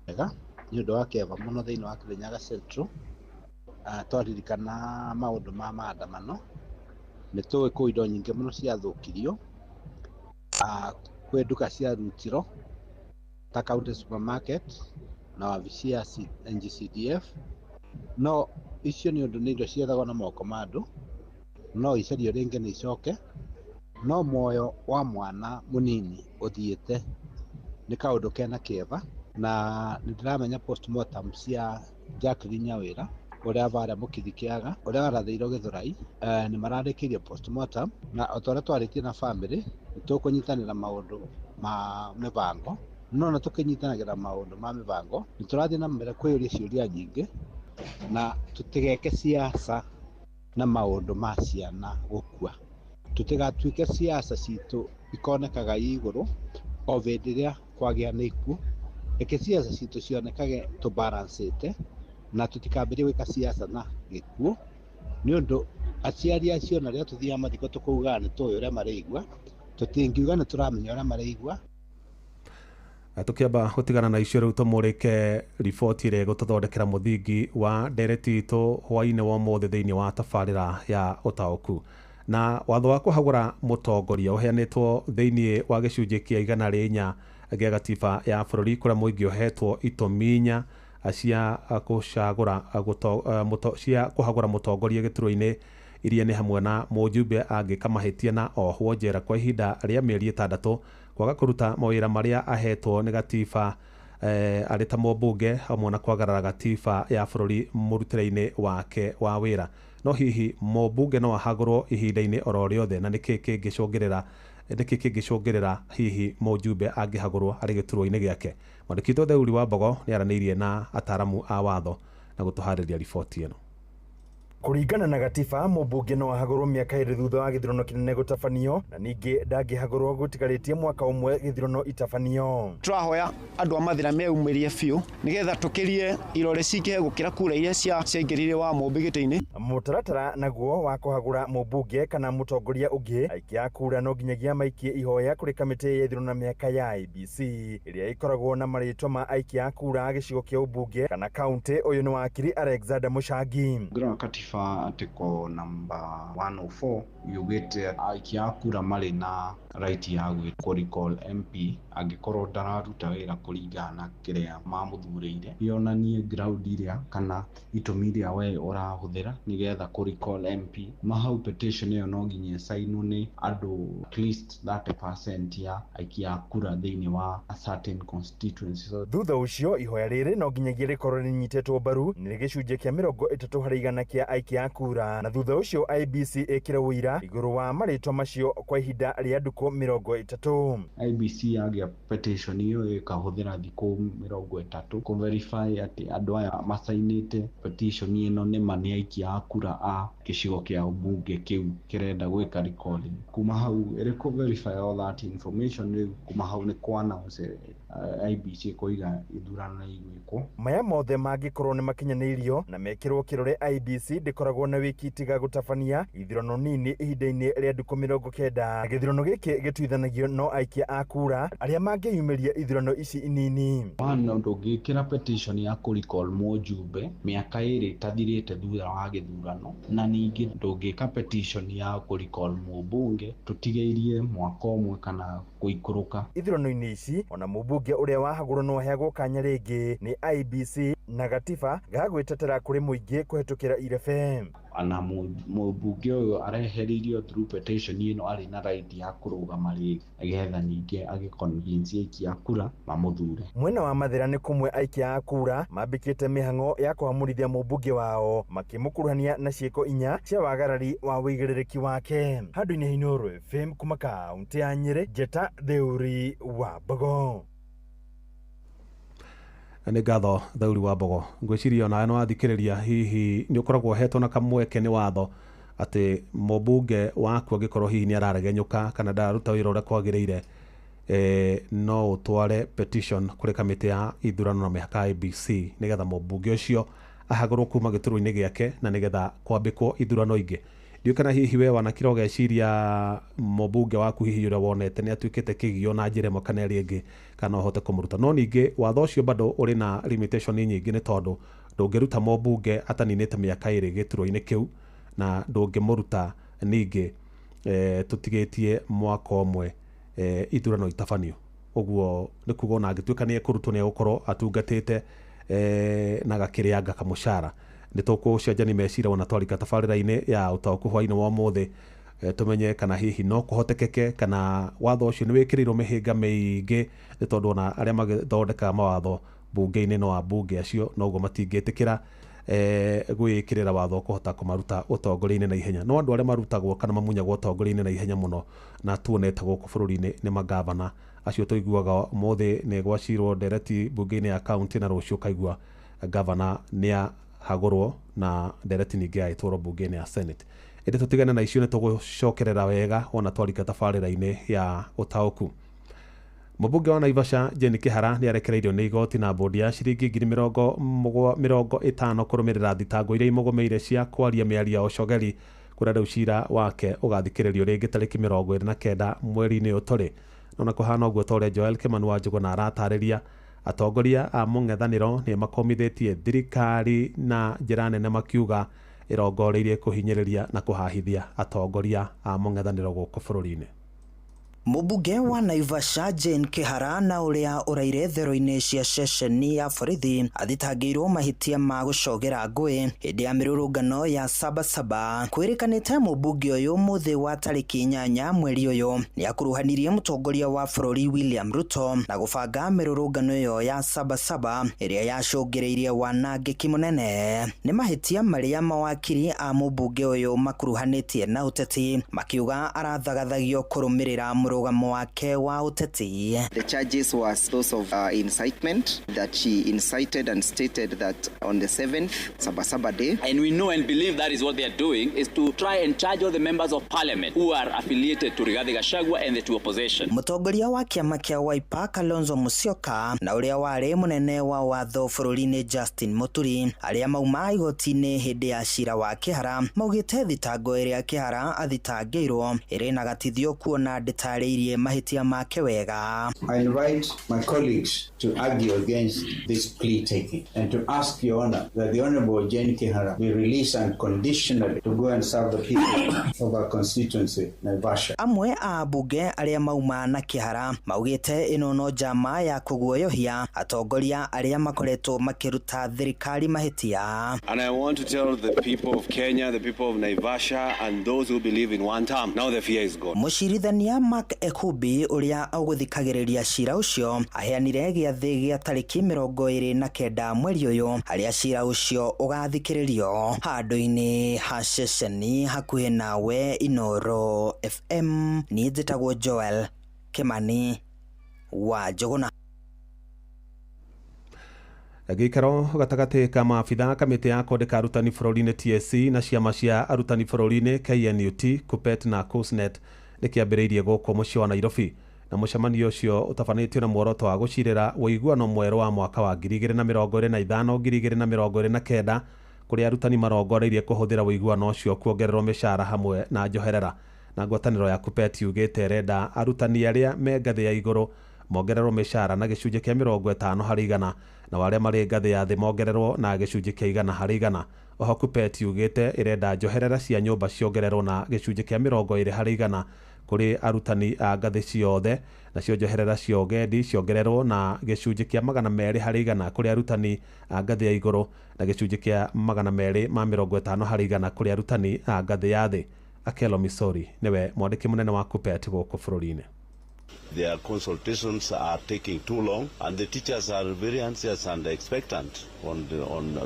S22: Wega nĩ ũndũ wa kĩeva mũno thĩinĩ wa Kirinyaga Central. Twaririkana maũndũ ma maandamano nĩ tũĩ kwĩ indo nyingĩ mũno ciathũkirio. Kwĩ nduka ciarutirwo ta County Supermarket na wabici ya NGCDF, no icio nĩ ũndũ nĩ indo ciethagwo na moko ma andũ, no icario rĩngĩ nĩ icoke, no muoyo wa mwana mũnini ũthiĩte nĩ kaũndũ kena kĩeva. Na nĩ ndĩramenya postmortem cia Jacqueline Nyawĩra ũrĩa varĩa Mũkithi Kĩaga ũrĩa warathĩirwo Gĩthũrai, nĩ mararĩkĩirie postmortem, na o ta ũrĩa twarĩtie na family nĩ tũkũnyitanĩra maũndũ ma mĩbango, no na tũkĩnyitanagĩra maũndũ ma mĩbango nĩ tũrathiĩ na mbere kwĩyũria ciũria nyingĩ na tũtigeke siasa na maũndũ ma ciana gũkua. Tũtigatuĩke siasa citũ ikonekaga igũrũ o hĩndĩ ĩrĩa kwagĩa na ikuũ. Reke siasa citũ cionekage tũbalancĩte na tũtikambĩrĩrie gwĩka siasa na gĩkuũ, nĩ ũndũ aciari acio na rĩrĩa tũthiaga mathiko tũkaugaga nĩ tũĩ ũrĩa maraigua, tũtingiuga nĩ tũramenya ũrĩa maraigua.
S10: Tukiamba gutigana na icio riu tumurike riboti ĩrĩa ĩgũtũthondekera mũthingi wa ndereti itũ hwaĩ-inĩ wa ũmũthĩ thĩinĩ wa tabarĩra ya ũtaũku. Na watho wa kũhagũra mũtongoria ũheanĩtwo thĩinĩ wa gĩcunjĩ kĩa 104 gĩa gatiba ya bũrũri, kũrĩa mũingĩ ũhetwo itũmi inya cia kũcagũra cia kũhagũra mũtongoria gĩturwa-inĩ, iria nĩ hamwe na mũjumbe angĩka mahĩtia na ohwo njera kwa ihinda rĩa mĩeri 6, kwaga kũruta mawĩra marĩa ahetwo nĩ gatiba arĩ ta mũmbunge, hamwe na kwagarara gatiba ya bũrũri mũrutĩre-inĩ wake wa wĩra. No hihi mũmbunge no ahagũrwo ihinda-inĩ oro rĩothe, na nĩkĩ kĩngĩcũngĩrĩra hihi mũjumbe angĩhagũrwo arĩ gĩturwa-inĩ gĩake? Mwandĩki witũ Theuri wa Mbogo nĩ aranĩirie na ataramu a watho na gũtũharĩria riboti ĩno.
S2: Kũringana na gatiba, mũmbunge no ahagũrwo mĩaka 2 thutha wa gĩthurano kĩnene gũtabanio, na ningĩ ndangĩhagũrwo gũtigarĩtie mwaka ũmwe gĩthurano itabanio.
S9: Tũrahoya andũ a Mathĩra meyumĩrie biũ nĩgetha tũkĩrie irore cingĩhe gũkĩra kura iria ciaingĩrire wa Mũmbi gĩtĩ-inĩ.
S2: Mũtaratara naguo wa kũhagũra mũmbunge kana mũtongoria ũngĩ, aikia a kura no nginyagia maikie ihoya kũrĩ kamĩtĩ ya ithurano na mĩhaka ya IEBC ĩrĩa ĩkoragwo na marĩtwa ma aikia a kura gĩcigo kĩa ũmbunge kana kaunti. Ũyũ nĩ wakiri Alexander Mũcangi.
S19: Katiba article number 104 yugĩte aikia a kura marĩ na right ya kũ recall MP angĩkorwo ndararuta wĩra kũringana na kĩrĩa mamũthurĩire, yonanie ground iria kana itũmi iria we ũrahũthĩra nĩgetha kũ recall MP. Mahau petition ĩyo no nginya ĩcainwo nĩ andũ at least 30% ya aikia a kura thĩinĩ wa a certain constituency.
S2: Thutha ũcio ihoya rĩrĩ no nginyagia rĩkorwo rĩnyitĩtwo mbaru nĩ gĩcunjĩ kĩa 30 harĩ igana kĩa aikia a kura, na thutha ũcio IEBC ĩkĩre ũira igũrũ wa marĩtwa macio kwa ihinda rĩa ndukũ 30.
S19: IEBC yagĩa petition ĩyo ĩkahũthĩra thikũ 30 kũ verify atĩ andũ aya macainĩte petition ĩno nĩ ma nĩ aikia a kura a gĩcigo kĩa ũmbunge kĩu kĩrenda gwĩka recalling. Kuma hau ĩrĩ kũ verify all that information, rĩu kuma hau nĩ kũ announce IEBC kũiga ithurano igwĩkwo.
S2: Maya mothe mangĩkorwo nĩ makinyanĩirio na mekĩrwo kĩrore, IEBC ndĩkoragwo na wĩki tiga gũtabania ithurano nini ihinda-inĩ rĩa ndukũ 90. Gĩthurano gĩkĩ gĩtuithanagio no aikia a kura arĩa mangĩyumĩria ithurano ici nini.
S19: Ndũngĩkĩra petition ya kũ recall mũjumbe mĩaka 2 ĩtathirĩte thutha wa gĩthurano, na ningĩ ndũngĩka petition ya kũ recall mũmbunge tũtigĩirie mwaka ũmwe kana gũikũrũka.
S2: Ithurano-inĩ ici ona mũmbunge ũrĩa wahagũrwo no aheagwo kanya rĩngĩ nĩ IEBC na gatiba ga gwĩtetera kũrĩ mũingĩ kũhetũkĩra irebe.
S19: Ana mũmbunge ũyũ areheririo through petition ĩno arĩ na right ya kũrũgama rĩngĩ nĩgetha ningĩ agĩconvince aikia a kura mamũthure.
S2: Mwena wa Mathĩra nĩ kũmwe aikia a kura mambĩkĩte mĩhang'o ya kũhamũrithia mũmbunge wao makĩmũkuruhania na ciĩko 4 cia wagarari wa ũigĩrĩrĩki wake. Handũ-inĩ ha Inooro FM kuma kaunti ya Nyĩrĩ, Njeta Theuri wa Mbogo.
S10: Nĩ ngatho Theuri wa Mbogo. Ngwĩciria onawe nĩ wathikĩrĩria, hihi nĩ ũkoragwo ũhetwo na kamweke nĩ watho atĩ mũmbunge waku angĩkorwo hihi nĩ araregenyũka kana ndararuta wĩra ũrĩa kwagĩrĩire, no ũtware petition kũrĩ kamĩtĩ ya ithurano na mĩhaka IEBC nĩgetha mũmbunge ũcio ahagũrwo kuma gĩturwa-inĩ gĩake na nĩgetha kwambĩkwo ithurano ingĩ. Ndiũĩ kana hihi we wanakira ũgeciria mũmbunge waku hihi ũrĩa wonete nĩ atuĩkĩte kĩgio na njĩra ĩmwe kana ĩrĩa ĩngĩ, kana ũhote kũmũruta. No ningĩ watho ũcio bado ũrĩ na limitation nyingĩ, nĩ tondũ ndũngĩruta mũmbunge ataninĩte mĩaka 2 gĩturwa-inĩ kĩu, na ndũngĩmũruta ningĩ tũtigĩtie mwaka ũmwe ithurano itabanio. Ũguo nĩ kuga ona angĩtuĩka nĩ ekũrutwo nĩ egũkorwo atungatĩte na gakĩrĩanga kamũcara. Nĩ tũkũcenjania meciria ona twarika tabarĩra-inĩ ya ũtaũku hwaĩ-inĩ wa ũmũthĩ, tũmenye kana hihi no kũhotekeke kana watho ũcio nĩ wĩkĩrĩirwo mĩhĩnga mĩingĩ, nĩ tondũ ona arĩa magĩthondekaga mawatho mbunge-inĩ no ambunge acio noguo matingĩtĩkĩra gwĩkĩrĩra watho kũhota kũmaruta ũtongoria-inĩ na ihenya. No andũ arĩa marutagwo kana mamunyagwo ũtongoria-inĩ na ihenya mũno na tuonete gũkũ bũrũri-inĩ nĩ magavana acio tũiguaga ũmũthĩ nĩ gwacirwo ndereti mbunge-inĩ ya kaunti, na rũciũ ũkaigua gavana nĩ ahagũrwo na ndereti ningĩ agĩtwarwo mbunge-inĩ ya Senate. Ĩndĩ tũtigane na icio, nĩ tũgũcokerera wega ona twarika tabarĩra-inĩ ya ũtaũku. Mũmbunge wa Naivasha Jane Kihara nĩ arekereirio nĩ igoti na bodi ya ciringi 50,000 kũrũmĩrĩra thitango iria imũgũmĩire cia kwaria mĩario ya ũcogeri, kũrĩa rĩu cira wake ũgathikĩrĩrio rĩngĩ tarĩki 29 mweri-inĩ ũyũ tũrĩ. No na kũhana ũguo ta ũrĩa Joel Kimani wa Njũgũna aratarĩria, atongoria a mũng'ethanĩro nĩ makomithĩtie thirikari na njĩra nene makiuga Ĩrongoreirie kũhinyĩrĩria na kũhahithia atongoria a mũng'ethanĩro gũkũ bũrũri-inĩ.
S13: Mũmbunge wa Naivasha Jane Kihara na ũrĩa ũraire thero-inĩ cia ceceni ya borithi athitangĩirwo mahĩtia ma gũcogera ngũĩ hĩndĩ ya mĩrũrũngano ya Sabasaba. Kwĩrĩkanĩte mũmbunge ũyũ mũthĩ wa tarĩki 8 mweri ũyũ nĩakuruhanirie mũtongoria wa bũrũri William Ruto na gũbanga mĩrũrũngano ĩyo ya Sabasaba ĩrĩa yacũngĩrĩirie wanangĩki mũnene. Nĩ mahĩtia marĩa mawakiri a mũmbunge ũyũ makuruhanĩtie na ũteti makiuga arathagathagio kũrũmĩrĩra mũrũgamo wake wa ũteti.
S14: The charges was those of incitement, that she incited and stated that on the 7th, Sabasaba Day.
S20: And we know and believe that is what they are doing, is to try and charge all the members of parliament who are affiliated to Rigathi Gachagua and the two opposition.
S13: Mũtongoria wa kĩama kĩa Wiper Kalonzo Musyoka na ũrĩa warĩ mũnene wa watho bũrũri-inĩ Justin Muturi arĩa mauma igoti-inĩ hĩndĩ ya cira wa Kihara maugĩte thitango ĩrĩa Kihara athitangĩirwo ĩrĩ na gatithio kuona ndĩtarĩirie mahĩtia make wega.
S15: I invite my colleagues to argue against this plea taking and to ask Your Honor that the Honorable Jane Kihara be released unconditionally to go and serve the people of our constituency, Naivasha.
S13: Amwe a ambunge arĩa mauma na Kihara maugĩte ĩno no njama ya kũguoyohia atongoria arĩa makoretwo makĩruta thirikari mahĩtia.
S16: And I want to tell the people of Kenya, the people of Naivasha and those who believe in one term, now the fear is gone.
S13: Mũcirithania Mark Ekubi ũrĩa ũgũthikagĩrĩria cira ũcio aheanire gĩathĩ gĩa tarĩki 29 mweri ũyũ harĩa cira ũcio ũgathikĩrĩrio handũ-inĩ ha ceceni hakuhĩ nawe Inoro FM. Niĩ njĩtagwo Joel Kimani wa Njũgũna.
S10: Gĩikaro gatagatĩ ka maabitha kamĩtĩ ya kwandĩka arutani bũrũri-inĩ TSC na ciama cia arutani bũrũri-inĩ KNUT, KUPPET na KUSNET nĩkĩambĩrĩirie gũkũ mũciĩ wa Nairobi, na mũcemanio ũcio ũtabanĩtio na muoroto wa gũcirĩra ũiguano mwerũ wa mwaka wa 2025 2029 kũrĩa arutani marongoreirie kũhũthĩra ũiguano ũcio kuongererwo mĩcara hamwe na njoherera. Na ngwatanĩro ya KUPPET yugĩte ĩrenda arutani arĩa me ngathĩ ya igũrũ mongererwo mĩcara na gĩcunjĩ kĩa 50 harĩ igana na arĩa marĩ ngathĩ ya thĩ mongererwo na gĩcunjĩ kĩa 100 harĩ igana. Oho KUPPET yugĩte ĩrenda njoherera cia nyũmba ciongererwo na gĩcunjĩ kĩa 20 harĩ igana kũrĩ arutani a ngathĩ ciothe, nacio njoherera cia ũgendi ciongererwo na gĩcunjĩ kĩa 200 harĩ igana kũrĩ arutani a ngathĩ ya igũrũ na gĩcunjĩ kĩa 250 harĩ igana kũrĩ arutani a ngathĩ ya thĩ. Akelo Misori nĩwe mwandĩki mũnene wa KUPPET gũkũ bũrũri-inĩ.
S17: Their consultations are taking too long, and the teachers are very anxious and expectant on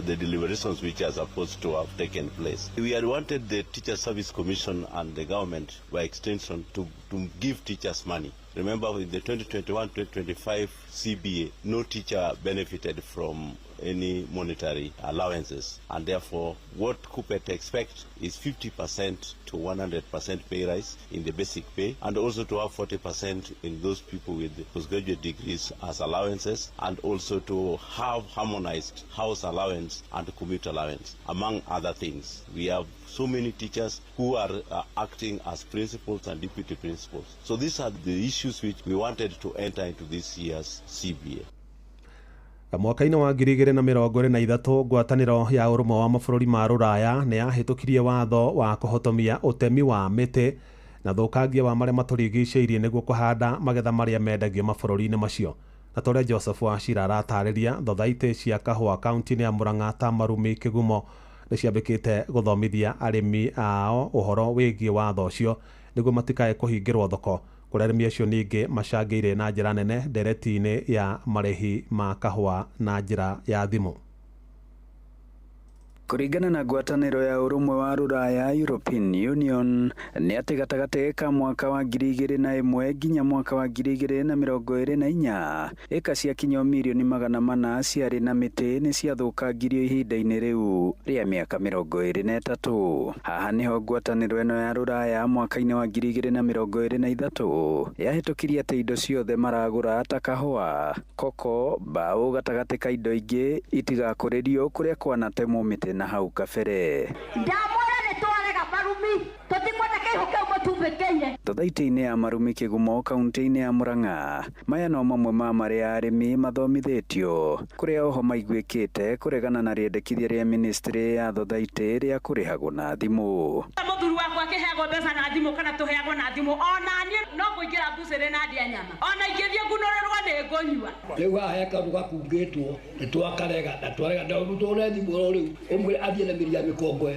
S17: the deliberations which are supposed to have taken place. We had wanted the Teacher Service Commission and the government, by extension, to give teachers money. Remember, in the 2021-2025 CBA, no teacher benefited from any monetary allowances, and therefore what KUPPET expects is 50% to 100% pay rise in the basic pay, and also to have 40% in those people with postgraduate degrees as allowances, and also to have harmonized house allowance and commute allowance, among other things. We have so many teachers who are acting as principals and deputy principals. So these are the issues which we wanted to enter into this year's CBA.
S10: Mwaka-inĩ wa 2023 ngwatanĩro ya ũrũmwe wa mabũrũri ma Rũraya nĩ yahĩtũkirie watho wa kũhotomia ũtemi wa mĩtĩ na thũkangia wa marĩa matũrigicĩirie nĩguo kũhanda magetha marĩa mendagio mabũrũri-inĩ macio. Na torĩa Joseph Wachira aratarĩria, thothaitĩ cia kahũa kaunti-inĩ ya Murang'a ta Marumi Kĩgumo nĩ ciambĩkĩte gũthomithia arĩmi ao ũhoro wĩgiĩ watho ũcio nĩguo matikae kũhingĩrwo thoko. Kũrĩa arĩmi acio ningĩ macangĩire na njĩra nene ndereti-inĩ ya marĩhi ma kahũa na njĩra ya thimũ.
S26: Kũringana na ngwatanĩro ya ũrũmwe wa Rũraya European Union nĩ atĩ gatagatĩ ka mwaka wa 2001 nginya mwaka wa 2024 ĩka cia kinyo mirioni 400 ciarĩ na mĩtĩ nĩ ciathũkangirio ihinda-inĩ rĩu rĩa mĩaka 23. Haha nĩho ngwatanĩro ĩno ya Rũraya mwaka-inĩ wa 2023 yahĩtũkirie atĩ indo ciothe maragũra ta kahũa, koko, mbaũ gatagatĩ ka indo ingĩ itigakũrĩrio kũrĩa kwanatemwo mĩtĩ na hau kabere.
S27: Ndamwĩra nĩ twarega marumi tũtikwenda kĩihũ kĩu mũtumbĩkĩire.
S26: Thothaitĩ-inĩ ya Marumi Kĩgumo kaunti-inĩ ya Murang'a. Maya no mamwe ma marĩa arĩmi mathomithĩtio kũrĩa oho maiguĩkĩte kũregana na rĩendekithia rĩa ministry ya thothaitĩ rĩa kũrĩhagwo na thimũ.
S5: Mũthuri wakwa akĩheagwo mbeca na thimũ kana tũheagwo na thimũ, ona niĩ no kũingĩra mbucĩrĩ na ndĩe nyama, ona ingĩthiĩ ngunũrĩrwo nĩ ngũnyua.
S6: Rĩu haha he kaũndũ gakungĩtwo nĩ twakarega na twarega na ũrutwo thimũ oro rĩu ũmwĩre athiĩ na mĩri ya mĩkongoe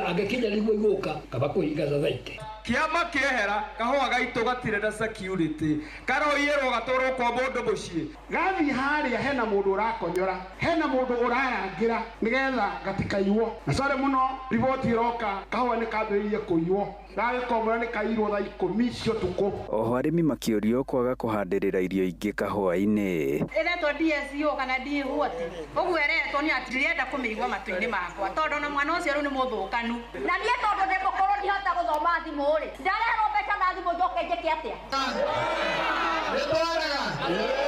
S6: angĩkinya nĩguo igũka kaba kũhinga thathaitĩ.
S8: Kĩama kĩehera kahũa gaitũ gatirĩ na security karoiyĩrwo gatwarwo kwa mũndũ mũciĩ.
S12: Gathiĩ harĩa hena mũndũ ũrakonyora, hena mũndũ ũrarangĩra nĩgetha gatikaiywo. Na sorry mũno, riboti ĩroka kahũa nĩ kambĩrĩirie kũiywo, gagĩkomora nĩ kaiyirwo thaa 10 cia ũtukũ.
S26: Oho arĩmi makĩũrio kwaga kũhandĩrĩra irio ingĩ kahũa-inĩ.
S5: Ĩretwo DSO kana DHOT ũguo ĩretwo nĩ atĩ ndirenda kũmĩigua matũ-inĩ makwa tondũ ona mwana ũcio rĩu nĩ mũthũkanu.
S21: Na niĩ tondũ ndĩ mũkũrũ ndihota gũthoma thimũ rĩ, ndareherwo mbeca na thimũ njoke njĩke atĩa?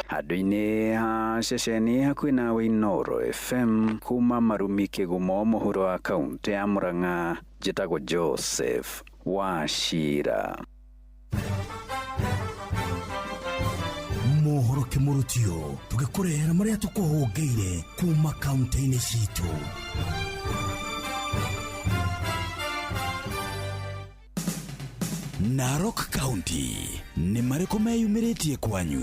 S26: Handũ-inĩ ha ceceni hakuhĩ nawe Inooro FM kuma Marumi Kĩgumo mũhuro wa kaunti ya Murang'a, njĩtagwo Joseph Wachira.
S24: Mohoro kĩmũrutio tũgĩkũrehera marĩa tũkũhũngĩire kuma kaunti-inĩ citũ. Narok County nĩ marĩkũ meyumĩrĩtie kwanyu?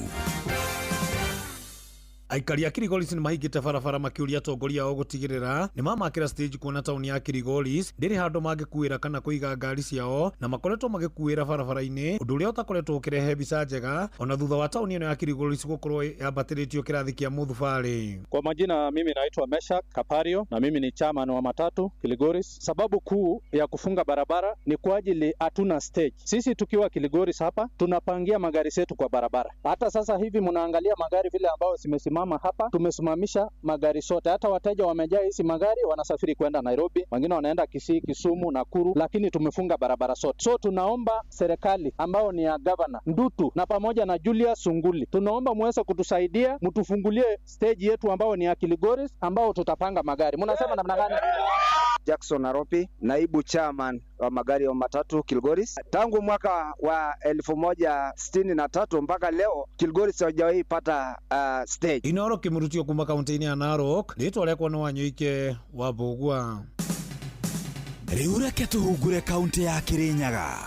S27: Aikari a Kirigoris nĩ mahingĩte barabara makĩũria atongoria ao gũtigĩrĩra nĩ mamakĩra stage kuona taũni ya Kirigoris ndĩrĩ handũ mangĩkuĩra kana kũiga ngari ciao, na makoretwo magĩkuĩra barabara-inĩ, ũndũ ũrĩa ũtakoretwo ũkĩrehe mbica njega ona thutha wa taũni ĩno ya Kirigoris gũkorwo yambatĩrĩtio kĩrathi kĩa mũthubarĩ.
S28: Kwa majina mimi naitwa Meshak Kapario na mimi ni chairman wa matatu Kiligoris. Sababu kuu ya kufunga barabara ni kwa ajili hatuna stage. Sisi tukiwa Kiligoris hapa tunapangia magari zetu kwa barabara. Hata sasa hivi mnaangalia magari vile ambayo zimesimama hapa, tumesimamisha magari sote. Hata wateja wamejaa hizi magari, wanasafiri kwenda Nairobi, wengine wanaenda Kisii, Kisumu, Nakuru, lakini tumefunga barabara sote. So tunaomba serikali ambao ni ya governor Ndutu na pamoja na Julius Sunguli, tunaomba muweze kutusaidia, mtufungulie stage yetu ambao ni ya Kiligoris, ambao tutapanga magari. Mnasema namna gani?
S29: Jackson Aropi, naibu chairman wa magari ya matatu Kilgoris. Tangu mwaka wa 1063 mpaka leo Kilgoris hawajawahi pata stage.
S27: Inooro kĩmũrutio kuma kaunti-inĩ ya Narok, rĩtwa rĩakwa nĩ Wanyoike wa Mbũgua.
S24: Rĩu reke tũhungure kaunti ya Kirinyaga.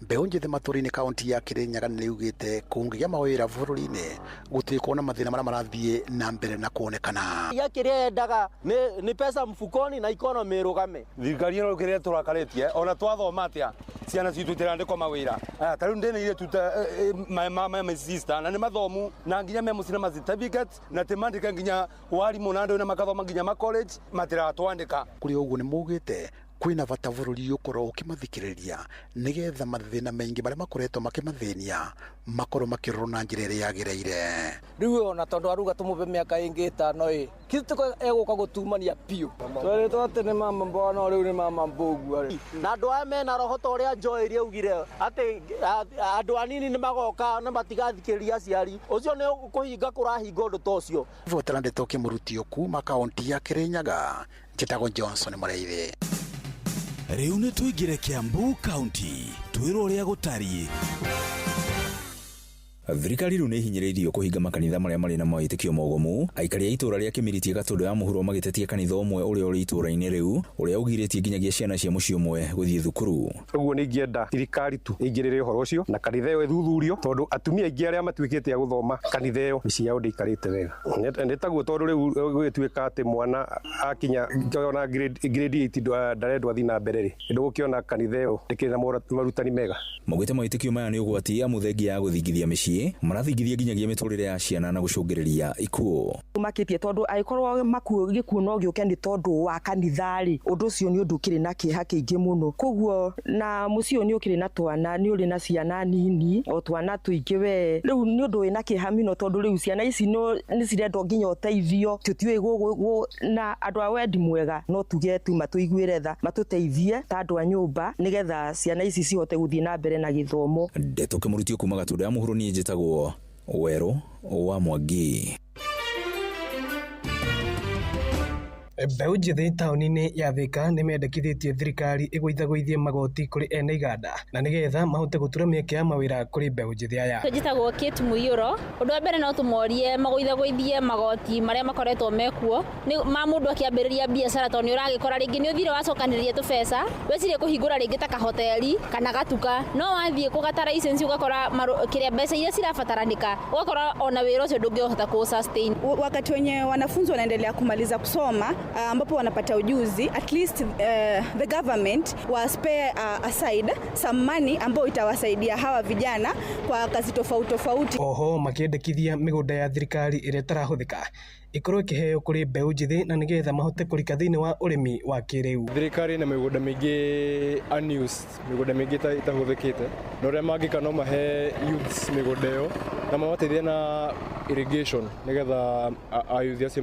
S30: Mbeũ njĩthĩ matũũra-inĩ kaunti ya Kirinyaga nĩrĩugĩte kũngĩgĩa mawĩra bũrũri-inĩ gũtirĩ na mathĩna marĩa marathiĩ na mbere na kuonekana.
S31: Ya kĩrĩa yendaga nĩ pesa mfukoni na economy ĩrũgame.
S32: Thirikari ĩno kĩrĩa tũrakarĩtie ona twathoma atĩa ciana citũ itirandĩkwo mawĩra. Ta rĩu ndĩna irĩtu my sister na nĩ mathomu na nginya me mũciĩ na ma certificate na timandĩke nginya warimũ na andũ na makathoma nginya ma college matiratwandĩka.
S30: Kũrĩ ũguo nĩ maugĩte kwĩna bata bũrũri ũkorwo ũkĩmathikĩrĩria nĩgetha mathĩna maingĩ marĩa makoretwo makĩmathĩnia makorwo makĩrorwo na njĩra ĩrĩa yagĩrĩire.
S33: Rĩu ona tondũ aruga tũmũbe mĩaka ĩngĩ 5 ĩ kitũ egũka gũtumania biũ. Twerĩtwo atĩ nĩ mama mboga no rĩu nĩ mama mbũgua.
S31: Na andũ aya mena roho ta ũrĩa Joel augire atĩ andũ anini nĩ magoka na matigathikĩrĩria aciari, ũcio nĩ kũhinga kũrahinga ũndũ ta ũcio.
S30: Votera ndeto kĩmũrutio kuma kaunti ya Kirinyaga, njĩtagwo Johnson Mũrĩithi.
S24: Rĩu nĩ tũingĩre Kiambu County twĩrwo ũrĩa gũtariĩ.
S34: Thirikari rĩu nĩ ihinyĩrĩirio kũhinga makanitha marĩa marĩ na mawĩtĩkio mogomu. Aikari a itũũra rĩa Kĩmiritie Gatũndũ ya mũhuro magĩtetia kanitha ũmwe ũrĩa ũrĩ itũũra-inĩ rĩu ũrĩa ũgirĩtie nginyagia ciana cia mũciĩ ũmwe gũthiĩ thukuru.
S25: Ũguo nĩ ingĩenda thirikari tu ĩingĩrĩre ũhoro ũcio na kanitha ĩyo ĩthuthurio, tondũ atumia aingĩ arĩa matuĩkĩte a gũthoma kanitha ĩyo mĩciĩ yao ndĩikarĩte wega. Nĩ taguo tondũ rĩu gũgĩtuĩka atĩ mwana akinya ona grade 8 ndarendwo athiĩ na mbere rĩ, ndũgũkĩona kanitha ĩyo ndĩkĩrĩ na marutani mega.
S34: Maugĩte mawĩtĩkio maya nĩ ũgwati amu thengia ya gũthingithia mĩciĩ marathingithia nginyagia mĩtũrĩre ya ciana na gũcũngĩrĩria ikuũ.
S35: Makĩtie tondũ angĩkorwo gĩkuũ no gĩũke nĩ tondũ wa kanitha rĩ, ũndũ ũcio nĩ ũndũ ũkĩrĩ na kĩeha kĩingĩ mũno. Koguo na mũciĩ ũyũ nĩ ũkĩrĩ na twana, nĩ ũrĩ na ciana nini o twana tũingĩ we, rĩu nĩ ũndũ wĩna kĩeha mũno tondũ rĩu ciana ici nĩ cirendwo nginya ũteithio, tũtiũĩ na andũ a wendi mwega no tuge tu matũiguĩre tha, matũteithie ta andũ a nyũmba nĩgetha ciana ici cihote gũthiĩ na mbere na gĩthomo.
S34: Ndeto kĩmũrutio kuma Gatũndũ ya mũhuro, niĩ njĩtagwo Werũ wa Mwangi.
S1: Mbeũ njĩthĩ taũni-inĩ ya Thika nĩmendekithĩtie thirikari ĩgũithagũithie magoti kũrĩ ene iganda na nĩgetha mahote gũtura mĩeke ya mawĩra kũrĩ mbeũ njĩthĩ aya.
S2: Njĩtagwo Kate Mũiyũro. Ũndũ wa mbere no tũmorie magũithagũithie magoti marĩa makoretwo mekuo nĩ ma mũndũ akĩambĩrĩria biacara, tondũ nĩ ũragĩkora rĩngĩ nĩ ũthire wacokanĩrĩria tũbeca wecirie kũhingũra rĩngĩ ta kahoteri kana gatuka, no wathiĩ kũgata license ũgakora kĩrĩa mbeca iria cirabataranĩka, ũgakora ona wĩra ũcio ndũngĩhota kũ sustain.
S3: Wakati wenye wanafunzi wanaendelea kumaliza kusoma, ambapo wanapata ujuzi, at least the government wa spare aside some money ambayo itawasaidia hawa vijana kwa kazi tofauti tofauti.
S1: Oho makĩendekithia mĩgũnda ya thirikari ĩrĩa ĩtarahũthĩka ĩkorwo ĩkĩheo kũrĩ mbeũ njĩthĩ na nĩgetha mahote kũrika thĩinĩ wa ũrĩmi wa kĩrĩu.
S4: Thirikari na mĩgũnda mĩingĩ unused, mĩgũnda mĩingĩ ĩtahũthĩkĩte, na ũrĩa mangĩka no mahe youths mĩgũnda ĩyo na mamateithie na irrigation nĩgetha ayuthi acio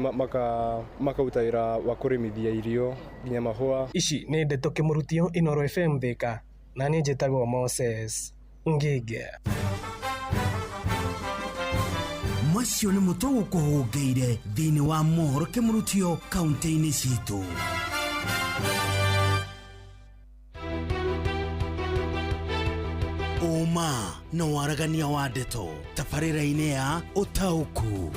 S4: makauta wĩra wa kũrĩmithia irio nginya mahũa.
S1: Ici nĩ ndeto kĩmũrutio Inooro FM Thika, na niĩ njĩtagwo Moses Ngige.
S24: Macio nĩ mũtũ gũkũhũngĩire thĩinĩ wa mohoro kĩmũrutio kaunti-inĩ citũ. Ũma na waragania wa ndeto tabarĩra-inĩ ya ũtaũku.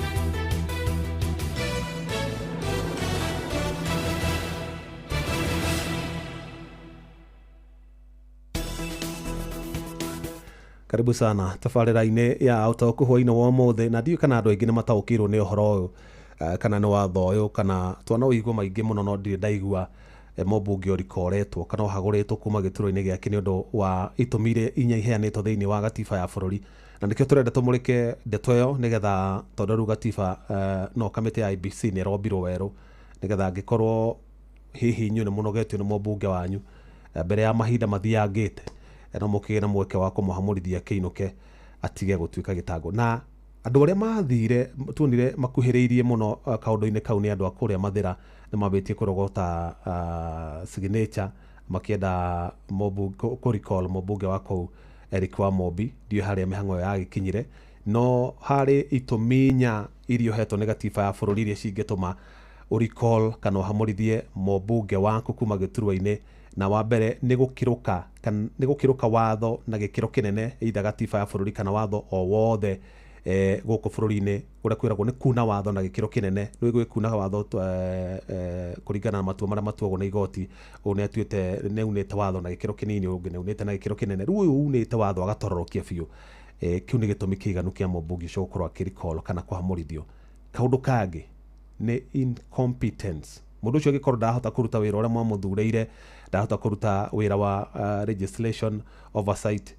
S10: Karibu sana tabarĩra-inĩ ya ũtaũku hwaĩ-inĩ wa ũmũthĩ, na ndiũĩ kana andũ aingĩ nĩ mataũkĩirwo nĩ ũhoro ũyũ, kana nĩ watho ũyũ, kana twana ũigua maingĩ mũno, no ndirĩ ndaigua mũmbunge ũrikoretwo kana ũhagũrĩtwo kuma gĩturwa-inĩ gĩake nĩ ũndũ wa itũmi iria inya iheanĩtwo thĩinĩ wa gatiba ya bũrũri. Na nĩkĩo tũrenda tũmũrĩke ndeto ĩyo nĩgetha, tondũ rĩu gatiba no kamĩtĩ ya IEBC nĩ ĩrombirwo werũ, nĩgetha angĩkorwo hihi inyuĩ nĩ mũnogetio nĩ mũmbunge wanyu mbere ya mahinda mathiangĩte, no mũkĩgĩe na mweke wa kũmũhamũrithia kĩinũke atige gũtuĩka gĩtango. Na andũ arĩa mathire tuonire makuhĩrĩirie mũno kaũndũ-inĩ kau nĩ andũ a kũrĩa Mathĩra, nĩ mambĩtie kũrogota signature makĩenda kũ recall mũmbunge wa kũu Eric Wamombi. Ndiũĩ harĩa mĩhang'o ĩyo yagĩkinyire, no harĩ itũmi inya iria ũhetwo nĩ gatiba ya bũrũri iria cingĩtũma ũ recall kana ũhamũrithie mũmbunge waku kuma gĩturwa-inĩ. Na wa mbere nĩ gũkĩrũka, kana nĩ gũkĩrũka watho na gĩkĩro kĩnene, either gatiba ya bũrũri kana watho o wothe gũkũ bũrũri-inĩ ũrĩa kwĩragwo nĩ kuna watho na gĩkĩro kĩnene. Rĩu gwĩ kuna watho kũringana na matua marĩa matuagwo nĩ igoti, ũyũ nĩ atuĩte nĩ aunĩte watho na gĩkĩro kĩnini, ũyũ ũngĩ nĩ aunĩte na gĩkĩro kĩnene. Rĩu ũyũ unĩte watho agatororokia biũ, kĩu nĩ gĩtũmi kĩiganu kĩa mũmbunge ũcio gũkorwo akĩ recall kana kũhamũrithio. Kaũndũ kangĩ nĩ incompetence. Mũndũ ũcio angĩkorwo ndarahota kũruta wĩra ũrĩa mwamũthurĩire, ndarahota kũruta wĩra wa legislation, oversight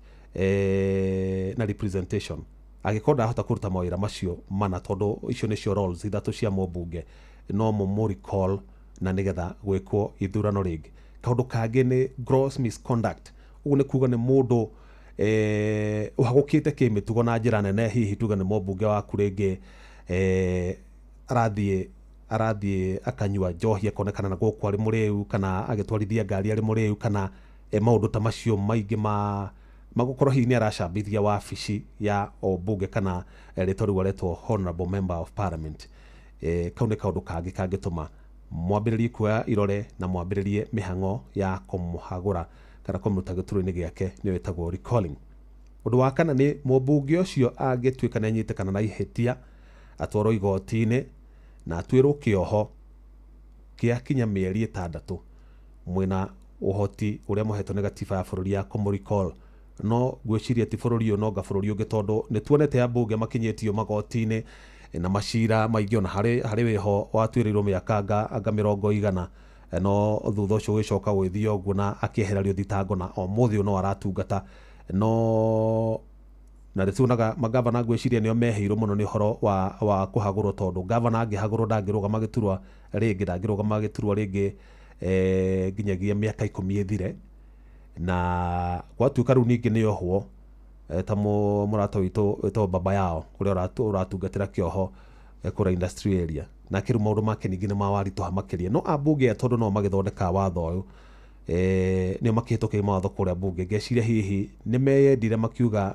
S10: na representation, angĩkorwo ndarahota kũruta mawĩra macio mana, tondũ icio nĩcio roles ithatũ cia mũmbunge, no mũmũ recall na nĩgetha gwĩkwo ithurano rĩngĩ. Kaũndũ kangĩ nĩ gross misconduct. Ũguo nĩ kuga nĩ mũndũ ũhagũkĩte kĩmĩtugo na njĩra nene, hihi tuge nĩ mũmbunge waku rĩngĩ arathiĩ akanyua njohi akonekana na gũkũ arĩ mũrĩu, kana agĩtwarithia ngari arĩ mũrĩu, kana maũndũ ta macio maingĩ ma magũkorwo hihi nĩ aracambithia wabici ya o mbunge kana rĩtwa rĩu aretwo honorable member of parliament. Kau nĩ kaũndũ kangĩ kangĩtũma mwambĩrĩrie kuoya irore na mwambĩrĩrie mĩhang'o ya kũmũhagũra kana kũmũruta gĩturwa-inĩ gĩake, nĩyo ĩtagwo recalling. Ũndũ wa kana nĩ mũmbunge ũcio angĩtuĩka nĩ anyitĩkana na ihĩtia, atwarwo igoti-inĩ na atuĩrwo kĩoho kĩa kinya mĩeri 6, mwĩna ũhoti ũrĩa mũhetwo nĩ gatiba ya bũrũri ya kũmũ recall. No ngwĩciria ti bũrũri ũyũ nonga bũrũri ũngĩ, tondũ nĩ tuonete ambunge makinyĩtio magoti-inĩ na macira maingĩ, ona harĩ wĩho watuĩrĩirwo mĩaka anga 100, no thutha ũcio gũgĩcoka gwĩthio ũguo na akĩehererio thitango, na ũmũthĩ ũyũ no aratungata. No na nĩ tuonaga magavana ngwĩciria nĩo meheirwo mũno nĩ ũhoro wa kũhagũrwo, tondũ gavana angĩhagũrwo ndangĩrũgama gĩturwa rĩngĩ, ndangĩrũgama gĩturwa rĩngĩ nginyagia mĩaka 10 ĩthire. Na gwatuĩka rĩu ningĩ nĩ ohwo ta mũrata witũ wĩtagwo baba yao ũrĩa ũratungatĩra kĩoho kũrĩa industry area, nake rĩu maũndũ make ningĩ nĩ mawaritũha makĩria. No ambunge tondũ no magĩthondeka watho ũyũ, nĩo makĩhĩtũkia mawatho kũrĩa mbunge, ngeciria hihi nĩ meyendire makiuga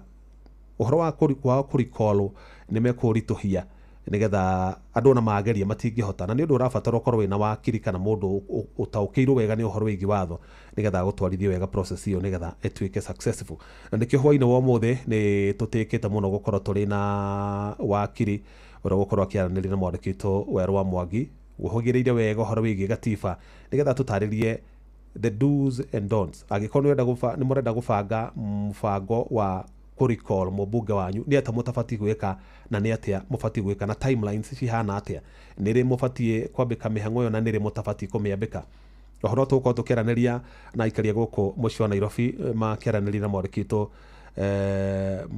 S10: ũhoro wa kũ recall nĩ mekũritũhia Nĩgetha andũ ona mageria matingĩhota, na nĩ ũndũ ũrabatara ũkorwo wĩna wakiri kana mũndũ ũtaũkĩirwo wega nĩ ũhoro wĩgiĩ watho, nĩgetha agũtwarithie wega process ĩyo nĩgetha ĩtuĩke successful. Na nĩkĩo hwainĩ wa ũmũthĩ nĩ tũtĩkĩte mũno gũkorwo tũrĩ na wakiri ũrĩa ũgũkorwo akĩaranĩria na mwandĩki witũ Werũ wa Mwangi, ũhũgĩrĩire wega ũhoro wĩgiĩ gatiba, nĩgetha tũtarĩrie the do's and don'ts. Angĩkorwo nĩ mũrenda gũbanga mũbango wa kũ-recall mũmbunge wanyu, nĩ atĩa mũtabatiĩ gwĩka na nĩ atĩa mũbatiĩ gwĩka, na timelines cihana atĩa, nĩ rĩ mũbatiĩ kwambĩka mĩhang'o ĩyo na nĩ rĩ mũtabatiĩ kũmĩambĩka. Ũhoro tũgũkorwo tũkĩaranĩria na aikari a gũkũ mũciĩ wa Nairobi, makĩaranĩria na mwandĩki witũ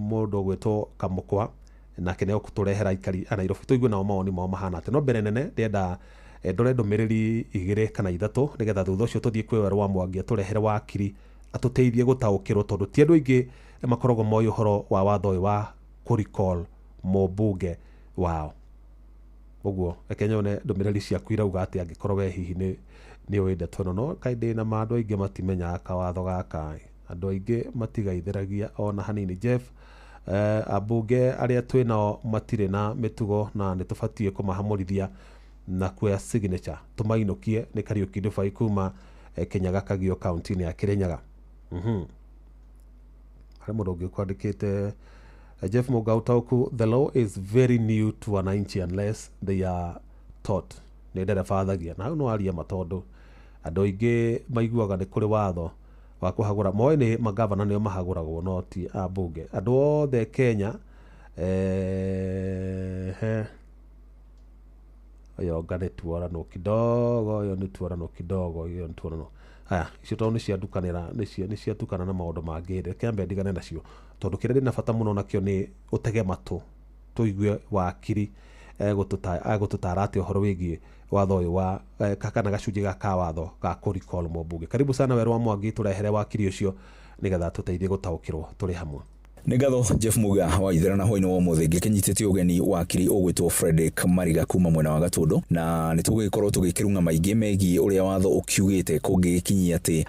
S10: mũndũ ũgwĩtwo Kamũkwa, nake nĩ egũtũrehera aikari a Nairobi tũigue nao mawoni mao mahana atĩa. No mbere nene ndĩrenda ndore ndũmĩrĩri 2 kana 3, nĩgetha thutha ũcio tũthiĩ kwĩ Werũ wa Mwangi atũrehere wakiri atũteithie gũtaũkĩrwo, tondũ ti andũ aingĩ makoragwo moĩ ũhoro wa watho ũyũ wa kũ-recall mũmbunge wao. Ũguo reke nyone ndũmĩrĩri ciaku irauga atĩ, angĩkorwo we hihi nĩ ũĩ ndeto ĩno. No kaĩ ndĩ na ma andũ aingĩ matimenyaga kawatho gaka, andũ aingĩ matigaithĩragia ona hanini. Jeff, ambunge arĩa twĩ nao matirĩ na mĩtugo na nĩ tũbatiĩ kũmahamũrithia na kuoya signature tũmainũkie. Nĩ Kariũki Dubai kuma Kĩnyaga Kagio, kaunti-inĩ ya Kĩrĩnyaga. Harĩ mũndũ ũngĩ ũkwandĩkĩte, Jeff Mũgaũtaũku, the law is very new to wananchi unless they are taught. Nĩ ndereba thagia na hau no aria ma, tondũ andũ aingĩ maiguaga nĩ kũrĩ watho wa kũhagũra, moĩ nĩ magavana nĩo mahagũragwo, no ti ambunge. Andũ othe Kenya ũyũ anga nĩ tuoranwo kidogo, ũyũ nĩ tuoranwo kidogo, ũyũ nĩ tuoranwo. Aya icio tondũ nĩ ciandukanĩra, nĩ ciatukana na maũndũ mangĩ, reke ambe ndigane nacio, tondũ kĩrĩa ndĩna bata mũno nakĩo nĩ ũtege matũ tũigue wakiri egũtũtara atĩa ũhoro wĩgiĩ watho ũyũ wa kana gacunjĩ gaka ka watho ga kũ-recall mũmbunge. Karibu sana Werũ wa Mwangi, tũrehere wakiri ũcio nĩgetha tũteithie gũtaũkĩrwo tũrĩ hamwe.
S34: Nĩ ngatho Jeff Muga wa ithera na hwainĩ wa ũmũthĩ ngĩkĩnyitĩte ũgeni wakiri ũgwĩtwo Frederick Mariga kuma mwena wa Gatũndũ, na nĩ tũgũgĩkorwo tũgĩkĩrung'a maingĩ megiĩ ũrĩa watho ũkiugĩte kũngĩgĩkinyia atĩ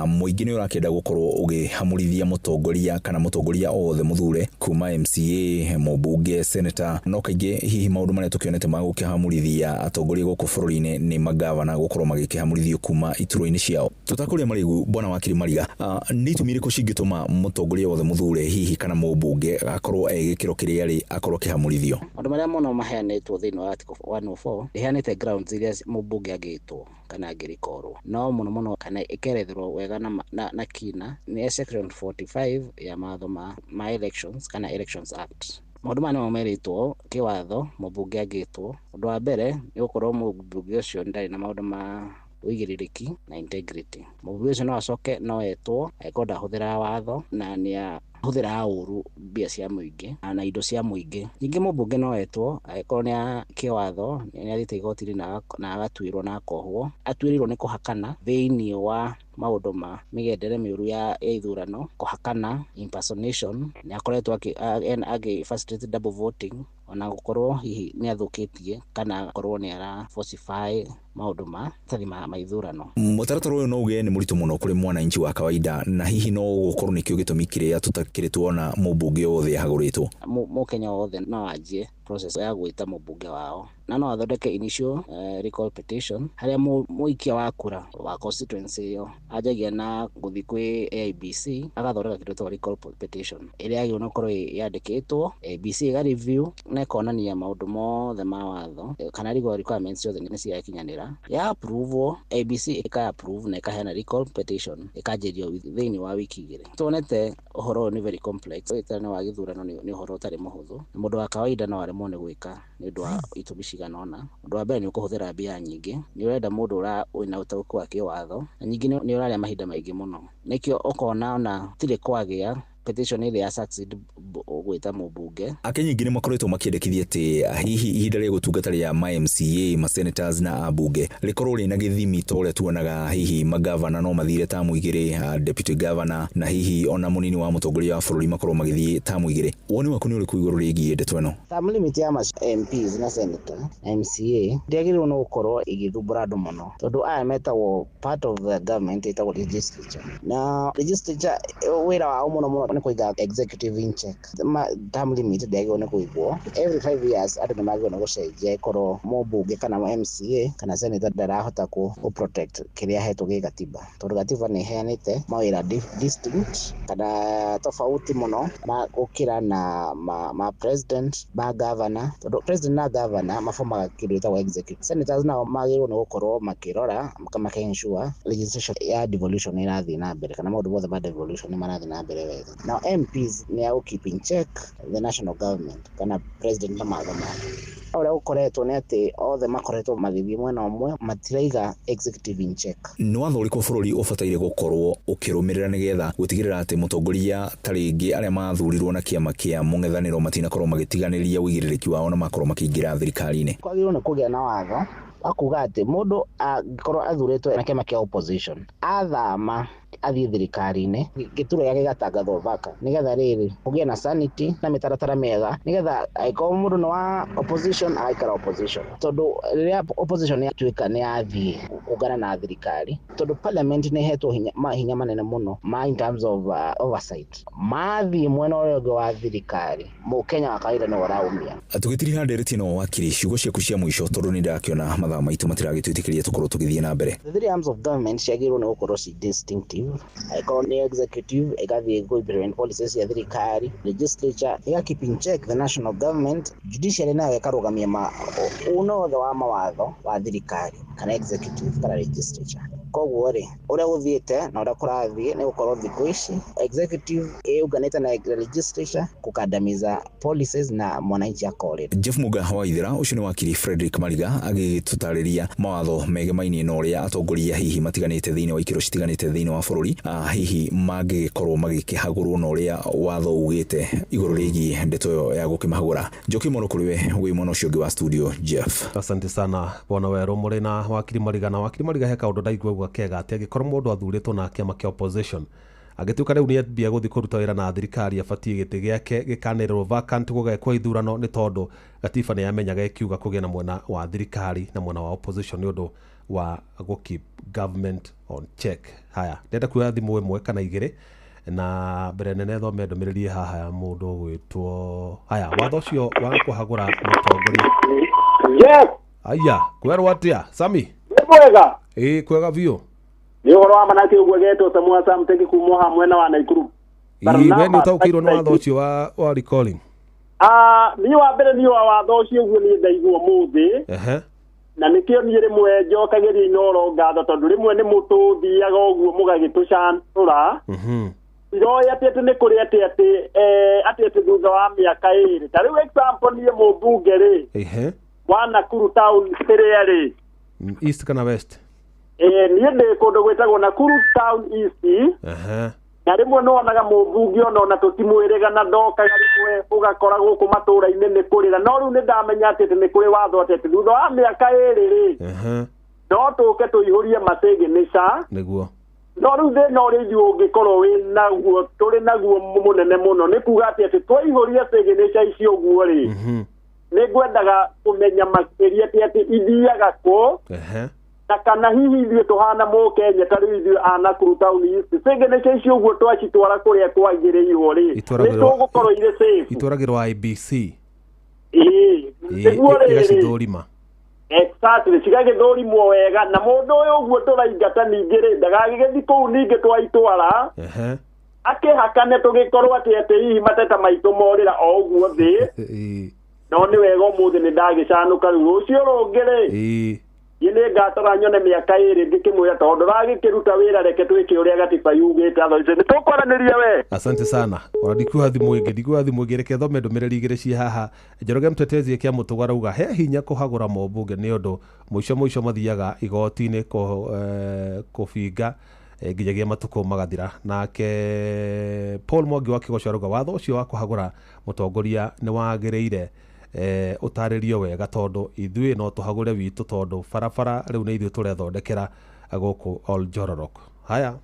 S34: mũingĩ nĩ ũrakĩenda gũkorwo ũgĩhamũrithia mũtongoria kana mũtongoria o wothe mũthure kuma MCA, mũmbunge, senator. No kaingĩ hihi maũndũ marĩa tũkĩonete ma gũkĩhamũrithia atongoria gũkũ bũrũri-inĩ nĩ magavana gũkorwo magĩkĩhamũrithio kuma iturwa-inĩ ciao. Tũtakũrĩa marĩgu, bwana wakiri Mariga, nĩ itũmi irĩkũ cingĩtũma mũtongoria wothe mũthure hihi kana mũmbunge akorwo e gĩkĩro kĩrĩa arĩ akorwo akĩhamũrithio?
S6: Maũndũ marĩa mũno maheanĩtwo thĩinĩ wa Article 104 ĩheanĩte grounds iria mũmbunge angĩtwo kana angĩrikorwo, no mũno mũno kana ĩkeretherwo wega na kina nĩ section 45 ya mawatho ma elections kana Elections Act. Maũndũ maya nĩmo merĩtwo kĩwatho mũmbunge angĩtwo. Ũndũ wa mbere nĩ gũkorwo mũmbunge ũcio ndarĩ na maũndũ ma ũigĩrĩrĩki na integrity. Mũmbunge ũcio no acoke no etwo angĩkorwo ndahũthĩraga watho na nĩ ahũthĩraga ũru mbia cia mũingĩ na indo cia mũingĩ. Ningĩ mũmbunge no etwo angĩkorwo nĩ kĩwatho nĩ athiĩte igoti-inĩ na agatuĩrwo na akohwo, atuĩrĩirwo nĩ kũhakana thĩinĩ wa maũndũ ma mĩgendere mĩũru ya ithurano, kũhakana, impersonation, nĩ akoretwo agĩ facilitate double voting, ona gũkorwo hihi nĩ athũkĩtie kana akorwo nĩ ara falsify maũndũ ma tathi ma ithurano.
S34: Mũtaratara ũyũ no uge nĩ mũritũ mũno kũrĩ mwananchi wa kawaida, na hihi no gũkorwo nĩkĩo gĩtũmi kĩrĩa tũtakĩrĩ tuona mũmbunge wothe ahagũrĩtwo.
S6: Mũkenya wothe no anjie process ya gwĩta mũmbunge wao na no athondeke initial recall petition harĩa mũikia wa kura wa constituency ĩyo anjagia na gũthiĩ kwĩ AIBC agathondeka kĩndũ gĩtagwo recall petition ĩrĩa yagĩrĩirwo nĩ gũkorwo yandĩkĩtwo, AIBC ĩga review na ĩkonania maũndũ mothe ma watho kana legal requirements ciothe nĩ ciakinyanĩra. Ya approve, AIBC ĩka approve na ĩkaheana recall petition ĩkanjĩrio thĩinĩ wa wiki 2. Tuonete ũhoro ũyũ nĩ very complex, wĩtano wa gĩthurano nĩ ũhoro ũtarĩ mũhũthũ, na mũndũ wa kawaida no aremwo nĩ gwĩka nĩ ũndũ wa itũmi cigana ũna. Ũndũ wa mbere nĩ ũkũhũthĩra mbia nyingĩ, nĩ ũrenda mũndũ wĩna ũtaũku wa kĩwatho, na ningĩ nĩ ũrarĩa mahinda maingĩ mũno. Nĩkĩo ũkona ona gũtirĩ kwagĩa petition ĩrĩa ya succeed gwĩta mũmbunge.
S34: Akenya aingĩ nĩ makoretwo makĩendekithia atĩ hihi ihinda rĩa gũtungata rĩa ma MCA, ma senators na ambunge rĩkorwo rĩna gĩthimi ta ũrĩa tuonaga hihi magavana no mathire tamu 2, deputy governor na hihi ona mũnini wa mũtongoria wa bũrũri makorwo magĩthiĩ tamu 2. Woni waku nĩ ũrĩkũ igũrũ rĩgiĩ ndeto ĩno?
S6: Term limit ya ma MPs na senator na MCA ndĩagĩrĩirwo nĩ gũkorwo ĩgĩthumbũra andũ mũno, tondũ aya metagwo part of the government ĩtagwo legislature, na legislature wĩra wao mũno mũno nĩ kũiga executive in check. Term limit ndĩagĩrĩirwo nĩ kũigwo every 5 years, andũ nĩ magĩrĩirwo nĩ gũcenjia ĩkorwo mũmbunge kana MCA kana senator ndarahota kũ protect kĩrĩa ahetwo gĩ gatiba, tondũ gatiba nĩ ĩheanĩte mawĩra distinct kana tofauti mũno ma gũkĩra na ma president, ma governor, tondũ president na governor mabomaga kĩndũ gĩtagwo executive. Senators nao magĩrĩirwo nĩ gũkorwo makĩrora maka ensure legislation ya devolution nĩ ĩrathiĩ na mbere kana maũndũ mothe ma devolution nĩ marathiĩ na mbere wega. Now MPs nĩ a gũ keep in check the national government kana president na mawatho make. Ũrĩa gũkoretwo nĩ atĩ othe makoretwo magĩthiĩ mwena ũmwe, matiraiga executive in check.
S34: Nĩ watho ũrĩkũ bũrũri ũbataire gũkorwo ũkĩrũmĩrĩra nĩgetha gũtigĩrĩra atĩ mũtongoria ta rĩngĩ arĩa mathurirwo na kĩama kĩa mũng'ethanĩro matinakorwo magĩtiganĩria ũigĩrĩrĩki wao na makorwo makĩingĩra thirikari-inĩ?
S6: Kwagĩrĩirwo nĩ kũgĩa na watho wa kuga atĩ mũndũ angĩkorwo athurĩtwo na kĩama kĩa opposition athama athiĩ thirikari-inĩ, gĩturwa gĩake gĩgatangathwo vacant, nĩgetha rĩrĩ kũgĩe na sanity na mĩtaratara mĩega, nĩgetha angĩkorwo mũndũ nĩ wa opposition agaikara opposition, tondũ rĩrĩa opposition yatuĩka nĩ yathiĩ kũngana na thirikari, tondũ parliament nĩ ĩhetwo mahinya manene mũno ma in terms of oversight, mathiĩ mwena ũrĩa ũngĩ wa thirikari, mũkenya wa kawaida nĩwe ũraumia.
S34: Tũgĩtiriha ndereti ĩno, wakiri, ciugo ciaku cia mũico, tondũ nĩ ndakĩona mathaa maitũ matiragĩtwĩtĩkĩria tũkorwo tũgĩthiĩ na mbere.
S6: The three arms of government ciagĩrĩirwo nĩ gũkorwo ci distinctive. Angĩkorwo nĩ executive ĩgathiĩ kũ implement policies cia thirikari, legislature ĩga keep in check the national government, judiciary nayo ĩkarũgamia uno wothe wa mawatho wa thirikari kana executive kana legislature. Koguo rĩ, ũrĩa gũthiĩte na ũrĩa kũrathiĩ nĩ gũkorwo thikũ ici executive ĩũnganĩte na legislature kũkandamiza policies na mwananchi akorĩra.
S34: Jeff Muga wa Ithera, ũcio nĩ wakiri Frederick Mariga agĩtũtarĩria mawatho megemainie na ũrĩa atongoria hihi matiganĩte thĩinĩ wa ikĩro citiganĩte thĩinĩ wa bũrũri hihi mangĩgĩkorwo magĩkĩhagũrwo na ũrĩa watho ugĩte igũrũ rĩgiĩ ndeto ĩyo ya gũkĩmahagũra. Njoki mũno kũrĩ we wĩ mwena ũcio ũngĩ wa studio, Jeff.
S10: Asante sana bwana Werũ mũrĩ na wakiri Mariga. Na wakiri Mariga, he kaũndũ ndaigua uga kega atĩ angĩkorwo mũndũ athurĩtwo na kĩama kĩa opposition agĩtuĩka rĩu nĩ ambia gũthiĩ kũruta wĩra na thirikari, abatiĩ gĩtĩ gĩake gĩkanĩrĩrwo vacant, gũgekwo ithurano, nĩ tondũ gatiba nĩ yamenyaga ĩkiuga kũgĩa na mwena wa thirikari na mwena wa opposition nĩ ũndũ wa gũ keep government on check. Haya, ndĩrenda kuoya thimũ ĩmwe kana igĩrĩ, na mbere nene thome ndũmĩrĩri haha ya mũndũ ũgwĩtwo. Haya, watho ũcio wa kũhagũra mũtongoria.
S7: Yes.
S10: Aya, kwerwo atĩa Sami?
S7: Nĩ mwega.
S10: Ĩĩ, kwega biũ.
S7: Nĩ ũhoro wa manake ũguo getwo Samuel Sam Teki kuma haha mwena wa Naikuru.
S10: Ĩĩ, we nĩ ũtaũkĩirwo nĩ watho ũcio wa recalling?
S7: Niĩ wa mbere niĩ wa watho ũcio ũguo niĩ ndaigua mũthĩ. Na nĩkĩo niĩ rĩmwe njokagĩria Inooro ngatho, tondũ rĩmwe nĩ mũtũthiaga ũguo mũgagĩtũcanũra. Iroĩ atĩ atĩ nĩ kũrĩ atĩ atĩ atĩ atĩ thutha wa mĩaka 2, ta rĩu example niĩ mũmbunge rĩ wa Nakuru town ĩrĩa rĩ
S10: East kana West?
S7: Niĩ ndĩ kũndũ gwĩtagwo Nakuru town East. Na rĩmwe nĩwonaga mũmbunge ona tũtimwĩrĩga na ndokaga, rĩmwe ũgakora gũkũ matũra-inĩ nĩ kũrĩra, no rĩu nĩ ndamenya atĩ nĩ kũrĩ watho atĩ atĩ thutha wa mĩaka 2 rĩ no tũke tũihũrie masignature
S10: nĩguo.
S7: No rĩu thĩna ũrĩa ithuĩ ũngĩkorwo wĩ naguo tũrĩ naguo mũnene mũno nĩ kuga atĩ atĩ twaihũria signature icio ũguo rĩ, nĩ ngwendaga kũmenya makĩria atĩ atĩ ithiaga kũ, na kana hihi ithuĩ tũhana mũkenya ta rĩu ithuĩ a Nakuru town East signature icio ũguo twacitwara kũrĩa kwagĩrĩirwo rĩ, nĩ tũgũkorwo irĩ safe?
S10: Itwaragĩrwo IBC.
S7: Ĩĩ, nĩguo rĩrĩ
S10: igacithũrima.
S7: Exactly, cigagĩthũrimwo wega, na mũndũ ũyũ ũguo tũraingata ningĩ rĩ ndagagĩgĩthiĩ kũu ningĩ twaitwara akĩhakane tũgĩkorwo atĩ atĩ hihi mateta maitũ morĩra o ũguo thĩ. No nĩ wega ũmũthĩ nĩ ndagĩcanũka. Rĩu rũciũ rũngĩ rĩ niĩ nĩ ngatara nyone mĩaka 2 ngĩkĩmwĩra tondũ ndũragĩkĩruta wĩra, reke twĩke ũrĩa gatiba yugĩte, otherwise nĩ tũkwaranĩria we.
S10: Asante sana. Ona ndikuoya thimũ ĩngĩ, ndikuoya thimũ ĩngĩ, reke thome ndũmĩrĩri igĩrĩ ciĩ haha. Njoroge Mtetezi kĩa Mũtũgũ arauga he hinya kũhagũra mũmbunge nĩ ũndũ mũico mũico mathiaga igoti-inĩ kũbinga nginyagia matukũ magathira. Nake Paul Mwangi wa Kĩgoco arauga watho ũcio wa kũhagũra mũtongoria nĩ wagĩrĩire ũtarĩrio wega, tondũ ithuĩ no tũhagũre witũ, tondũ barabara rĩu nĩ ithuĩ tũrethondekera gũkũ Oljororok. Haya,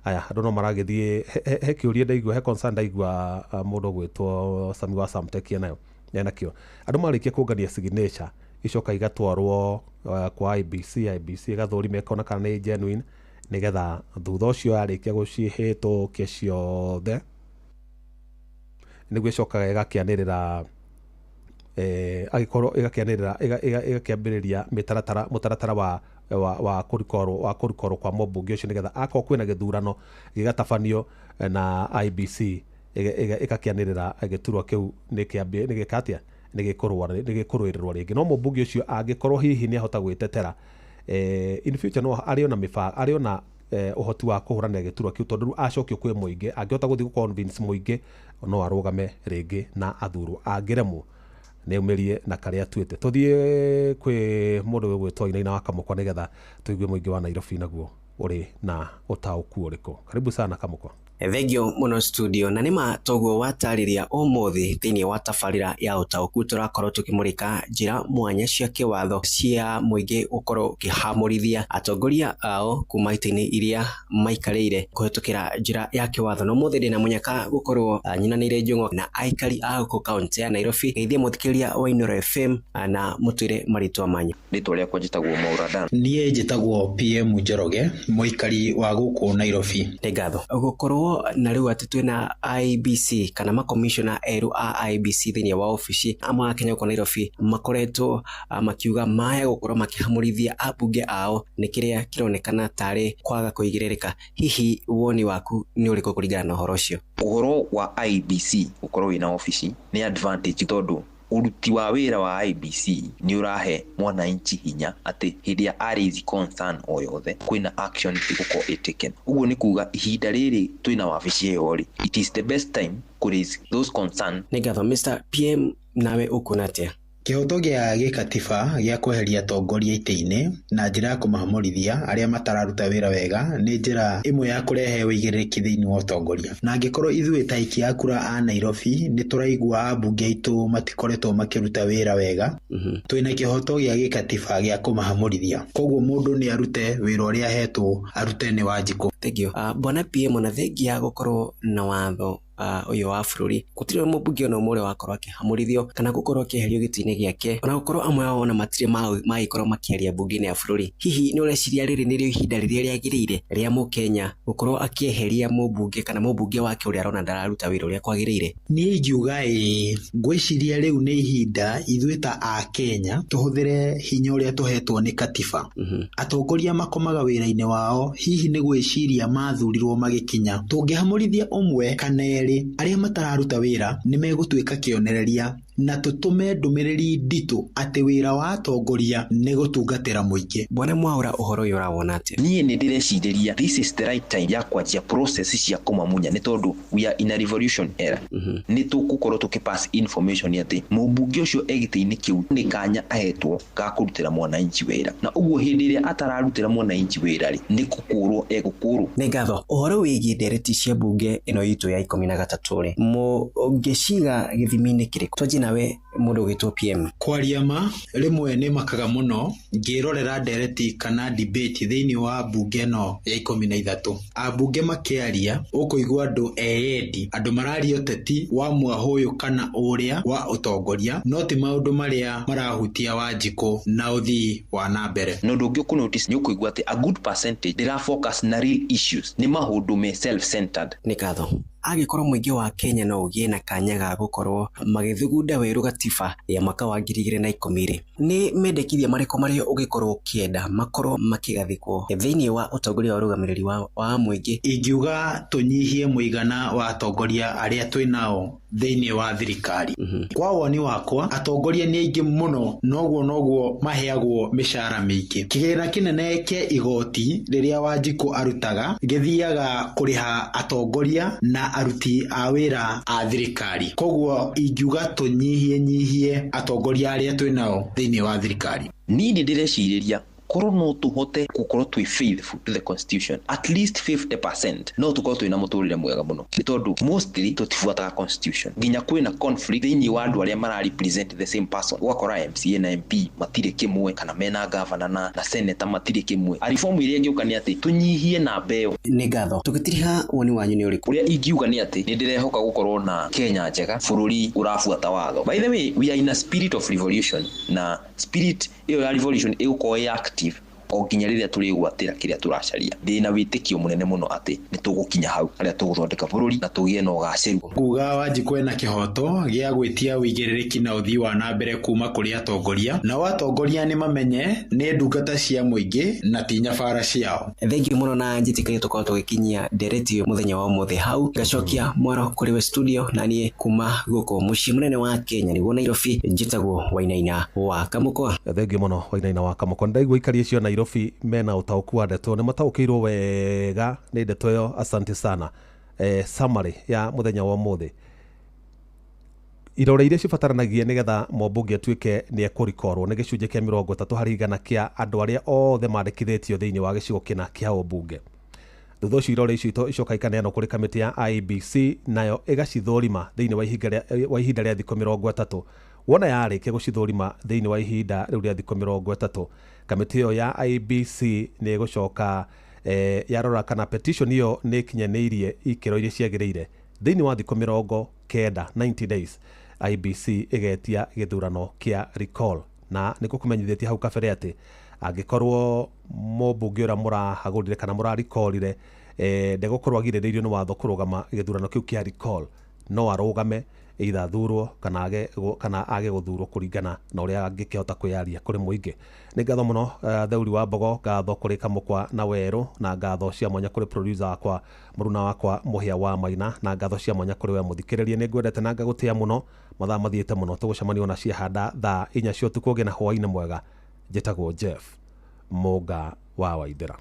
S10: aya andũ no maragĩthiĩ. He kĩũria ndaigua, he concern ndaigua mũndũ ũgwĩtwo Sami wa Samtech nayo enakĩo. Andũ marĩkia kũngania signature icoka igatwarwo kwa IBC, IBC ĩgathũrima ĩkona kana nĩ genuine, nĩgetha thutha ũcio yarĩkia gũcihĩtũkia ciothe Nĩguo ĩcokaga ĩgakĩanĩrĩra agĩkorwo ĩgakĩanĩrĩra ĩgakĩambĩrĩria mĩtaratara mũtaratara wa kũrikorwo kwa mũmbunge ũcio, nĩgetha akorwo kwĩna gĩthurano gĩgatabanio na IBC ĩgakĩanĩrĩra gĩturwa kĩu nĩgĩka atĩa, nĩgĩkũrũĩrĩrwo rĩngĩ. No mũmbunge ũcio angĩkorwo hihi nĩahota gwĩtetera in future, no arĩ ona arĩ ona ũhoti wa kũhũranĩra gĩturwa kĩu, tondũ rĩu acokio kwĩ mũingĩ, angĩhota gũthiĩ gũ-convince mũingĩ no arũgame rĩngĩ na athurwo. Angĩremwo nĩaumĩrie na karĩa atuĩte. Tũthiĩ kwĩ mũndũ ũgwĩtwo Wainaina wa Kamũkwa nĩgetha tũigue mũingĩ wa Nairobi naguo ũrĩ na ũtaũku ũrĩkũ. Karibu sana Kamũkwa.
S5: Thengio mũno studio, na nĩma toguo watarĩria ũmũthĩ thĩinĩ wa tabarĩra ya ũtaũku tũrakorwo tũkĩmũrĩka njĩra mwanya cia kĩwatho cia mũingĩ gũkorwo ũkĩhamũrithia atongoria ao kuma itĩ-inĩ iria maikarĩire kũhetũkĩra njĩra ya kĩwatho. Na ũmũthĩ ndĩna mũnyaka gũkorwo nyinanĩire njũng'wa na aikari a gũkũ kaũntĩ ya Nairobi. Geithie mũthikĩrĩria wa Inooro FM na mũtwĩre marĩtwa manyu.
S8: Rĩtwa rĩakwa njĩtagwo Maura Dan.
S9: Niĩ njĩtagwo PM Njoroge, mũikari wa gũkũ Nairobi.
S5: Nĩ ngatho gũkorwo na rĩu atĩ twĩna IBC kana makomishona erũ a IBC thĩinĩ wa obici amwe a Kenya gũkũ Nairobi makoretwo makiuga maya gũkorwo makĩhamũrithia ambunge ao nĩ kĩrĩa kĩronekana tarĩ kwaga kũigĩrĩrĩka. Hihi woni waku nĩ ũrĩkũ kũringana na ũhoro ũcio?
S8: Ũhoro wa IBC gũkorwo wĩna obici nĩ advantage, tondũ ũruti wa wĩra wa IBC nĩ ũrahe mwananchi hinya atĩ hĩndĩ ya raise concern o yothe kwĩna action ĩgũkorwo ĩ taken. Ũguo nĩ kuga ihinda rĩrĩ twĩna wabici ĩyo rĩ, it is the best time kũ raise those concern.
S5: Nĩ ngatho Mr. PM, nawe ũkuona atĩa?
S9: Kĩhoto gĩa gĩkatiba gĩa kweheria atongoria itĩ-inĩ na njĩra ya kũmahamũrithia arĩa matararuta wĩra wega nĩ njĩra ĩmwe ya kũrehe ũigĩrĩrĩki thĩinĩ wa ũtongoria. Na angĩkorwo ithuĩ ta aikia a kura a Nairobi nĩ tũraigua ambunge aitũ matikoretwo makĩruta wĩra wega, twĩna kĩhoto gĩa gĩkatiba gĩa kũmahamũrithia. Koguo mũndũ nĩ arute wĩra ũrĩa ahetwo arute nĩ Wanjikũ.
S5: Thank you. Bwana PM, ona thengia gũkorwo na watho ũyũ wa bũrũri, gũtirĩ mũmbunge ona ũmwe ũrĩa wakorwo akĩhamũrithio kana gũkorwo akĩeherio gĩtĩ-inĩ gĩake, ona gũkorwo amwe ao ona matirĩ magĩkorwo makĩaria mbunge-inĩ ya bũrũri. Hihi nĩ ũreciria rĩrĩ nĩrĩo ihinda rĩrĩa rĩagĩrĩire rĩa mũkenya gũkorwo akĩeheria mũmbunge kana mũmbunge wake ũrĩa arona ndararuta wĩra ũrĩa kwagĩrĩire?
S9: Niĩ ingiuga ĩĩ, ngwĩciria rĩu nĩ ihinda ithuĩ ta Akenya tũhũthĩre hinya ũrĩa tũhetwo nĩ katiba. Atongoria makomaga wĩra-inĩ wao, hihi nĩ gwĩciria mathurirwo magĩkinya. Tũngĩhamũrithia ũmwe kana erĩ arĩa matararuta wĩra nĩ megũtuĩka kĩonereria na tũtũme ndũmĩrĩri nditũ atĩ wĩra wa atongoria nĩ gũtungatĩra mũingĩ.
S5: Bwana Mwaura, ũhoro ũyũ ũrawona atĩa?
S8: Niĩ nĩ ndĩrecirĩria this is the right time ya kwanjia process cia kũmamunya, nĩ tondũ we are in a revolution era. Nĩ tũgũkorwo tũkĩpass information atĩ mũmbunge ũcio e gĩtĩ-inĩ kĩu nĩ kanya ahetwo ga kũrutĩra mwananchi wĩra, na ũguo hĩndĩ ĩrĩa atararutĩra mwananchi wĩra rĩ, nĩ gũkũrwo egũkũrwo.
S5: Nĩ ngatho. Ũhoro wĩgiĩ ndereti cia mbunge ĩno itũ ya 13 rĩ, mũngĩciga gĩthimi-inĩ kĩrĩkũ? Twanjie nawe mũndũ ũgĩtwo PM.
S9: Kwaria ma, rĩmwe nĩ makaga mũno ngĩrorera ndereti kana debate thĩinĩ wa mbunge ĩno ya 13. Ambunge makĩaria ũkũigua andũ eyendi, andũ mararia ũteti wa mwahũyũ kana ũrĩa wa ũtongoria, no ti maũndũ marĩa marahutia Wanjikũ na ũthii wa na mbere.
S8: Na ũndũ ũngĩ ũkũ notice nĩ ũkũigua atĩ a good percentage ndĩra focus na real issues, nĩ maũndũ me self-centered.
S5: Nĩ ngatho. Angĩkorwo mũingĩ wa Kenya no ũgĩe na kanya ga gũkorwo magĩthugunda werũ gatiba ya mwaka wa 2010 rĩ, nĩ mendekithia marĩkũ marĩa ũngĩkorwo ũkĩenda makorwo makĩgathĩkwo thĩinĩ wa ũtongoria wa ũrũgamĩrĩri wa mũingĩ?
S9: Ingiuga tũnyihie mũigana wa atongoria arĩa twĩ nao thĩinĩ wa thirikari. Kwa woni wakwa, atongoria nĩ aingĩ mũno, noguo maheagwo mĩcara mĩingĩ. Kĩgĩna kĩnene kĩa igoti rĩrĩa Wanjikũ arutaga gĩthiaga kũrĩha atongoria na aruti a wĩra a thirikari. Koguo ingiuga tũnyihie atongoria arĩa twĩ nao thĩinĩ wa thirikari.
S8: Niĩ nĩ ndĩrecirĩria korwo no tũhote gũkorwo twĩ faithful to the constitution at least 50%, no tũkorwo twĩna mũtũrĩre mwega mũno, nĩ tondũ mostly tũtibuataga constitution. Nginya kwĩna conflict thĩinĩ wa andũ arĩa mara represent the same person, ũgakora MCA na MP matirĩ kĩmwe, kana mena governor na senator matirĩ kĩmwe. A reform ĩrĩa ĩngĩũka nĩ atĩ tũnyihie namba ĩyo.
S5: Nĩ ngatho. Tũgĩtiriha woni wanyu nĩ ũrĩkũ?
S8: Ũrĩa ingiuga nĩ atĩ nĩ ndĩrehoka gũkorwo na Kenya njega, bũrũri ũrabuata watho. By the way, we are in a spirit of revolution, na spirit ĩyo ya revolution ĩgũkorwo ĩ active O nginya rĩrĩa tũrĩgwatĩra kĩrĩa tũracaria. Ndĩna wĩtĩkio mũnene mũno atĩ nĩ tũgũkinya hau harĩa tũgũthondeka bũrũri na tũgĩe na ũgacĩru.
S9: Kuga Wanjikũ ena kĩhoto gĩa gwĩtia ũigĩrĩrĩki na ũthii wa na mbere kuma kũrĩ atongoria, nao atongoria nĩ mamenye nĩ ndungata cia mũingĩ na ti nyabara ciao.
S5: Thengiũ mũno na njĩtĩkĩrie tũkorwo tũgĩkinyia ndereti mũthenya wa ũmũthĩ hau ngacokia mwaro kũrĩ we studio na niĩ kuma gũkũ mũciĩ mũnene wa Kenya nĩguo Nairobi njĩtagwo Wainaina wa Kamũkwa.
S10: Thengiũ mũno Wainaina wa Kamũkwa. Ndaigua aikari acio a Nairobi mena ũtaũku wa ndeto, nĩ mataũkĩirwo wega nĩ ndeto ĩyo. Asante sana. Summary ya mũthenya wa ũmũthĩ, irore iria cibataranagia nĩgetha mũmbunge atuĩke nĩ ekũrikorwo nĩ gĩcunjĩ kĩa 30% kĩa andũ arĩa othe mandĩkithĩtio thĩinĩ wa gĩcigo kĩna kĩa ũmbunge. Thutha ũcio irore icio icoka ikaneanwo kũrĩ kamĩtĩ ya IEBC, nayo ĩgacithũrima thĩinĩ wa ihinda rĩa thikũ 30. Wona yarĩkia gũcithũrima thĩinĩ wa ihinda rĩu rĩa thikũ 30, kamĩtĩ ĩyo ya IEBC nĩ ĩgũcoka yarora kana petition ĩyo nĩ ĩkinyanĩirie ikĩro iria ciagĩrĩire. Thĩinĩ wa thikũ 90, 90 days, IEBC ĩgetia gĩthurano kĩa recall. Na nĩ gũkũmenyithĩtie hau kabere atĩ angĩkorwo mũmbunge ũrĩa mũrahagũrire kana mũrarikorire ndegũkorwo agirĩrĩirio nĩ watho kũrũgama gĩthurano kĩu kĩa recall, no arũgame either athurwo kana age gũthurwo kũringana na ũrĩa angĩkĩhota kwĩyaria kũrĩ mũingĩ. Nĩ ngatho mũno Theuri wa Mbogo, ngatho kũrĩ Kamũkwa na Werũ, na ngatho cia mwanya kũrĩ producer wakwa mũruna wakwa Mũhĩa wa Maina, na ngatho cia mwanya kũrĩ we mũthikĩrĩria. Nĩ ngwendete na ngagũtĩa mũno, mathaa mathiĩte mũno, tũgũcemania ona ciahanda thaa 4 cia ũtukũ. Ũgĩe na hwaĩ-inĩ mwega. Njĩtagwo Jeff Mũnga wa Waithĩra.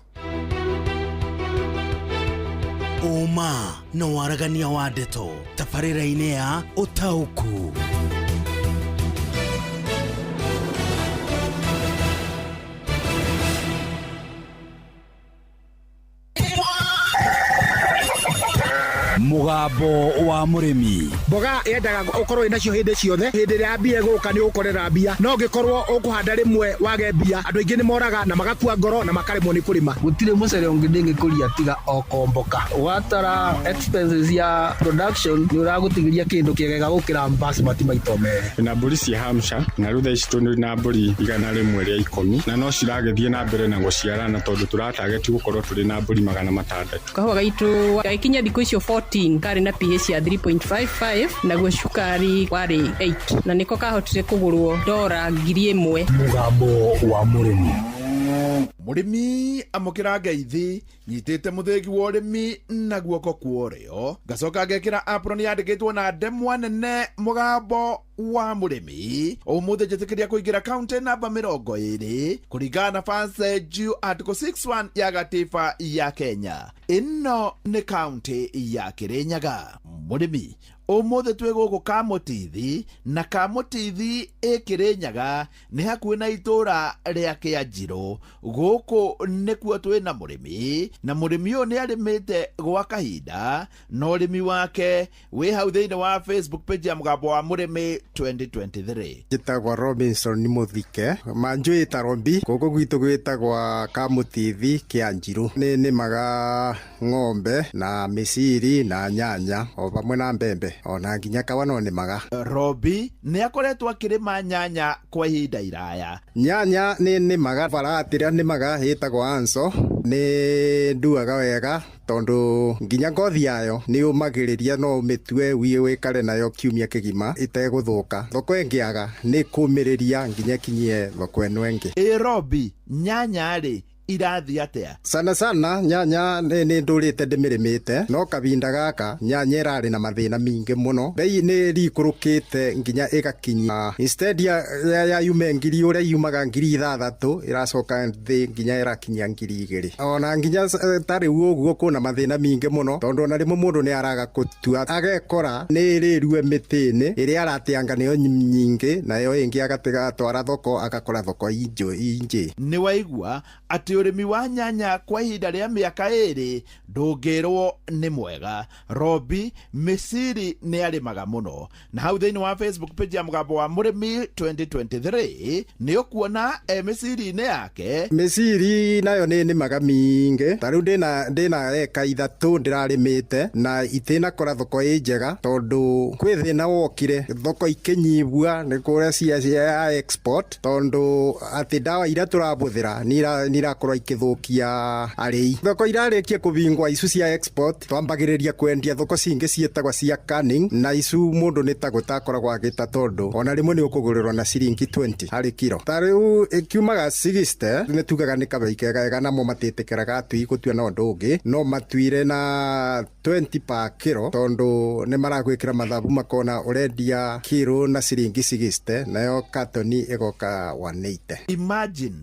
S24: Ũma na waragania wa ndeto tabarĩra-inĩ ya Ũtaũku.
S11: Mũgambo wa mũrĩmi.
S12: Mboga yendaga ũkorwo wĩnacio hĩndĩ ciothe, hĩndĩ ĩrĩa mbia ĩgũka nĩ ũgũkorera mbia, no ũngĩkorwo ũkũhanda rĩmwe wage mbia, andũ aingĩ nĩ moraga na magakua ngoro na makaremwo nĩ kũrĩma.
S33: Gũtirĩ mũcere ũngĩ ndĩngĩkũria tiga o komboka. Watara expenses ya production nĩ ũragũtigĩria kĩndũ kĩega gũkĩra basmati maita merĩ.
S13: Na mbũri cia Hampshire na rĩu thaa ici tũrĩ na mbũri 110 na no ciragĩthiĩ na mbere na gũciarana tondũ tũratageti gũkorwo tũrĩ na mbũri 600.
S14: Kahũa gaitũ gagĩkinya thikũ icio 14 karĩ na pH ya 3.55 naguo cukari warĩ 8 na nĩko kahotire kũgũrwo $1,000.
S11: Mũgambo wa mũrĩmi.
S15: Mũrĩmi amũkĩra ngeithi nyitĩte mũthĩgi wa ũrĩmi na guoko kwa ũrĩo, ngacoka ngekĩra apron yandĩkĩtwo na ndemwa nene mũgambo wa mũrĩmi. Ũmũthĩ njĩtĩkĩria kũingĩra kaunti namba 20 kũringana na Passage Article 61 ya gatiba ya Kenya. Ĩno nĩ kaunti ya Kĩrĩnyaga. Mũrĩmi ũmũthĩ twĩ gũkũ Kamũtithi, na Kamũtithi ĩ Kĩrĩnyaga nĩ hakuhĩ na itũũra rĩa Kĩanjirũ. Gũkũ nĩkuo twĩ na mũrĩmi, na mũrĩmi ũyũ nĩ arĩmĩte gwa kahinda, na ũrĩmi wake wĩ hau thĩinĩ wa Facebook page ya Mũgambo wa Mũrĩmi 2023.
S16: Njĩtagwo Robinson Mũthike, manjũĩ ta Rombi, gũkũ gwitũ gwĩtagwa Kamũtithi Kĩanjirũ. Nĩ nĩmaga ng'ombe na mĩciri na nyanya o vamwe na mbembe, ona nginya kawa no nĩmaga.
S15: Robi nĩ akoretwo akĩrĩma nyanya kwa ihinda iraya.
S16: Nyanya nĩ nĩmaga variety ĩrĩa nĩmaga ĩtagwo Anso, nĩ nduaga wega tondũ nginya ngothi yayo nĩ ũmagĩrĩria, no ũmĩtue wiĩ wĩkare nayo kiumia kĩgima ĩtegũthũka. Thoko ĩngĩaga nĩ kũmĩrĩria nginya ĩkinyie thoko ĩno ĩngĩ.
S15: Ĩ Robi, nyanya rĩ irathiĩ atĩa?
S16: Sana sana nyanya nĩ ndũrĩte ndĩmĩrĩmĩte, no kahinda gaka nyanya ĩrarĩ na mathĩna mingĩ mũno. Bei nĩ ĩrikũrũkĩte nginya ĩgakinya instead ya yume 1,000 ũrĩa yumaga 6,000 ĩracoka thĩ nginya ĩrakinya 2,000. Ona nginya ta rĩu ũguo kwĩna mathĩna mingĩ mũno tondũ ona rĩmwe mũndũ nĩ araga gũtua, agekora nĩ ĩrĩrue mĩtĩ-inĩ ĩrĩa arateanga nĩyo nyingĩ, nayo ĩngĩ agatiga atwara thoko agakora thoko injĩ.
S15: Nĩ waigua atĩ Atĩ ũrĩmi wa nyanya kwa ihinda rĩa mĩaka 2 ndũngĩrwo nĩ mwega. Robi mĩciri nĩ arĩmaga mũno, na hau thĩinĩ wa Facebook page ya Mũgambo wa Mũrĩmi 2023 nĩ ũkuona e mĩciri-inĩ yake.
S16: Mĩciri nayo nĩ nĩmaga mingĩ, ta rĩu ndĩna eka 3 ndĩrarĩmĩte na itinakora thoko ĩ njega, tondũ kwĩ thĩna wokire thoko ikĩnyibua nĩ kũrĩa cia export, tondũ atĩ ndawa iria tũrabũthĩra nĩ irakorwo ikĩthũkia arĩi. Thoko irarĩkia kũbingwa icu cia export, twambagĩrĩria kwendia thoko cingĩ ciĩtagwo cia canning, na icu mũndũ nĩ ta gũtakoragwo agĩta, tondũ ona rĩmwe nĩ ũkũgũrĩrwo na ciringi 20 harĩ kiro. Ta rĩu ĩkiumaga 60, nĩ tugaga nĩ kabei kega, namo matĩtĩkĩraga atui gũtua na ũndũ ũngĩ, no matuire na 20 per kiro, tondũ nĩ maragwĩkĩra mathabu makona ũrendia kiro na ciringi 60, nayo katoni ĩgoka 180.
S15: Imagine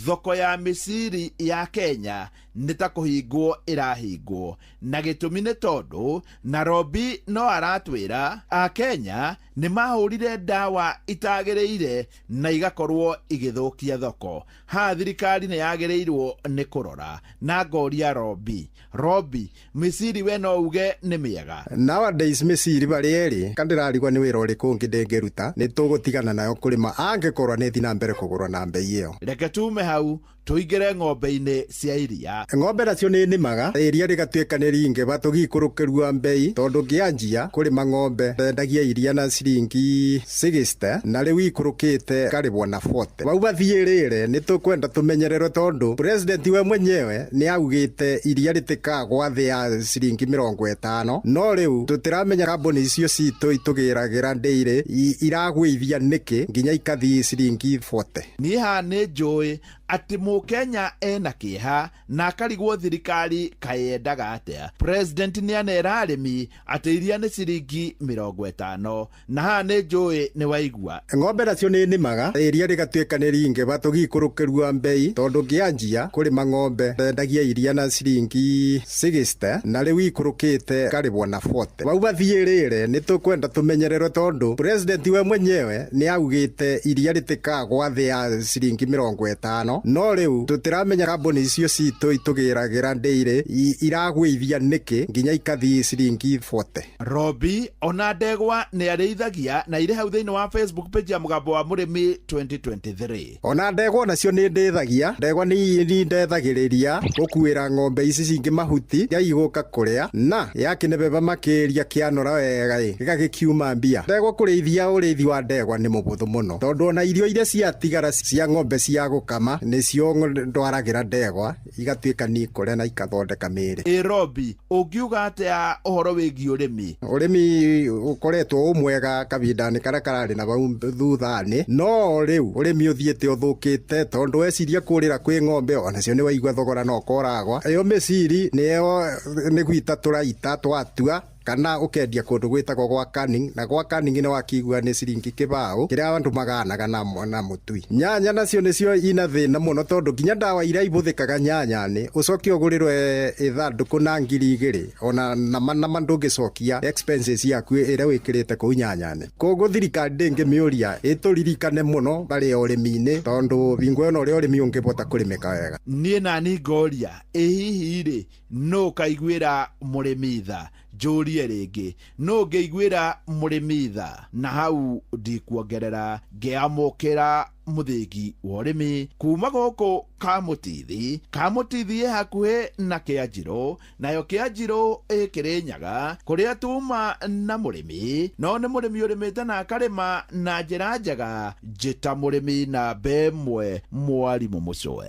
S15: thoko ya mĩciri ya Kenya nĩ ta kũhingwo ĩrahingwo, na gĩtũmi nĩ tondũ Nairobi no aratwĩra a Kenya nĩ mahũrire ndawa itagĩrĩire na igakorwo igĩthũkia thoko. Haha thirikari nĩ yagĩrĩirwo nĩ kũrora. Na ngoria Robi, Robi, mĩciri we no uge nĩ mĩega?
S16: Nowadays mĩciri barĩ erĩ kandĩrarigwa nĩ wĩra ũrĩkũ ũngĩ ndĩngĩruta, nĩ tũgũtigana nayo kũrĩma angĩkorwo nĩ ĩthiĩ na mbere kũgũrwo na mbei ĩyo.
S15: Reke tume hau tũingĩre ng'ombe-inĩ cia iria.
S16: Ng'ombe nacio nĩ nĩmaga, iria rĩgatuĩka nĩ ringĩba tũgĩikũrũkĩrua mbei, tondũ ngĩanjia kũrĩma ng'ombe ndendagia iria na ciringi 60, na rĩu ikũrũkĩte karĩbwo na 40. Bau bathiĩrĩre nĩ tũkwenda tũmenyererwo, tondũ president we mwenyewe nĩ augĩte iria rĩtikagwa thĩ ya ciringi 50, no rĩu tũtiramenya kambuni icio citũ itũgĩragĩra ndĩirĩ iragwĩithia nĩkĩ nginya ikathiĩ ciringi 40.
S15: Niĩ haha nĩ njũĩ atĩ mũkenya ena kĩeha na akarigwo thirikari kayendaga atĩa. President nĩ anera arĩmi atĩ iria nĩ ciringi 50, na haha nĩ njũĩ nĩ waigua.
S16: Ng'ombe nacio nĩ nĩmaga, iria rĩgatuĩka nĩ ringĩba tũgĩikũrũkĩrua mbei, tondũ ngĩanjia kũrĩma ng'ombe ndendagia iria na ciringi 60, na rĩu ikũrũkĩte karĩbwo na 40. Bau bathiĩrĩre nĩ tũkwenda tũmenyererwo, tondũ president we mwenyewe nĩ augĩte iria rĩtikagwa thĩ ya ciringi 50, no rĩu tũtiramenya kambuni icio citũ itũgĩragĩra ndĩirĩ iragwĩithia nĩkĩ nginya ikathiĩ ciringi 40.
S15: Robi ona ndegwa nĩ arĩithagia na irĩ hau thĩinĩ wa Facebook page ya Mũgambo wa Mũrĩmi 2023.
S16: Ona ndegwa nacio nĩ ndĩithagia, ndegwa nĩ ndethagĩrĩria gũkuĩra ng'ombe ici cingĩ mahuti ya igũka kũrĩa, na yakĩnebeba makĩria kĩanora wega ĩ gĩgagĩkiuma mbia. Ndegwa kũrĩithia, ũrĩithi wa ndegwa nĩ mũbũthũ mũno, tondũ ona irio iria ciatigara cia ng'ombe cia gũkama nĩcio ndwaragĩra ndegwa igatuĩka nĩ ikũrĩa na ikathondeka mĩĩrĩ.
S15: Ĩ Robi, ũngiuga atĩa ũhoro wĩgiĩ ũrĩmi?
S16: Ũrĩmi ũkoretwo ũmwega kahinda-inĩ karĩa kararĩ na bau thutha-inĩ, no rĩu ũrĩmi ũthiĩte ũthũkĩte, tondũ weciria kũrĩra kwĩ ng'ombe onacio nĩ waigua thogora no koragwa. Ĩyo mĩciri nĩyo nĩ gwita tũraita twatua, kana ũkendia kũndũ gwĩtagwo gwa canning, na gwa canning nĩ wakigua nĩ ciringi 20 kĩrĩa andũ maganaga na mũtui. Nyanya nacio nĩcio ina thĩna mũno, tondũ nginya ndawa iria ibũthĩkaga nyanya-inĩ ũcoke ũgũrĩrwe ithandũkũ na 2000, ona nama ndũngĩcokia expenses yaku ĩrĩa wĩkĩrĩte kũu nyanya-inĩ. Koguo thirikari ndĩngĩmĩũria ĩtũririkane mũno barĩ ũrĩmi-inĩ, tondũ bingo ĩno ũrĩa ũrĩmi ũngĩbota kũrĩmĩka wega.
S15: Niĩ nani ngoria, ĩ hihi rĩ nũ ũkaiguĩra mũrĩmi tha? Njũrie rĩngĩ, nũ ũngĩiguĩra mũrĩmi tha? Na hau ndikuongerera, ngĩamũkĩra mũthĩgi wa ũrĩmi kuma gũkũ Kamũtithi. Kamũtithi ĩ hakuhĩ na Kĩanjirũ, nayo Kĩanjirũ ĩ Kĩrĩnyaga, kũrĩa tuma na mũrĩmi, no nĩ mũrĩmi ũrĩmĩte na akarĩma na njĩra njega. Njĩta mũrĩmi namba 1, mwarimũ Mũcũe.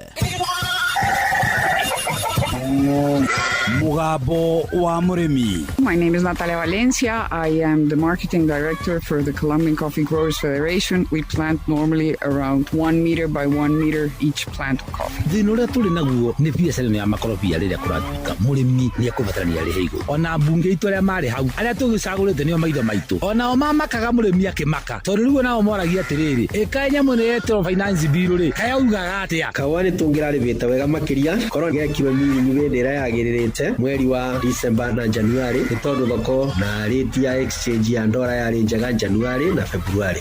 S11: Mũgambo wa Mũrĩmi.
S17: My name is Natalia Valencia. I am the marketing director for the Colombian Coffee Growers Federation. We plant normally around 1 meter by 1 meter each plant of coffee.
S18: Thĩna ũrĩa tũrĩ naguo nĩ biacara ĩno ya makorobia rĩrĩa kũratuĩka mũrĩmi nĩ ekũbatarania arĩhe igũrũ. Ona mbunge itũ arĩa marĩ hau, arĩa tũgĩcagũrĩte nĩo maitho maitũ, onao mamakaga mũrĩmi akĩmaka, tondũ rĩu onao moragia atĩrĩrĩ, ĩkaĩ nyamũ ĩno yetĩrwo finance bill rĩ, kaĩ augaga atĩa?
S19: Kahũa nĩ tũngĩrarĩmĩte wega makĩria korwo gekirwo mirinyu hĩndĩ ĩrĩa yagĩrĩrĩte mweri wa December na January, nĩ tondũ thoko na rate ya exchange ya ndora yarĩ njega January na February.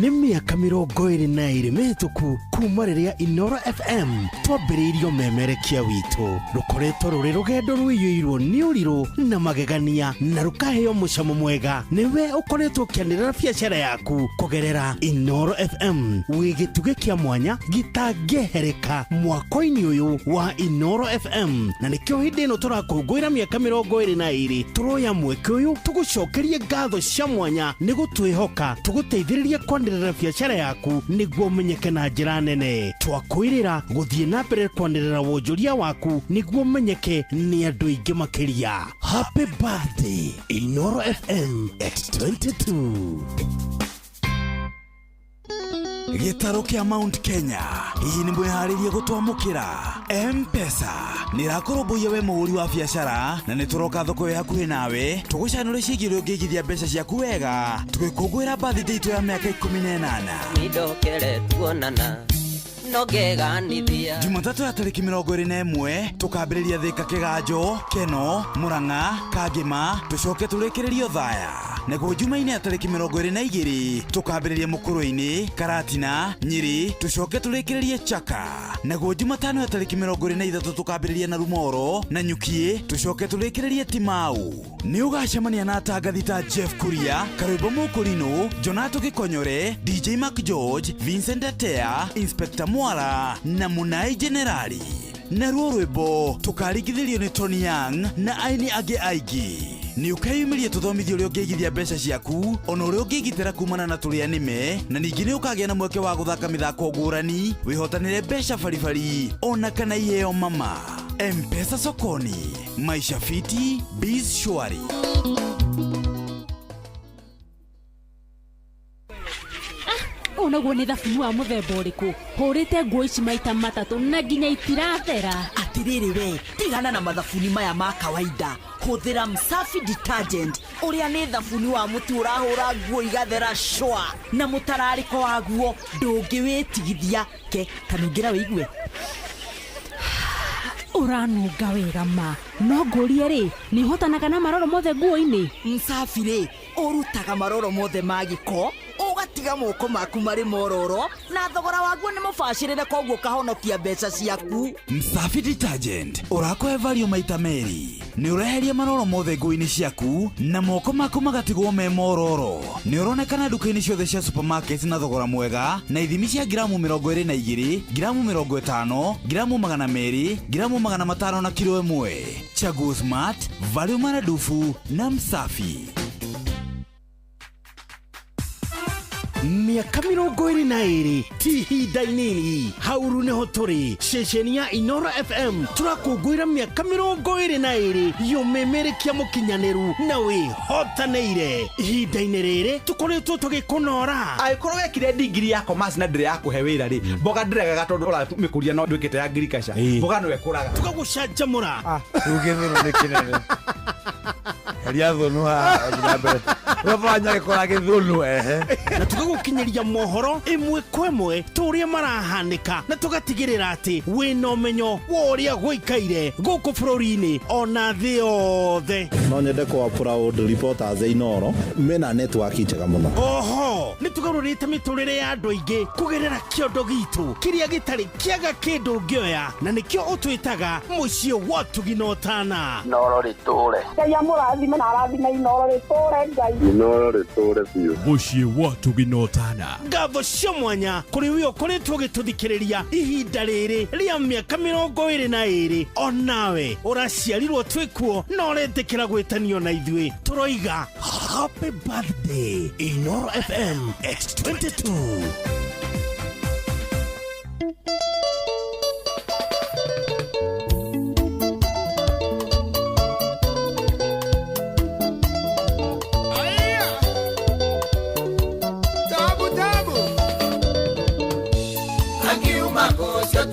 S24: Nĩ mĩaka 40 22 mĩhĩtũku kuma rĩrĩa Inoro FM twambĩrĩirio memerekia witũ. Rũkoretwo rũrĩ rũgendo rũiyũirwo nĩ ũrirũ na magegania na rũkaheo mũcamo mwega. Nĩwe ũkoretwo ũkĩanĩrĩra biacara yaku kũgerera Inoro FM wĩ gĩtugĩ kĩa mwanya gĩtangĩehereka mwako-inĩ ũyũ wa Inoro FM, na nĩkĩo hĩndĩ ĩno tũrakũngũĩra mĩaka 22 tũroya mweke ũyũ tũgũcokerie ngatho cia mwanya nĩ gũtwĩhoka tũgũteithĩrĩrie kwanĩrĩra biacara yaku nĩguo ũmenyeke na njĩra nene. Twakwĩrĩra gũthiĩ na mbere kwanĩrĩra wonjoria waku nĩguo ũmenyeke nĩ andũ aingĩ makĩria. Happy birthday Inoro FM at 22.
S11: Gĩtarũ kĩa Mount Kenya hihi nĩ mwĩharĩrie gũtwamũkĩra? M-Pesa nĩ ĩrakũrũmbũiya we mũhũri wa biacara, na nĩ tũroka thoko ĩ hakuhĩ nawe tũgũcanũre ciĩgiĩ ũrĩa ũngĩigithia mbeca ciaku wega tũgĩkũngũĩra birthday itũ ya mĩaka 18.
S2: Nindokere tuonana no ngeganithia.
S11: Jumatatũ ya tarĩki 21 tũkambĩrĩria Thĩka, Kĩganjo, Keno, Mũrang'a, Kangĩma, tũcoke tũrĩkĩrĩrio Thaya. Naguo Jumaine ya tarĩki 22 tũkambĩrĩria Mũkũrũ-inĩ, Karatina, Nyĩrĩ, tũcoke tũrĩkĩrĩrie Chaka. Naguo Jumatano ya tarĩki 23 tũkambĩrĩria na Rumoro na Nyukiĩ, tũcoke tũrĩkĩrĩrie Timau. Nĩ ũgacemania na atangathi ta Jeff Kuria, Karwĩmbo Mũkũrinũ, Jonato Gĩkonyore, DJ Mark George, Vincent Atea, Inspector Mwara na Munai Generali. Naruo rwĩmbo tũkaringithĩrio nĩ Tony Young na aini angĩ aingĩ. Nĩ ũkeyumĩria tũthomithio ũrĩa ũngĩigithia mbeca ciaku ona ũrĩa ũngĩgitĩra kumana na tũrĩa nĩme, na ningĩ nĩ ũkagĩa na mweke wa gũthaka mĩthako ngũrani, wĩhotanĩre mbeca baribari ona kana iheo mama. M-Pesa sokoni, maisha fiti, biz shwari.
S3: Ũũ naguo nĩ thabuni wa mũthemba ũrĩkũ? Hũrĩte nguo ici maita matatũ na nginya itirathera.
S20: Atirĩrĩ we, tigana na mathabuni maya ma kawaida. Hũthĩra Msafi Detergent, ũrĩa nĩ thabuni wa mũtu ũrahũra nguo igathera shwa, na mũtararĩko waguo ndũngĩwĩtigithia. Ke kanungĩra wĩigue.
S3: Ũranunga wega ma. No ngũrie rĩ, nĩ ũhotanaga na maroro mothe nguo-inĩ?
S20: Msafi rĩ, ũrutaga maroro mothe ma gĩko, ũgatiga moko maku marĩ mororo, na thogora waguo nĩ mũbacĩrĩre, koguo ũkahonokia mbeca ciaku.
S11: Msafi Detergent ũrakũhe value maita merĩ. Nĩ ũreheria maroro mothe nguo-inĩ ciaku na moko maku magatigwo me mororo. Nĩ ũronekana nduka-inĩ ciothe cia supermarket na thogora mwega na ithimi cia ngiramu 22, ngiramu 50, ngiramu 200, ngiramu 500 na kilo 1. Chaguo smart, value maradufu na Msafi.
S24: Mĩaka 22 ti ihinda inini. Hauru nĩho tũrĩ ceceni ya Inoro FM tũrakũngũĩra mĩaka 22 yũmĩmĩrĩkia mũkinyanĩru na wĩhotanĩire. Ihinda-inĩ rĩrĩ tũkoretwo tũgĩkũnora.
S21: Angĩkorwo wekire degree ya commerce na ndĩrĩ yakũhe wĩra rĩ, mboga ndĩregaga tondũ ũramĩkũria no ndwĩkĩte ya agriculture, mboga no ĩkũraga.
S24: Tũgagũcanjamũra.
S22: Rĩu gĩthũnũ nĩ kĩnene. Heria thũnũ haha na mbere. Ũrabanya gĩkora gĩthũnũ ehe.
S24: Na tũgagũkinyĩria mohoro ĩmwe kwa ĩmwe tũrĩa marahanĩka, na tũgatigĩrĩra atĩ wĩna ũmenyo wa ũrĩa gũikaire gũkũ bũrũri-inĩ ona thĩ yothe.
S23: No nyende kwa proud reporters a Inoro mena network njega mũno.
S24: Oho nĩ tũgarũrĩte mĩtũrĩre ya andũ aingĩ kũgerera kĩondo gitũ kĩrĩa gĩtarĩ kĩaga kĩndũ ũngĩoya, na nĩkĩo ũtwĩtaga mũciĩ wa ũtugi na ũtana.
S25: Inoro rĩtũre.
S26: Ngai amũrathime na arathime Inoro rĩtũre Ngai.
S13: Inoro rĩtũre biũ.
S11: Mũciĩ wa ũtugi na ũtana.
S24: Ngatho cia mwanya kũrĩ we ũkoretwo ũgĩtũthikĩrĩria ihinda rĩrĩ rĩa mĩaka 22. Onawe ũraciarirwo twĩkuo na ũretĩkĩra gwĩtanio na ithuĩ, tũroiga happy birthday Inoro FM at 22.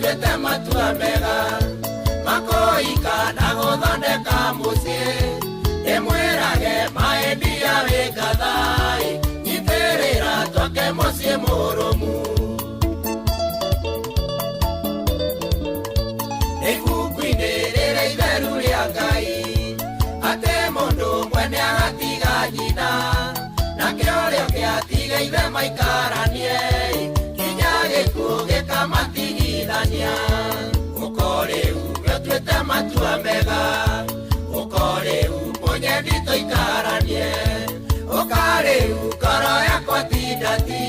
S27: Tuete matua mega makoika na gũthondeka mũciĩ ndĩmwĩrage maendia wĩkathai nyitĩrĩra twake mũciĩ mũrũmu. Ibuku-inĩ rĩrĩa itheru rĩa Ngai atĩ mũndũ mwene agatiga nyina nake ũrĩa ũngĩ atiga ithe maikaranie. ũtuĩte matua mega ũkorĩu mũnyendi tũikaranie ũkarĩu ngoro yakwa tindati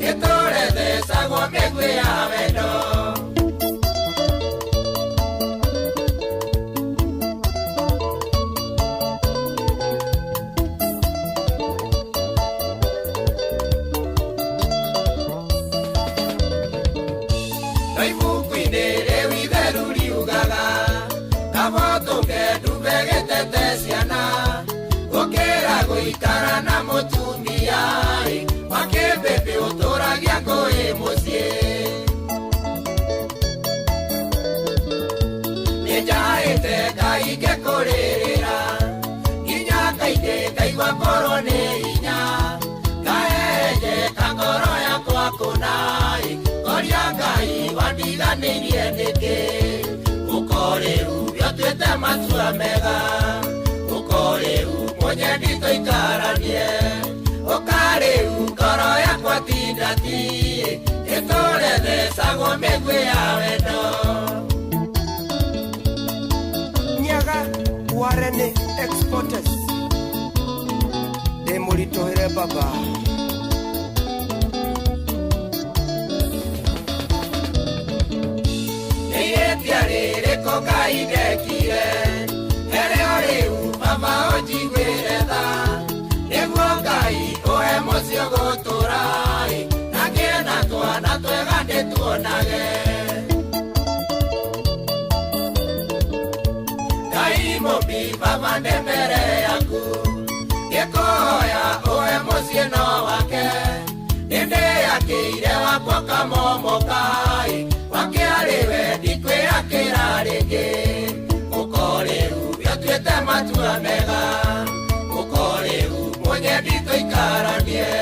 S27: ĩtũrethecagwo mĩguĩ ya wendo. Ibuku-inĩ rĩu itheru riugaga kaba tũke ndumbe gĩtete ciana gũkĩra gũikara na mũtumia wa kĩmbĩmbĩ ũtũragia ngũĩ mũciĩ. Nĩnjaĩte Ngai ngĩkũrĩrĩra nginya kaingĩ ngaigua ngorwo nĩ hinya ngahenjeka ngoro yakwa kũna ngoria Ngai wandiganĩirie nĩkĩ ũkorĩu ũtuĩte matua mega ũkorĩu mũnyendi tũikaranie ũkarĩu ngoro yakwa tindati ĩtũrethecagwo mĩguĩ ya wendo.
S1: Nyaga Warene Exporters ndĩ mũritũhĩre baba.
S27: Nĩihĩtia rĩrĩkũ Ngai ndekire herĩo rĩu baba ũnjiguĩre tha nĩguo Ngai ũhe mũciĩ ũgũtũra na ngĩe na twana twega ndĩtuonage. Ngai mũmbi baba ndĩ mbere yaku ngĩkũhoya ũhe mũciĩ no wake nĩndĩakĩire wakwa kamomoka wake arĩ we ndikwĩakĩra rĩngĩ ũkorĩu ũtuĩte matua mega ũkorĩu mũnyendi tũikaranie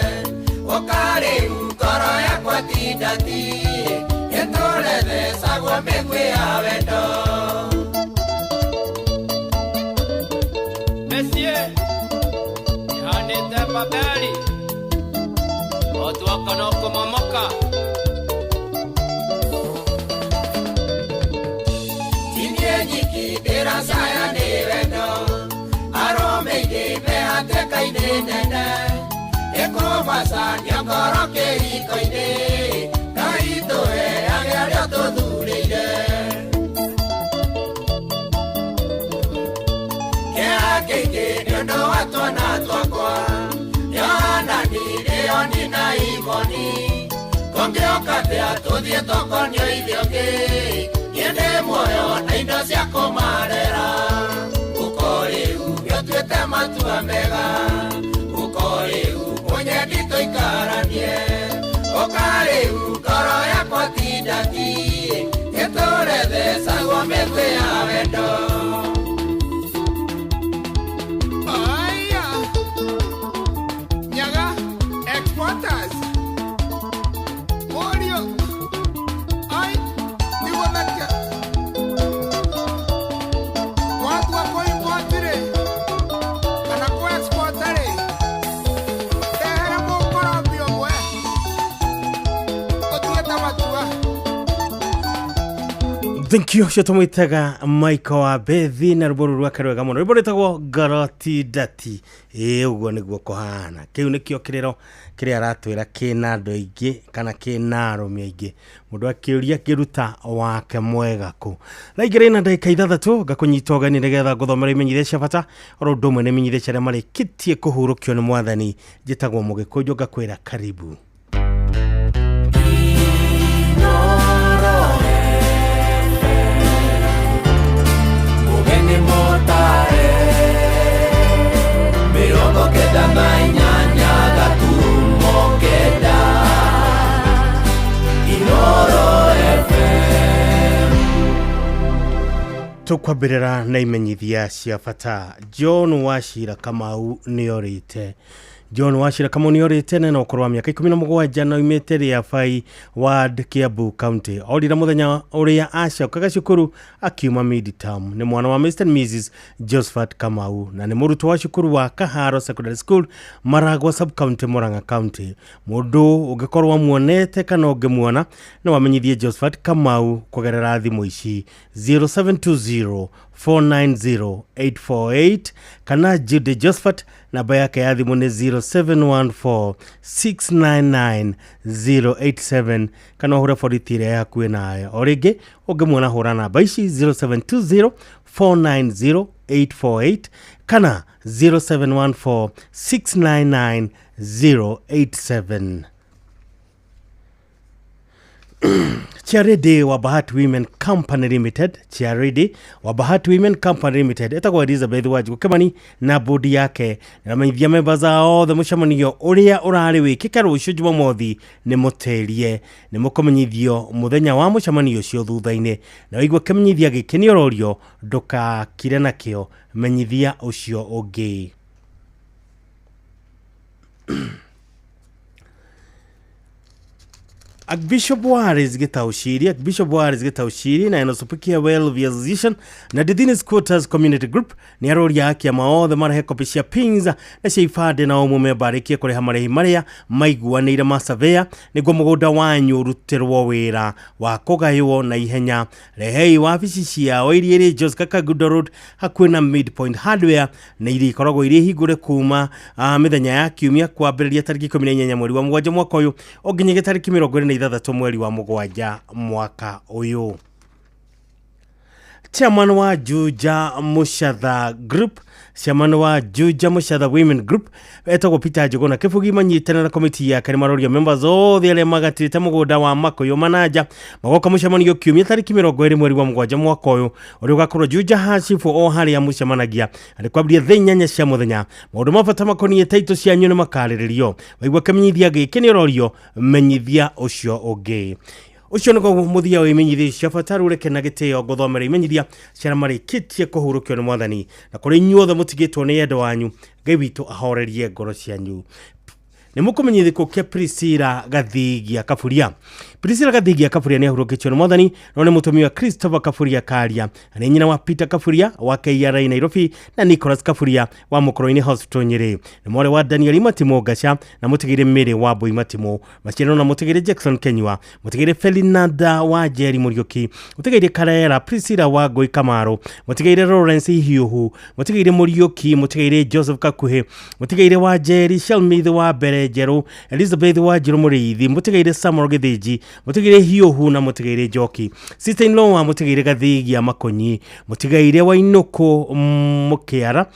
S27: ũkarĩu ngoro yakwa tindati ĩtũrethecagwo mĩguĩ ya wendo.
S4: Mĩciĩ ĩhanĩte Babeli otwaka no kũmomoka.
S27: Tinie nyiki ndĩracaya nĩ wendo arũme-inĩ me hatĩka-inĩ nene ĩkũmacania ngoro kĩhiko-inĩ Ngai tũheage arĩa tũthurĩire. Kĩeha kĩingĩ nĩ ũndũ wa twana twakwa Yohanani Leoni na Imoni kũngĩũka atĩa tũthiĩ tũkonio ithuĩ niĩ ndĩ muoyo na indo cia kũmarera ũkorĩu ũtuĩte matua mega ũkorĩu mũnyendi tũikaranie ũkarĩu ngoro yakwa tindati ĩtũrethecagwo mĩguĩ ya wendo.
S15: Aya Nyaga Exporters Mũriũ ai nĩgũthakia watua kũ-import-rĩ kana kũ-export-rĩ ndehera mũkorombi ũmwe ũtuĩte matua.
S24: Thank you ũcio tũmwĩtaga Michael wa Bethi na rwĩmbo rũu rwake rwega mũno rwĩmbo rwĩtagwo ngoro ti ndati. Ĩĩ ũguo nĩguo kũhana kĩu nĩkĩo kĩrĩro kĩrĩa aratwĩra kĩna andũ aingĩ kana kĩna arũme aingĩ mũndũ akĩũria kĩruta wake mwega kũ. Thaa igĩrĩ na ndagĩka ithathatũ ngakũnyita ũgeni nĩgetha ngũthomera imenyithia cia bata oro ũndũ ũmwe nĩ imenyithia cia arĩa marĩkĩtie kũhurũkio nĩ mwathani. Njĩtagwo Mũgĩkũnjũ ngakwĩra karibu.
S27: Mũgeni mũtare 98 gaturumo 9 Inoro FM.
S24: Tũkwambĩrĩra na imenyithia cia bata. John Wachira Kamau nĩorĩte. John Wachira Kamau nĩ orĩte na ũkũrũ wa mĩaka 17 na oimĩte Rĩabai Ward, Kiambu County. Orire mũthenya ũrĩa acokaga cukuru akiuma midterm. Nĩ mwana wa Mr and Mrs Josephat Kamau na nĩ mũrutwo wa cukuru wa Kaharo Secondary School, Maragua Sub County, Murang'a County. Mũndũ ũngĩkorwo amuonete kana ũngĩmuona no amenyithie Josephat Kamau kũgerera thimũ ici 0720 490 848 kana Jude Josephat, namba yake ya thimũ nĩ 0714 699 087, kana ũhũre borithi ĩrĩa ĩ hakuhĩ nawe. O rĩngĩ, ũngĩmuona hũra namba ici 0720 490 848 kana 0714 699 087. Charity wa Bahati Women Company Limited, Charity wa Bahati Women Company Limited etagwo Elizabeth Wanjiku Kimani na bodi yake nĩramenyithia members ao othe mũcemanio ũrĩa ũrarĩ wĩkĩke rũciũ Jumamothi nĩ mũtĩrie. Nĩ mũkũmenyithio mũthenya wa mũcemanio ũcio thutha-inĩ, na waigua kĩmenyithia gĩkĩ nĩ ũrorio ndũkakire nakĩo, menyithia ũcio ũngĩ. Archbishop Waris Gitaushiri, Archbishop Waris Gitaushiri na Enosupikia Welfare Association na Didini Squatters Community Group nĩ aroria akĩama othe marehe kopi cia pins na cia ibandĩ na o mũmemba arĩkie kũrĩha marĩhi marĩa maiguanĩire ma surveyor nĩguo mũgũnda wanyu ũrutĩrwo wĩra wa kũgaywo na ihenya. Rehei wabici ciao iria irĩ Jos Kakangundo Road hakuhĩ na Midpoint Hardware, na iria ikoragwo irĩ hingũre kuma mĩthenya ya kiumia kwambĩrĩria tarĩki 18 mweri wa 7 mwaka ũyũ o nginyagia tarĩki 26 mweri wa 7 mwaka ũyũ. Chairman wa Juja Mushatha Group, chairman wa Juja Mushatha Women Group etagwo Peter Njuguna Kĩbugi manyitanĩra na komiti yake nĩ maroria members othe arĩa magatĩte mũgũnda wa Makũyũ Mananja magoka mũcemanio kiumia tarĩki 20 mweri wa 7 mwaka ũyũ ũrĩa ũgakorwo Juja Hacibu o harĩa mũcemanagia arĩ kwambĩrĩria thaa 8 cia mũthenya. Maũndũ ma bata makoniĩ taitũ cianyu nĩ makarĩrĩrio. Waigua kĩmenyithia gĩkĩ nĩ ũrorio menyithia ũcio ũngĩ. Ũcio nĩguo mũthia wa imenyithia cia bata. Rĩu reke na gĩtĩo ngũthomera imenyithia cia arĩa marĩkĩtie kũhurũkio nĩ mwathani, na kũrĩ inyuothe mũtigĩtwo nĩ endo wanyu, Ngai witũ ahorerie ngoro cianyu. Nĩ mũkũmenyithia gĩkuũ kĩa Priscilla Gathigia Kaburia. Priscilla Gathigia Kaburia nĩ ahurũkĩtio nĩ mwathani, no nĩ mũtumia wa Christopher Kaburia Karia, na nĩ nyina wa Peter Kaburia wa KRA Nairobi na Nicholas Kaburia wa Mũkũrũ-inĩ Hospital Nyĩrĩ. Nĩ mwarĩ wa Daniel Matimo Ngaca na mũtigĩre Mary wa Mbui Matimo. Maciarano na mũtigĩre Jackson Kenyua, mũtigĩre Felinanda wa Njeri Mũriũki, mũtigĩre Karera Priscilla wa Ngũi Kamaru, mũtigĩre Lawrence Hiuhu, mũtigĩre Mũriũki, mũtigĩre Joseph Kakuhĩ, mũtigĩre wa Njeri Shalmith wa Mbere Njerũ, Elizabeth wa Njirũ Mũrĩithi, mũtigĩre Samuel Gĩthĩnji, mũtigĩre Hiũhu na mũtigĩre Njoki. Sister in law wa mũtigĩre Gathigia Makonyi, mũtigĩre Wainũkũ Mũkĩara,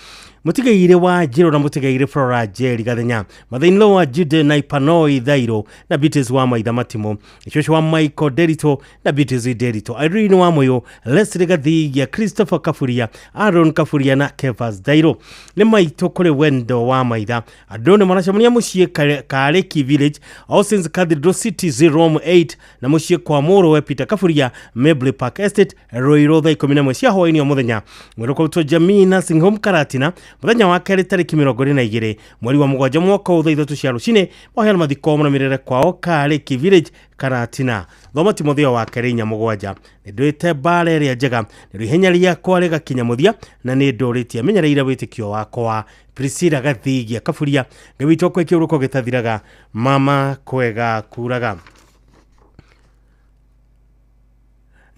S24: mũtigĩire wa Njirũ na mũtigĩire Flora Njeri Gathenya, mother in law wa Jude na Ipanoi Thairo na Beatrice wa Maitha Matimo, cũcũ wa Michael Derito na Beatrice Derito, Irene wa Mũyũ, Leslie Gathigia, Christopher Kaburia, Aaron Kaburia na Kevas Thairo. Nĩ maitũ kũrĩ Wendo wa Maitha. Andũ nĩ maracemania mũciĩ Karĩki Village, All Saints Cathedral City 08 na mũciĩ kwa mũrũwe Peter Kaburia, Mabley Park Estate, Ruiru thaa 11 cia hwaĩ-inĩ o mũthenya. Mwĩrĩ ũkũrutwo Jamii Nursing Home Karatina mũthenya wa kerĩ tarĩki 22 mweri wa 7 mwaka ũyũ thaa 3 cia rũcinĩ. Maheana mathiko mũrũmĩrĩre kwao Karĩki Village Karatina. Thoma Timotheo wa kerĩ 4:7. Nĩ ndũĩte mbara ĩrĩa njega, nĩ ihenya rĩakwa rĩgakinya mũthia, na nĩ ndũrĩtie menyereire wĩtĩkio wakwa. Priscilla Gathigia Kaburia, Ngai witũ akwe kĩũrũko gĩtathiraga, mama kwega kuraga.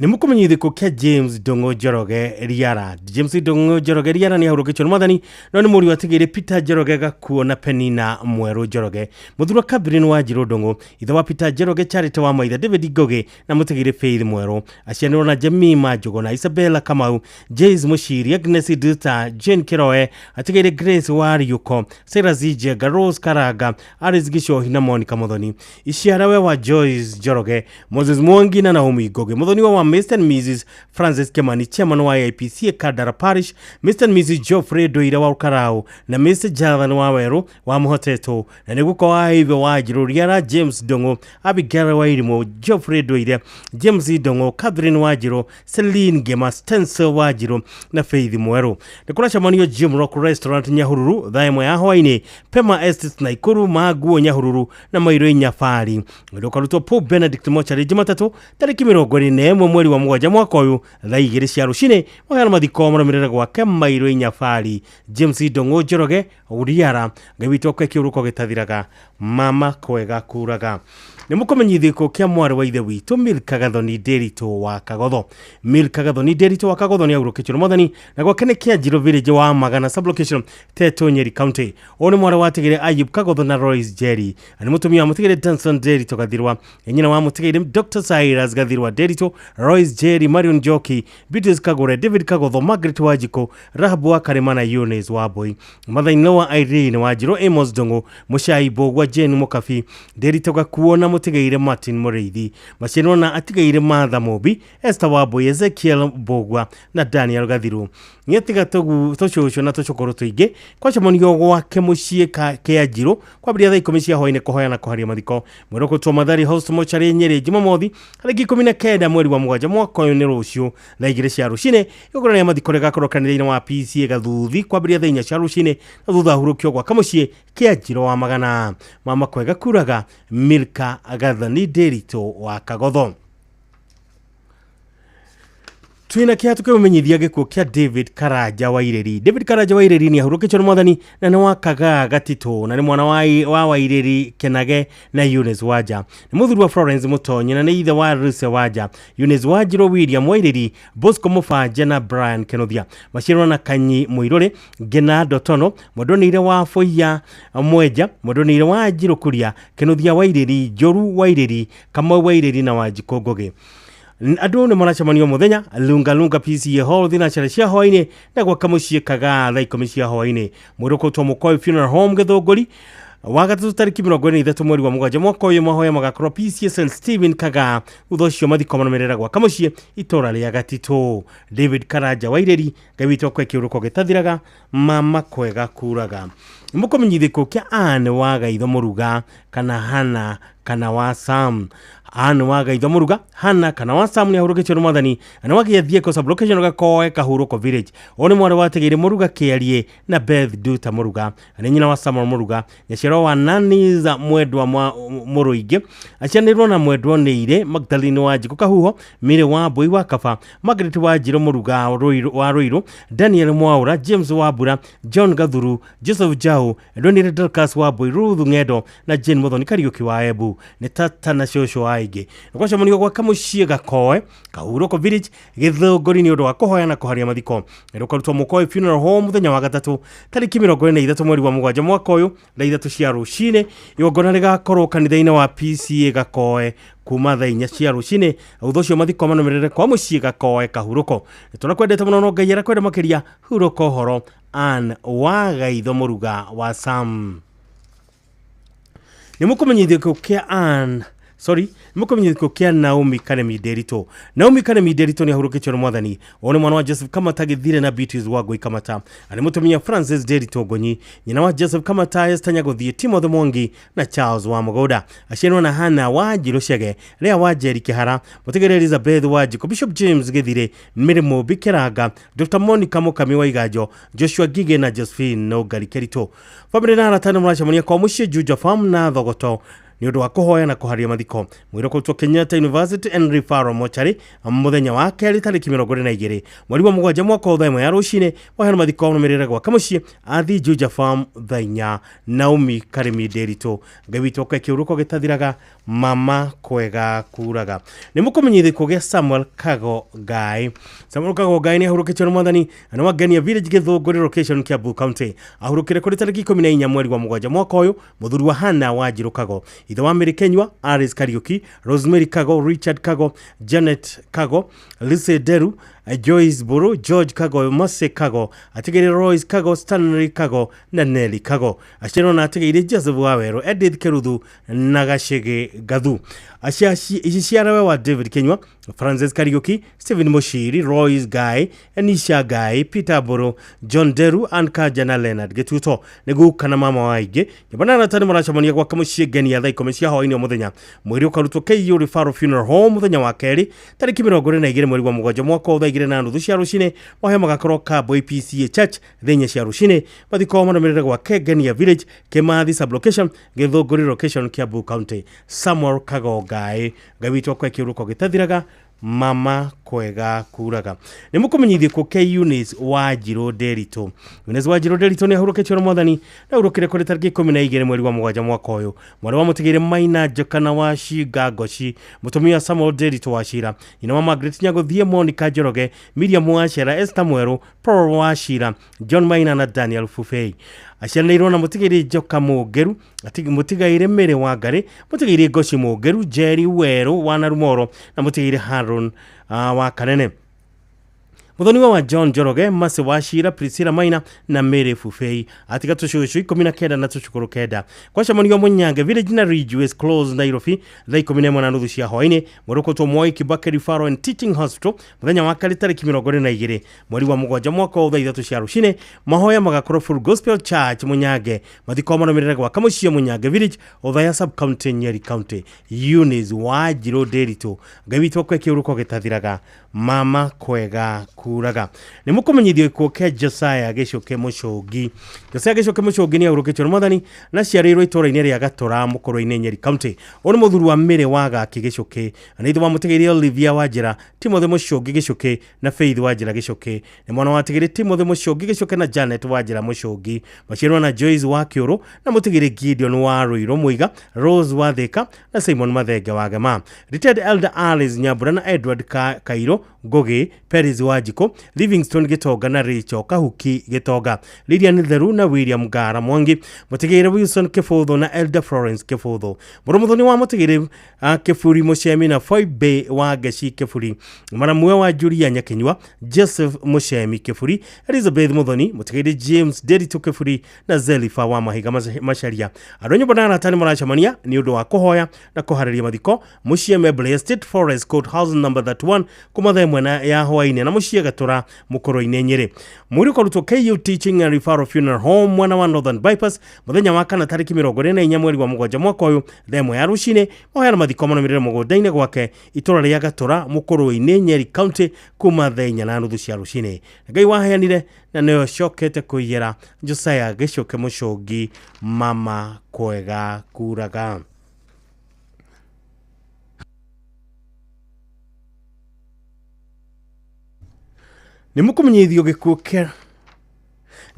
S24: Nĩ mũkũmenyithia gĩkuũ kĩa James Ndung'u Njoroge Riara. James Ndung'u Njoroge Riara nĩ ahurũkĩtio nĩ mwathani, no nĩ mũriũ atigĩire Peter Njoroge Gakuo na Penina Mwerũ Njoroge, mũthuri wa Catherine wa Njirũ Ndung'u, ithe wa Peter Njoroge, Charity wa Maitha, David Ngugi na mũtigĩire Faith Mwerũ. Aciaranĩrwo na Jemima Njuguna, Isabella Kamau, James Mũciri, Agnes Duta, Jane Kĩroe, atigĩire Grace wa Riũko, Cyrus Njenga, Rose Karanga, Alice Gicohi na Monica Muthoni. Iciarawe wa Joyce Njoroge, Moses Mwangi na Naomi Ngugi, mũthoniwe wa
S5: Mr and Mrs Francis Kimani, chairman wa AIPC Kandara Parish, Mr and Mrs Geoffrey Nduire wa Karau na Mr Jonathan wa Weru wa Muhotetwo, na nĩ guka wa Ithe wa Njirũ Riara, James Ndung'u, Abigail wa Irimũ, Geoffrey Nduire, James Ndung'u, Catherine wa Njirũ, Celine Ngema, Stencil wa Njirũ na Faith Mwerũ. Nĩ kũracemanio Jim Rock Restaurant Nyahururu thaa 1 ya hwaĩ-inĩ, Pema Estates Naikuru, Manguo Nyahururu na Mairũ Nyabari. Ũkarutwo Pope Benedict Mochari Jumatatũ tarĩki 21 mweri wa 7 mwaka ũyũ thaa 2 cia rũcinĩ, maheana mathiko marũmĩrĩre gwake Mairũ Nyabari. James Ndung'u Njoroge Uriara, Ngai witũ akwe kĩũrũko gĩtathiraga, mama kwega kuraga. Nĩ mũkũmenyithio gĩkuũ kĩa mwarĩ wa ithe witũ Milka Gathoni Nderitu wa Kagotho. Milka Gathoni Nderitu wa Kagotho nĩ ahurũkĩtio nĩ Mwathani na gwake nĩ Kĩanjirũ village wa Magana sublocation Teto Nyeri County. Ũyũ nĩ mwarĩ wa Tigĩrĩ Ayub Kagotho na Royce Jerry, na nĩ mũtumia wa Mũtigĩrĩ Danson Nderitu Gathirwa, nĩ nyina wa Mũtigĩrĩ Dr Cyrus Gathirwa Nderitu, Royce Jerry, Marion Njoki, Beatrice Kagure, David Kagotho, Margaret Wanjikũ, Rahabu wa Karima na Eunice Wambui. Mother-in-law wa Irene Wanjirũ, Amos Ndung'u, Mũcai Mbũgua, Jane Mũkabi, Nderitu Gakuo na Mũtigĩire Martin Mũrĩithi. Maciarwo na atigĩire Martha Mũmbi, Esther Wambui, Ezekiel Mbũgua na Daniel Gathiru. Nĩatiga tũcũcũ na tũcũkũrũ tũingĩ kwacemanio gwake mũciĩ Kĩanjirũ kwambĩrĩria thaa 10 cia hwaĩ-inĩ kũhoya na kũharia mathiko. Mwĩrĩ ũkũrutwo Mathari House Mochari Nyeri Jumamothi tarĩki 19 mweri wa 7 mwaka ũyũ nĩ rũciũ thaa 2 cia rũcinĩ. Igongona rĩa mathiko rĩgakorwo kanitha-inĩ wa PCA Gathuthi kwambĩrĩria thaa 4 cia rũcinĩ na thutha ahurũkio gwake mũciĩ Kĩanjirũ wa Magana. Mama kwega kuraga, Milka Gathoni Nderitu wa Kagotho. Twina kĩa tũkĩmũmenyithia gĩkuũ kĩa David Karanja Waireri. David Karanja Waireri nĩ ahurũkĩtio nĩ Mwathani na nĩ wa Kagaa Gatitũ na nĩ mwana wa Waireri Kenage na Eunice Wanja. Nĩ mũthuri wa Florence Mũtonyi na nĩ ithe wa Lucy Wanja, Eunice Wanjirũ, William Waireri, Bosco Mũbanja na Brian Kenothia. Maciarwo na Kanyi Mũirũrĩ, Ngena Ndotono, Mwendonĩire wa Boiya Mwenja, Mwendonĩire wa Njirũ Kuria, Kenothia Waireri, Njoru Waireri, Kamau Waireri na Wanjikũ Ngũgĩ. Andũ nĩ maracemanio mũthenya Lunga Lunga PCA Hall thinacara cia hwaĩ-inĩ na gwaka mũciĩ Kagaa thaa 10 cia hwaĩ-inĩ. Mwĩrĩ ũkũrutwo Mũkoi Funeral Home Gĩthũngũri wa gatatũ tarĩki 23 mweri wa 7 mwaka ũyũ. Mahoya magakorwo PCA St Stephen Kagaa, thutha ũcio mathiko marũmĩrĩra gwaka mũciĩ itũra rĩa Gatitũ. David Karanja Waireri, Ngai witũ akwe kĩũrũko gĩtathiraga, mama kwega kuraga. Nĩ mũkũmenyithio gĩkuũ kĩa Anne wa Gaitho Mũruga kana Hana kana wa Sam. Anne wa Gaitho Mũruga, Hana kana wa Sam nĩ ahurũkĩtio nĩ Mwathani na nĩ wa Gĩathieko sublocation Gakoe Kahurũko village. Ũyũ nĩ mwarĩ wa Tigĩrĩ Mũruga Kĩarie na Beth Duta Mũruga, na nĩ nyina wa Samuel Mũruga, nyaciarwo wa Naniza Mwendwa Mũrũingĩ, aciaranĩirwo na Mwendwa Nĩirĩ, Magdalene wa Njikũ Kahuho, Mary wa Mbui wa Kaba, Margaret wa Njirũ Mũruga wa Rũirũ, Daniel Mwaũra, James wa Mbura, John Gathuru, Joseph Jau, Edwin Dorcas wa Mbui, Ruth Ng'endo na Jane Muthoni Kariũki wa Embu. Nĩ tata na cũcũ wa aingĩ. Nĩ gwacemanio gwake mũciĩ Gakoe Kahurũko village Gĩthũngũri nĩ ũndũ wa kũhoya na kũharia mathiko. Nĩ rũkarutwo Mũkoi Funeral Home mũthenya wa gatatũ tarĩki 23 mweri wa 7 mwaka ũyũ thaa 3 cia rũcinĩ. Igongona rĩgakorwo kanitha-inĩ wa PCA Gakoe kuma thaa 4 cia rũcinĩ. Thutha ũcio mathiko manũmĩrĩre kwa mũciĩ Gakoe Kahurũko. Nĩ tũrakwendete mũno no Ngai arakwenda makĩria. Hurũka ũhoro. Ann wa Gaitho Mũruga wa Sam. Nĩ mũkũmenyithio gĩkuũ kĩa Ann sorry nĩ mũkũmenyithio gĩkuũ kĩa Naomi Karemi Nderitu. Naomi Karemi Nderitu nĩ ahurũkĩtio nĩ Mwathani. Ũyũ nĩ mwana wa Joseph Kamata Gĩthire na Beatrice Wangũi Kamata. Arĩ mũtumia Francis Nderitu Ngonyi, nyina wa Joseph Kamata, Esther Nyagũthiĩ, Timothy Mwangi na Charles wa Mũgũnda. Aciarirwo na Hannah wa Njirũ Chege, Lea wa Njeri Kĩhara, Mũtigĩrĩ Elizabeth wa Njikũ, Bishop James Gĩthire, Mary Mũmbi Kĩranga, Dr Monica Mũkami wa Iganjo, Joshua Ngigĩ na Josephine Nũngari Kĩritũ. Bamĩrĩ na arata nĩ maracemania kwa mũciĩ Juja Farm na Thogoto nĩ ũndũ wa kũhoya na kũharia mathiko. Mwĩrĩ ũkũrutwo Kenyatta University and Referral Mortuary mũthenya wa kerĩ tarĩki 22 mweri wa 7 mwaka thaa 1 ya rũcinĩ. Maheana mathiko marũmĩrĩre gwaka mũciĩ athi Juja Farm thaa 4. Naomi Karemi Nderitu, Ngai witũ akwe kĩũrũko gĩtathiraga, mama kwega kuraga. Nĩ mũkũmenyithio gĩkuũ gĩa Samuel Kago Ngai. Samuel Kago Ngai nĩ ahurũkĩtio nĩ Mwathani na nĩ wa Ngenia Village Gĩthũngũri location Kiambu County. Ahurũkire kũrĩ tarĩki 14 mweri wa 7 mwaka ũyũ. Mũthuri wa Hannah wa Njirũ Kago, ithe wa Mary Kenywa, Alice Kariuki, Rosemary Kago, Richard Kago, Janet Kago, Lise Deru, Joyce Buru, George Kago, Mose Kago, atigĩire Royce Kago, Stanley Kago na Nelly Kago. Aciarwo na atigĩire Joseph Waweru, Edith Keruthu na Gacĩgĩ Gathu. Ici ciarawe wa David Kinyua, Francis Kariuki, Stephen Mushiri, Royce Guy, Enisha Guy, Peter Buru, John Deru, Ann Kanja na Leonard Gĩtuto. Nĩ guka na mama wa aingĩ. Nyũmba na arata nĩ maracemania gwaka mũciĩ ngeni ya thaa 10 cia hwaĩ-inĩ o mũthenya. Mwĩrĩ ũkarutwo KU Referral Funeral Home mũthenya wa kerĩ tarĩki 22 mweri wa mũgwanja mwaka wa thaa 2:30 cia rũcinĩ. Mahoya magakorwo Kamboi PCA Church thaa 4 cia rũcinĩ. Mathiko marũmĩrĩre gwa Kengenia Village, Kimathi Sublocation, Gĩthũngũri Location, Kiambu County. Samuel Kago Ngai, Ngai witũ akwe kĩũrũko gĩtathiraga, mama kwega kuraga. Nĩ mũkũmenyithio kũ ke Eunice Wanjirũ Nderitu. Eunice Wanjirũ Nderitu nĩ ahurũkĩtio nĩ mwathani na ahurũkire kũrĩ tarĩki 12 mweri wa mũgwanja mwaka ũyũ. Mwarĩ wa mũtigĩire Maina Njokana wa Cinga Ngoci, mũtumia Samuel Nderitu wa Cira, nyina wa Margaret Nyagũthiĩ, Monica Njoroge, Miriam wa Cera, Esther Mwerũ, Paul wa Cira, John Maina na Daniel Fufei. Aciaranĩirwo na mũtigĩire Njoka Mũngeru, mũtigaire Mary Wangari, mũtigĩire Ngoci Mũngeru, Jerry Werũ wa Narumoro na mũtigĩire Haron wa Kanene. Mũthoniwa wa John Njoroge, Mercy wa Cira, Priscilla Maina na Mary Fufei. Atiga tũcũcũ 19 na tũcũkũrũ 9. Kwacemanio Mũnyange Village na Ridgeways Close Nairobi thaa 11:30 cia hwaĩ-inĩ. Mwĩrĩ Moi Kibaki Referral and Teaching Hospital mũthenya wa kerĩ tarĩki 22 mweri wa mũgwanja mwaka wa thaa 3 cia rũcinĩ. Mahoya magakorwo Full Gospel Church Mũnyange. Mathiko marũmĩrĩre gwaka mũciĩ Mũnyange Village, Othaya Sub County, Nyeri County. Eunice Wanjirũ Nderitu, Ngai witũ akwe kĩũrũko gĩtathiraga, mama kwega kuraga. Nĩ mũkũmenyithio gĩkuũ kĩa Josiah Gĩcũke Mũcũngi. Josiah Gĩcũke Mũcũngi nĩ ahurũkĩtio nĩ mwathani na aciarĩirwo itũũra-inĩ rĩa Gatũra Mũkũrwe-inĩ Nyeri County. Ũyũ nĩ mũthuri wa Mĩrĩ wa Gaki Gĩcũkĩ, na nĩ ithe wa mũtigĩire Olivia Wanjĩra, Timothy Mũcũngi Gĩcũkĩ na Faith Wanjĩra Gĩcũkĩ. Nĩ mwana wa atigĩire Timothy Mũcũngi Gĩcũkĩ na Janet Wanjĩra Mũcũngi. Maciarwo na Joyce wa Kĩũrũ na mũtigĩire Gideon wa Rũirũ Mũiga, Rose wa Thĩka na Simon Mathenge wa Gema. Retired Elder Alice Nyambura na Edward Kairo Ngũgĩ, Peris Wanjikũ, Livingstone Gĩtonga na Rachel Kahuki Gĩtonga, Lilian Theru na William Ngara Mwangi, mũtigĩire Wilson Kĩbũthũ na Elder Florence Kĩbũthũ. Mũrũ mũthoni wa mũtigĩire Kĩburi Mũcemi na Foibe wa Ngeci Kĩburi, Maramue wa Julia Nyakinyua, Joseph Mũcemi Kĩburi, Elizabeth Mũthoni, mũtigĩire James Nderitu Kĩburi na Zelifa wa Mahiga Macharia. Andũ a nyũmba na arata nĩ maracemania nĩ ũndũ wa kũhoya na kũharĩria mathiko mũciĩ Meble Estate Forest Court House number 31 kuma thaa 1 ya hwaĩ-inĩ na mũciĩ Gatũra Mũkũrwe-inĩ Nyĩrĩ. Mwĩrĩ ũkarutwo KU Teaching and Referral Funeral Home mwena wa Northern Bypass mũthenya wa kana tarĩki 24 mweri wa mũgwanja mwaka ũyũ thaa 1 ya rũcinĩ. Mahoya na mathiko marũmĩrĩre mũgũnda-inĩ gwake itũũra rĩa Gatũra Mũkũrwe-inĩ Nyeri County kuma thaa 4:30 cia rũcinĩ. Ngai waheanire na nĩwe ũcokete kũiyĩra Josiah Gĩcũke Mũcũngi, mama kwega kuraga. Nĩ mũkũmenyithio gĩkuũ kĩa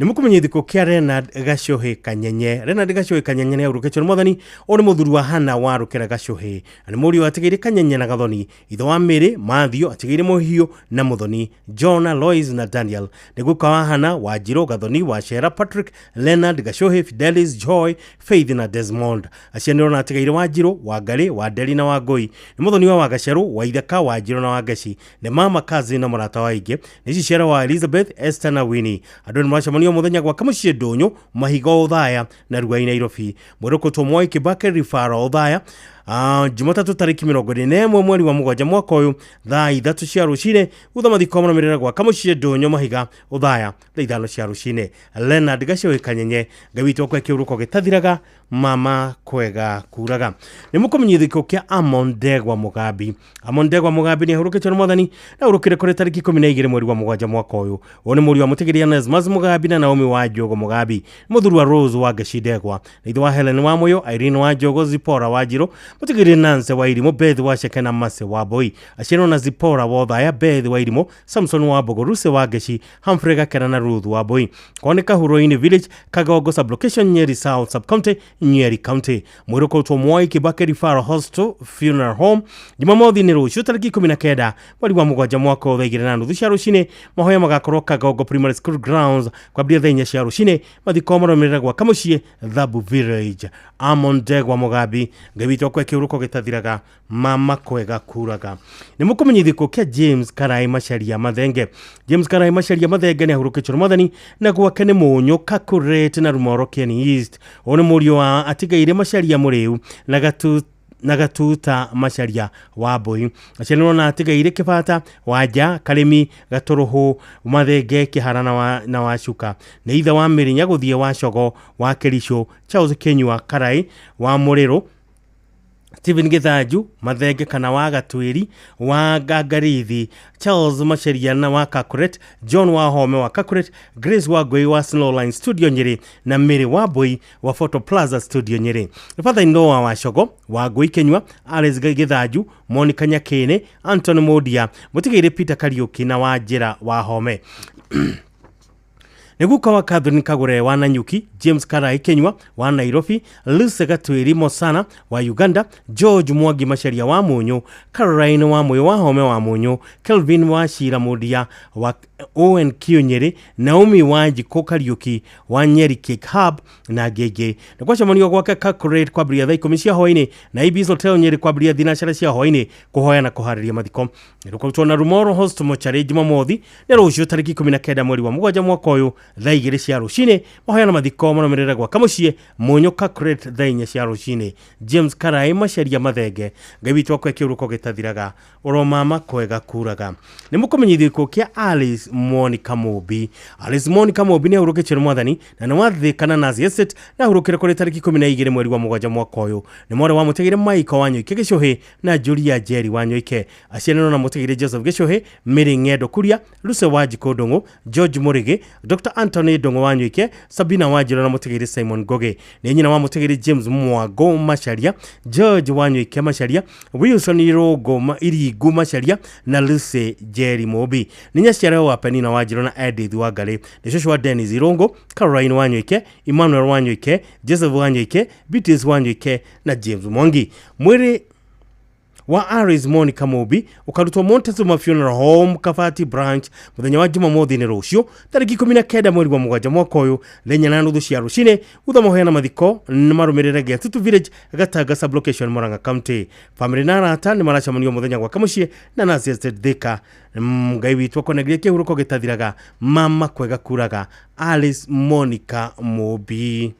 S5: nĩ mũkũmenyithio gĩkuũ kĩa Leonard Gacũhĩ Kanyenye. Leonard Gacũhĩ Kanyenye nĩ ahurũkĩtio nĩ mwathani. Ũyũ nĩ mũthuri wa Hana wa Rũkĩra Gacũhĩ na nĩ mũriũ atigĩire Kanyenye na Gathoni, ithe wa Mary Mathio, atigĩire Mũhiũ na Mũthoni, John, Lois na Daniel. Nĩ guka wa Hana, Wanjirũ, Gathoni, Wacera, Patrick, Leonard Gacũhĩ, Fidelis, Joy, Faith na Desmond. Acianĩrwo na atigĩire Wanjirũ, Wangarĩ, Wanderi na Wangũi. Nĩ mũthoni wa Wagacerũ, Waithaka, Wanjirũ na Wangeci. Nĩ mama kazi na mũrata wa aingĩ. Nĩ ciciara wa Elizabeth, Esther na Winnie. Andũ nĩ maracemania mũthenya gwaka mũciĩ Ndũnyũ, Mahiga Othaya na Ruai Nairobi. Mwĩrĩ ũkũtwo Moi Kibaki Referral Othaya Jumatatũ tarĩki 21 mweri wa mũgwanja mwaka ũyũ thaa 3 cia rũcinĩ. Thutha mathiko marũmĩrĩre gwaka mũciĩ Ndũnyũ Mahiga Othaya thaa 5 cia rũcinĩ. Leonard Gacũhĩ Kanyenye, Ngai witũ akwe kĩũrũko gĩtathiraga, mama kwega kuraga. Nĩ mũkũmenyithio gĩkuũ kĩa Amon Ndegwa Mũgambi. Amon Ndegwa Mũgambi nĩ ahurũkĩtio nĩ mwathani na ahurũkire kũrĩ tarĩki 12 mweri wa mũgwanja mwaka ũyũ. Ũyũ nĩ mũriũ wa mũtigĩrĩra Onesmus Mũgambi na Naomi wa Njogo Mũgambi. Nĩ mũthuri wa Rose wa Ngeci Ndegwa, na ithe wa Helen wa Mũyũ, Irene wa Njogo, Zipora wa Njirũ, mũtigĩrĩre Nancy wa Irimũ, Beth wa Sheke na Mercy wa Mboi. Aciarwo na Zipora wa Othaya, Beth wa Irimũ, Samson wa Mbogo, Ruse wa Ngeci, Humphrey Gakena na Ruth wa Mboi. Kwao nĩ Kahuro-inĩ Village, Kagongo Sublocation, Nyeri South Sub-County, Nyeri County. Mwĩrĩ ũkũrutwo Moi Kibaki Referral Hospital Funeral Home Jumamothi nĩ rũciũ tarĩki 19 mweri wa mũgwanja mwaka wa thaa 2:30 cia rũcinĩ. Mahoya magakorwo Kagongo Primary School Grounds kwambĩrĩria thaa 4 cia rũcinĩ. Mathiko marũmĩrĩre gwaka mũciĩ Thabu Village. Amon Ndegwa Mũgambi, Ngai witũ akwe akwe kĩhuruko gĩtathiraga, mama kwega kuraga. Nĩ mũkũmenyithio gĩkuũ kĩa James Karai Macharia Mathenge. James Karai Macharia Mathenge nĩ ahurũkĩtio nĩ mwathani na gwake nĩ Mũnyũ Kakuret na Rumoro Kieni East. Ũyũ nĩ mũriũ wa atigaire Macharia Mũrĩu na Gatu na Gatuta Macharia wa Mbui. Aciarirwo na atigaire Kĩbata, Wanja, Karĩmi, Gatũrũhũ, Mathenge, Kĩhara na Wacuka. Nĩ ithe wa Mĩrĩ Nyagũthiĩ wa Cogo wa Kĩricũ, Charles Kĩnyua Karai wa Mũrĩrũ, Stephen Githanju Mathenge kana wa Gatwĩri wa Ngangarithi, Charles Macharia na wa Kakuret, John wa Home wa Kakuret, Grace wa Ngui wa Snowline Studio Nyeri na Mary wa Mbui wa Photo Plaza Studio Nyeri. Father in law wa Cogo wa Ngui Kenyua, Alice Githanju, Monica Nyakene, Anton Modia, Mũtigĩire Peter Kariuki na wa Njĩra wa Home. Nĩguka wa Catherine Kagure wa Nanyuki, James Karai Kenyua wa Nairobi, Lucy Gatwĩri Mosana wa Uganda, George Mwangi Macharia wa Mũnyũ, Caroline wa Mũyũ wa Home wa Mũnyũ, Kelvin wa Shira Mũndia wa ONQ Nyeri, Naomi wa Njikũ Kariuki wa Nyeri Cake Hub na ngĩngĩ. Nĩ gwacemanio gwake Kakuret kwambĩrĩria thaa 10 cia hwaĩ-inĩ na Ibis Hotel Nyeri kwambĩrĩria thinacara cia hwaĩ-inĩ kũhoya na kũharĩria mathiko. Nĩ rũkarutwo na Rumoro Host Mochari Jumamothi nĩ rũciũ tarĩki 19 mweri wa mũgwanja mwaka ũyũ thaa 2 cia rũcinĩ. Mahoya na mathiko marũmĩrĩre gwaka mũciĩ Mũnyũ Kakuret thaa 4 cia rũcinĩ. James Karai Macharia Mathenge, Ngai witũ akwe kĩhuruko gĩtathiraga, ũromama kwega kuraga. Nĩ mũkũmenyithio gĩkuũ kĩa Alice Monica Mũmbi. Alice Monica Mũmbi nĩ ahurũkĩtio nĩ mwathani na nĩ wathĩka na Nazi Estate na ahurũkire kũrĩ tarĩki 12 mweri wa mũgwanja mwaka ũyũ. Nĩ mwarĩ wa mũtigĩre Michael wa Nyoike Gĩcũhĩ na Julia Njeri wa Nyoike. Aciaranĩrwo na mũtigĩre Joseph Gĩcũhĩ, Mary Ng'endo Kuria, Lucy wa Njikũ Ndũng'ũ, George Mũrĩgĩ, Dr. Anthony Ndũng'ũ wa Nyoike, Sabina wa Njĩra na mũtigĩre Simon Ngũgĩ. Nĩ nyina wa mũtigĩre James Mwango Macharia, George wa Nyoike Macharia, Wilson Iringu Macharia na Lucy Njeri Mũmbi. Nĩ nyaciara wa Penina wa Njĩra na Edith wa Ngarĩ. Nĩ cũcũ wa Dennis Irũngũ, Caroline wa Nyoike, Emmanuel wa Nyoike, Joseph wa Nyoike, Beatrice wa Nyoike na James Mwangi. Mwĩrĩ wa Aris Monica Mũmbi ũkarutwo Montezuma Funeral Home Kabati Branch mũthenya wa Jumamothi nĩ rũciũ tarĩki 19 mweri wa mũgwanja mwaka ũyũ thaa 4:30 cia rũcinĩ. Thutha mahoya na mathiko nĩ marũmĩrĩre Gĩatutu Village, Gatanga Sublocation, Murang'a County. Famĩlĩ na arata nĩ maracemanio mũthenya gwaka mũciĩ na Nazi Estate Thika. Ngai witũ akonegeria kĩhuruko gĩtathiraga, mama kwega kuraga. Alice Monica Mũmbi.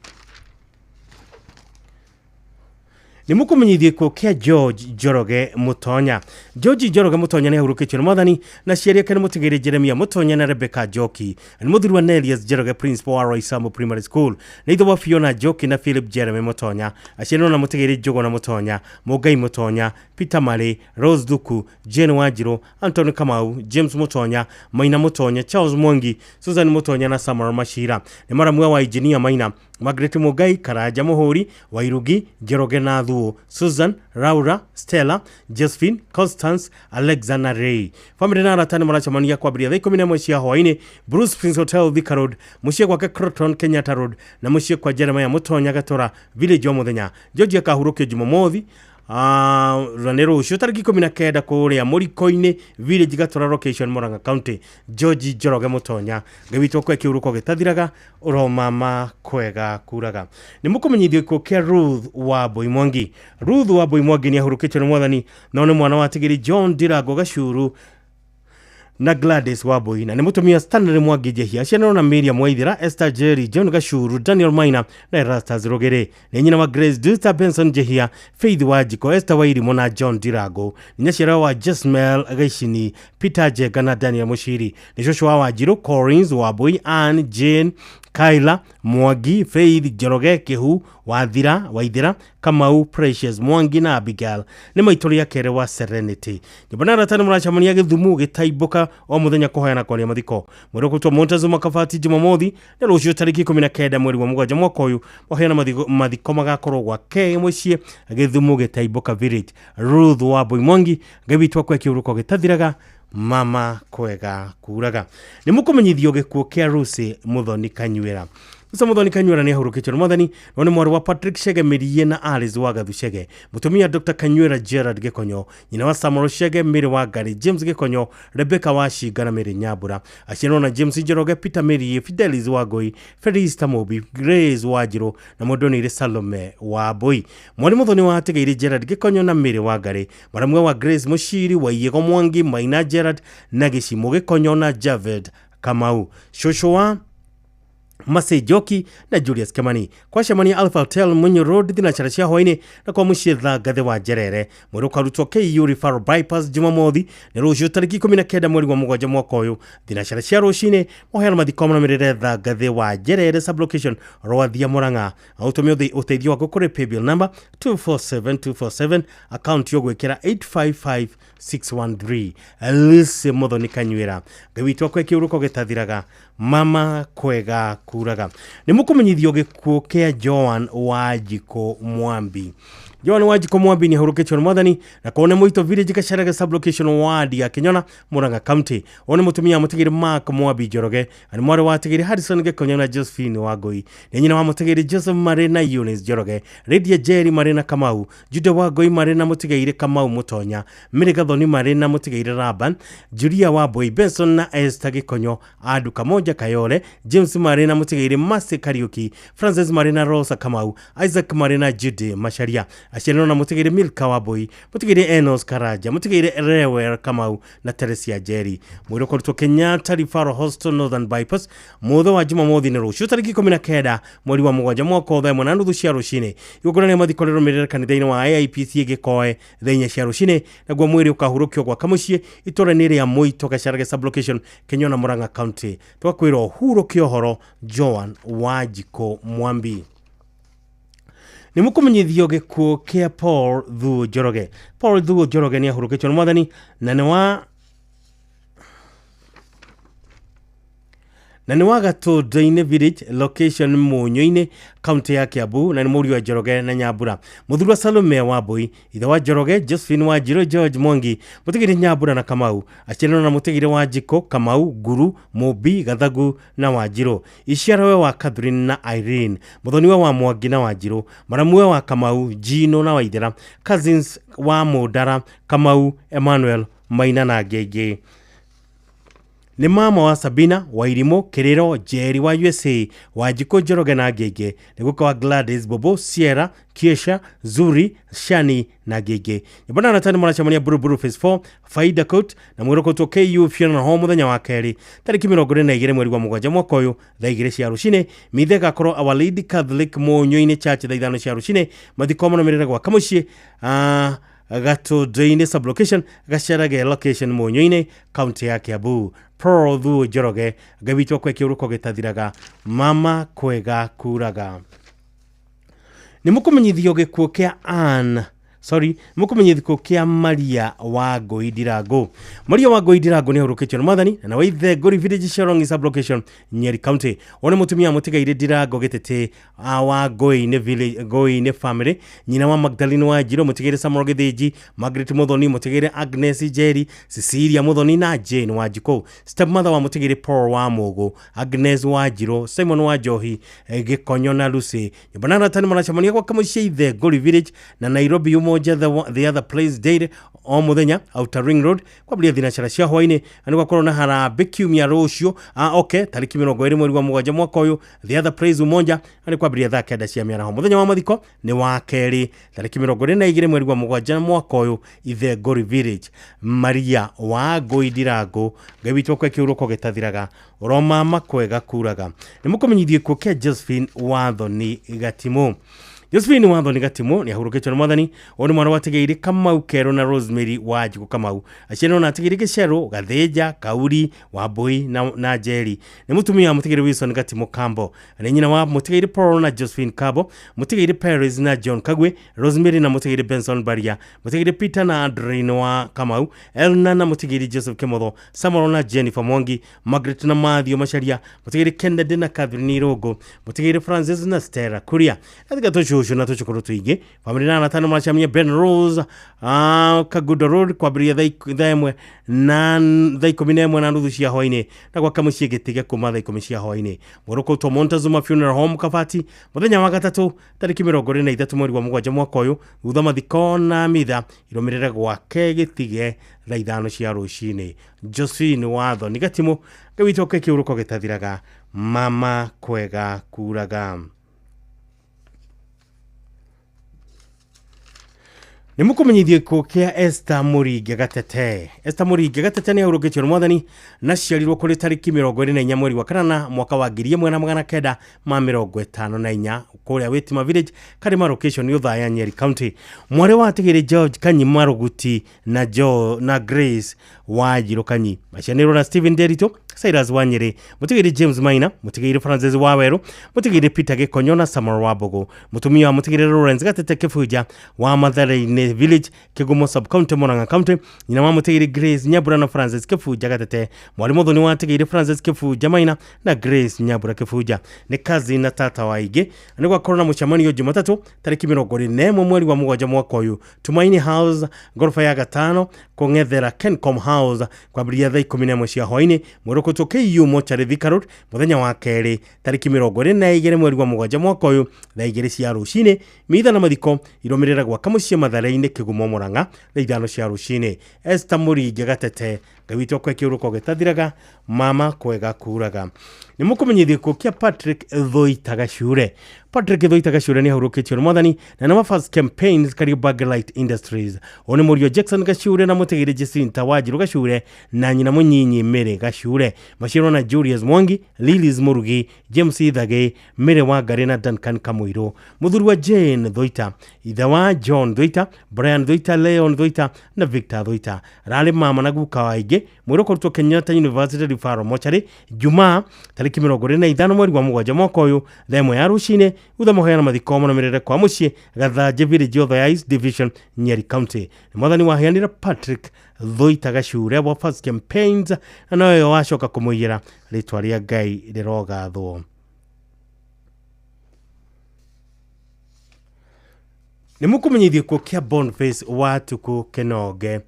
S5: Nĩ mũkũmenyithio gĩkuũ kĩa George Njoroge Mũtonya. George Njoroge Mũtonya nĩ ahurũkĩtio nĩ mwathani na aciari ake nĩ mũtigĩre Jeremia Mũtonya na Rebecca Njoki. Nĩ mũthuri wa Nelius Njoroge, principal wa Roysambu Primary School. Nĩ ithe wa Fiona Njoki na Philip Jeremy Mũtonya. Aciarirwo na mũtigĩre Njũgũna Mũtonya, Mũngai Mũtonya, Peter Marĩ, Rose Thuku, Jane Wanjirũ, Anthony Kamau, James Mũtonya, Maina Mũtonya, Charles Mwangi, Susan Mũtonya na Samuel Machira. Nĩ maramwe wa Engineer Maina, Margaret Mũngai, Karanja Mũhũri, Wairugi, Njoroge na Thuo, Susan, Laura, Stella, Josephine, Constance, Alexander Ray. Famĩlĩ na arata nĩ maracemania kwambĩrĩria thaa 11 cia hwaĩ-inĩ Bruce Prince Hotel Thika Road, mũciĩ gwake Croton Kenyatta Road na mũciĩ kwa Jeremiah Mũtonya Gatũra Village o mũthenya. George akahurũkio Jumamothi na nĩ rũciũ tarĩki 19 kũrĩa Mũriko-inĩ Village Gatũra Location Murang'a County. George Njoroge Mũtonya, Ngai witũ akwe kĩhuruko gĩtathiraga, ũromama kwega kuraga. Nĩ mũkũmenyithio gĩkuũ kĩa Ruth wa Mbui Mwangi. Ruth wa Mbui Mwangi nĩ ahurũkĩtio nĩ mwathani no nĩ mwana wa tigĩri John Ndirango Gacuru na Gladys Wambui na nĩ mũtumia Stanley Mwangi Njehia. Aciaranĩrwo na Miriam Waithera, Esther Jerry, John Gacuru, Daniel Maina na Erastus Rugĩrĩ. Nĩ nyina wa Grace Duta, Benson Njehia, Faith Wanjiko, Esther Wairimu na John Ndirango. Nĩ nyaciara wa Jesmel Gaicini, Peter Njenga na Daniel Mũciri. Nĩ cũcũ wa Wanjirũ, Collins Wambui, Ann, Jane, Kyla Mwangi, Faith Njoroge Kĩhu, Wathira, Waithira, Kamau, Precious Mwangi na Abigail. Nĩ maitũ rĩa kerĩ wa Serenity. Nyũmba na arata nĩ maracemania Gĩthumu gĩtaimbũka o mũthenya kũhoya na kwaria mathiko. Mwĩrĩ ũkũrutwo Montezuma Kabati Jumamothi na rũciũ tarĩki 19 mweri wa mũgwanja mwaka ũyũ. Mahoya na mathiko magakorwo gwake mũciĩ Gĩthumu gĩtaimbũka Village. Ruth wa Mbui Mwangi, Ngai witũ akwe kĩhuruko gĩtathiraga, mama kwega kuraga. Nĩ mũkũmenyithio gĩkuũ kĩa Lucy Muthoni Kanyuĩra. Musa Muthoni Kanyuera nĩ ahurũkĩtio nĩ mwathani, no nĩ mwarĩ wa Patrick Chege Mĩriĩ na Alice Wagathu Chege, mũtumia Dr. Kanyuera Gerard Gĩkonyo, nyina wa Samuel Chege, Mary wa Ngari, James Gĩkonyo, Rebecca wa Shinga na Mary Nyambura, aciarwo na James Njoroge, Peter Mĩriĩ, Fidelis Wangũi, Felista Mũmbi, Grace Wanjirũ na mũndũ Salome Wambui. Mwarĩ Muthoni wa Atigĩire Gerard Gĩkonyo na Mary wa Ngari, maramwe wa Grace Mũciri, Waiyego Mwangi, Maina Gerard na Gĩcimũ Gĩkonyo na Javed Kamau, cũcũ wa Masai Njoki na Julius Kimani. Kwacemania Alpha Hotel Munyu Road thinacara cia hwaini na kwa muciĩ Thangathe wa Njerere. Mwĩrĩ ũkarutwo KU Referral Bypass Jumamothi nĩ rũciũ tarĩki 19 mweri wa mũgwanja mwaka ũyũ thinacara cia rũcinĩ. Moheana mathiko marũmĩrĩre Thangathe wa Njerere sublocation Rwathia Murang'a. Ũtũme ũteithio waku kũrĩ paybill number 247247 account yogwĩkĩra 855613. Lucy Muthoni Kanyuĩra, Ngai witũ akwe kĩũrũko gĩtathiraga, mama kwega kuraga. Nĩ mũkũmenyithio gĩkuũ kĩa Joan Wanjikũ Mwambi. Joan Wanjikũ Mwambi nĩ ahurũkĩtio nĩ mwathani na kone Mũito village Gacharage sublocation ward ya Kinyona Murang'a County. One mũtumia mũtigĩri Mark Mwambi Njoroge, na nĩ mwarĩ wa atigĩri Harrison Gĩkonyo na Josephine Wangũi, nĩ nyina wa mũtigĩri Joseph Marĩ na Eunice Njoroge, Lydia Jerry Marĩ na Kamau, Jude Wangũi Marĩ na mũtigĩri Kamau Mũtonya, Mary Gathoni Marĩ na mũtigĩri Laban, Julia Wambui Benson na Esther Gĩkonyo, Andu Kamoja Kayole, James Marĩ na mũtigĩri Mercy Kariuki, Francis Marĩ na Rosa Kamau, Isaac Marĩ na Judy Macharia, aciarĩrwo na mũtigĩri Milka Wambui, mũtigĩri Enos Karanja, mũtigĩri Rewel Kamau na Teresia Njeri. Mwĩrĩ ũkarutwo Kenyatta Referral Hospital Northern Bypass mũthĩ wa Jumamothi nĩ rũciũ tarĩki 19 mweri wa mũgwanja mwaka wa 1:30 cia rũcinĩ. Igongona rĩa mathiko rĩrũmĩrĩre kanitha-inĩ wa AIPC Gĩkoe thaa 4 cia rũcinĩ, naguo mwĩrĩ ũkahurũkio gwa Kamũciĩ itũũra-inĩ rĩa Mũito Gacharage sublocation Kinyona Murang'a County. Twakwĩrwo hurũkio ũhoro Joan Wanjikũ Mwambi. Nĩ mũkũmenyithio gĩkuũ kĩa Paul Thuo Njoroge. Paul Thuo Njoroge nĩ ahurũkĩtio nĩ mwathani na nĩ wa Gatũndũ-inĩ village location Mũnyũ-inĩ kaunti ya Kiambu na nĩ mũriũ wa Njoroge na Nyambura. Mũthuri wa Salome Wambui, ithe wa Njoroge Josephine Wanjirũ George Mwangi, mũtigĩri Nyambura na Kamau, aciarĩrwo na mũtigĩri Wanjikũ Kamau Nguru Mũmbi Gathagu na Wanjirũ, iciarawe wa Catherine na Irene, mũthoniwe wa Mwangi na Wanjirũ, maramuwe wa Kamau Jino na Waithera, cousins wa Mũndara Kamau Emmanuel Maina na Ngenge. Nĩ mama wa Sabina Wairimũ Kĩrĩro Njeri wa USA Wanjikũ Njoroge na Ngenge, nĩ guka wa Gladys Bobo Sierra Kiesha Zuri Shani na Ngenge. Nyũmba na arata nĩ maracemania Buruburu Phase 4 Faida Court na mwĩrĩ ũkũrutwo KU Funeral Home mũthenya wa kerĩ tarĩki 22 mweri wa mũgwanja mwaka ũyũ thaa 2 cia rũcinĩ. Mithe ĩgakorwo Our Lady Catholic Mũnyũ-inĩ Church thaa 5 cia rũcinĩ. Mathiko marũmĩrĩre gwa Kamũciĩ Gatũndũ-inĩ sublocation Gacharage location Mũnyũ-inĩ kaunti ya Kiambu. Paul Thuo Njoroge, Ngai witũ akwe kĩũrũko gĩtathiraga, mama kwega kuraga. Nĩ mũkũmenyithio gĩkuũ kĩa Ann sorry mũkũmenyithio gĩkuũ kĩa Maria Wangũi Ndirango. Maria Wangũi Ndirango nĩ ahurũkĩtio nĩ mwathani na wa ithe Ngũri village Shyorongi sublocation Nyeri County. One mũtumia mũtigaire Ndirango Gĩtĩtĩ wa Ngũi-inĩ village Ngũi-inĩ family, nyina wa Magdalene Wanjirũ, mũtigaire Samuel Gĩthĩnji, Margaret Muthoni, mũtigaire Agnes Njeri, Cecilia Muthoni na Jane Wanjikũ, stepmother wa mũtigaire Paul wa Mũgũ, Agnes Wanjirũ, Simon wa Njohi, Gĩkonyo na Lucy. Nyũmba na arata nĩ maracemania gwa Kamũciĩ ithe Ngũri village na Nairobi Umoja the other place date o mũthenya Outer Ring Road kwambĩrĩria thinacara cia hwainĩ na nĩgwakorwo na harambĩ kiumia rũciũ okay tarĩki 20 mweri wa mũgwanja mwaka ũyũ the other place Umoja na nĩ kwambĩrĩria thaa 9 cia mĩaraho. Mũthenya wa mathiko nĩ wa kerĩ tarĩki 22 mweri wa mũgwanja mwaka ũyũ ithe Ngũri village. Maria Wangũi Ndirango, Ngai witũ akwe kĩũrũko gĩtathiraga, ũromama kwega kuraga. Nĩ mũkũmenyithio gĩkuũ kĩa Josephine Wathoni Gatimũ. Josephine Wathoni Gatimũ nĩ ahurũkĩtio nĩ mwathani. Ũyũ nĩ mwana wa Atigĩire Kamau Kerũ na Rosemary Wanjikũ Kamau, aciarĩrwo na Atigĩire Gĩcerũ Gathĩnja Kauri Wambui na Njeri. Nĩ mũtumia wa mũtigĩire Wilson Gatimũ Kambo, nĩ nyina wa mũtigĩire Paul na Josephine Kambo, mũtigĩire Paris na John Kagwe, Rosemary na mũtigĩire Benson Baria, mũtigĩire Peter na Adrine wa Kamau, Elna na mũtigĩire Joseph Kĩmotho, Samuel na Jennifer Mwangi, Margaret na Mathew Macharia, mũtigĩire Kennedy na Catherine Irũngũ, mũtigĩire Francis na Stella Kuria. Gathika tũcũcũ Cũcũ na tũcũkũrũ tũingĩ. Bamĩrĩ na arata nĩmaracemania Ben Rose Kagudo Road kwambĩrĩria thaa 1 na thaa 11:30 cia hwainĩ na gwaka mũciĩ gĩtige kuma thaa 10 cia hwainĩ. Mwĩrĩ ũkũrutwo Montezuma Funeral Home Kabati mũthenya wa gatatũ tarĩki 23 mweri wa 7 mwaka ũyũ, thutha mathiko na mitha irũmĩrĩre gwake gĩtige thaa 5 cia rũcinĩ. Josephine Watho nĩ Gatimũ, Ngai witũ oke kĩũrũko gĩtathiraga, mama kwega kuraga. Nĩ mũkũmenyithio gĩkuũ kĩa Esther Mũringe Gatete. Esther Mũringe Gatete nĩ ahurũkĩtio nĩ mwathani na ciarirwo kũrĩ tarĩki 24 mweri wa kanana mwaka wa 1954 kũrĩa Witima Village, Karima location, Othaya, Nyeri County. Mwarĩ wa Atigĩrĩ George Kanyi Maruguti na Jo na Grace Wanjirũ Kanyi. Macianĩirwo na Stephen Derito, Cyrus Wanyĩrĩ, Mũtigĩrĩ James Maina, Mũtigĩrĩ Francis Wawerũ, Mũtigĩrĩ Peter Gĩkonyo na Samuel Wambugu. Mũtumia wa Mũtigĩrĩ Lawrence Gatete Kĩbunja wa Mathare-inĩ Village, Kĩgumo Sub-County, Murang'a County. Nyina wa Mũtigĩrĩ Grace Nyambura na Francis Kĩbunja Gatete. Mwarĩ mũthoni wa Atigĩrĩ Francis Kĩbunja Maina na Grace Nyambura Kĩbunja. Nĩ kazi na tata wa aingĩ. Nĩ gwakorwo na mũcemanio Jumatatũ tarĩki 21 mweri wa 7 mwaka ũyũ, Tumaini House ngoroba ya 5 kũng'ethera Kencom House kwambĩrĩria thaa 11 cia hwainĩ. Mwĩrĩ ũkũrutwo KU Mochari Thika Road mũthenya wa kerĩ tarĩki 22 mweri wa 7 mwaka ũyũ thaa 2 cia rũcinĩ. Mitha na mathiko irũmĩrĩre gwaka mũciĩ Mathare-inĩ Kĩgumo Murang'a thaa 5 cia rũcinĩ. Esther Mũringe Gatete, Ngai witũ akwe kĩũrũko gĩtathiraga, mama kwega kuraga. Nĩ mũkũmenyithio gĩkuũ kĩa Patrick Thoita Gacure. Patrick Thoita Gacure nĩ ahurũkĩtio nĩ mwathani na nĩ wa First Campaigns Kariobangi Light Industries. Ũyũ nĩ mũriũ Jackson Gacure na mũtigĩrĩ Jacinta Wanjirũ Gacure na nyina mũnyinyi Mary Gacure. Maciarwo na Julius Mwangi, Lilies Murugi, James Ithage, Mary Wangari na Duncan Kamũirũ. Mũthuri wa Jane Thoita, ithe wa John Thoita, Brian Thoita, Leon Thoita na Victor Thoita. Ararĩ mama na guka wa aingĩ. Mwĩrĩ ũkũrutwo Kenyatta University Referral Mortuary Jumaa tarĩki 25 mweri wa 7 mwaka ũyũ thaa 1 ya rũcinĩ. Thutha mahoya mathiko marũmĩrĩre kwa mũciĩ Gathanjĩ Village, Othaya East Division, Nyeri County. Nĩ mwathani waheanire Patrick Thoita Gacure wa First Campaigns na noyo wacoka kũmũiyĩra. Rĩtwa rĩa Ngai rĩrogathwo. Nĩ mũkũmenyithio gĩkuũ kĩa Boniface Watuku Kĩnonge.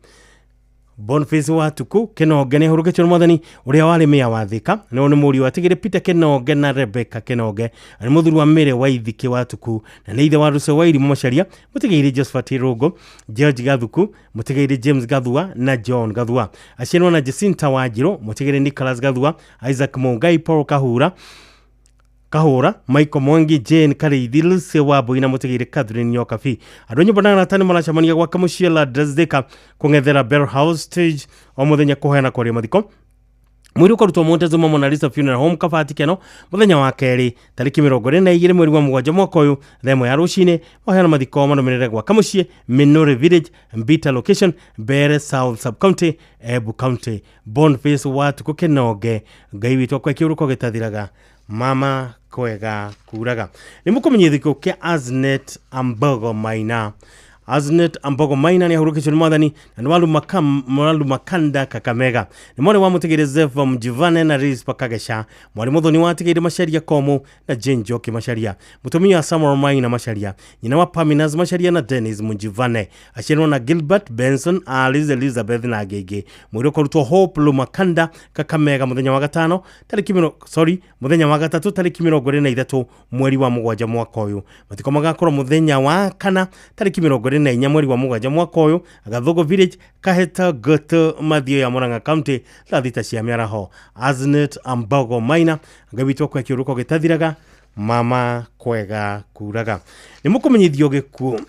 S5: Boniface Watuku Kĩnonge nĩ ahurũkĩtio nĩ mwathani ũrĩa warĩ meya wa Thika. No nĩ mũriũ wa Atigĩrĩ Peter Kĩnonge na Rebecca Kĩnonge. Nĩ mũthuri wa Mary Waithikĩ Watuku na nĩ ithe wa Russell Wairimũ Macharia, mũtigĩrĩ Josephat Rũngũ, George Gathuku, mũtigĩrĩ James Gathua na John Gathua. Aciarwo na Jacinta Wanjirũ, mũtigĩrĩ Nicholas Gathua, Isaac Mungai, Paul Kahũra, Michael Mwangi, Jane Karĩithi, Lucy Wambui na mũtigĩrĩ Catherine Nyokabi. Andũ a nyũmba na arata nĩ maracemania gwaka mũciĩ Ladres Thika kũng'ethera Bell House stage o mũthenya kũheana kwaria mathiko. Mwĩrĩ ũkarutwo Montezuma Mona Lisa Funeral Home Kabati Keno mũthenya wa kerĩ tarĩki 22 mweri wa 7 mwaka ũyũ thaa 1 ya rũcinĩ. Maheana mathiko marũmĩrĩre gwaka mũciĩ Minore Village, Mbita Location, Mbere South Sub-County, Embu County. Boniface Watuku Kĩnonge, Ngai witũ akwe kĩũrũko gĩtathiraga, mama kwega kuraga. Nĩ mũkũmenyithio gĩkuũ kĩa Aznet Ambogo Maina. Aznet Ambogo Maina nĩ ahurũkĩtio nĩ mwathani na nĩ Walumakanda Kakamega. Nĩ mwarĩ wa mũtigĩrĩ Zefa Mjivane na Rispa Kagesha. Mwarĩ mũthoni wa Atigĩrĩ Macharia Komu na Jane Njoki Macharia. Mũtumia wa Samuel Maina Macharia. Nyina wa Paminas Macharia na Dennis Mjivane. Aciarirwo na Gilbert Benson, Alice Elizabeth na angĩ aingĩ. Mwĩrĩ ũkarutwo Hope Lumakanda Kakamega mũthenya wa gatano tarĩki mũthenya wa gatatũ tarĩki 23 mweri wa 7 mwaka ũyũ. Mathiko magakorwo mũthenya wa kana tarĩki 24 mweri wa 7 mwaka ũyũ Gathugu Village, Kaheta Goto, Mathio ya Murang'a County thaa 6 cia mĩaraho. Aznet Ambogo Maina, Ngai witũ akwe kĩũrũko gĩtathiraga, mama kwega kuraga. Nĩ mũkũmenyithio gĩkuũ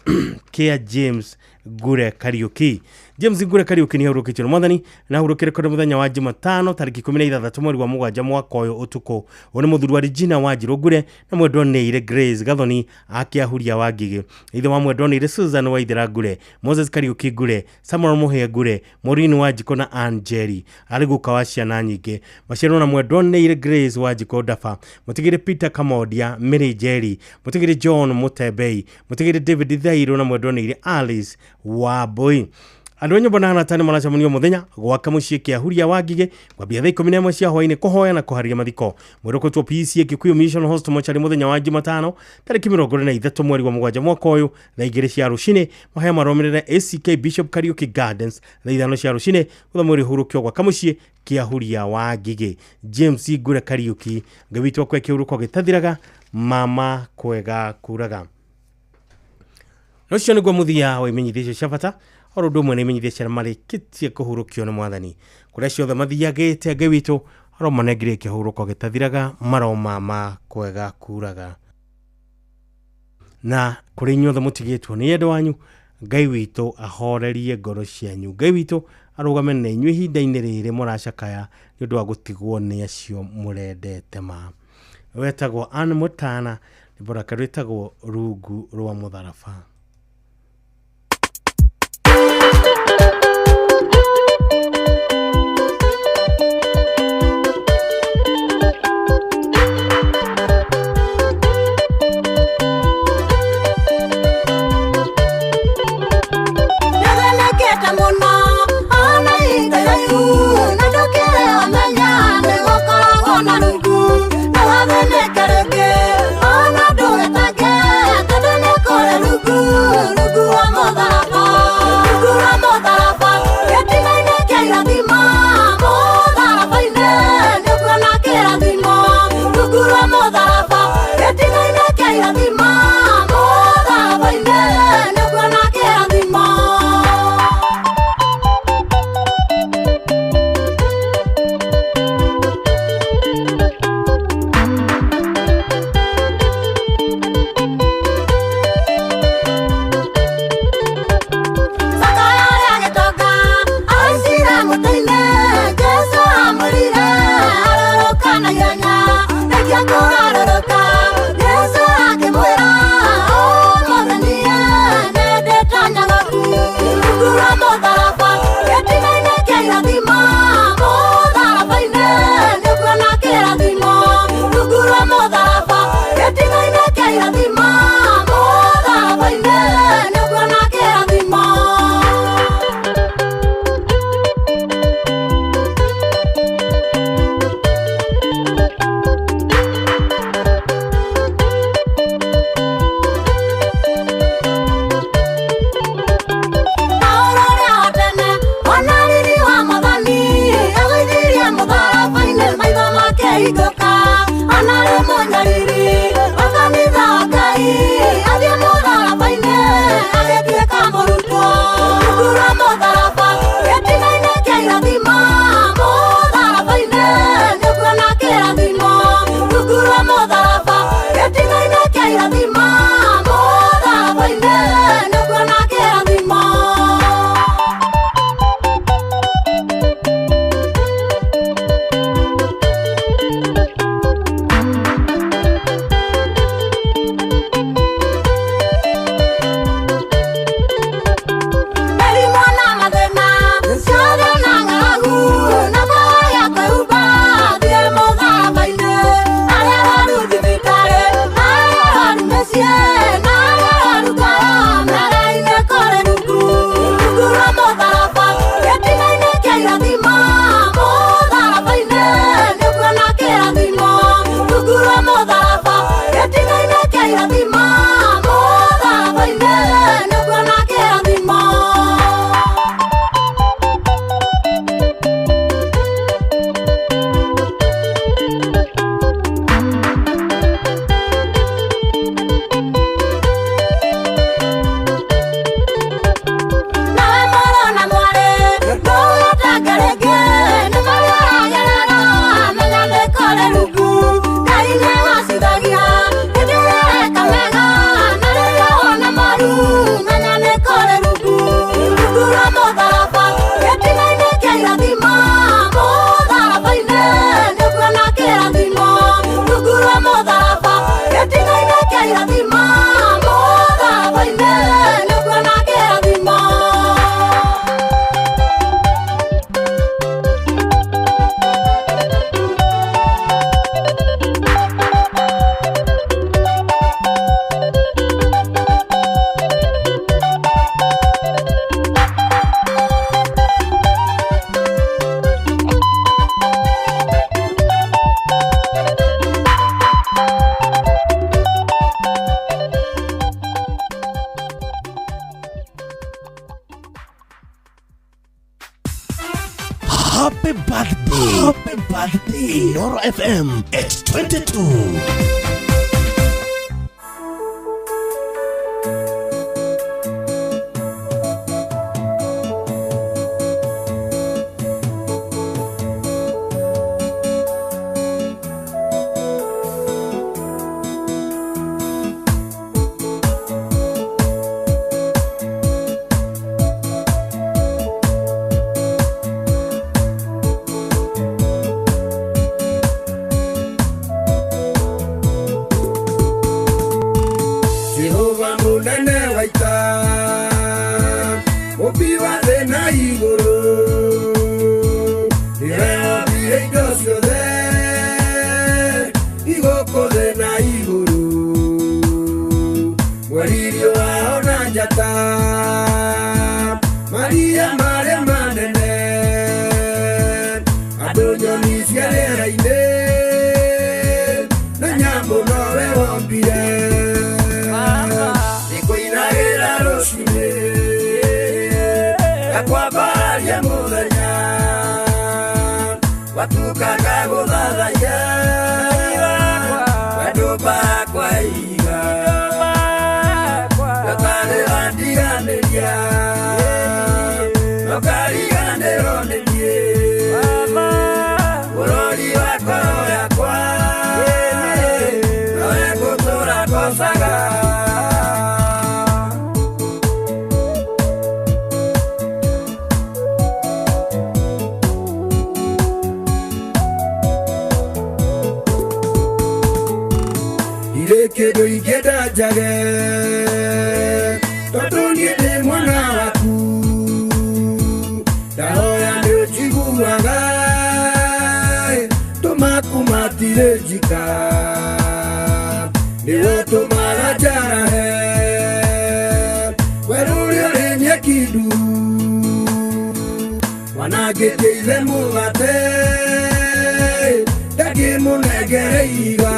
S5: kĩa James Ngure Kariuki. James Ngure Kariuki nĩ ahurũkĩtio nĩ mwathani na ahurũkire kũrĩ mũthenya wa Jumatano tarĩki 16 mweri wa 7 mwaka ũyũ ũtukũ. Ũyũ nĩ mũthuri wa Regina Wanjirũ Ngure na mwendwa nĩire Grace Gathoni akĩahuria wa Ngigĩ. Ithe wa mwendwa nĩire Susan Waithera Ngure, Moses Kariuki Ngure, Samuel Mũhĩa Ngure, Maureen Wanjikũ na Ann Jerry. Arĩ guka wa ciana nyingĩ. Maciarwo na mwendwa nĩire Grace Wanjikũ Ndaba, mũtigĩrĩ Peter Kamodia, Mary Jerry, mũtigĩrĩ John Mutembei, mũtigĩrĩ David Thairũ na mwendwa nĩire Alice Wambui. Andũ a nyũmba na arata nĩ maracemania mũthenya gwaka mũciĩ kĩahuria wa Ngigĩ kwambia thaa 11 cia hwainĩ kũhoya na kũharia mathiko. Mwĩrĩ ũkũtwo PCA Kikuyu Mission Hospital mochari mũthenya wa Jumatano tarĩki 23 mweri wa 7 mwaka ũyũ thaa 2 cia rũcinĩ. Mahaya marũmĩrĩre ACK Bishop Kariuki Gardens thaa 5 cia rũcinĩ gũtha mwĩrĩ ũhurũkio gwaka mũciĩ kĩahuria wa Ngigĩ. James Ngure Kariuki, Ngai witũ akwe kĩhurũko gĩtathiraga, mama kwega kuraga. Na ũcio nĩguo mũthia wa imenyithia icio cia bata oro ũndũ ũmwe na imenyithia cia arĩa marĩkĩtie kũhurũkio nĩ mwathani kũrĩa ciothe mathiagĩte. Ngai witũ aromanengire kĩhurũko gĩtathiraga, maromama kwega kuraga. Na kũrĩ inyuothe mũtigĩtwo nĩ endwa wanyu, Ngai witũ ahorerie ngoro cianyu. Ngai witũ arũgame na inyuĩ ihinda-inĩ rĩrĩ mũracakaya nĩ ũndũ wa gũtigwo nĩ acio mũrendete ma. Wetagwo Ann Mutana, rwĩmbo rwake rwĩtagwo Rungu rwa Mũtharaba.
S6: Nĩthĩnĩkĩte mũno ona ingayaku na ndũkĩrĩ ũmenya nĩgũkoragwo na rungu na wathĩnĩke rĩngĩ ona ndũgĩtange tondũ nĩ kũrĩ rungu.
S24: Birthday. Inoro FM at 22.
S1: Jehova munene wa ita, mũmbi wa thĩ na igũrũ, nĩwe wombire indo ciothe igũkũ thĩ na igũrũ, mweri riũa ona njata, maria marĩa manene, andũ nyoni cia rĩera-inĩ, na nyamũ nowe wombire. Nĩngũinagĩra rũcinĩ, ngakwambararia mũthenya, gwatuka ngagũthathaiya, we ndũmbaga iga, ndũtarĩ wandiganĩria, ndũkariganĩrwo nĩ niĩ, ũrori wa ngoro yakwa, nowe ngũtũũra ngocaga. Ndirĩ kĩndũ ingĩenda njage, tondũ niĩ ndĩ mwana waku, ndahoya nĩũnjiguaga, tũmaku matirĩ njika, nĩwe ũtũmaga njarahe, werũ ũrĩa ũrĩ nyeki nduru, wanangĩtie ithe mũgate, ndangĩmũnengere ihiga.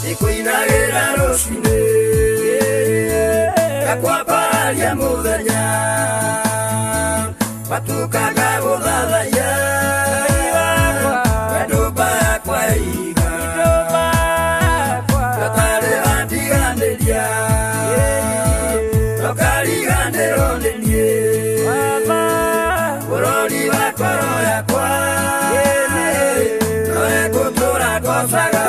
S1: Nĩngũinagĩra rũcinĩ, ngakwambararia mũthenya, gwatuka ngagũthathaiya, we ndũmbaga iga, ndũtarĩ wandiganĩria, ndũkariganĩrwo nĩ niĩ, ũrori wa ngoro yakwa, nowe ngũtũũra ngocaga.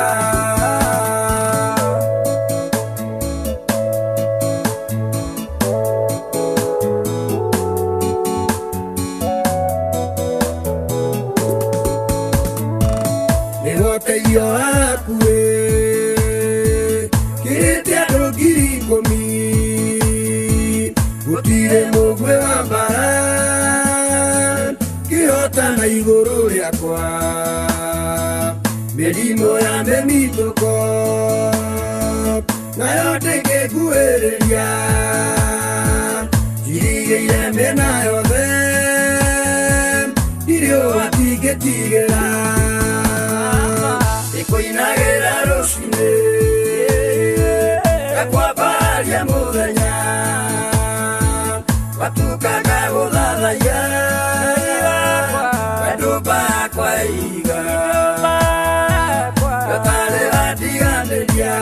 S1: Nĩgũteithio waku ĩ, kĩrĩte andũ 10,000, gũtirĩ mũguĩ wa mbara kĩhotana igũrũ rĩakwa, mĩrimũ ya mĩmitũko nayo ndĩngĩnguhĩrĩria, njirigĩire mĩena yothe, ndirĩ ũgwati ingĩtigĩra. Nĩngũinagĩra rũcinĩ, ngakwambararia mũthenya, gwatuka ngagũthathaiya, we ndũmbaga iga, ndũtarĩ wandiganĩria,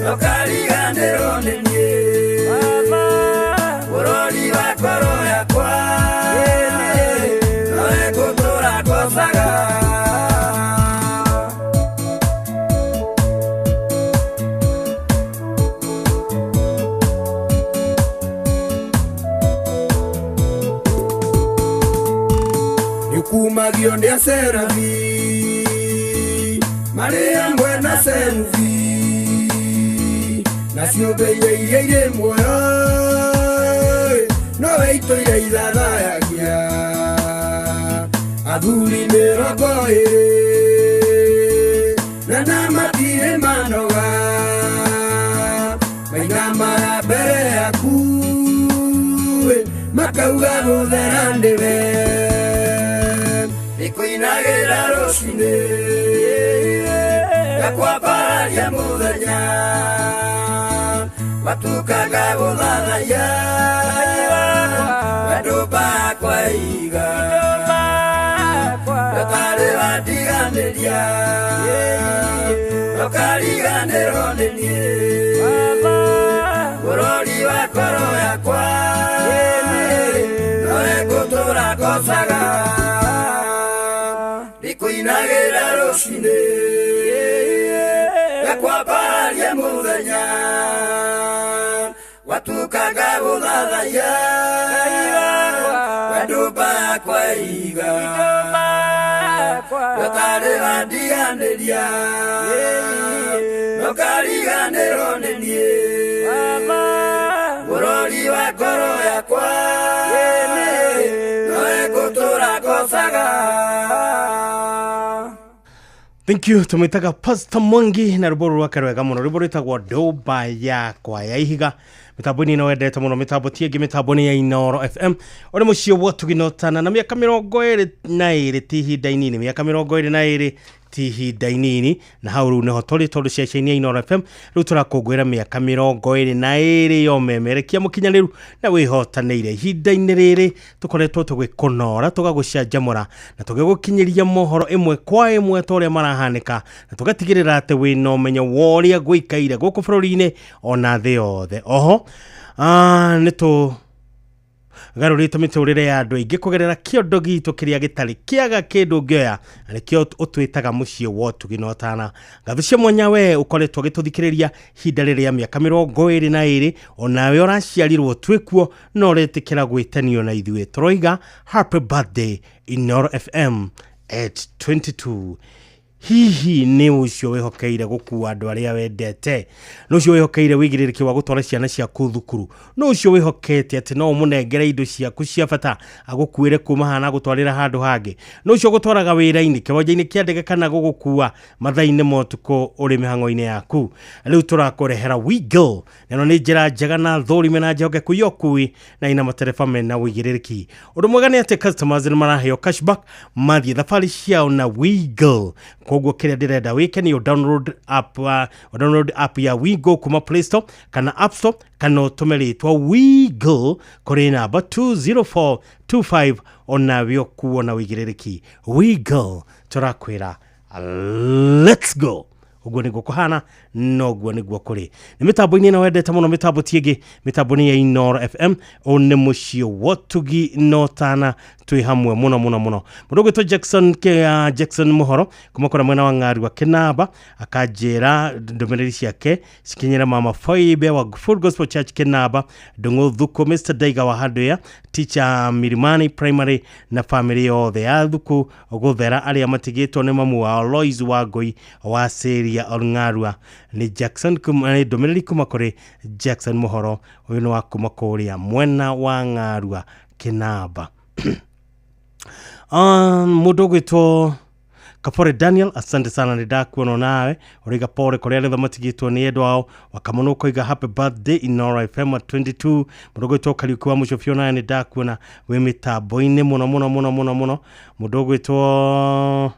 S1: ndũkariganĩrwo nĩ niĩ, ũrori wa ngoro yakwa, nowe ngũtũũra ngocaga. Nĩũkumagio nĩ acerabi marĩ hamwe na cerubi, na ciũmbe iria irĩ muoyo, nowe itũire ithathayagia, athuri 20 na na matirĩ manoga, mainamaga mbere yaku, makauga gũthera nĩwe. Nĩngũinagĩra rũcinĩ, ngakwambararia mũthenya, gwatuka ngagũthathaiya, we ndũmbaga iga, wandiganĩria ndũkariganĩrwo nĩ niĩ mũrori wa ngoro yakwa nowe ngũtũra ngocaga ndikũinagĩra rũcinĩ ngakwambararia mũthenya gwatuka ngagũthathaiya we ndũmba yakwa iga ndũtarĩ wandiganĩria ndũkariganĩrwo nĩ niĩ mũrori wa ngoro yakwa nowe ngũtũra ngocaga.
S5: Thank you. Tumwitaga Pastor Mwangi na rwĩmbo rwake rwega mũno, rwĩmbo rwĩtagwo Ndũmba Yakwa ya Ihiga. Mĩtambo-inĩ ĩno wendete mũno, mĩtambo ti ĩngĩ, mĩtambo nĩ ya Inooro FM. Ũrĩ mũciĩ wa Ũtugi-na-Ũtana, na mĩaka 22 ti ihinda inini, mĩaka 22 ti ihinda inini, na hau rĩu nĩho tũrĩ tondũ ceceni ya Inooro FM rĩu tũrakũngũĩra mĩaka 22 ya ũmemerekia mũkinyanĩru na wĩhotanĩire. Ihinda-inĩ rĩrĩ tũkoretwo tũgĩkũnora, tũgagũcanjamũra na tũgĩgũkinyĩria mohoro ĩmwe kwa ĩmwe ta ũrĩa marahanĩka, na tũgatigĩrĩra atĩ wĩna ũmenyo wa ũrĩa gũikaire gũkũ bũrũri-inĩ ona thĩ yothe. Oho nĩ tũ garũrĩte mĩtũrĩre ya andũ aingĩ kũgerera kĩondo gitũ kĩrĩa gĩtarĩ kĩaga kĩndũ ũngĩoya, na nĩkĩo ũtwĩtaga mũciĩ wa ũtugi na ũtana. Ngatho cia mwanya we ũkoretwo ũgĩtũthikĩrĩria ihinda rĩrĩ rĩa mĩaka 22, onawe ũraciarirwo twĩkuo na ũretĩkĩra gwĩtanio na ithuĩ. Tũroiga happy birthday Inooro FM at 22. Hihi nĩ ũcio wĩhokeire gũkua andũ arĩa wendete, nĩ ũcio wĩhokeire wĩigĩrĩrĩki wa gũtwara ciana ciaku thukuru, nĩ ũcio wĩhokete atĩ no ũmũnengere indo ciaku cia bata agũkuĩre kuma haha na agũtwarĩra handũ hangĩ, nĩ ũcio ũgũtwaraga wĩra-inĩ, kĩwanja-inĩ kĩa ndege kana gũgũkua mathaa-inĩ ma ũtukũ ũrĩ mĩhang'o-inĩ yaku. Rĩu tũrakũrehera WeGo, na ĩno nĩ njĩra njega na thũrime na njehokeku ya ũkui na ina matereba mena wĩigĩrĩrĩki. Ũndũ mwega nĩ atĩ customers nĩ maraheo cashback mathiĩ thabarĩ ciao na WeGo. Koguo kĩrĩa ndĩrenda wĩke nĩ download app ya WeGo kuma Play Store kana App Store, kana ũtũme rĩtwa WeGo kũrĩ namba 20425 onawe ũkuo na wĩigĩrĩrĩki. WeGo tũrakwĩra let's go. Ũguo nĩguo kũhana, noguo nĩguo kũrĩ. Nĩ mĩtambo-inĩ ĩno wendete mũno, mĩtambo ti ĩngĩ, mĩtambo nĩ ya Inooro FM. Ũũ nĩ mũciĩ wa ũtugi na ũtana, twĩ hamwe mũno mũno mũno. Mũndũ ũgwĩtwo Jackson Jackson Mũhoro kuma kũrĩa mwena wa Ng'arua Kĩnamba akanjĩra ndũmĩrĩri ciake cikinyĩre Mama Foibe wa Full Gospel Church Kĩnamba, Ndũng'ũ Thuku, Mr Daiga wa Handũya, Teacher Milimani Primary na famĩlĩ yothe ya Thuku Gũthera arĩa matigĩtwo nĩ mamu wao Lois Wangũi wa Syria Ng'arua. Nĩ Jackson nĩ ndũmĩrĩri kuma kũrĩ Jackson Mũhoro, ũyũ nĩ wa kuma kũrĩa mwena wa Ng'arua Kĩnamba. Mũndũ ũgwĩtwo Kapore Daniel, asante sana, nĩ ndakuona nawe. Ũraiga pole kũrĩ arĩa matigĩtwo nĩ endwa ao. Wakamũnũ ũkoiga happy birthday Inooro FM 22. Mũndũ ũgwĩtwo Kariũki wa Mũcobio nawe nĩ ndakuona wĩ mĩtambo-inĩ mũno mũno mũno mũno mũno. Mũndũ ũgwĩtwo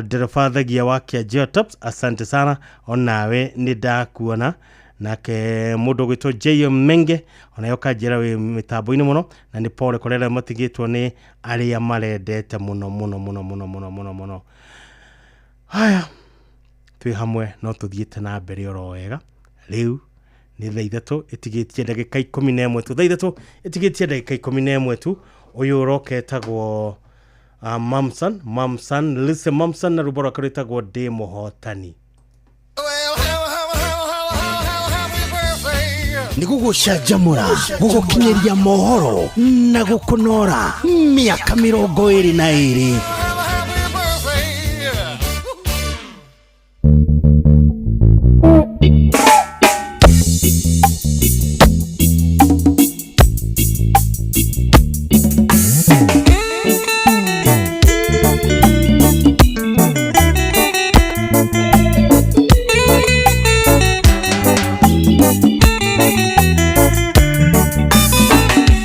S5: ndereba Thagia wa Kĩanjio Tops, asante sana, onawe nĩ ndakuona. Nake mũndũ ũgwĩtwo JM Menge onayo kanjĩra wĩ mĩtambo-inĩ mũno, na nĩ pole kũrĩ arĩa matigĩtwo nĩ arĩa marendete mũno mũno mũno mũno mũno mũno mũno. Haya, twĩ hamwe no tũthiĩte na mbere oro wega. Rĩu nĩ thaa 3 ĩtigĩtie ndagĩka 11 tu, thaa 3 ĩtigĩtie ndagĩka 11 tu. Ũyũ ũroka etagwo Mamson, Lise Mamson na rwĩmbo rwake rwĩtagwo Ndĩ Mũhotani.
S24: Nĩ gũgũcanjamũra, gũgũkinyĩria mohoro na gũkũnora mĩaka 22.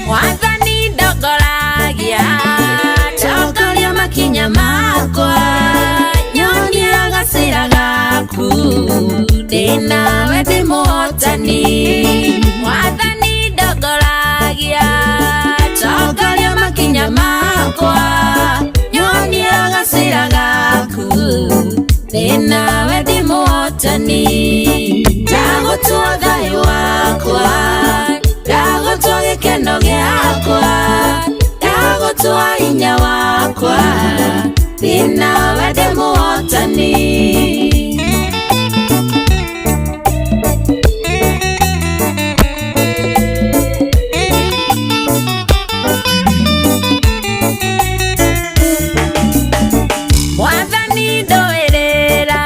S7: Wathani ndongoragia, tongoria makinya makwa, nyonia gacĩra gaku, ndĩ nawe ndĩ mũhotani. Wathani ndongoragia, tongoria makinya makwa, nyonia gacĩra gaku, Ndĩ nawe ndĩ mũhotani. Ndagũtua thayũ wakwa, ndagũtua gĩkeno gĩakwa, ndagũtua hinya wakwa. Ndĩ nawe ndĩ mũhotani. Mwathani ndũĩrĩra,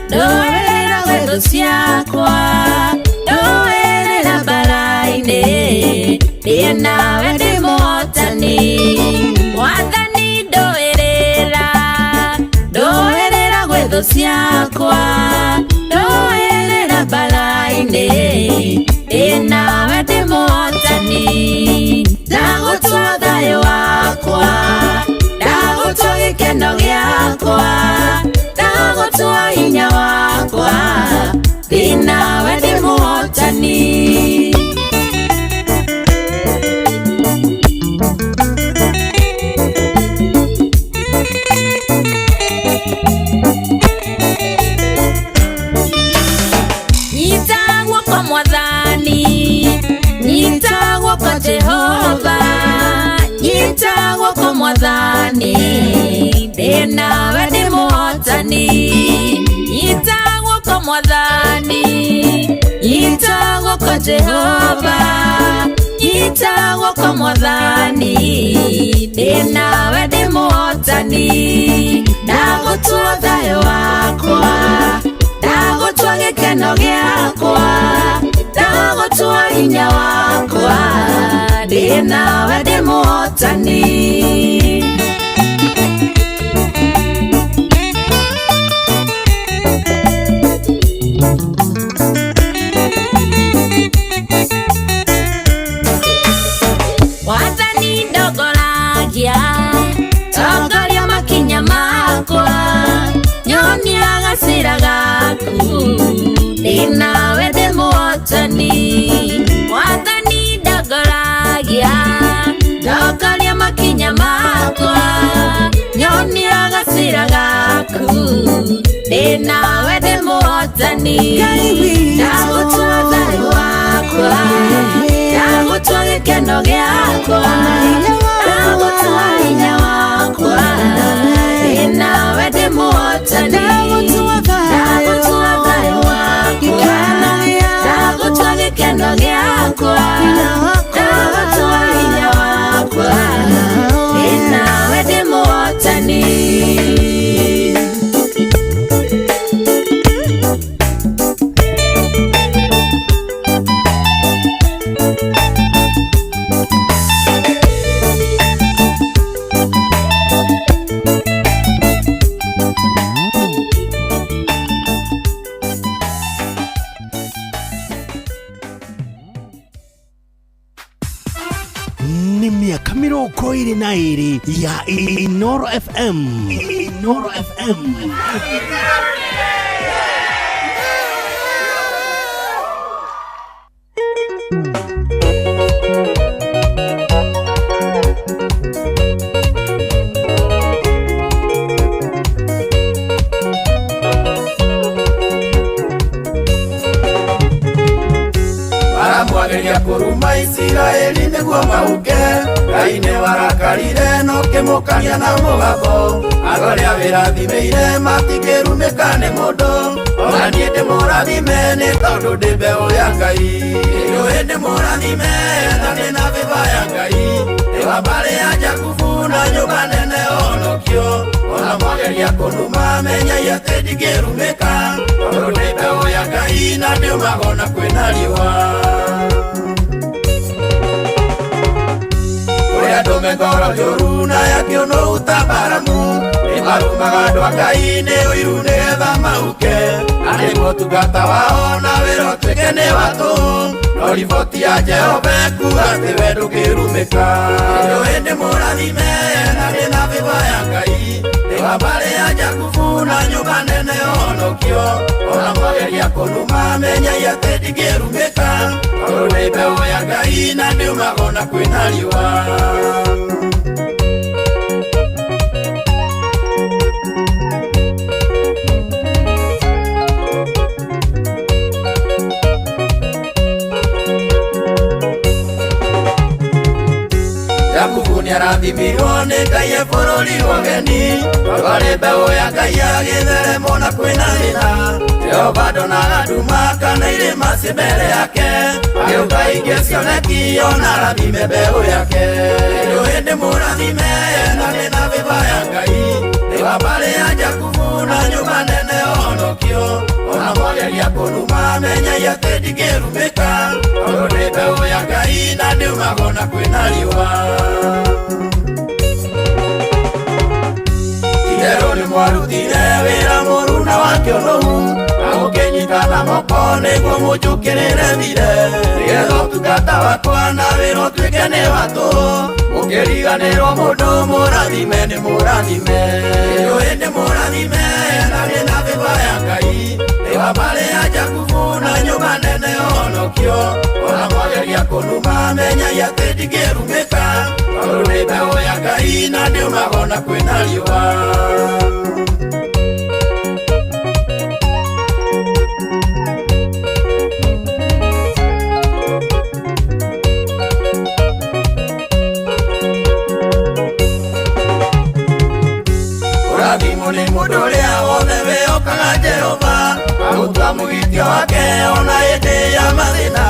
S7: ndũĩrĩra gwĩ thũ ciakwa, ndũĩrĩra mbara-inĩ, ndĩ nawe ndĩ mũhotani. Mwathani ndũĩrĩra, ndũĩrĩra gwĩ thũ ciakwa, ndũĩrĩra mbara-inĩ, ndĩ nawe ndĩ mũhotani. Ndagũtua thayũ wakwa, ndagũtua gĩkeno gĩakwa, ndagũtua hinya wakwa, ndĩ nawe ndĩ mũhotani. Nyita guoko Mwathani, nyita guoko Jehova, nyita guoko Mwathani, ndĩ nawe ndĩ mũhotani. Nyita guoko Mwathani, nyita guoko Jehova, nyita guoko Mwathani, ndĩ nawe ndĩ mũhotani. Ndagũtua thayũ wakwa, ndagũtua gĩkeno gĩakwa, ndagũtua hinya wakwa, ndĩ nawe ndĩ mũhotani. Mwathani ndongoragia, tongoria makinya makwa, nyonia gacĩra gaku, ndĩ nawe ndĩ mũhotani. Mwathani ndongoragia, tongoria makinya makwa, nyonia gacĩra gaku, ndĩ nawe ndĩ mũhotani. Ndagũtua thayũ wakwa, ndagũtua gĩkeno gĩakwa, ndagũtua hinya wakwa, ndĩ nawe ndĩ mũhotani. Ndagũtua thayũ wakwa, ndagũtua gĩkeno gĩakwa, ndagũtua hinya wakwa, ndĩ nawe ndĩ mũhotani.
S24: Nĩ mĩaka 22 ya Inoro FM. Inoro FM.
S1: Maramwageria kũruma Isiraeli nĩguo mahuke. Ngai nĩ warakarire no kĩmũkania na mũgambo. Andũ arĩa wĩrathimĩire matingĩrumĩka nĩ mũndũ. Ona niĩ ndĩmũrathime nĩ tondũ ndĩ mbeũ ya Ngai. Njũĩ ndĩmũrathime na ndĩ na favor ya Ngai. Ndĩ wa mbarĩ ya Jakubu na nyũmba nene honokio. Ona mwageria kũnuma menyai atĩ ndingĩrumĩka. Tondũ ndĩ mbeũ ya Ngai na ndiumaga ona kwĩna riũa. Kũrĩ andũ me ngoro njũru na ya kĩũnũhu ta Baramu. Nĩmarumaga andũ a Ngai nĩ ũiru nĩgetha mahuke. Na nĩguo ũtungata wao na wĩra ũtuĩke nĩ wa tũhũ. No riboti ya Jehova ĩkuga atĩ we ndũngĩrumĩka. Njũĩ ndĩmũrathime na ndĩ na favor ya Ngai. Ndĩ wa mbarĩ ya Jakubu na nyũmba nene honokio. Ona mwageria kũnuma menyai atĩ ndingĩrumĩka. Tondũ ndĩ mbeũ ya Ngai na ndiumaga ona kwĩna riũa. Arathimirwo nĩ Ngai e bũrũri wa ũgeni, tondũ mbeũ ya Ngai agĩtheremwo na kwĩna thĩna. Jehova ndonaga nduma kana irĩma ciĩ mbere yake, agĩũka ingĩ cioneki ona arathime mbeũ yake. Rĩu hĩndĩ mũrathime na ndĩna vĩva ya Ngai, nĩ wa mbarĩ ya Jakubu na nyũmba nene honokio. Ona mwageria kũnuma menyai atĩ ndingĩrumĩka, tondũ ndĩ mbeũ ya Ngai na ndiumaga ona kwĩna riũa. Itherũ nĩ mwarutire wĩra mũru na wa kĩũnũhu, na mũkĩnyitana moko nĩguo mũnjũkĩrĩre thire, nĩgetha ũtungata wakwa na wĩra ũtuĩke nĩ wa tũhũ. Mũkĩriganĩrwo mũndũ mũrathime nĩ mũrathime. Rĩu hĩndĩ mũrathime na ndĩna vĩva ya Ngai, nĩ wa mbarĩ ya Jakubu na nyũmba nene honokio. Ona mwageria kũnuma menyai atĩ ndingĩrumĩka, tondũ nĩ mbeũ ya Ngai na ndiumaga ona kwĩna riũa. Ũrathimwo nĩ mũndũ ũrĩa wothe wĩhokaga Jehova, agũtua mũgitio wake ona hĩndĩ ya mathĩna.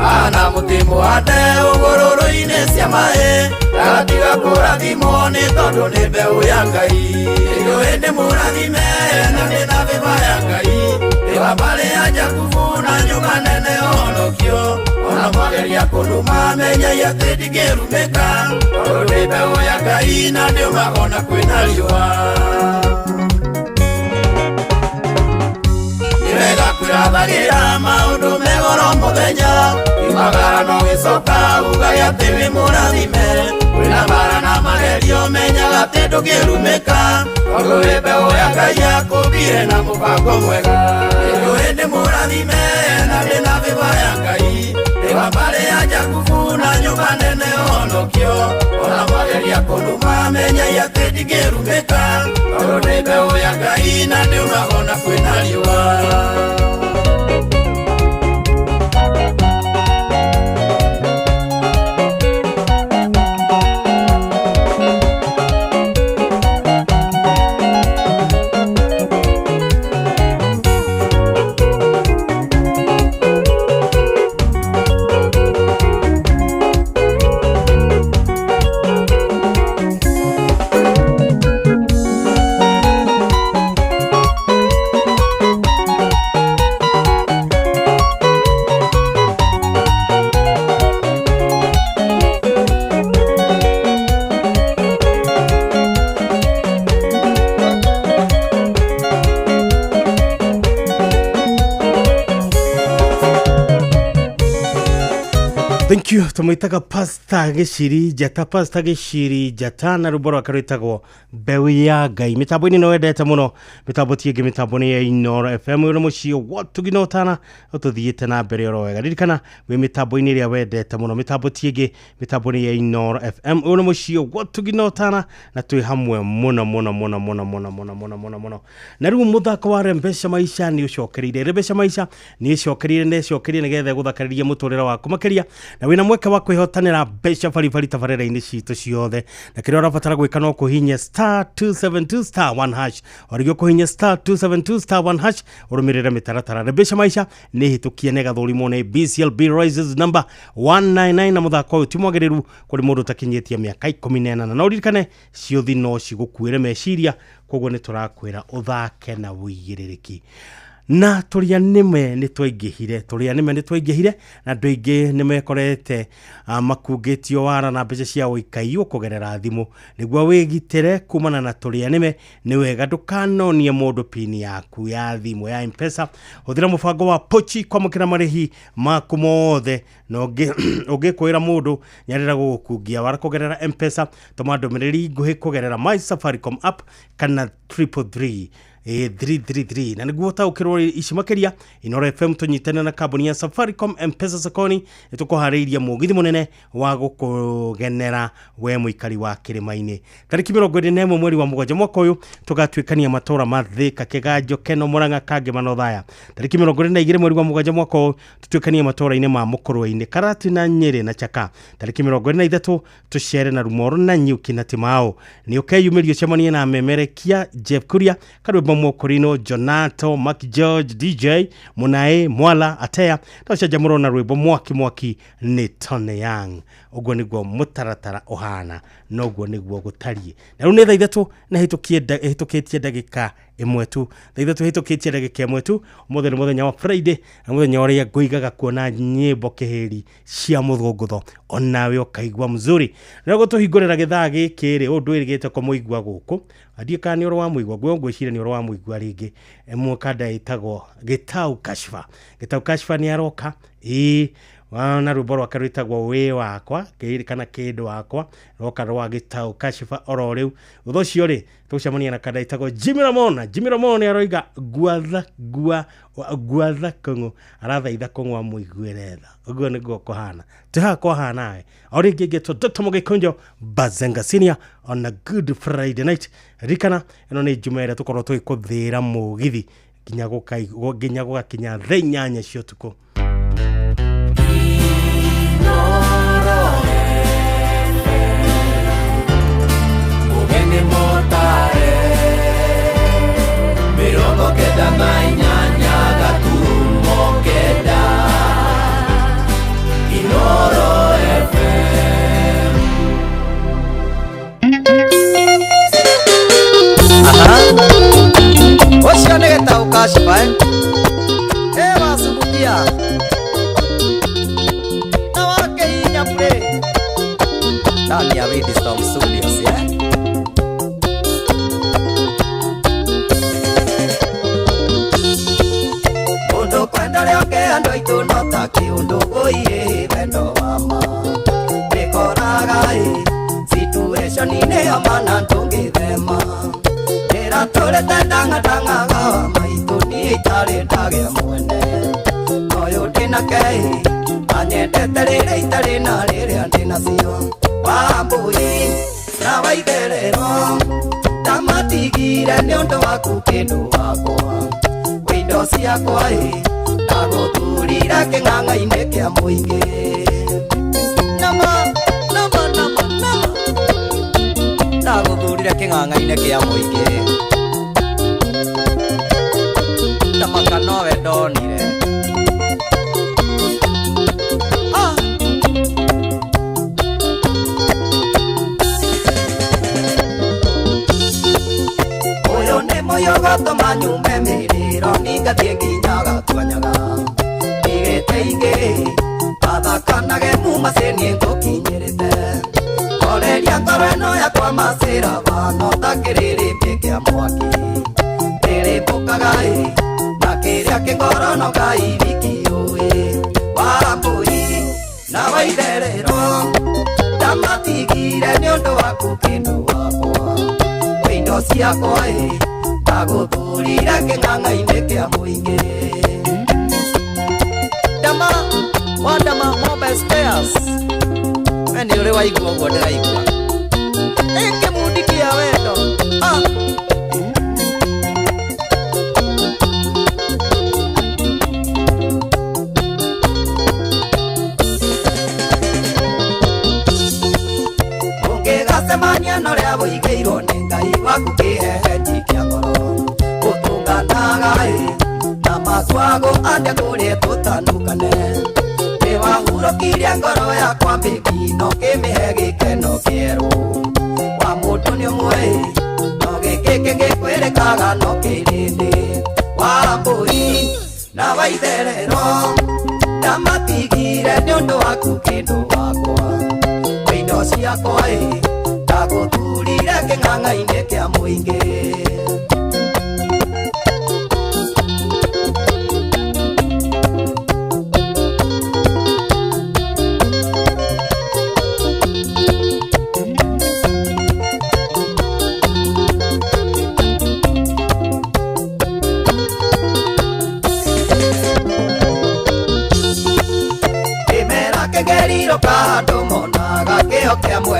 S1: Ahana mũtĩ mũhande ũgũrũrũ-inĩ cia maĩ, ndagatiga kũrathimwo nĩ tondũ nĩ mbeũ ya Ngai. Rĩu hĩndĩ mũrathime na ndĩna vĩva ya Ngai, nĩ wa mbarĩ ya Jakubu na nyũmba nene honokio. Ona mwageria kũnuma menyai atĩ ndingĩrumĩka, tondũ ndĩ mbeũ ya Ngai na ndiumaga ona kwĩna riũa. Nĩ wega kwĩrathagĩra maũndũ megoro mũthenya, imagara no gĩcoka ugage atĩ wĩ mũrathime. Kwĩna mbara na magerio menyaga atĩ ndũngĩrumĩka, tondũ wĩ mbeũ ya Ngai yakũmbire na mũbango mwega. Rĩu hĩndĩ mũrathime na ndĩna vĩva ya Ngai, nĩ wa mbarĩ ya Jakubu na nyũmba nene honokio. Ona mwageria kũnuma menyai atĩ ndingĩrumĩka, tondũ ndĩ mbeũ ya Ngai na ndiumaga ona kwĩna riũa.
S5: Thank you. Tumwitaga Pastor Gĩciri Njata, Pastor Gĩciri Njata na rwĩmbo rwake rwĩtagwo Mbeũ ya Ngai. Mĩtambo-inĩ no wendete mũno, mĩtambo ti ĩngĩ, mĩtambo nĩ ya Inooro FM. Ũyũ nĩ mũciĩ wa Ũtugi na Ũtana, ũtũthiĩte na mbere oro wega. Ririkana wĩ mĩtambo-inĩ ĩrĩa wendete mũno, mĩtambo ti ĩngĩ, mĩtambo nĩ ya Inooro FM. Ũyũ nĩ mũciĩ wa Ũtugi na Ũtana na twĩ hamwe mũno mũno mũno mũno mũno mũno mũno mũno mũno. Na rĩu mũthako wa Rembesha Maisha nĩ ũcokereire. Rembesha Maisha nĩ ĩcokereire na ĩcokereire nĩgetha ĩgũthakarĩrie mũtũrĩre waku makĩria, na wĩna mweke wa kwĩhotanĩra mbeca baribari tabarĩra-inĩ citũ ciothe. Na kĩrĩa ũrabatara gwĩka no kũhihinya star 272 star 1 hash, o rĩngĩ ũkũhihinya star 272 star 1 hash ũrũmĩrĩre mĩtaratara. Rembesha Maisha nĩ hĩtũkie na ĩgathũrimwo nĩ BCLB Rises number 199, na mũthako ũyũ ti mwagĩrĩru kũrĩ mũndũ ũtakinyĩtie mĩaka 18. Na ũririkane ciũthi no cigũkuĩre meciria, koguo nĩ tũrakwĩra ũthake na ũigĩrĩrĩki. Na tũrĩa nĩme nĩ twaingĩhire, tũrĩa nĩme nĩ twaingĩhire, na andũ aingĩ nĩ mekorete makungĩtio wara na mbeca ciao ikaiywo kũgerera thimũ. Nĩguo wĩgitĩre kumana na tũrĩa nĩme, nĩ wega ndũkanonie mũndũ pini yaku ya thimũ ya M-Pesa. Hũthĩra mũbango wa Pochi kwamũkĩra marĩhi maku mothe, na ũngĩkwĩra mũndũ nĩarenda gũgũkungia wara kũgerera M-Pesa, tũma ndũmĩrĩri nguhĩ kũgerera My Safaricom app kana 333. 333. Na nĩguo ũtaũkĩrwo ici makĩria, Inoro FM tũnyitane na kambuni ya Safaricom M-Pesa Sokoni nĩtũkũharĩirie mũgithi mũnene wa gũkũgenera we mũikari wa kĩrĩma-inĩ. Tarĩki 21 mweri wa mũgwanja mwaka ũyũ tũgatuĩkania matũra ma Thĩka, Kĩganjo, Keno, Mũrang'a, Kangema na Othaya. Tarĩki 22 mweri wa mũgwanja mwaka ũyũ tũtuĩkanie matũra-inĩ ma Mũkũrwe-inĩ, Karatina, Nyĩrĩ na Chaka. Tarĩki 23 tũcere na Rumoro na Nyuki na Timao. Nĩ ũkeyumĩria ũcemanie na memerekia Jeff Kuria, Karwĩmbo Mũkũrinũ, Jonato, Mark George, DJ Munae, Mwala, Atea tũcanjamũrwo na rwĩmbo mwaki mwaki nĩ Tony Young. Ũguo nĩguo mũtaratara ũhana na ũguo nĩguo gũtariĩ. Na rĩu nĩ thaa ithatũ na hĩtũkĩtie ndagĩka ĩmwe tu, thaa ithatũ hĩtũkĩtie ndagĩka ĩmwe tu. Ũmũthĩ nĩ mũthenya wa Friday na mũthenya ũrĩa ngũigaga kuona nyĩmbo kĩhĩri cia mũthũngũtho onawe ũkaigua mzuri. Na gũtũhingũrĩra gĩthaa gĩkĩ rĩ, ũyũ ndwĩrĩgĩte kũmũigua gũkũ, ndiĩ kana nĩ ũrĩ wa mũigua, ngwĩciria nĩ ũrĩ wa mũigua rĩngĩ. Mũkanda ĩtagwo Gĩtau Kashfa. Gĩtau Kashfa nĩ aroka ĩĩ na rwĩmbo rwake rwĩtagwo wĩ wakwa kana kĩndũ wakwa, roka rwa Gĩtau Kashifa oro rĩu. Thutha ũcio rĩ tũgũcemania na kanda ĩtagwo Jimmy Ramon. Jimmy Ramon nĩ aroiga guatha gua guatha kũng'ũ, arathaitha kũng'ũ amũiguĩre tha. Ũguo nĩguo kũhana, twĩ haha nawe o rĩngĩ ngĩtwo Dr. Mũgĩkũnjo Bazenga Senior on a good Friday night. Ririkana ĩno nĩ Juma ĩrĩa tũkorwo tũgĩkũthĩra mũgithi nginya gũgakinya thaa inyanya cia ũtukũ.
S27: Mugeni motare 98 gaturumo kenda Inoro FM.
S2: Aha, ũcio nĩ Gĩtau Kashifa ĩ wasubukia na wakĩhinya play ndani ya Wisdom Studios.
S1: Mũndũ kwenda rĩoke andũ aitũ no ta kĩũndũ ũiĩ wendo wa ma wĩkoraga ĩ situation-inĩ ya mana ndũngĩthema ndĩratũrĩte ndang'atang'aga wa maitũ niĩ itarĩ ndagĩa mwene noyũ ndĩnake ĩ anyendete rĩrĩa itarĩ na rĩrĩa ndĩnacio wa mbũi na waitherero ndamatigire nĩ ũndũ waku kĩndũ wakwa indo ciakwa ĩ ndagũthurire kĩng'ang'a-inĩ kĩa mũingĩ
S2: nama nama nama nama ndagũthurire kĩng'ang'a-inĩ kĩa mũingĩ ndamaka nowe ndonire.
S1: Ũyũ nĩ mũyũgotoma nyume mĩrĩro ningathiĩ nginya gatuanyaga ndigĩte ingĩ athakanage mumacĩ niĩ ngũkinyĩrĩte horeria ngoro ĩno yakwa macĩra bano ta kĩrĩrĩmbĩ kĩa mwaki rĩrĩmbũkaga ĩ na kĩrĩa kĩngoro no Ngai wiki ũĩ wa mbũi na waitherero ndamatigire nĩ ũndũ waku kĩndũ wakwa indo ciakwa ĩ ndagũthurire kĩng'ang'a-inĩ kĩa mũingĩ.
S2: Dama wa Dama Mobile Spares, we nĩ ũrĩ waigua ũguo ndĩraigua ĩ kĩmundi kĩa wendo.
S1: Ũngĩgacemania na ũrĩa wũigĩirwo nĩ Ngai waku kĩhehenji kĩa ngoro ũtungataga ĩ na matwago andĩa kũrĩa tũtanukane nĩwahurũkirie ngoro yakwa mbĩbi no kĩmĩhe gĩkeno kĩerũ wa mũndũ nĩ ũmwe ĩ no gĩkĩ kĩngĩkwĩrĩkaga no kĩrĩndĩ wa mbũi na waitherero ndamatigire nĩ ũndũ waku kĩndũ wakwa indo ciakwa ĩ ndagũthurire kĩng'ang'a-inĩ kĩa mũingĩ.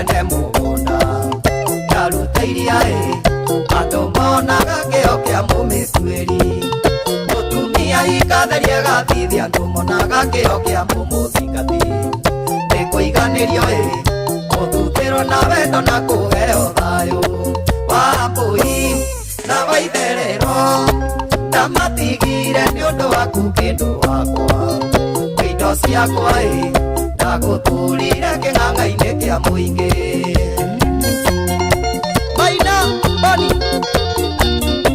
S2: Mwene mũgũnda ndaruta iria ĩ andũ monaga kĩo kĩa mũmĩtuĩri mũtumia ikatheria gathithia andũ monaga kĩo kĩa mũmũthingati nĩkũiganĩrio ĩ gũthutĩrwo na wendo na kũheo thayũ wa mbũi na waitherero ndamatigire nĩ ũndũ waku kĩndũ wakwa indo ciakwa ĩ ndagũthurire kĩng'ang'a-inĩ kĩa mũingĩ. Maina Boni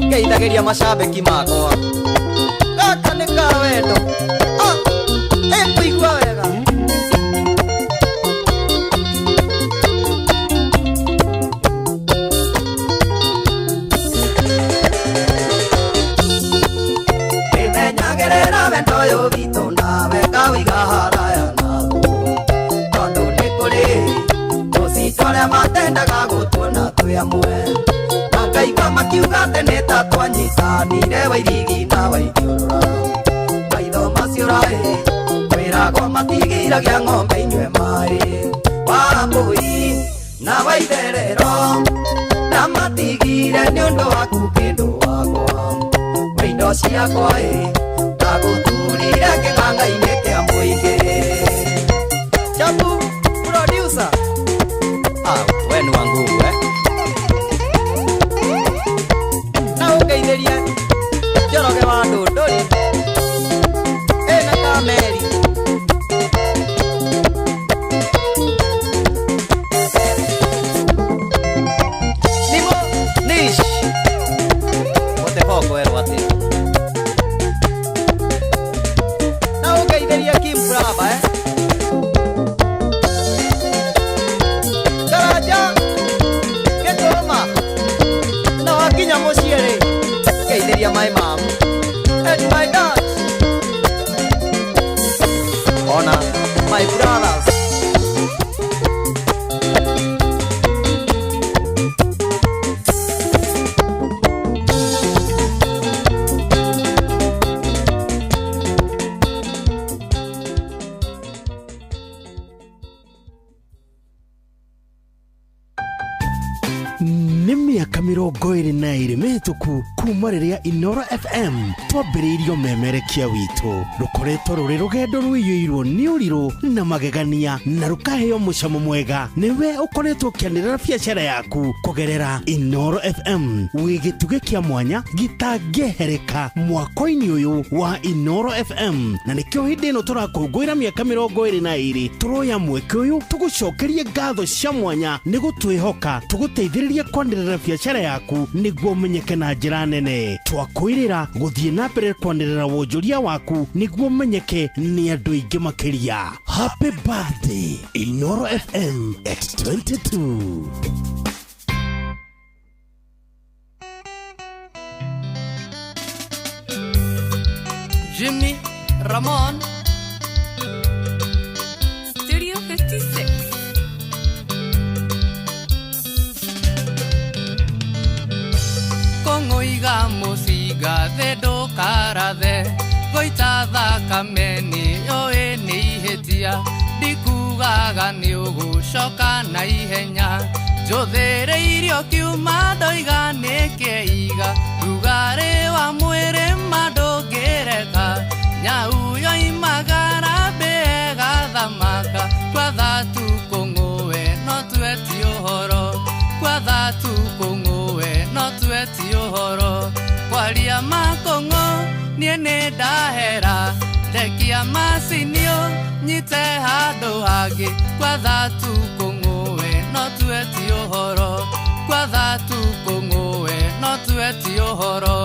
S2: ngeithagĩria macambĩki makwa gaka nĩ ka wendo ĩkũigua wega. Nĩmenyagĩrĩra wendo ũyũ witũ nawe ngawĩiga haraya naguo tondũ nĩ kũrĩ tũcitũ arĩa matendaga gũtuona twĩ amwe na ngaigua makiuga atĩ nĩ ta twanyitanire wairigi na waithiũrũra maitho macio raĩ kwĩragwo matigiragia ng'ombe inyue maĩ wa mbũi na waitherero ndamatigire nĩ ũndũ waku kĩndũ wakwa indo ciakwa ĩ ndagũthurire kĩng'ang'a-inĩ kĩa mũingĩ. Chapu producer we nĩ wa nguvu eh? Na ũngeithĩrie Njoroge wa Ndũndũri ĩna Kameri Nimo Nish mũteboko werwo atĩa na ũngeithĩrie Kim Brava eh? Karanja Gĩtũma na wakinya mũciĩ rĩ ngeithĩria my mom and my dad ona my brothers.
S24: Nĩ mĩaka 22 mĩhĩtũku kuma rĩrĩa Inoro FM twambĩrĩirio memerekia witũ rũkoretwo rũrĩ rũgendo rũiyũirwo nĩ ũrirũ na magegania na rũkaheo mũcamo mwega nĩwe ũkoretwo ũkĩanĩrĩra biacara yaku kũgerera Inoro FM wĩ gĩtugĩ kĩa mwanya gĩtangĩehereka mwako-inĩ ũyũ wa Inoro FM na nĩkĩo hĩndĩ ĩno tũrakũngũĩra mĩaka 22 tũroya mweke ũyũ tũgũcokerie ngatho cia mwanya nĩ gũtwĩhoka tũgũteithĩrĩrie kwanĩrĩra biacara yaku nĩguo ũmenyeke na njĩra nene twakwĩrĩra gũthiĩ na mbere kwanĩrĩra wonjoria waku nĩguo ũmenyeke nĩ andũ aingĩ makĩria. Happy birthday Inoro FM at 22.
S4: Jimmy Ramon
S7: Studio 56.
S4: Kong'oiga mũcinga thĩ ndũkarathe goita thakame nĩyũĩ nĩ ihĩtia ndikugaga nĩ ũgũcoka na ihenya njũthĩrĩirio kiuma ndoiga nĩkĩiga rugarĩ wa mwĩrĩ ma ndũngĩreka nyau yoimagara mbĩgathamaka twatha tukũng'ũwe no tweti ũhoro kwatha tukũng'ũwe no tweti ũhoro kwaria makũng'ũ niĩ nĩ ndahera ndekia macinio nyite handũ hangĩ kwatha tukũng'ũwe no tweti ũhoro kwatha tukũng'ũwe no tweti ũhoro.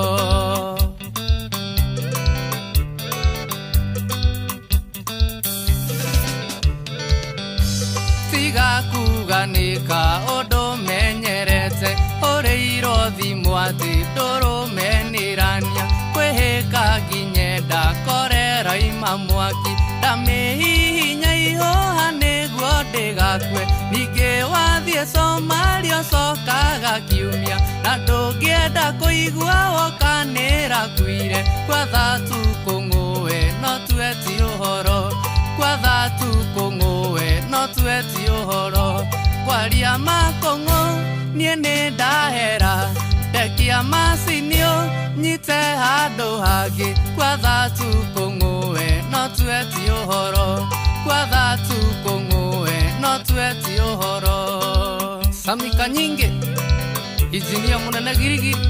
S4: Tiga kuga nĩ kaũndũ menyerete ũrĩirwo thimũ atĩ ndũrũmenĩrania kwĩhĩka nginye ndakorera ima mwaki ndamĩhihinya ihũha nĩguo ndĩgakue ningĩ wathiĩ Somalia ũcokaga kiumia na ndũngĩenda kũigua woka nĩrakuire kwatha tukũng'ũwe no tweti ũhoro kwatha tukũng'ũwe no tweti ũhoro Kwaria makong'o niĩ nĩ ndahera ndekia macinio nyite handũ hangĩ kwatha tu kũng'ũwe no tueti ũhoro kwatha tu kũng'ũwe no tueti ũhoro. Samika nyingi injinia mũnene girigiri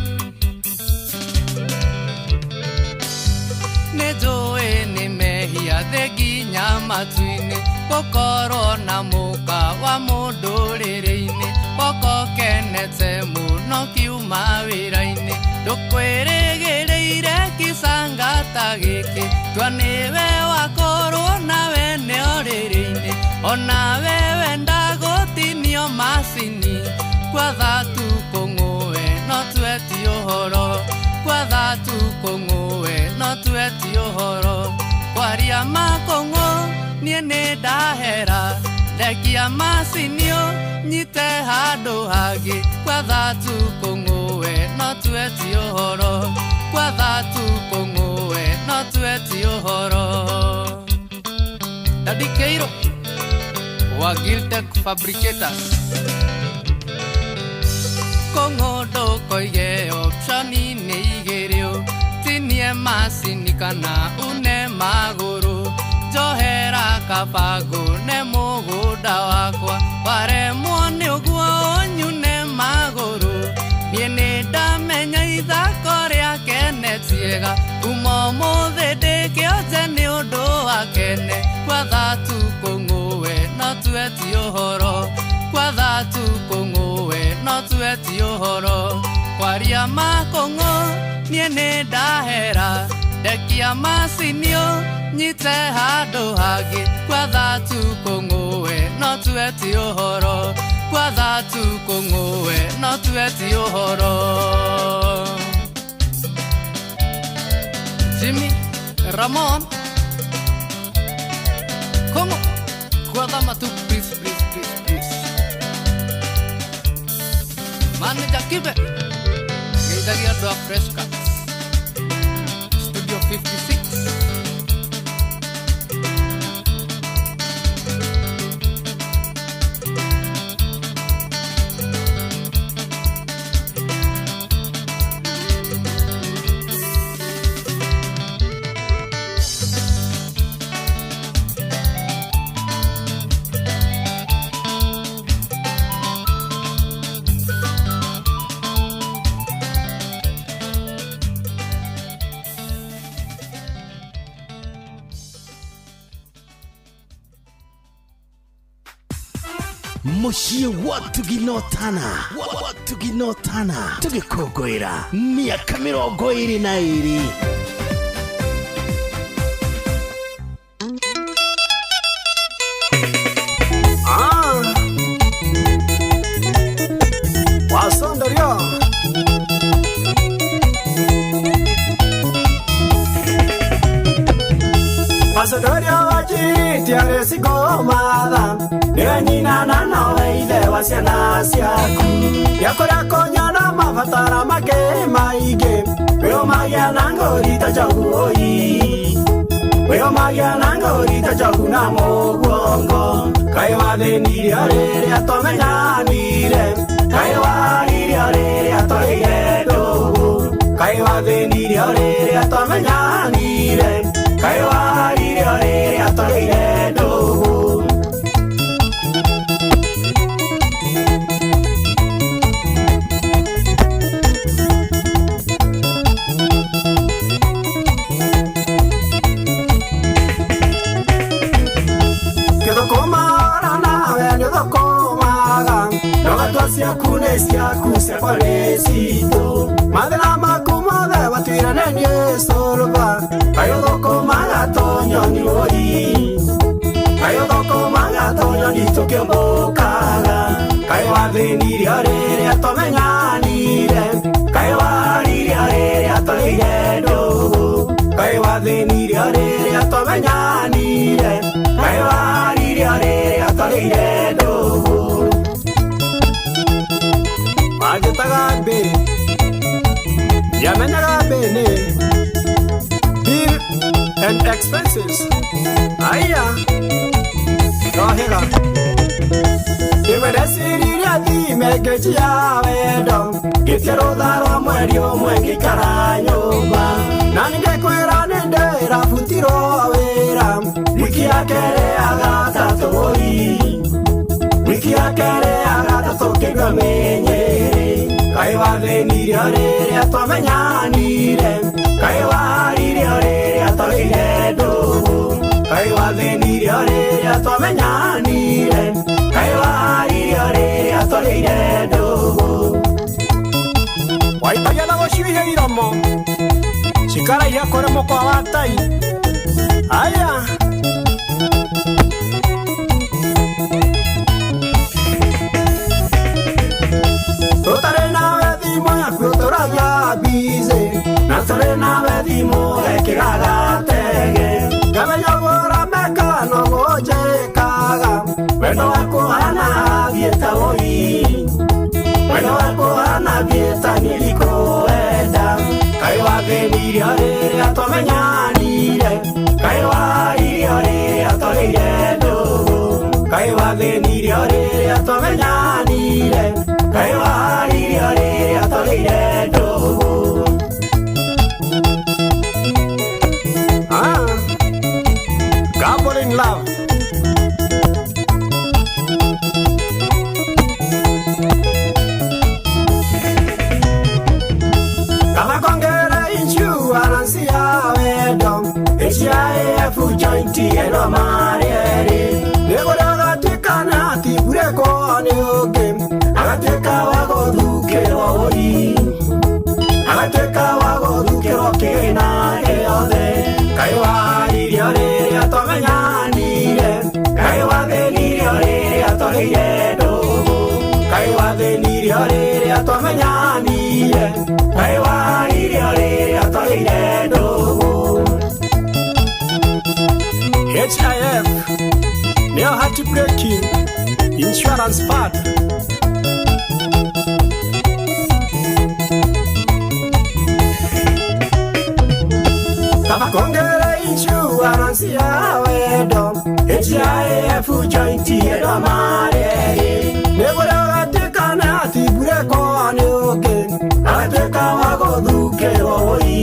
S4: nĩ njũĩ nĩ mehia thĩ nginya matu-inĩ gũkorwo na mũka wa mũndũrĩrĩ-inĩ boko kenete mũno kiuma wĩra-inĩ ndũkwĩrĩgĩrĩire kĩcangata gĩkĩ tua nĩwe wakorwo nawe nĩ ũrĩrĩ-inĩ onawe wenda gũtinio macini kwatha tu kũng'ũwe no tueti ũhoro kwatha tu kũng'ũwe no tueti ũhoro. Kwaria makong'o niĩ nĩ ndahera ndekia macinio nyite handũ hangĩ kwatha tu kũng'ũwe no tueti ũhoro kwatha tu kũng'ũwe no tueti ũhoro. Daddy Keiro wa Giltech Fabricators kong'o ndũkoige optioni nĩ igĩrĩ tinie macini kana une magũrũ njohera kabango ne mũgũnda wakwa waremwo nĩ ũguo ũnyune magũrũ niĩ nĩ ndamenya ithako rĩa kene tiega kuma ũmũthĩ ndĩkĩonje nĩ ũndũ wa kene kwatha tu kũng'ũwe no tueti ũhoro kwatha tu kũng'ũwe no tueti ũhoro. Kwaria makong'o niĩ nĩ ndahera ndekia macinio nyite handũ hangĩ kwatha tu kũng'ũwe no tueti ũhoro kwatha tu kũng'ũwe no tueti ũhoro. Jimmy Ramon Kongo kwatha matu please please please please. Manager Kibe ngeithagia andũ a Fresh Cuts Studio 56.
S24: Mũciĩ wa Tuginotana wa Tuginotana tũgĩkũngũĩra mĩaka 22.
S8: Wasondaria Wasondaria wajiriti sigoma niwe nyina na nowe ithe wa ciana ciaku yakũrĩa kũnyona mabatara make maingĩ wĩũmagia na ngũri ta njogu ũi wĩũmagia na ngũri ta njogu na mũguongo kaĩ wathĩnirio rĩrĩa twamenyanire kaĩ waririo rĩrĩa twarĩire ndũgũ kaĩ wathĩnirio rĩrĩa twamenyanire kaĩ waririo rĩrĩa twarĩire ndũgũ. Ciaku nĩ ciaku ciakwa nĩ citũ mathĩna maku mothe watuire nĩ niĩ cũrũba kaĩ ũthũkũmaga tũnyoni ũi kaĩ ũthũkũmaga tũnyoni tũkĩũmbũkaga kaĩ wathĩnirio rĩrĩa twamenyanire kaĩ waririo rĩrĩa twarĩire ndũgũ kaĩ wathĩnirio rĩrĩa twamenyanire kaĩ waririo rĩrĩa twarĩire ndũgũ. Manjĩtaga mbĩ ndiamenyaga mbĩ nĩ bill and expenses aya nohĩga ĩwe Ndeciririe thime ngĩnjia wendo ngĩtie rũtha rwa mweri ũmwe ngĩikara nyũmba na ningĩkwĩra nĩ ndĩrabutirwo wĩra wiki ya kerĩ ya gatatũ mũri wiki ya kerĩ ya gatatũ kĩigua mĩnyĩrĩ kaĩ wathĩnirio rĩrĩa twamenyanire kaĩ waririo rĩrĩa twarĩire ndũgũ kaĩ wathĩnirio rĩrĩa twamenyanire kaĩ waririo rĩrĩa twarĩire ndũgũ
S9: Waitagia na gũcuihia iromo cikaraiha kũrĩ mũkwa wa tai aya
S8: tũtarĩ nawe thimũ yaku tũragia busy na tũrĩ nawe thimũ ekĩraga tege ngamenya ũguo meka no gũnjĩkaga wendo waku hana thiĩte ũi wendo waku hana thiĩte nĩndikũwenda kaĩ wathĩnirio rĩrĩa twamenyanire kaĩ waririo rĩrĩa twarĩire ndũgũ kaĩ wathĩnirio rĩrĩa twamenyanire kaĩ waririo rĩrĩa twarĩire ndũgũ.
S9: Ah, Gamble in love.
S8: Kama kongera insurance ya wendo HIF joint eno marieri nĩgũrĩa agatuĩka na atiburekwo nĩ ũngĩ agatuĩka wa gũthukĩrwo ũri agatuĩka wa gũthukĩrwo kĩna gĩothe kaĩ waririo rĩrĩa twamenyanire kaĩ wathĩnirio rĩrĩa twarĩire ndũgũ kaĩ wathĩnirio rĩrĩa twamenyanire kaĩ waririo rĩrĩa twarĩire ndũgũ.
S9: HIF nĩyo heartbreaking insurance fund.
S8: Kaba kongere insurance ya wendo HIF joint eno mareri nĩgũrĩa ũgatuĩka na atiburekwo nĩ ũngĩ agatuĩka wa gũthukĩrwo ũi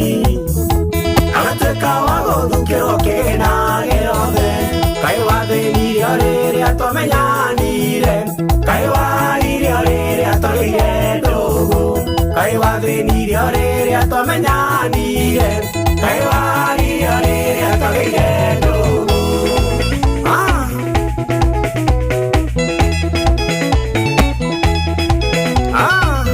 S8: agatuĩka wa gũthukĩrwo kĩna gĩothe kaĩ wathĩnirio rĩrĩa twamenyanire kaĩ waririo rĩrĩa twarĩire ndũgũ kaĩ wathĩnirio rĩrĩa twamenyanire kaĩ waririo rĩrĩa twarĩire ndũgũ.
S9: Ah. Ah.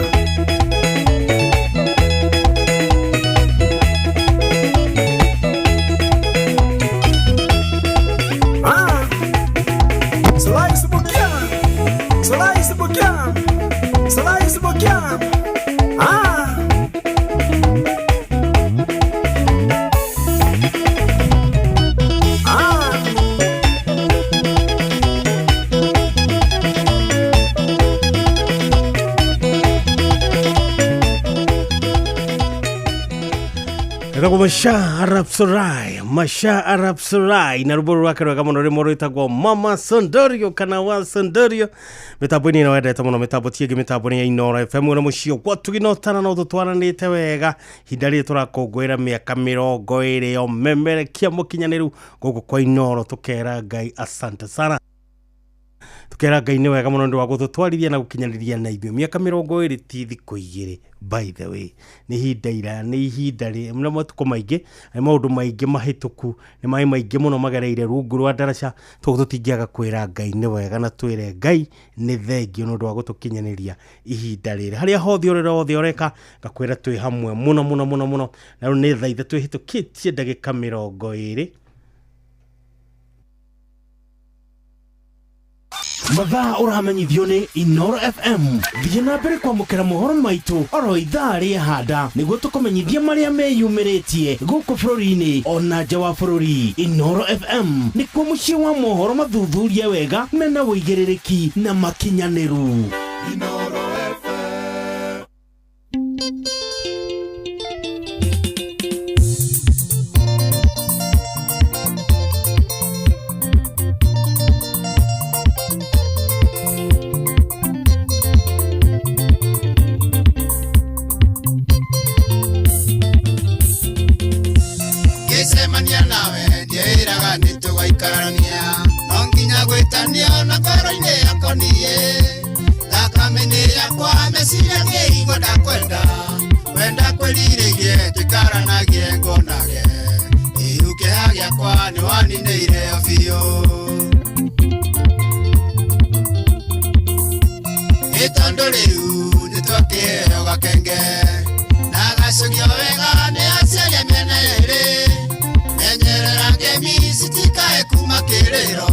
S9: Ah. Slice Bukia. Slice Bukia. Slice Bukia. Ah. Ah.
S5: Etagwo Masha Arap Sarai, Masha Arap Sarai na rwĩmbo rwake rwega mũno rwĩmbo rwĩtagwo Mama Sondorio kana wa Sondorio mĩtambo-inĩ ĩno wendete mũno mĩtambo ti ĩngĩ mĩtambo nĩ ya Inoro FM na mũciĩ kwa tũginotana no tũtwaranĩte wega ihinda rĩrĩ tũrakũngũĩra mĩaka 20 ya ũmemerekia mũkinyanĩru gũkũ kwa Inoro tũkera Ngai asante sana tukera Ngai nĩ wega mũno nĩ wa gũtũtwarithia na gũkinyanĩria na ithuĩ mĩaka 20 ti thikũ igĩrĩ by the way nĩ ihinda iraya nĩ ihinda na matukũ maingĩ nĩ maũndũ maingĩ mahĩtũku nĩ maĩ maingĩ mũno magereire rungu rwa ndaraca toguo tũtingĩaga kwĩra Ngai nĩ wega na twĩre Ngai nĩ thengio nĩ ũndũ wa gũtũkinyanĩria ihinda rĩrĩ harĩa hothe ũrĩa hothe ũreka ngakwĩra twĩ hamwe mũno mũno mũno mũno na rĩu nĩ thaa ithatũ ĩhĩtũkĩtie ndagĩka 20.
S24: Mathaa ũramenyithio nĩ Inoro FM thiĩ na mbere kwamũkĩra mohoro maitũ oro ithaa rĩa handa nĩguo tũkũmenyithia marĩa meyumĩrĩtie gũkũ bũrũri-inĩ ona nja wa bũrũri. Inoro FM nĩkuo mũciĩ wa mohoro mathuthurie wega mena ũigĩrĩrĩki na makinyanĩru.
S15: Inoro FM.
S1: Nĩangĩigua ndakwenda wenda kwĩrirĩrie tũikaranagie ngonage rĩu kĩeha gĩakwa nĩwaninĩire o biũ. Ĩ tondũ rĩu nĩtwakĩheo gakenge na gacũgio wega nĩ aciari a mĩena yerĩ, menyerera ngemi citikae kuma kĩrĩro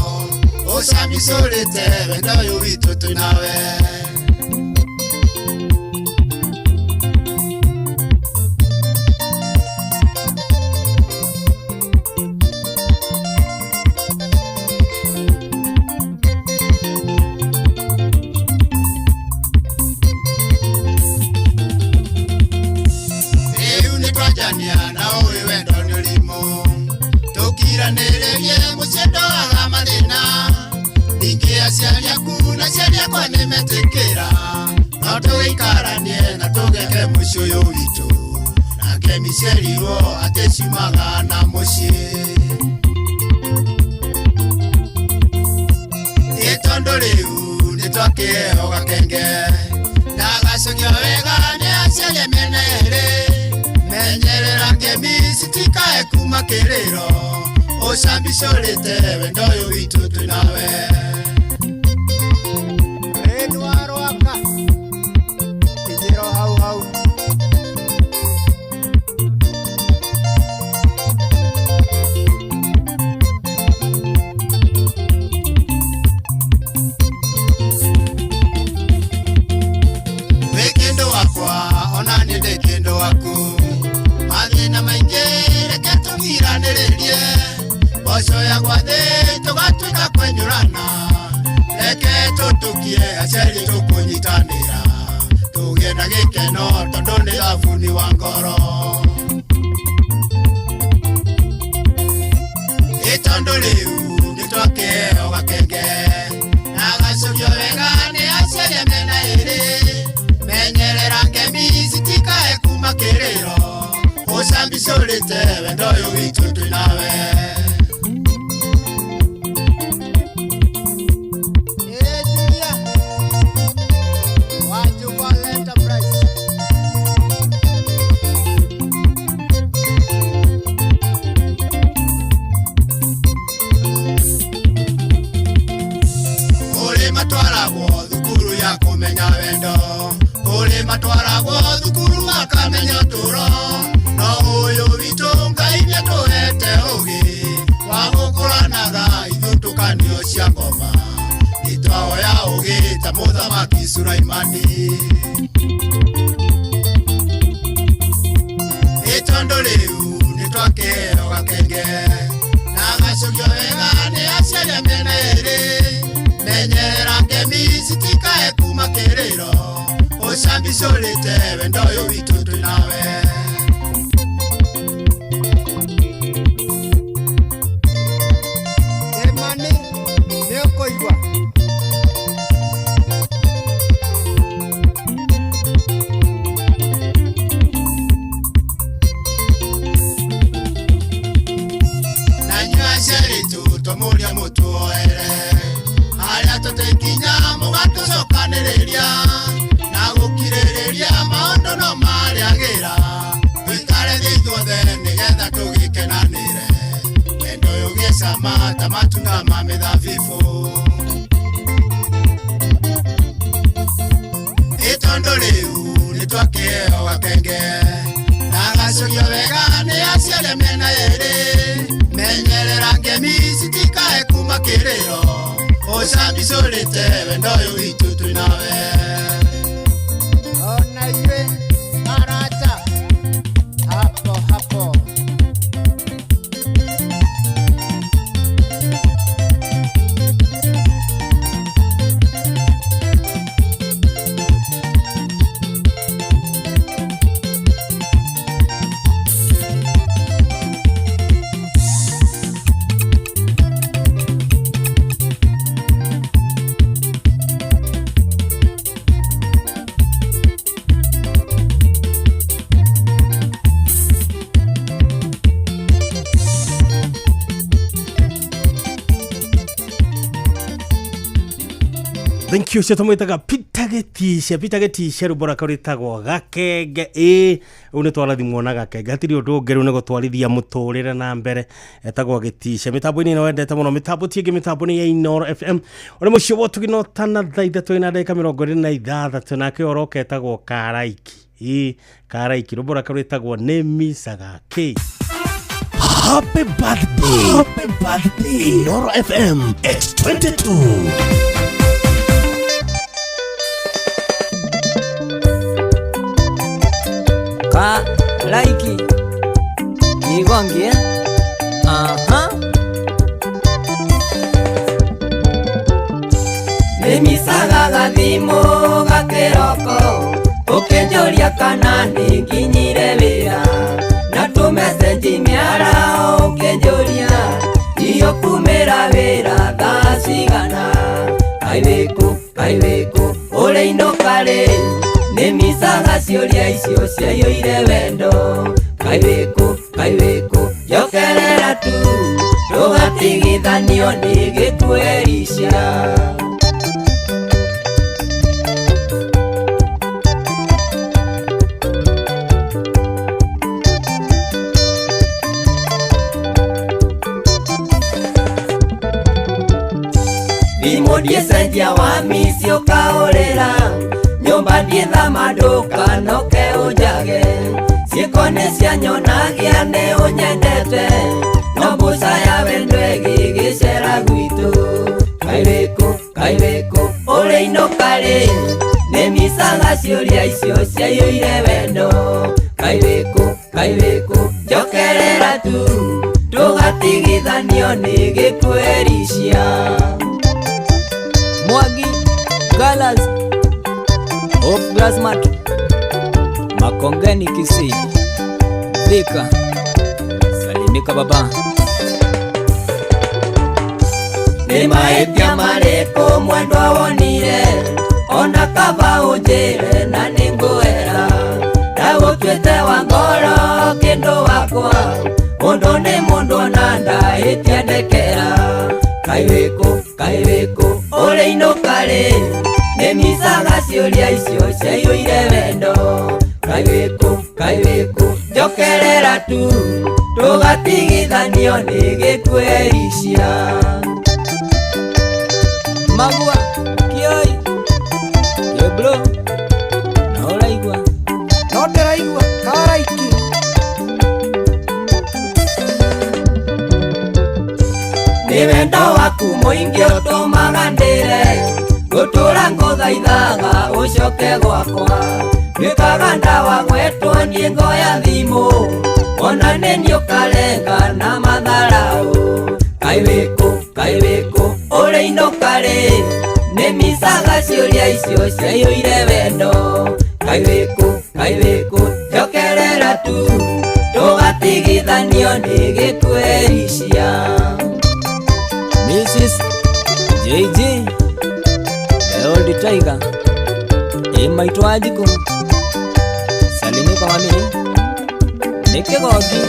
S1: ũcamicũrĩte wendo ũyũ witũ twĩ nawe. Rĩu nĩtwanjania na ũyũ wendo nĩ ũrimũ, tũkiranĩrĩrie mũciĩ ndoraga mathĩna, ningĩ aciari aku na aciari akwa nĩmetĩkĩra, no tũgĩikaranie na tũgeke mũciĩ ũyũ witũ, na ngemi cierirwo atĩ ciumaga na mũciĩ. Ĩ tondũ rĩu nĩtwakĩheo gakenge na gacũgio wega nĩ aciari a mĩena yerĩ, menyerera ngemi citikae kuma kĩrĩro ũcambicũrĩte wendo ũyũ witũ twĩ nawe.
S10: Rĩnwa rwaka kinyĩro hau hau.
S1: Wĩ kĩndũ wakwa ona niĩ ndĩ kĩndũ waku, mathĩna maingĩ reke tũgiranĩrĩrie, mboco ya gwathĩ tũgatuĩka kwenyũrana, reke tũtũkie aciari tũkũnyitanĩra, tũgĩe na gĩkeno tondũ nĩ thabuni wa ngoro. Ĩ tondũ rĩu nĩtwakĩheo gakenge na gacũgio wega nĩ aciari a mĩena ĩrĩ, menyerera ngemi citikae kuma kĩrĩro ũcambicũrĩte wendo ũyũ witũ twĩ nawe.
S10: Ĩ Julia wa Jubal Enterprise.
S1: Kũrĩ matwaragwo thukuru ya kũmenya wendo, kũrĩ matwaragwo thukuru makamenya ũtũũro, no ũyũ witũ Ngai nĩatũhete ũũgĩ wa gũkũranaga ithuĩ tũkanio cia ngoma, nĩtwahoya ũũgĩ ta mũthamaki Sulaimani. Ĩ tondũ rĩu nĩtwakĩheo gakenge na gacũgio wega nĩ aciari a mĩena yerĩ, menyerera ngemi citikae kuma kĩrĩro ũcambicũrĩte wendo ũyũ witũ twĩ nawe.
S10: Kĩmani nĩũkũigua.
S1: Na inyuĩ aciari tũmũria mũtuoere harĩa tũtĩkinya mũgatũcokanĩrĩria na gũkirĩrĩria maũndũ no marĩagĩra, tũikare thĩ ithuothe nĩgetha tũgĩkenanĩre, wendo ũyũ ũgĩcama ta matunda ma mĩthabibũ. Ĩ tondũ rĩu nĩtwakĩheo gakenge na gacũgio wega nĩ aciari a mĩena yerĩ, menyerera ngemi citikae kuma kĩrĩro ũcambicũrĩte wendo ũyũ witũ twĩ nawe.
S10: Ona inyuĩ arata hapo hapo.
S5: Thank you. Ũcio tũmwĩtaga Peter Gĩtice, Peter Gĩtice, rwĩmbo rwake rwĩtagwo Gakenge. Ĩ rĩu nĩ twarathimwo na Gakenge, hatirĩ ũndũ ũngĩ, rĩu nĩ gũtwarithia mũtũrĩre na mbere. Etagwo Gĩtice. Mĩtambo-inĩ ĩno wendete mũno, mĩtambo ti ĩngĩ, mĩtambo nĩ ya Inooro FM. Ũrĩ mũciĩ wa ũtugi no tana thaa 3 na ndagĩka 26, nake ũroka etagwo Karaiki. Ĩ Karaiki, rwĩmbo rwake rwĩtagwo Nĩ Micaga Kĩ.
S24: Happy birthday. Happy birthday. Inoro FM at 22.
S12: Ka laiki igongie aha
S2: Nĩmicaga gathimũ gakĩroko ũkĩnjũria kana nĩnginyire wĩra na tũmecenji mĩara ũkĩnjũria iyũkumĩra wĩra thaa cigana kaĩ wĩkũ kaĩ wĩkũ ũrĩ inũka rĩ nĩmicaga ciũria icio ciaiyũire wendo kaĩ wĩkũ kaĩ wĩkũ njokerera tu tũgatigithanio nĩ gĩkuĩricia. Thimũ ndiĩcenjia wa misi ũkaũrĩra nyũmba ndiĩthama ndũkanoke ũnjage ciĩko nĩ cianyonagia nĩ ũnyendete no mbuca ya wendo ĩgĩgĩcera gwitũ kaĩ wĩkũ kaĩ wĩkũ ũrĩ inũka rĩ nĩ micaga ciũria icio ciaiyũire wendo kaĩ wĩkũ kaĩ wĩkũ njokerera tu tũgatigithanio nĩ gĩkuĩricia.
S12: Mwagi Galas of Glassmart Makongeni Kisii Thika salimika baba.
S2: Nĩ mahĩtia marĩkũ mwendwa wonire ona kaba ũnjĩre na nĩngũera ndagũtuĩte wa ngoro kĩndũ wakwa mũndũ nĩ mũndũ ona ndahĩtia ndekera kaĩ wĩkũ kaĩ wĩkũ ũrĩ inũka rĩ nĩ micaga ciũria icio ciaiyũire wendo kaĩ wĩkũ kaĩ wĩkũ njokerera tu tũgatigithanio nĩ gĩkuĩricia.
S12: Magua Kioi Gebro na ũraigua
S14: no ndĩraigua Karaiki.
S2: Nĩ wendo waku mũingĩ ũtũmaga ndĩre ngũtũra ngũthaithaga ũcoke gwakwa nduĩkaga ndawa gwetwo niĩ ngoya thimũ ona nĩ niĩ ũkarenga na matharaũ kaĩ wĩkũ kaĩ wĩkũ ũrĩ inũka rĩ nĩ micaga ciũria icio ciaiyũire wendo kaĩ wĩkũ kaĩ wĩkũ njokerera tu tũgatigithanio nĩ gĩkuĩricia.
S12: Mrs. JJ the old tiger ĩ maitũ wa njikũ salimika mami nĩ kĩgogi.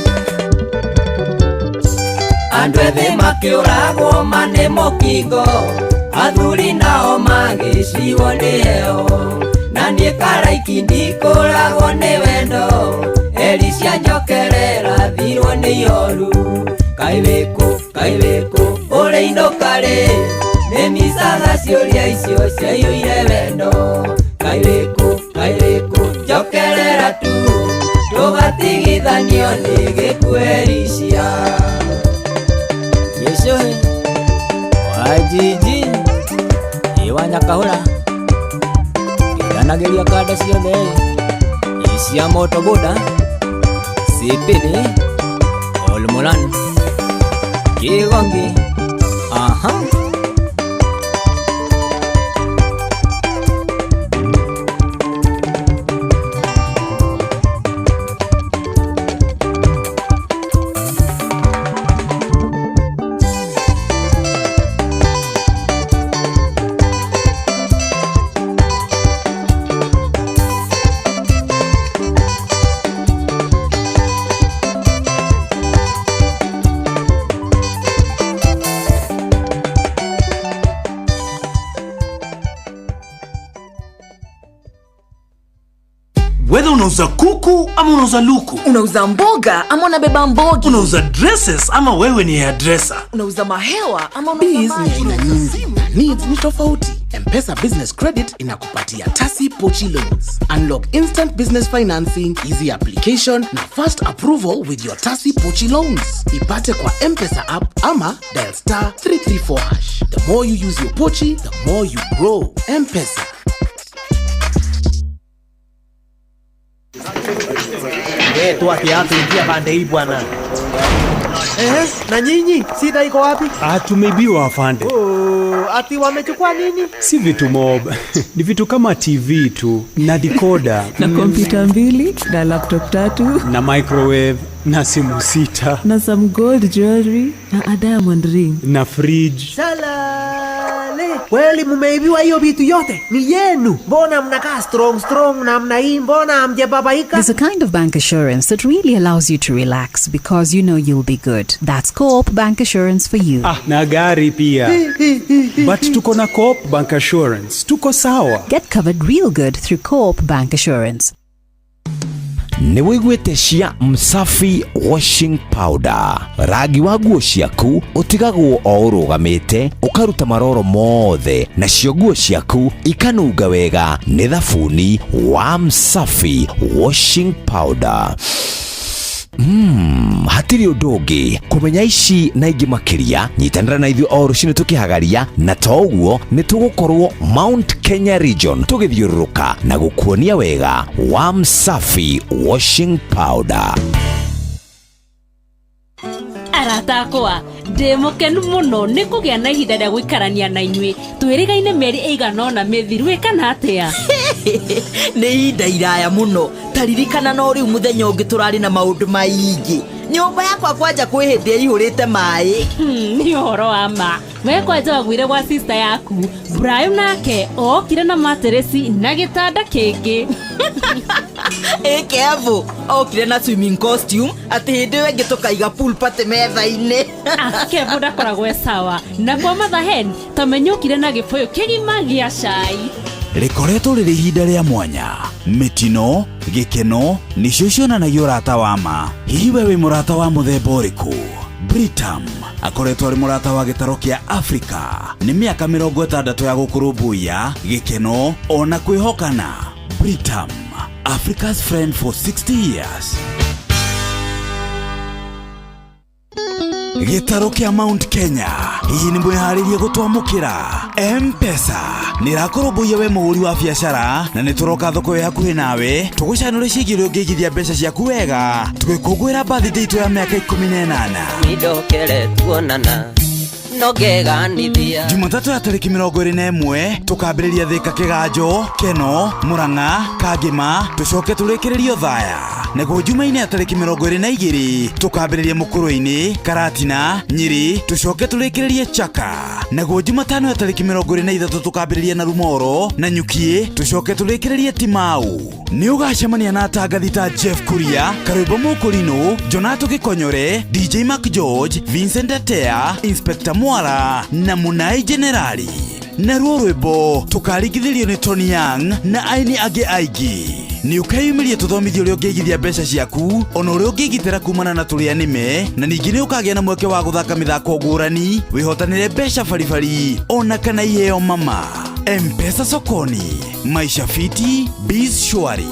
S2: Andũ ethĩ makĩũragwo manĩ mũkingo athuri nao magĩciwo nĩ heho na niĩ Karaiki ndikũragwo nĩ wendo eri cia njokerera thirwo nĩ ihoru kaĩ wĩkũ kaĩ wĩkũ ũrĩ inũka rĩ nĩ micaga ciũria icio ciaiyũire wendo kaĩ wĩkũ kaĩ wĩkũ njokerera tu tũgatigithanio nĩ gĩkuĩricia.
S12: Gĩcũhĩ wa Jiji ĩ wa Nyakahũra kĩranagĩria kanda ciothe ĩ cia motoboda Sipili Olmolan Kĩgongi aha.
S3: unauza luku,
S16: Unauza mboga ama unabeba mbogi?
S3: Unauza dresses ama wewe ni hairdresser,
S16: Unauza mahewa ama unauza
S24: Biz ni
S16: maji?
S24: aina nyingi na needs ni tofauti. Mpesa Business Credit inakupatia Tasi Pochi Loans. Unlock instant business financing, easy application na fast approval with your Tasi Pochi Loans. Ipate kwa Mpesa app ama dial star 334 hash. The more you use your Pochi, the more you grow. Mpesa.
S17: We toa kiatu, ingia pande hii bwana. Ehe, na nyinyi shida iko wapi?
S18: Ah, tumeibiwa afande.
S17: Oh, ati wamechukua nini?
S18: Si vitu mob, ni vitu kama TV tu na decoder
S19: Na kompyuta mbili na laptop tatu
S18: na microwave na simu sita
S19: na some gold jewelry na a diamond ring
S18: na fridge.
S17: Salale. Kweli mumeibiwa hiyo vitu yote? Ni yenu. Mbona mnakaa strong strong namna hii? Mbona hamjababaika?
S20: There's a kind of bank assurance that really allows you to relax because you know you'll be good. That's Co-op Bank Assurance for you.
S18: Ah, na gari pia. But tuko na Co-op Bank Assurance, tuko sawa.
S20: Get covered real good through Co-op Bank Assurance.
S25: Nĩ wĩiguĩte cia Msafi washing powder? Rangi wa nguo ciaku ũtigagwo o ũrũgamĩte, ũkaruta maroro mothe, nacio nguo ciaku ikanunga wega nĩ thabuni wa Msafi washing powder. Hatirĩ ũndũ ũngĩ kũmenya ici na ingĩ makĩria. Nyitanĩra na ithuĩ o rũcinĩ tũkĩhagaria, na to ũguo nĩ tũgũkorwo Mount Kenya region tũgĩthiũrũrũka na gũkuonia wega wa Msafi washing powder.
S7: Arata akwa, ndĩ mũkenu mũno nĩ kũgĩa na ihinda rĩa gũikarania na inyuĩ. Twĩrĩgaine mĩeri ĩigana ũna mĩthiru, ĩ kana atĩa?
S2: Nĩ ihinda iraya mũno. Taririkana no rĩu mũthenya ũngĩ tũrarĩ na maũndũ maingĩ. Nyũmba yakwa kwanja kwĩ hĩndĩ ĩihũrĩte maĩ.
S7: Nĩ ũhoro wa ma. We kwanja waguire gwa sister yaku Brayo, nake okire na materesi na gĩtanda kĩngĩ.
S2: Ĩ Kevo okire na swimming costume, atĩ hĩndĩ ĩyo ĩngĩ tũkaiga pool party metha-inĩ.
S7: Ah, Kevo ndakoragwo e sawa. Na kwa Mother Hen tamenya okire na gĩbũyũ kĩgima gĩa cai.
S11: Rĩkoretwo rĩrĩ ihinda rĩa mwanya. Mĩtino, gĩkeno nĩcio cionanagia ũrata wa ma. Hihi we wĩ mũrata wa mũthemba ũrĩkũ? Britam akoretwo arĩ mũrata wa gĩtaro kĩa Afrika nĩ mĩaka 60 ya gũkũrũmbũiya, gĩkeno ona kwĩhokana. Britam, Africa's friend for 60 years. Gĩtarũ kĩa Mount Kenya, hihi nĩ mwĩharĩrie gũtwamũkĩra? Mpesa nĩ ĩrakũrũmbũiya we mũhũri wa biacara, na nĩ tũroka thoko ĩ hakuhĩ nawe tũgũcanũre ciĩgiĩ ũrĩa ũngĩigithia mbeca ciaku wega tũgĩkũngũĩra birthday itũ ya mĩaka 18.
S28: Nindokere tuonana no ngeganithia.
S11: Jumatatũ ya tarĩki 21 tũkambĩrĩria Thĩka, Kĩganjo, Keno, Mũrang'a, Kangĩma, tũcoke tũrĩkĩrĩrio Thaya. Naguo Jumaine ya tarĩki 22 tũkambĩrĩria Mũkũrũ-inĩ, Karatina, Nyĩrĩ, tũcoke tũrĩkĩrĩrie Chaka. Naguo Jumatano ya tarĩki 23 tũkambĩrĩria na Rumoro na Nyukiĩ, tũcoke tũrĩkĩrĩrie Timau. Nĩ ũgacemania na atangathi ta Jeff Kuria, Karwĩmbo, Mũkũrinũ, Jonato Gĩkonyore, DJ Mark George, Vincent Atea, Inspector Mwara na Munai Generali. Naruo rwĩmbo tũkaringithĩrio nĩ Tony Young na aini angĩ aingĩ. Nĩ ũkeyumĩria tũthomithio ũrĩa ũngĩigithia mbeca ciaku ona ũrĩa ũngĩgitĩra kumana na tũrĩa nĩme, na ningĩ nĩ ũkagĩa na mweke wa gũthaka mĩthako ngũrani, wĩhotanĩre mbeca baribari ona kana iheo mama. Mpesa sokoni, maisha fiti, biz shwari.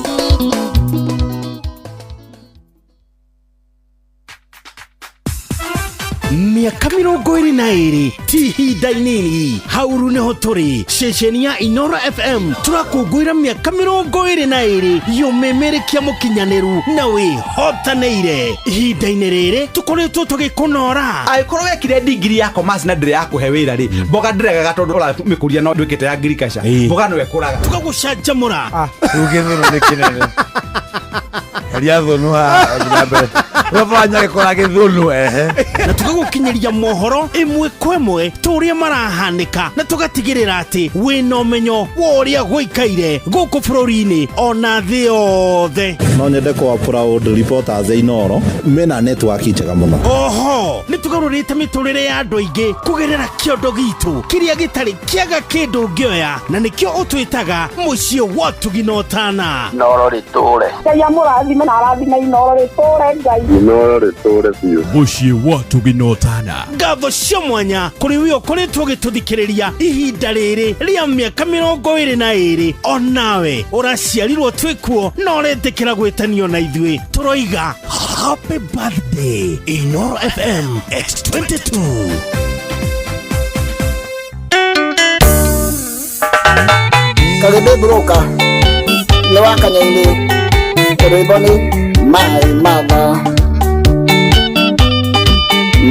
S24: Mĩaka 22 ti ihinda inini. Hauru nĩho tũrĩ ceceni ya Inoro FM tũrakũngũĩra mĩaka 22 yũmĩmĩrĩkia mũkinyanĩru na wĩhotanĩire. Ihinda-inĩ rĩrĩ tũkoretwo tũgĩkũnora.
S21: Angĩkorwo wekire ndigiri ya commerce na ndĩrĩ ya kũhe wĩra rĩ, mboga ndĩregaga tondũ ũramĩkũria no ndwĩkĩte ya agriculture, mboga no ĩkũraga.
S24: Tũgagũcanjamũra.
S22: Rĩu gĩthũnũ nĩ kĩnene, heria thũnũ haha na mbere. Baba nyagĩkora gĩthũnũ ehe.
S24: Na tũgagũkinyĩria mohoro ĩmwe kwa ĩmwe ta ũrĩa marahanĩka, na tũgatigĩrĩra atĩ wĩna ũmenyo wa ũrĩa gũikaire gũkũ bũrũri-inĩ ona thĩ yothe.
S23: No nyende kwa proud reporters a Inoro mena network njega mũno.
S24: Oho nĩ Tũgarũrĩte mĩtũrĩre ya andũ aingĩ kũgerera kĩondo gitũ kĩrĩa gĩtarĩ kĩaga kĩndũ ũngĩoya, na nĩkĩo ũtwĩtaga mũciĩ wa ũtugi na ũtana.
S4: Inoro rĩtũre.
S6: Ngai amũrathime na arathime Inoro rĩtũre Ngai.
S4: Inoro rĩtũre biũ.
S24: Mũciĩ wa ũtugi na ũtana. Ngatho cia mwanya kũrĩ we ũkoretwo ũgĩtũthikĩrĩria ihinda rĩrĩ rĩa mĩaka 22. Onawe ũraciarirwo twĩkuo na ũretĩkĩra gwĩtanio na ithuĩ, tũroiga happy birthday Inoro FM at 22.
S8: Kagĩndĩ Broka nĩ wa Kanya-inĩ, rwĩmbo nĩ My Mother,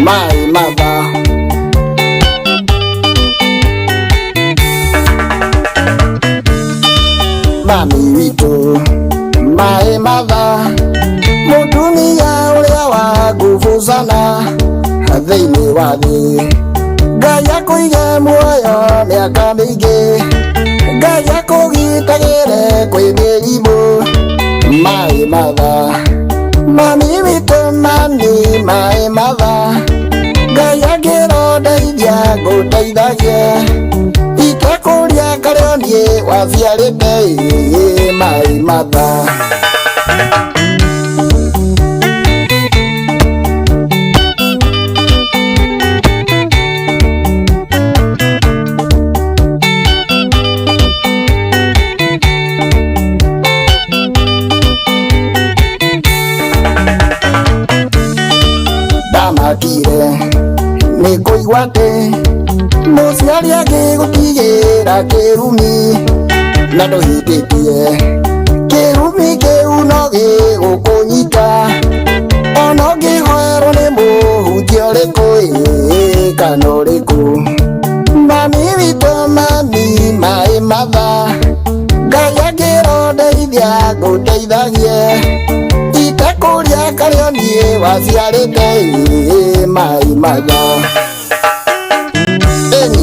S8: My Mother. Mami witũ, my mother, mũtumia ũrĩa wa nguvu sana thĩinĩ wa thĩ. Ngai akũige muoyo mĩaka mĩingĩ, Ngai akũgitagĩre kwĩ mĩrimũ. My mother, mami witũ, mami, my mother, Ngai angĩrondeithia ngũteithagie, itekũria karĩo niĩ waciarĩte, my mother. Ndamakire nĩ kũigua atĩ mũciari angĩgũtigĩra kĩrumi na ndũhĩtĩtie, kĩrumi kĩu no gĩgũkũnyita, ona ũngĩhoerwo nĩ mũhunjia ũrĩkũ ĩ kana ũrĩkũ. Mami witũ, mami, my mother, Ngai angĩrondeithia ngũteithagie, itekũria karĩo niĩ waciarĩte, my mother. Ĩni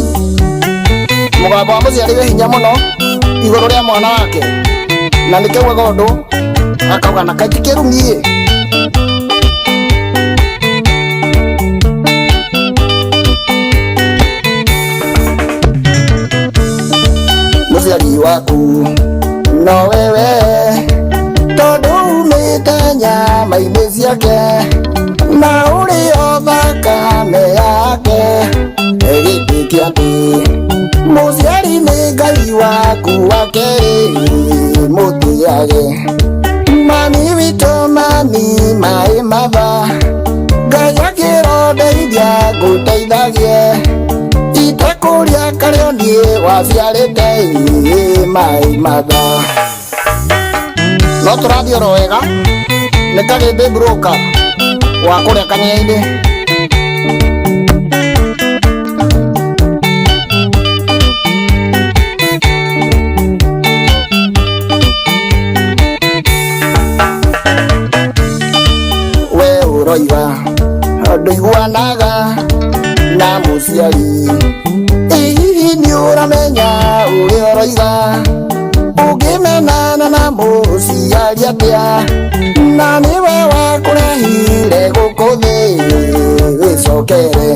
S8: mũgambo wa mũciari wĩ hinya mũno igũrũ rĩa mwana wake, na nĩkĩo augaga ũndũ akauga na kaĩ ti kĩrumi ĩ. Mũciari waku no wewe, tondũ umĩte nyama-inĩ ciake na ũrĩ o thakame yake, gĩtĩkia atĩ mũciari nĩ Ngai waku wa kerĩ, mũtĩage. Mami witũ, mami, my mother, Ngai akĩrondeithia ngũteithagie, itekũria karĩo niĩ waciarĩte, my mother. No tũrathiĩ oro wega nĩ Kagĩndĩ Broka wa kũrĩa Kanya-inĩ. We ũroiga ndũiguanaga na mũciari, ĩ hihi nĩ ũramenya ũrĩa ũroiga? Ũngĩmenana na mũciari atĩa, na nĩwe wakũrehire gũkũ thĩ wĩcokere.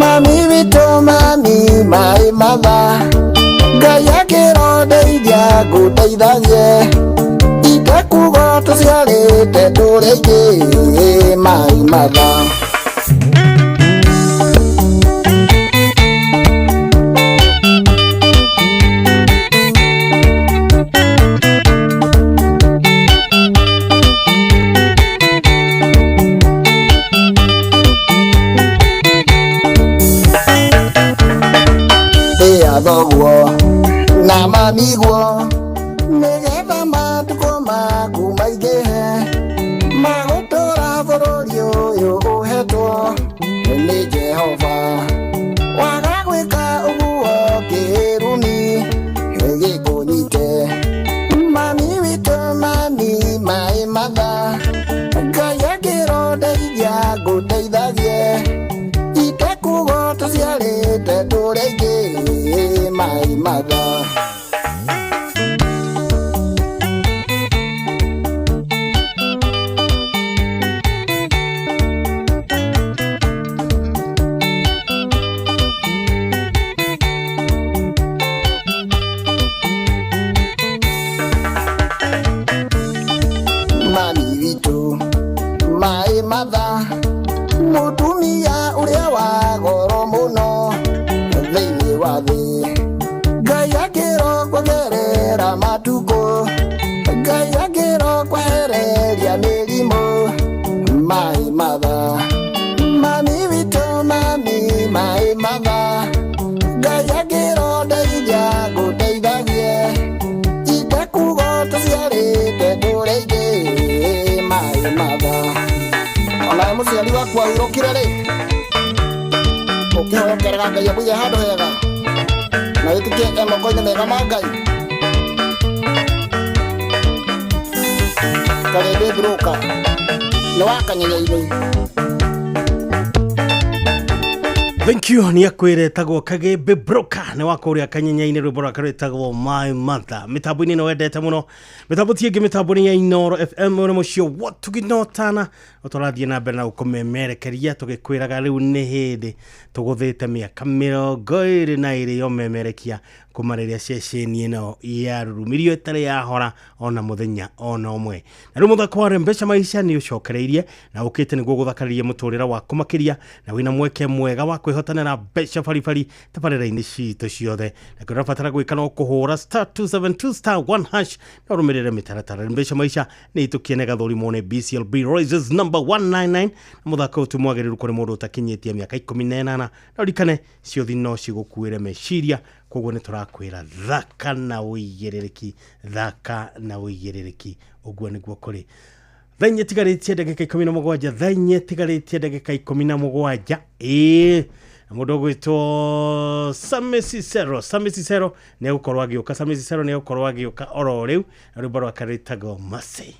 S8: Mami witũ, mami, my mother, Ngai akĩrondeithia ngũteithagie, itekuga tũciarĩte tũrĩ aingĩ, my mother. Tĩa thoguo na mamiguo, nĩgetha matukũ maku maingĩhe, magũtũũra bũrũri ũyũ ũhetwo nĩ Jehova. Waga gwĩka ũguo kĩrumi gĩkũnyite. Mami witũ, mami, my mother, Ngai angĩrondeithia ngũteithagie, itekuga tũciarĩte tũrĩ aingĩ, my Maĩ matha mũtumia ũrĩa wa goro mũno thĩinĩ wa thĩ. Ngai akĩrwo kuongerera matukũ, Ngai akĩrwo kwehereria mĩrimũ. Maĩ matha mami witũ, mami maĩ matha, Ngai akĩrwo ndeithia ngũteithagie, itekugo tũciarĩte tũrĩ aingĩ. Maĩ matha onawe mũciari waku ahurũkire rĩ, ũkĩhokerera Ngai amũige handũ hega na wĩtĩkie e moko-inĩ mega ma Ngai. Karĩndĩ Broka nĩ wa Kanyenya-inĩ.
S24: Thank you. Nĩ akwĩre etagwo Kagĩmbĩ Broka nĩ wa kũrĩa Kanyenya-inĩ, rwĩmbo rwake rwĩtagwo My Mother. Mĩtambo-inĩ ĩno wendete mũno, mĩtambo ti ĩngĩ, mĩtambo nĩ ya Inoro FM ũrĩ mũciĩ watuginotana tũrathiĩ na mbere na gũkũmemerekeria tũgĩkwĩraga rĩu nĩ hĩndĩ tũgũthĩte mĩaka 22 ya ũmemerekia kuma rĩrĩa ceceni ĩno yarurumirio ĩtarĩ yahora ona mũthenya ona ũmwe. Na rĩu mũthako wa Rembesha Maisha nĩ ũcokereirie na ũkĩte nĩguo gũthakarĩria mũtũrĩre waku makĩria, na wĩna mweke mwega wa kwĩhotanĩra mbeca baribari tabarĩra-inĩ citũ ciothe. Na kĩrĩa ũrabatara gwĩka no kũhũra *272*1# na ũrũmĩrĩre mĩtaratara. Rembesha Maisha nĩ ĩtũkie na ĩgathũrimwo nĩ BCLB Rises number 199, na mũthako ũyũ ti mwagĩrĩru kũrĩ mũndũ ũtakinyĩtie mĩaka 18, na ũririkane ciothi no cigũkuĩre meciria, koguo nĩ tũrakwĩra thaka na ũigĩrĩrĩki, thaka na ũigĩrĩrĩki, ũguo nĩguo kũrĩ. Thaa inya itigarĩtie ndagĩka 17, thaa inya itigarĩtie ndagĩka 17. Ĩĩ, na mũndũ ũgwĩtwo Sami Cicero, Sami Cicero nĩ egũkorwo agĩũka, Sami Cicero nĩ egũkorwo agĩũka oro rĩu, na rwĩmbo rwake rwĩtagwo Mercy.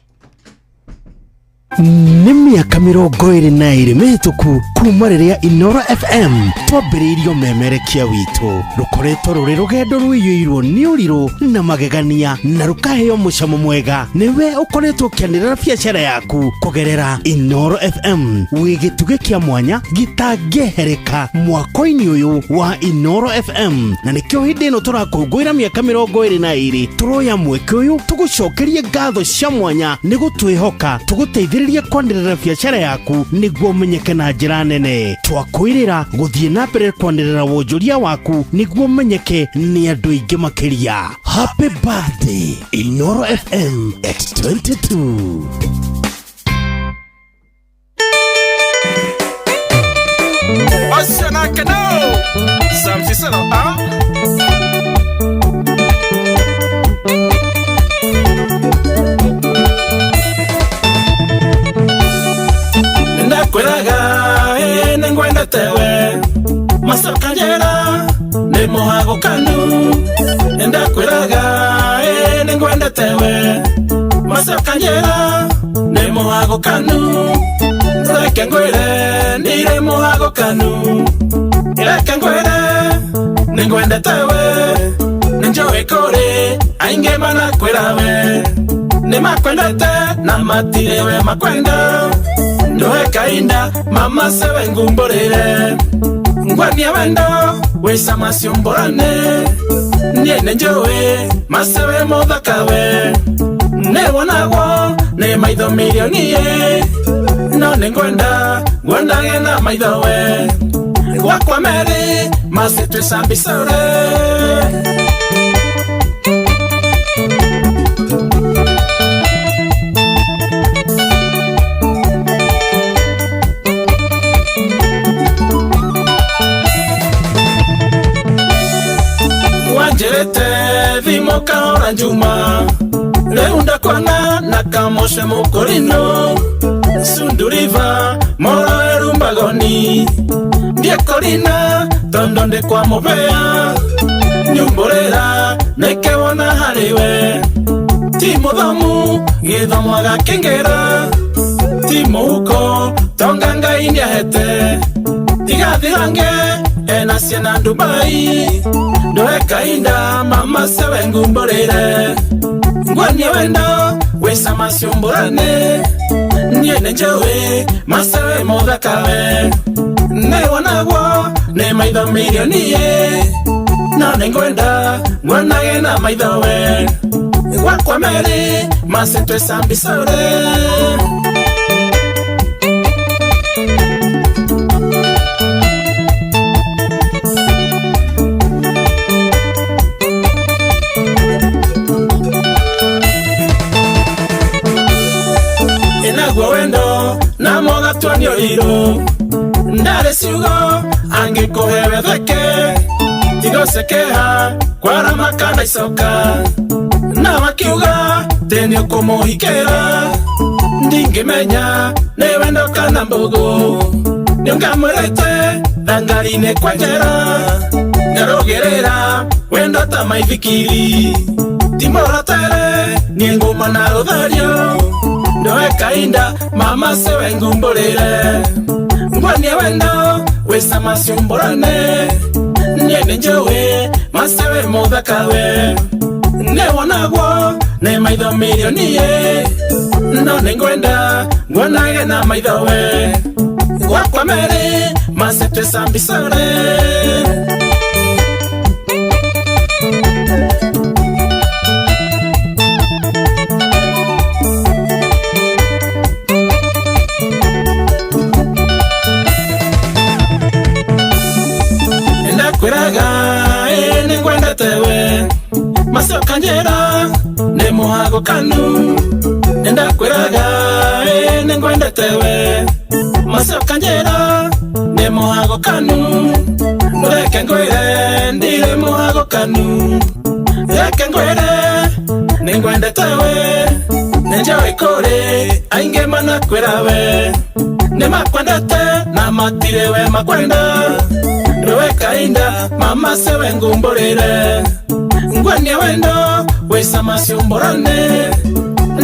S24: Nĩ mĩaka 22 mĩhĩtũku kuma rĩrĩa Inoro FM twambĩrĩirio memerekia witũ. Rũkoretwo rũrĩ rũgendo rũiyũirwo nĩ ũrirũ na magegania na rũkaheo mũcamo mwega. Nĩwe ũkoretwo ũkĩanĩrĩra biacara yaku kũgerera Inoro FM, wĩ gĩtugĩ kĩa mwanya gĩtangĩehereka mwako-inĩ ũyũ wa Inoro FM, na nĩkĩo hĩndĩ ĩno tũrakũngũĩra mĩaka 22 tũroya mweke ũyũ tũgũcokerie ngatho cia mwanya nĩ gũtwĩhoka tũgũteithĩrĩrie kwanĩrĩra biacara yaku nĩguo ũmenyeke na njĩra nene. Twakwĩrĩra gũthiĩ na mbere kwanĩrĩra wonjoria waku nĩguo ũmenyeke nĩ andũ aingĩ makĩria. Happy birthday Inoro FM at 22.
S1: Acio nake no Sam Cicero a Ndakwĩraga ĩ nĩngwendete we macoka njera nĩ mũhagũkanu. Ndakwĩraga ĩ nĩngwendete we macoka njera nĩ mũhagũkanu. Reke ngwĩre ndirĩ mũhagũkanu, reke ngwĩre nĩngwendete we. Nĩnjũĩ kũrĩ aingĩ manakwĩra we nĩmakwendete na matirĩ we makwenda. Ndoe kainda mama sewe ngumbũrĩre ngwania wendo wĩcama ciũmbũrane. Niĩ nĩnjũĩ masewe mũthaka we nĩwonagwo nĩ maitho mirioni ĩ, no nĩngwenda ngwendage na maitho we gwakwa merĩ macitwĩcambicore. Wanjĩrĩte thimũ kahora njuma rĩu ndakwana na kamũce mũkũrinũ sunduriva moro erumbagoni ndiekũrina tondũ ndĩ kwa mũbea nyumbũrĩra nĩkĩwona harĩ we ti mũthomu gĩthomo agakĩngĩra ti mũhuko tonga Ngai nĩahete tigathirange ena ciana Dubai ndoe kainda mama sewe ngumbũrĩre ngwanie wendo wĩcama ciũmbũrane. Niĩ nĩnjũĩ masewe mũthaka we nĩwonagwo nĩ maitho mirioni ĩ, no nĩngwenda nguonage na maitho we gwakwa merĩ macitwĩcambicore. Na mogatua nĩ ũrirũ ndarĩ ciugo angĩkũhe wetheke tigocekeha kwarama kana icoka na makiuga tĩ nĩ ũkũmũhikĩra ndingĩmenya nĩ wendo kana mbũgũ nĩũngamwĩrĩte thangari-inĩ kwenjera nĩarũgĩrĩra wendo ta maithikiri timũrotere niĩ ngũma na rũthario ndoe kainda mama sewe ngumbũrĩre ngwanie wendo wĩcama ciumbũrane niĩ nĩ njũĩ masewe mũthakawe nĩwonagwo nĩ maitho mirioni-ĩ no nĩngwenda nguonage na maitho we gwakwa merĩ mase twĩcambicare. Ndakwĩraga ĩ nĩngwendete we macokanjĩra nĩ mũhago kanu nĩndakwĩraga ĩ nĩngwendete we macokanjĩra nĩ mũhago kanu reke ngwĩre ndirĩ mũhago kanu reke ngwĩre nĩngwendete we nĩnjũĩ kũrĩ aingĩ manakwĩra we nĩmakwendete na matirĩ we makwenda rwe kainda mama sewe ngumbũrĩre ngwanie wendo wĩcama ciumbũrane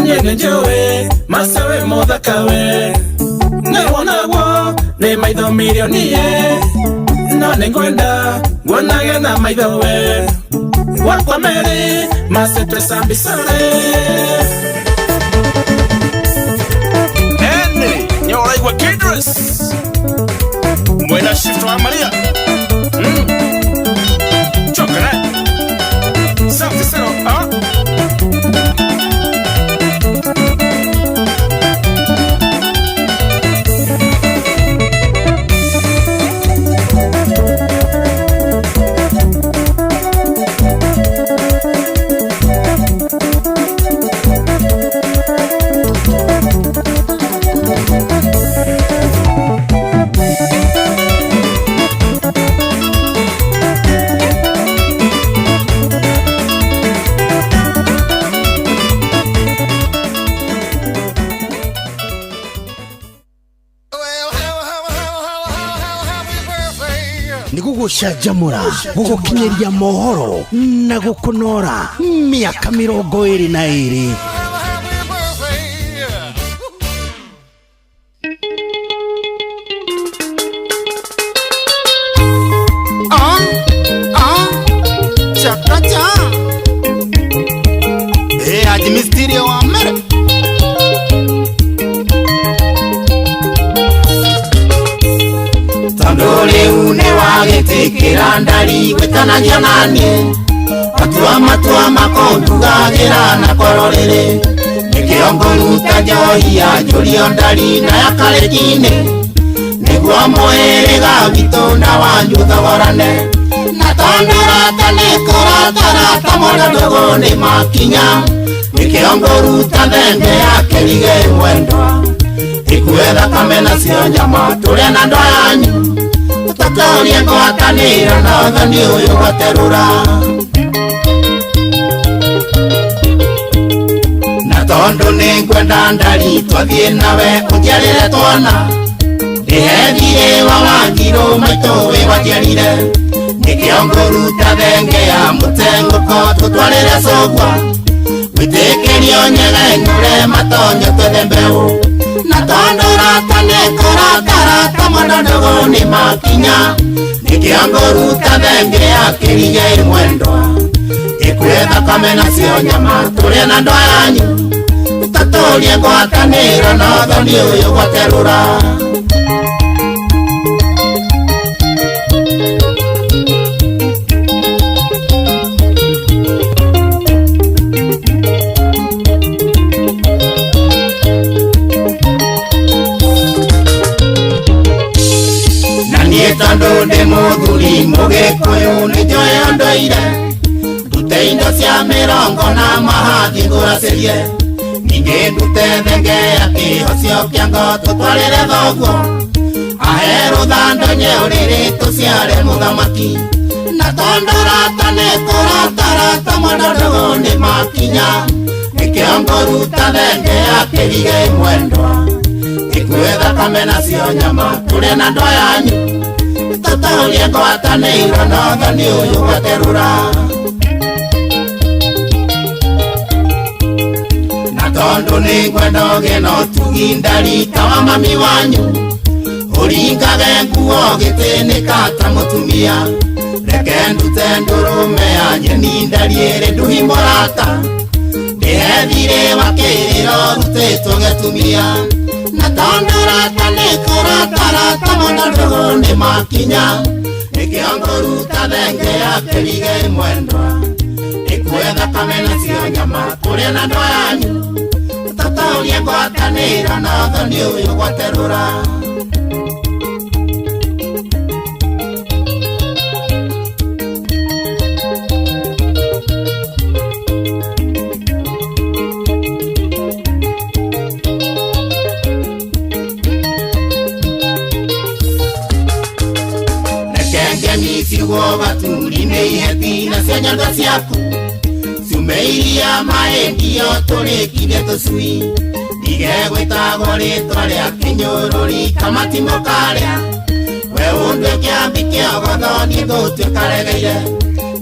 S1: niĩ nĩnjũĩ masewe mũthakawe nĩwonagwo nĩ maitho mirioni-ĩ no nĩngwenda nguonage na maitho we gwakwa merĩ mase twĩcambicare.
S5: Henry nĩũraigua Kidris mwena shift wa Maria Chokere Sauti Sero ah.
S24: Gũcanjamũra gũgũkinyĩria mohoro na gũkũnora mĩaka 22.
S9: Chakacha eh aji misterio wa mere
S10: Tondũ nĩ wagĩtĩkĩra ndari gwĩtanagia naniĩ matua matua makũndugagĩra na kororĩrĩ nĩkĩo ngũruta njohi ya njũrio ndari na ya karenjinĩ nĩguo mũhĩrĩga witũ na wanyu thogorane na tondũ rata nĩ kũratarata mũno ndũgũ nĩ makinya nĩkĩo ngũruta thenge ya kĩrige mwendwa ĩkue thakame nacio nyama tũrĩe na andũ anyu tũtũrie ngwatanĩro na ũthoni ũyũ gwaterũra na tondũ nĩngwenda ndari twathiĩ nawe ũnjiarĩre twana ndĩhe thirĩ wa Wanjirũ maitũ wĩ wajiarire nĩkĩo ngũruta thenge ya mũtengũko tũtwarĩre cũgwa wĩtĩkĩrio nyegenyũre matonyo twethe mbeũ na tondũ rata nĩ kũratarata mũno ndũgũ nĩ makinya nĩkĩo ngũruta thenge ya kĩrige mwendwa ĩkue thakame nacio nyama tũrĩe na andũ anyu tũtũrie ngwatanĩro na ũthoni ũyũ gwaterũra. Tondũ ndĩ mũthuri mũgĩkũyũ nĩnjoe ũndũire ndute indo cia mĩrongo na mahathi ngũracĩrie ningĩ Ningĩ ndute thenge ya kĩhocio kĩa ngo tũtwarĩre thoguo. Ahe rũthando nyeũrĩrĩ tũciare mũthamaki. Na tondũ rata nĩ kũratarata mwendwa ndũgũ nĩ makinya. Nĩkĩo ngũruta thenge ya kĩrige mwendwa. Ikuwe thakame nacio nyama tũrĩe na andũ aya anyu. Tũtũrie ngwatanĩro na ũthoni ũyũ gwaterũra. Na tondũ nĩngwenda ũgĩe na ũtugi ndari ta wa mami wanyu. Ũringage nguo gĩtĩnĩka ta mũtumia. Reke ndute ndũrũme ya nyeni ndari ĩrĩ nduhi mũrata. Ndĩhe thirĩ wa kĩrĩro rutĩtwo gĩtumia. Na tondũ rata nĩ kũratarata mũno ndũgũ nĩ makinya. Nĩkĩo ngũruta thenge ya kĩrige mwendwa. Ĩkue thakame nacio nyama tũrĩe na andũ aya anyu. Tũtũrie ngwatanĩro na ũthoni ũyũ gwaterũra. Ciugo gaturi-inĩ iheti nacio nyondo ciaku ciume iria maĩ ndio tũrĩkithie tũcui. Ndige gwĩtagwo rĩtwa rĩa kĩnyũrũri kamatimũ karĩa. We ũndue kĩambi kĩogotho niĩ ngũtuĩka regeire.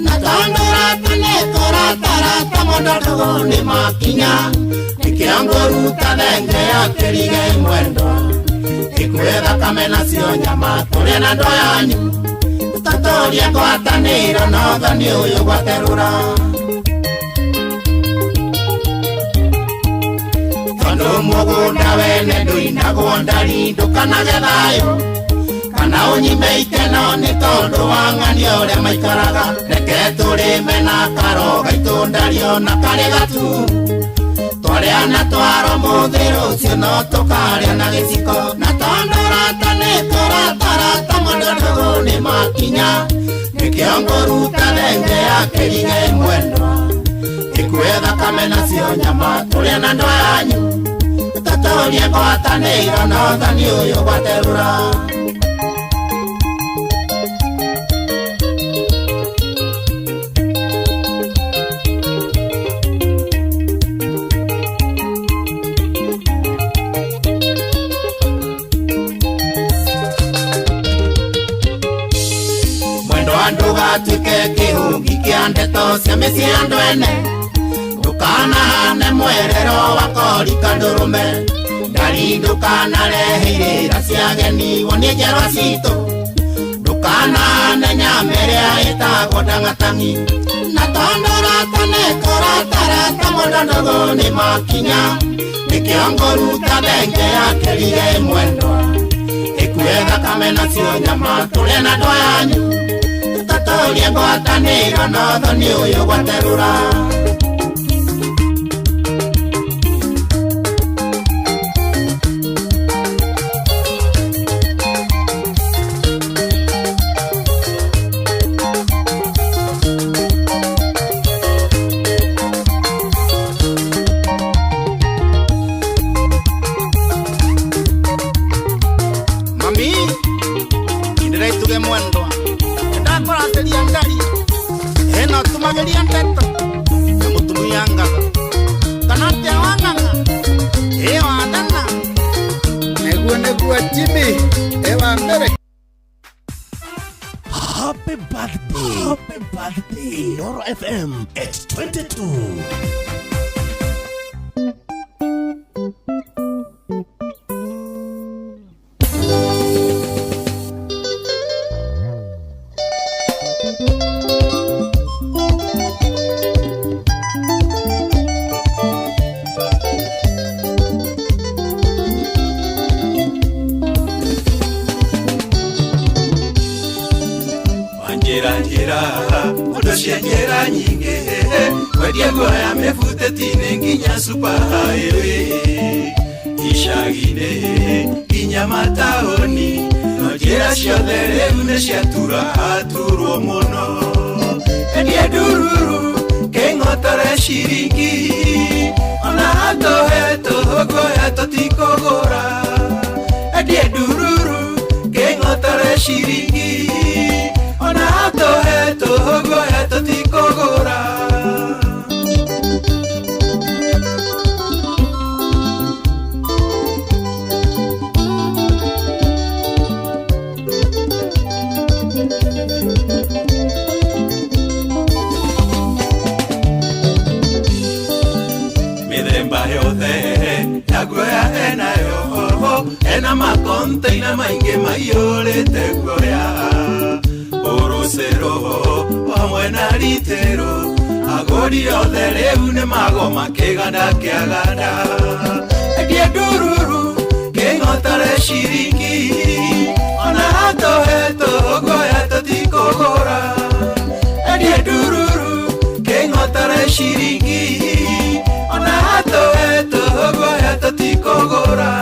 S10: Na tondũ rata nĩ kũratarata mũno ndũgũ nĩ makinya. Nĩkĩo ngũruta thenge ya kĩrige mwendwa. Ĩkue thakame nacio nyama tũrĩe na andũ aya anyu. Tũtũrie ngwatanĩro na ũthoni ũyũ gwaterũra. Tondũ mũgũnda wene ndũinagwo ndari ndũkanage thayũ. Kana ũnyime ikeno nĩ tondũ wa ng'ania ũrĩa maikaraga. Reke tũrĩme na karo gaitũ ndari ona karĩ gaturu. Twarĩa na twaro mũthĩ rũciũ no tũkarĩa na gĩciko. Na tondũ rata nĩ kũratarata mũno ndũgũ nĩ makinya. Nĩkĩo ngũruta thenge ya kĩrige mwendwa. Ĩkue thakame nacio nyama tũrĩe na andũ aya anyu. Tũtũrie ngwatanĩro na ũthoni ũyũ gwaterũra. Ndũgatuĩke kĩhũngi kĩa ndeto cia mĩciĩ ya andũ ene. Ndũkanahane mwerero wa kori kandũrũme. Ndari ndũkanarehe irĩra cia ageni wonie njiarwa citũ. Ndũkanahane nyama ĩrĩa ĩtagwo ndang'atang'i. Na tondũ rata nĩ kũratarata mũno ndũgũ nĩ makinya. Nĩkĩo ngũruta thenge ya kĩrige mwendwa. Ĩkue thakame nacio nyama tũrĩe na andũ aya anyu. Tũtũrie ngwatanĩro na ũthoni ũyũ gwaterũra. Mami, ndĩraituge mwendwa. Ndakũratĩria ndari ĩno tumagĩria ndeto na mũtumia ngatha kana atĩa wang'ang'a ĩ wathana.
S22: Nĩguo nĩguo Jimmy ĩ wa mbere.
S24: Happy birthday. Happy birthday. Inoro FM at 22.
S1: Njira mondo cia njĩra nyingĩ kwendia nguo ya mĩbutĩti-inĩ nginya super highway icagi-inĩ nginya mataũni no njĩra ciothe rĩu nĩ ciatura aturwo mũno endia ndururu kĩng'otore ciringi ona Atũhe tũguoya tũtikũgũra. Endie ndururu kĩng'otore ciringi, ona atũhe tũguoya tũtikũgũra. Mĩthemba yothe ya guoya enayo, ena makonteina maingĩ maiyũrĩte guoya. Ũrũcĩrũ hamwe na ritĩrũ, agũri othe rĩu nĩ magoma kĩganda kĩa ganda. Endie ndururu kĩng'otore ciringi, ona atũhe tũguoya tũtikũgũra. Endie ndururu kĩng'otore ciringi, ona atũhe tũguoya tũtikũgũra.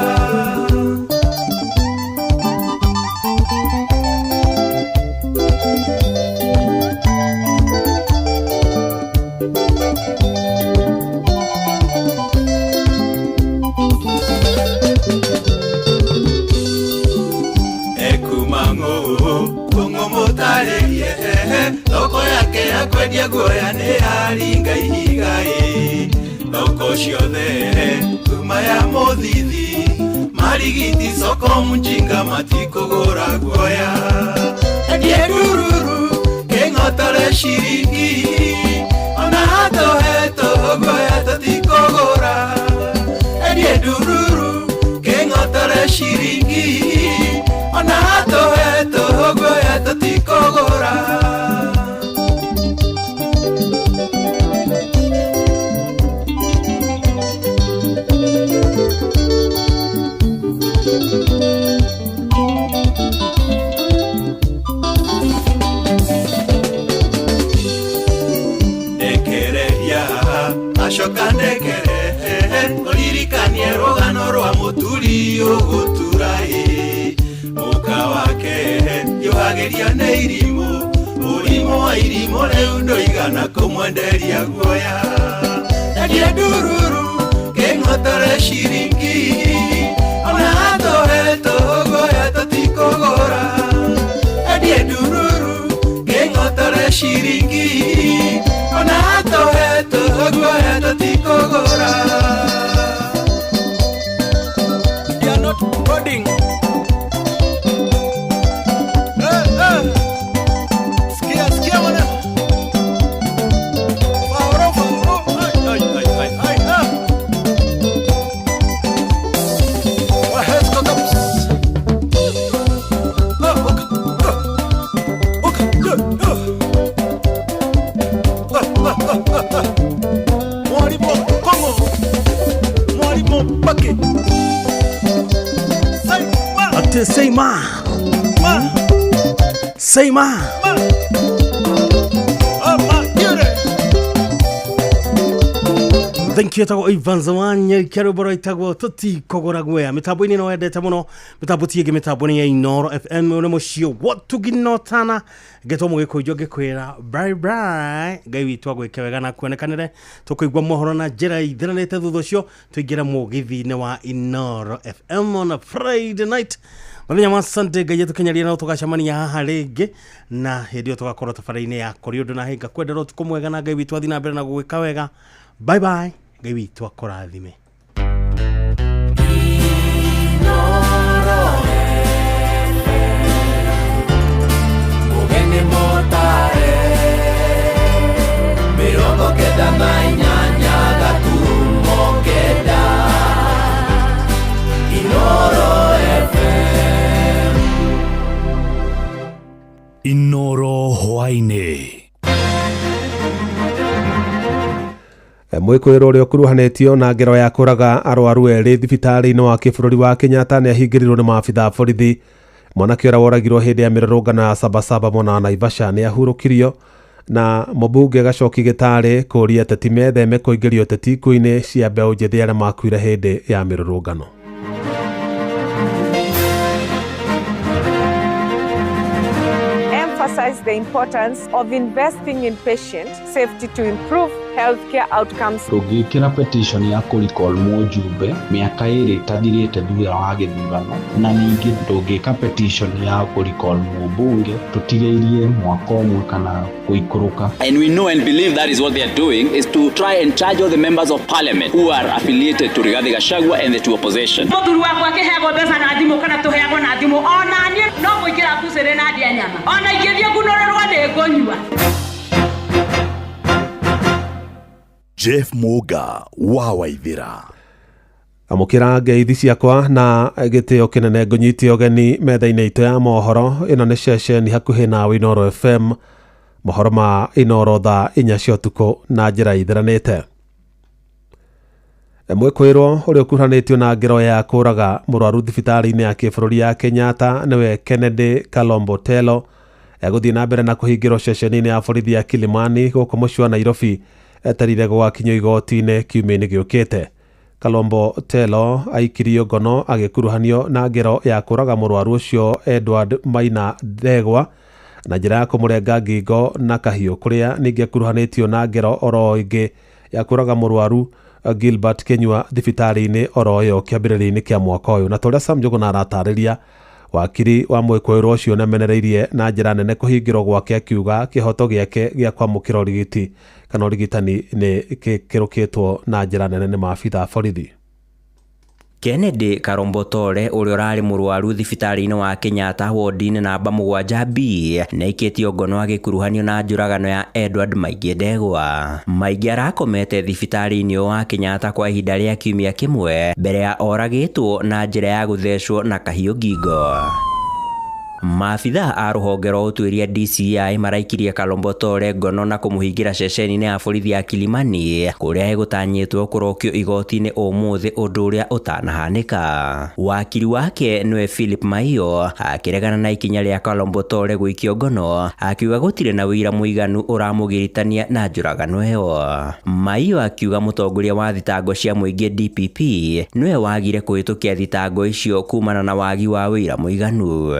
S1: Thoko yake ya kwendia guoya nĩ yaringa ihiga ĩ. Thoko ciothe kuma ya mũthithi, marigiti soko mjinga matikũgũra guoya. Endie ndururu kĩng'otore ciringi, ona atũhe tũguoya tũtikũgũra. Endie ndururu kĩng'otore ciringi, ona atũhe tũguoya tũtikũgũra. Ndekereria acoka ndekere, ũririkanie rũgano rwa mũturi ũgũtura ĩ. Mũka wake yohagĩria nĩ irimũ, mũrimũ wa irimũ rĩu ndũigana kũmwenderia guoya. Endie ndururu kĩng'otore ciringi, ona atũhe tũguoya tũtikũgũra. Endie ndururu kĩng'otore ciringi, ona atũhe tũguoya tũtikũgũra.
S5: You are not coding. Sikia, sikia mwana. Fauro, fauro. Ai, ai, ai, ai, ai, ah. Wahesko kaps. Ah, ok, ah, ok, ah, ah. Ah, ah, ah, ah, ah. Mwalimu Kongo. Mwalimu Pake. Say ma.
S24: Ate say ma.
S5: Ma.
S24: Say ma.
S5: Ma. Ah, ma, yure.
S24: Thank you etagwo Ivan Zawanya kĩarũmbo rwaitagwo tũtikũgũra guoya mĩtambo-inĩ no wendete mũno mĩtambo ti ĩngĩ mĩtambo nĩ ya Inoro FM nĩ mũciĩ wotuginotana ngetwo mũgĩkũnjo ngĩkwĩra bye bye. Ngai witũ agwĩke wega na kuonekanĩre tũkũigua mohoro na njĩra ithiranĩte thutha ũcio tũingĩre mũgithi-inĩ wa Inoro FM on a Friday night mũthenya wa Sunday. Ngai atũkinyarie no tũgacemania haha rĩngĩ na hĩndĩ ĩyo tũgakorwo tabarĩra-inĩ ya kũrĩ ũndũ na hĩnga kwendera ũtukũ mwega na Ngai witũ athiĩ na mbere na gũgwĩka wega. Bye bye. Ngai witũ akũrathime.
S1: Mũgeni mũtare 98 gaturumo 9 Inoro FM.
S3: Inoro hwaĩ-inĩ.
S12: Mwĩkũĩrwo ũrĩa ũkuruhanĩtio na ngero ya kũraga arwaru erĩ thibitarĩ-inĩ wa kĩbũrũri wa Kenyatta nĩ ahingĩrĩirwo nĩ maabitha a borithi. Mwanake ũrĩa woragirwo hĩndĩ ya mĩrũrũngano ya Sabasaba mwena wa Naivasha nĩ ahurũkirio na mũmbunge Gachoki Gĩtarĩ kũũria ateti metheme kũingĩrio ũteti ikuũ-inĩ cia mbeũ njĩthĩ arĩa makuire hĩndĩ ya mĩrũrũngano.
S13: Emphasize the importance of investing in patient safety to improve healthcare outcomes.
S14: Ndũngĩkĩra petition ya kũ recall mũjumbe mĩaka ĩrĩ ĩtathirĩte thutha wa gĩthurano, na ningĩ ndũngĩka petition ya kũ recall mũmbunge tũtigĩirie mwaka ũmwe kana gũikũrũka.
S15: And we know and believe that is what they are doing, is to try and charge all the members of parliament who are affiliated to Rigathi Gachagua and the two opposition.
S16: Mũthuri wakwa akĩheagwo mbeca na thimũ kana tũheagwo na thimũ, ona niĩ no kũingĩra mbucĩrĩ na ndĩe nyama, ona ingĩthiĩ ngunũrĩrwo nĩ ngũnyua.
S17: Jeff Muga wa Waithira.
S12: Amũkĩra ngeithi ciakwa na gĩtĩo kĩnene, ngũnyite ũgeni metha-inĩ itũ ya mohoro. Ĩno nĩ ceceni hakuhĩ nawe, Inooro FM. Mohoro ma Inooro thaa 4 cia ũtukũ na njĩra ithiranĩte. Mwĩkũĩrwo ũrĩa ũkuruhanĩtio na ngero ya kũraga mũrwaru thibitarĩ-inĩ ya kĩbũrũri ya Kenyatta, nĩwe Kennedy Kalombo Telo, egũthiĩ na mbere na kũhingĩrwo ceceni-inĩ ya borithi ya Kilimani gũkũ mũciĩ wa Nairobi, etereire gũgakinyio igoti-inĩ kiumia-inĩ gĩũkĩte. Kalombo Telo aikirio ngono agĩkuruhanio na ngero ya kũraga mũrwaru ũcio Edward Maina Ndegwa na njĩra ya kũmũrenga ngingo na kahiũ, kũrĩa ningĩ akuruhanĩtio na ngero oro ĩngĩ ya kũraga mũrwaru Gilbert Kenyua thibitarĩ-inĩ oro ĩyo kĩambĩrĩria-inĩ kĩa mwaka ũyũ. Na torĩa Sam Njũgũna aratarĩria, wakiri wa mwĩkũĩrwo ũcio nĩamenereirie na njĩra nene kũhingĩrwo gwake, akiuga kĩhoto gĩake gĩa kwamũkĩra ũrigiti kana ũrigitani nĩ gĩkĩrũkĩtwo na njĩra nene nĩ maabitha a borithi.
S19: Kennedy Karombotore ũrĩa ũrarĩ mũrwaru thibitarĩ-inĩ wa Kenyatta wodi-inĩ namba 7B nĩaikĩtio ngono agĩkuruhanio na njũragano ya Edward Maingi Ndegwa. Maingi arakomete thibitarĩ-inĩ wa Kenyatta kwa ihinda rĩa kiumia kĩmwe mbere ya oragĩtwo na njĩra ya gũthecwo na kahiũ ngingo. Maabitha a rũhonge rwa ũtuĩria DCI maraikirie Kalombotore ngono na kũmũhingĩra ceceni-inĩ ya borithi ya Kilimani kũrĩa egũtanyĩtwo kũrokio igoti-inĩ ũmũthĩ, ũndũ ũrĩa ũtanahanĩka. Wakiri wake nĩwe Philip Maiyo akĩregana na ikinya rĩa Kalombotore gũikio ngono, akiuga gũtirĩ na ũira mũiganu ũramũgiritania na njũragano ĩyo. Maiyo akiuga mũtongoria wa thitango cia mũingĩ DPP nĩwe wagire kũhĩtũkia thitango icio kumana na wagi wa ũira mũiganu.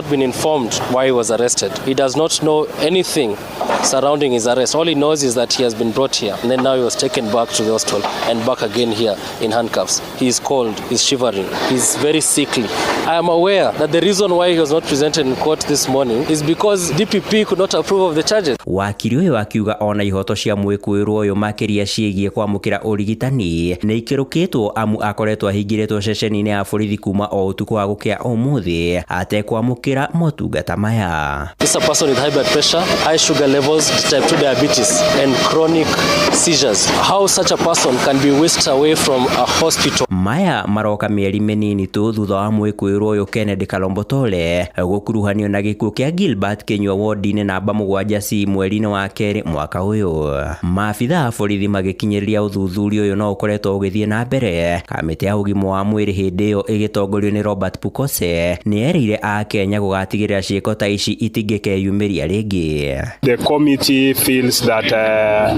S26: Not been informed why he was arrested. He does not know anything surrounding his arrest. All he knows is that he has been brought here, and then now he was taken back to the hospital and back again here in handcuffs. He is cold, he's shivering, he's very sickly. I am aware that the reason why he was not presented in court this morning is because DPP could not approve of the charges.
S19: Wakiri ũyũ akiuga ona ihoto cia mwĩkũĩrwo ũyũ makĩria ciĩgiĩ kwamũkĩra ũrigitani nĩ ikĩrũkĩtwo, amu akoretwo ahingĩrĩtwo ceceni-inĩ ya borithi kuma o ũtukũ wa gũkĩa ũmũthĩ atekwamũkĩra motungata maya.
S26: This is a person with high blood pressure, high sugar levels, type 2 diabetes and chronic seizures. How such a person can be whisked away from a hospital?
S19: Maya maroka mĩeri mĩnini tu thutha wa mwĩkũĩrwo ũyũ Kennedy Kalombotore gũkuruhanio na gĩkuũ kĩa Gilbert Kenyua wodi-inĩ namba 7C mweri-inĩ wa kerĩ mwaka ũyũ. Maabitha a borithi magĩkinyĩrĩria ũthuthuria ũyũ no ũkoretwo ũgĩthiĩ na mbere. Kamĩtĩ ya ũgima wa mwĩrĩ hĩndĩ ĩyo ĩgĩtongorio nĩ Robert Pukose nĩerĩire Akenya gũgatigĩrĩra ciĩko ta ici itingĩkeyumĩria rĩngĩ.
S28: The committee feels that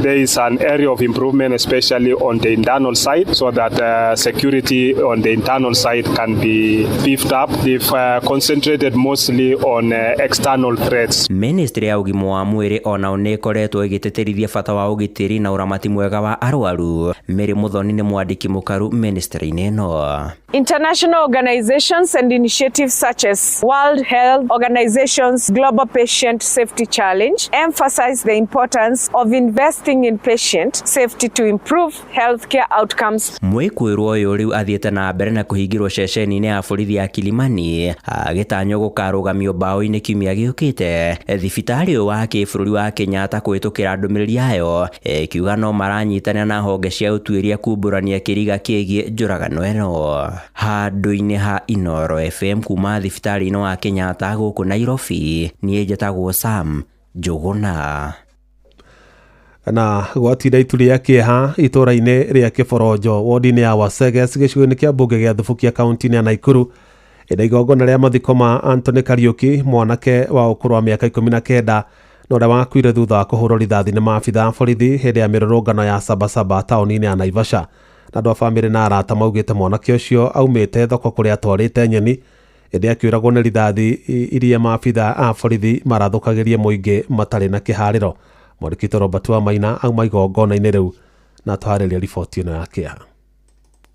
S28: there is an area of improvement, especially on the internal side, so that security on the internal side can be beefed up. They've concentrated mostly on external threats.
S19: Ministry ya ũgima wa mwĩrĩ onao nĩ ĩkoretwo ĩgĩtĩtĩrithia bata wa ũgitĩri na ũramati mwega wa arwaru. Mary Muthoni nĩ mwandĩki mũkaru ministry-inĩ ĩno.
S13: International organizations and initiatives such as World Health Organization's Global Patient Safety Challenge emphasize the importance of investing in patient safety to improve healthcare outcomes.
S19: Mwĩkũĩrwo ũyũ rĩu athiĩte na mbere na kũhingĩrwo ceceni-inĩ ya borithi ya Kilimani agĩtanywo gũkarũgamio mbaũ-inĩ kiumia gĩũkĩte. Thibitarĩ ũyũ wa kĩbũrũri wa Kenyatta kũhĩtũkĩra ndũmĩrĩri yayo ĩkiuga no maranyitanĩra na honge cia ũtuĩria kumbũrania kĩriga kĩgiĩ njũragano ĩno. Handũ-inĩ ha Inooro FM kuma thibitarĩ-inĩ wa Kenyatta gũkũ Nairobi, niĩ njĩtagwo Sam Njũgũna.
S12: Na gwatinda itu rĩa kĩeha itũũra-inĩ rĩa Kĩboronjo wodi-inĩ ya Waseges gĩcigo-inĩ kĩa mbunge gĩa Thubukia kaunti-inĩ ya Naikuru, ĩna igongona rĩa mathiko ma Anthony Kariuki, mwanake wa ũkũrũ wa mĩaka 19 na ũrĩa wakuire thutha wa kũhũrwo rithathi nĩ maabitha a borithi hĩndĩ ya mĩrũrũngano ya Sabasaba taũni-inĩ ya Naivasha. Na andũ a bamĩrĩ na arata maugĩte mwanake ũcio aumĩte thoko kũrĩa atwarĩte nyeni ĩndĩ akĩũragwo nĩ rithathi iria maabitha a borithi marathũkagĩrie mũingĩ matarĩ na kĩharĩro. Mwandĩki Robert Wamaina auma igongona-inĩ rĩu na atũharĩria riboti ĩno ya kĩeha.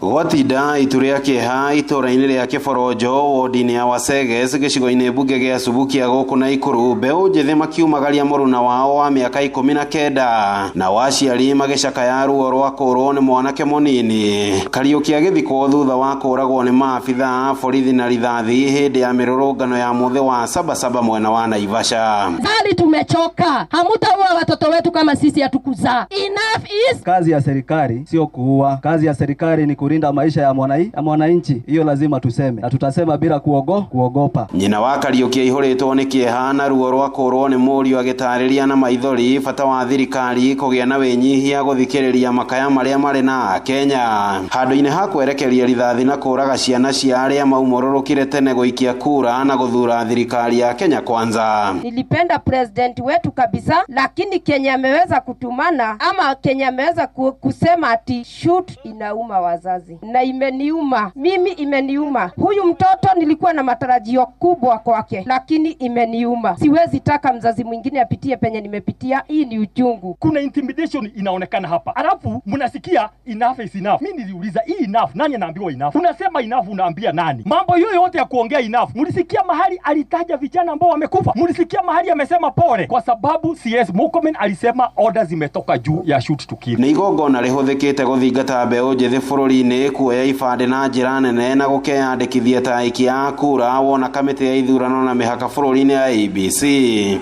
S2: Gwatinda itu rĩa kĩeha itũũra-inĩ rĩa Kĩboronjo wodi-inĩ ya Waseges gĩcigo-inĩ mbunge gĩa Subukia gũkũ Naikuru, mbeũ njĩthĩ makiumagaria mũruna wao wa mĩaka 19 nao aciari magĩcakaya ruo rwa kũũrwo nĩ mwanake mũnini. Kariũki agĩthikwo thutha wa kũũragwo nĩ maabitha a borithi na rithathi hĩndĩ ya mĩrũrũngano ya mũthĩ wa Sabasaba mwena wa Naivasha.
S7: Sali tumechoka, hamutaua watoto wetu kama sisi hatukuzaa. Enough is...
S11: Kazi ya serikali sio kuua, kazi ya serikali ni kulinda maisha ya mwananchi. Hiyo lazima tuseme na tutasema bila kuogopa.
S2: Nyina wa Kariũki aihũrĩtwo nĩ kĩeha na ruo rwa kũũrwo nĩ mũriũ agĩtarĩria na maithori bata wa thirikari kũgĩa na wĩnyihia gũthikĩrĩria makaya marĩa marĩ na Kenya handũ-inĩ ha kwerekeria rithathi na kũũraga ciana cia arĩa maumũrũrũkire tene gũikia kura na gũthura thirikari ya Kenya Kwanza.
S7: Nilipenda president wetu kabisa, lakini Kenya ameweza kutumana ama Kenya ameweza kusema ati shoot, inauma wazazi. Na imeniuma mimi, imeniuma. Huyu mtoto nilikuwa na matarajio kubwa kwake, lakini imeniuma. Siwezi taka mzazi mwingine apitie penye nimepitia. Hii ni uchungu.
S18: Kuna intimidation inaonekana hapa, alafu mnasikia enough is enough. Mimi niliuliza hii enough, nani anaambiwa enough? Unasema enough, unaambia nani? Mambo hiyo yote ya kuongea enough, mlisikia mahali alitaja vijana ambao wamekufa? Mlisikia mahali amesema pole? Kwa sababu CS Murkomen alisema order zimetoka juu ya shoot to kill.
S2: Nĩ igongona rĩhũthĩkĩte gũthingata mbeũ njĩthĩ bũrũri-inĩ kuoya ibandĩ na njĩra nene na gũkeyandĩkithia ta aikia a kura wona kamĩtĩ ya ithurano na mĩhaka bũrũri-inĩ ya ABC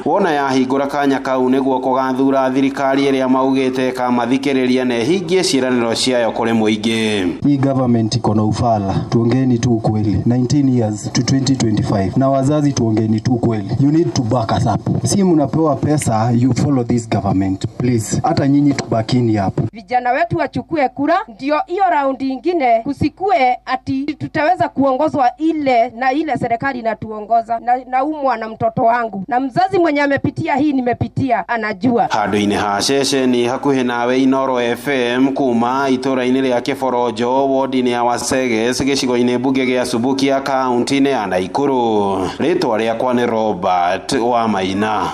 S2: wona yahingũra kanya kau nĩguo kũgathura thirikari ĩrĩa maugĩte ĩkamathikĩrĩria na ĩhingie ciĩranĩro ciayo kũrĩ mũingĩ.
S20: Hii government iko na ufala, tuongeeni tu ukweli. 19 years to 2025 na wazazi tuongeeni tu ukweli. You need to back us up. Si mnapewa pesa, you follow this government please. Hata nyinyi tubakini hapo.
S7: Vijana wetu wachukue kura, ndio hiyo raundi ingine kusikue ati tutaweza kuongozwa ile na ile serikali inatuongoza. Naumwa na mtoto wangu, na mzazi mwenye amepitia hii nimepitia anajua.
S2: Handũ-inĩ ha ceceni hakuhĩ nawe Inooro FM kuma itũũra-inĩ rĩa Kĩboronjo wodi-inĩ ya Waseges gĩcigo-inĩ mbunge gĩa Subukia kaunti-inĩ ya Naikuru. Rĩtwa rĩakwa nĩ Robert Wamaina.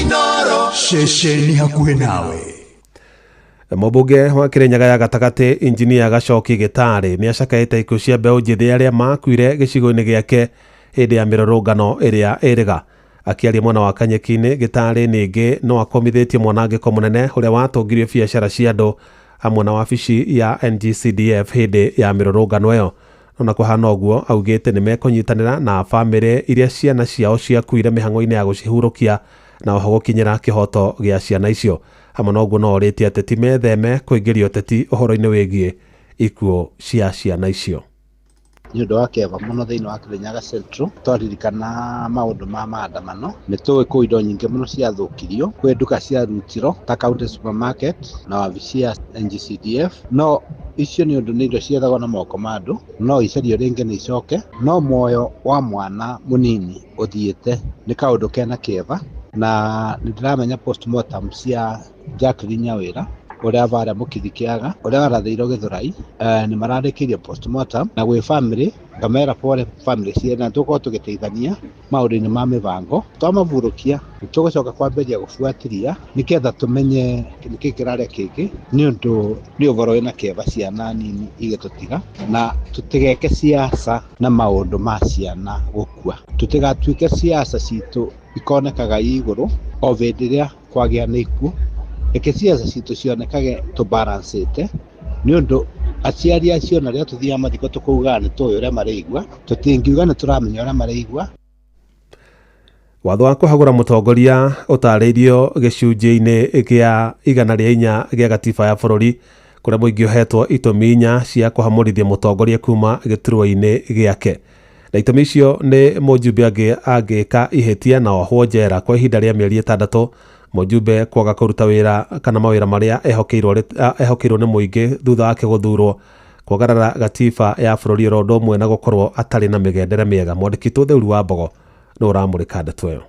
S1: Inooro
S3: ceceni hakuhĩ nawe.
S12: Mũmbunge wa Kĩrĩnyaga ya gatagatĩ injinia Gacoki Gĩtarĩ nĩ acakaĩte ikuũ cia mbeũ njĩthĩ arĩa makuire gĩcigo-inĩ gĩake hĩndĩ ya mĩrũrũngano ĩrĩa ĩrĩga. Akĩaria mwena wa Kanyeki-inĩ, Gĩtarĩ ningĩ no akomithĩtie mwanangĩko mũnene ũrĩa watũngirio biacara cia andũ hamwe na wabici ya NGCDF hĩndĩ ya mĩrũrũngano ĩyo. Ona kũhana ũguo, augĩte nĩ mekũnyitanĩra na bamĩrĩ iria ciana ciao ciakuire mĩhang'o-inĩ ya gũcihurũkia na oho gũkinyĩra kĩhoto gĩa ciana icio. Hamwe na ũguo no orĩtie ateti metheme kũingĩria ũteti ũhoro-inĩ wĩgiĩ ikuũ cia ciana icio.
S21: Nĩ ũndũ wa kĩeva mũno thĩinĩ wa Kĩrĩnyaga Central twaririkana maũndũ ma maandamano nĩ tũĩ kwĩ indo nyingĩ mũno ciathũkirio, kwĩ nduka ciarutirwo ta County Supermarket na wabici ya NGCDF, no icio nĩ ũndũ nĩ indo ciethagwo na moko ma andũ, no icario rĩngĩ nĩ icoke, no muoyo wa mwana mũnini ũthiĩte nĩ kaũndũ kena kĩeva. Na nĩ ndĩramenya postmortem cia Jacqueline Nyawĩra ũrĩa varĩa Mũkithi Kĩaga ũrĩa warathĩirwo Gĩthũrai, nĩ mararĩkĩirie postmortem na gwĩ family ngamera pole family ciena tũkorwo tũgĩteithania maũndũ-inĩ ma mĩbango twamavurũkia tũgũcoka kwambĩrĩria gũbuatĩria nĩgetha tũmenye nĩkĩ kĩrarĩa kĩngĩ, nĩ ũndũ nĩ ũhoro wĩna kĩeva ciana nini igĩtũtiga, na tũtigeke siasa na maũndũ ma ciana gũkua, tũtigatuĩke siasa citũ ikonekaga igũrũ o hĩndĩ ĩrĩa kwagĩa na ikuũ, reke siasa citũ cionekage tũbalancĩte, nĩ ũndũ aciari acio na rĩrĩa tũthiaga mathiko tũkaugaga nĩ tũĩ ũrĩa maraigua, tũtingiuga nĩ tũramenya ũrĩa maraigua.
S12: Watho wa kũhagũra mũtongoria ũtarĩirio gĩcunjĩ-inĩ kĩa 104 gĩa gatiba ya bũrũri kũrĩa mũingĩ ũhetwo itũmi inya cia kũhamũrithia mũtongoria kuma gĩturwa-inĩ gĩake. Na itũmi icio nĩ mũjumbe angĩka ihĩtia na ohwo njera kwa ihinda rĩa mĩeri 6, mũjumbe kwaga kũruta wĩra kana mawĩra marĩa ehokeirwo nĩ mũingĩ thutha wake gũthurwo, kwagarara gatiba ya bũrũri oro ũndũ ũmwe na gũkorwo atarĩ na mĩgendere mĩega. Mwandĩki Theuru wa Mbogo nĩ ũramũrĩka ndeto ĩyo.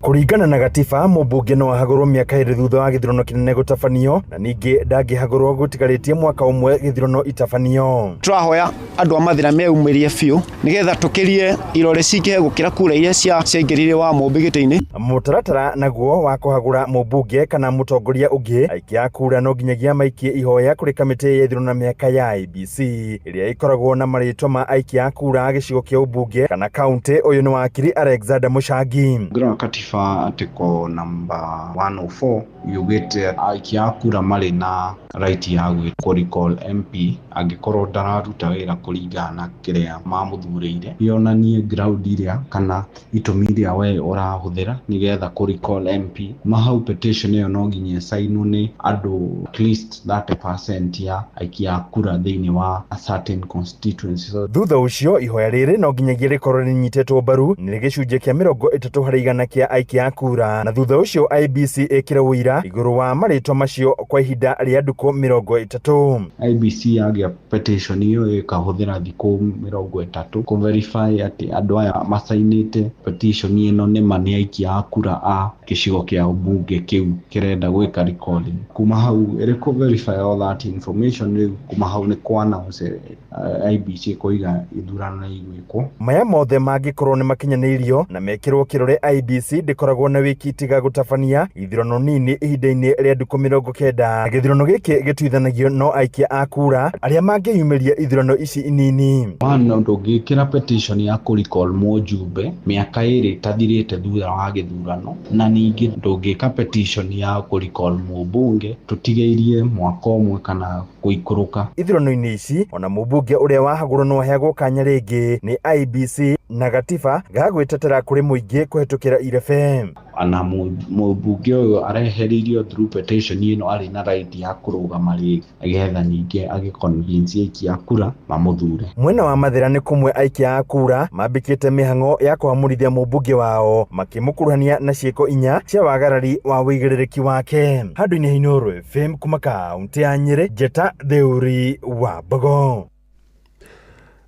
S4: Kũringana na gatiba, mũmbunge no ahagũrwo mĩaka 2 thutha wa gĩthurano kĩnene gũtabanio, na ningĩ ndangĩhagũrwo gũtigarĩtie mwaka ũmwe gĩthurano itabanio.
S6: Tũrahoya andũ a Mathĩra meyumĩrie biũ nĩgetha tũkĩrie irore cingĩhe gũkĩra kura iria ciaingĩrire wa Mũmbi gĩtĩ-inĩ.
S4: Mũtaratara naguo wa kũhagũra mũmbunge kana mũtongoria ũngĩ, aikia a kura no nginyagia maikie ihoya kũrĩ kamĩtĩ ya ithurano na mĩhaka ya IEBC ĩrĩa ĩkoragwo na marĩtwa ma aikia a kura a gĩcigo kĩa ũmbunge kana kaunti. Ũyũ nĩ wakiri Alexander Mũchangi.
S14: Ngĩrora katiba article number 104 yugĩte aikia a kura marĩ na right ya kũ recall MP angĩkorwo ndararuta wĩra kũringana na kĩrĩa mamũthurĩire, yonanie ground iria kana itũmi iria we ũrahũthĩra nĩgetha kũ recall MP. Mahau petition ĩyo no nginya ĩcainwo nĩ andũ at least 30% ya aikia a kura thĩinĩ wa a certain constituency. So,
S4: thutha ũcio ihoya rĩrĩ no nginyagia rĩkorwo rĩnyitĩtwo mbaru nĩ gĩcunjĩ kĩa 30% kĩa aikia a kura, na thutha ũcio IEBC ĩkĩre ũira igũrũ wa marĩtwa macio kwa ihinda rĩa ndukũ 30.
S14: IEBC yagĩa petition ĩyo ĩkahũthĩra thikũ 30 kũ verify atĩ andũ aya macainĩte petition ĩno nĩ ma nĩ aikia a kura a gĩcigo kĩa ũmbunge kĩu kĩrenda gwĩka recalling. Kuma hau ĩrĩ kũ verify all that information, rĩu kuma hau nĩ kũ announce IEBC kũiga ithurano nĩ igwĩkwo.
S4: Maya mothe mangĩkorwo nĩ makinyanĩirio na mekĩrwo kĩrore, IEBC ndĩkoragwo na wĩki tiga gũtabania ithurano nini ihinda-inĩ rĩa ndukũ 90. Gĩthurano gĩkĩ gĩtuithanagio no aikia a kura arĩa mangĩyumĩria ithurano ici inini.
S14: One, ndũngĩkĩra petition ya kũ recall mũjumbe mĩaka 2 ĩtathirĩte thutha wa gĩthurano, na ningĩ ndũngĩka petition ya kũ recall mũmbunge tũtigĩirie mwaka ũmwe kana gũikũrũka.
S4: Ithurano-inĩ ici ona mũmbunge ũrĩa wahagũrwo no aheagwo kanya rĩngĩ nĩ IEBC na gatiba ga gwĩtetera kũrĩ mũingĩ kũhetũkĩra irebe.
S14: Na mũmbunge ũyũ areheririo through petition ĩno arĩ na right ya kũrũgama rĩngĩ nĩgetha ningĩ agĩ convince aikia a kura mamũthure.
S4: Mwena wa Mathĩra nĩ kũmwe aikia a kura mambĩkĩte mĩhang'o ya kũhamũrithia mũmbunge wao makĩmũkuruhania na ciĩko 4 cia wagarari wa wĩigĩrĩrĩki wake. Handũ-inĩ ha Inooro FM kuma kaunti ya Nyĩrĩ, Njeta Theuri wa Mbogo.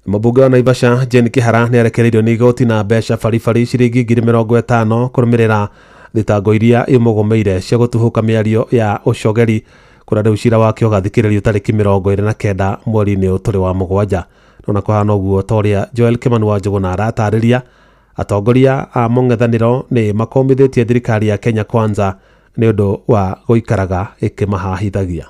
S12: Mũmbunge wa Naivasha Jane Kihara nĩ arekereirio nĩ igoti na mbeca baribari ciringi 50,000 kũrũmĩrĩra thitango iria imũgũmĩire cia gũtuhũka mĩario ya ũcogeri kũrĩa rĩu cira wake ũgathikĩrĩrio tarĩki 29 mweri-inĩ ũyũ tũrĩ wa mũgwanja. Nona kũhana ũguo ta ũrĩa Joel Kimani wa Njũgũna aratarĩria, atongoria a mũng'ethanĩro nĩ makomithĩtie thirikari ya Kenya Kwanza nĩ ũndũ wa gũikaraga ĩkĩmahahithagia.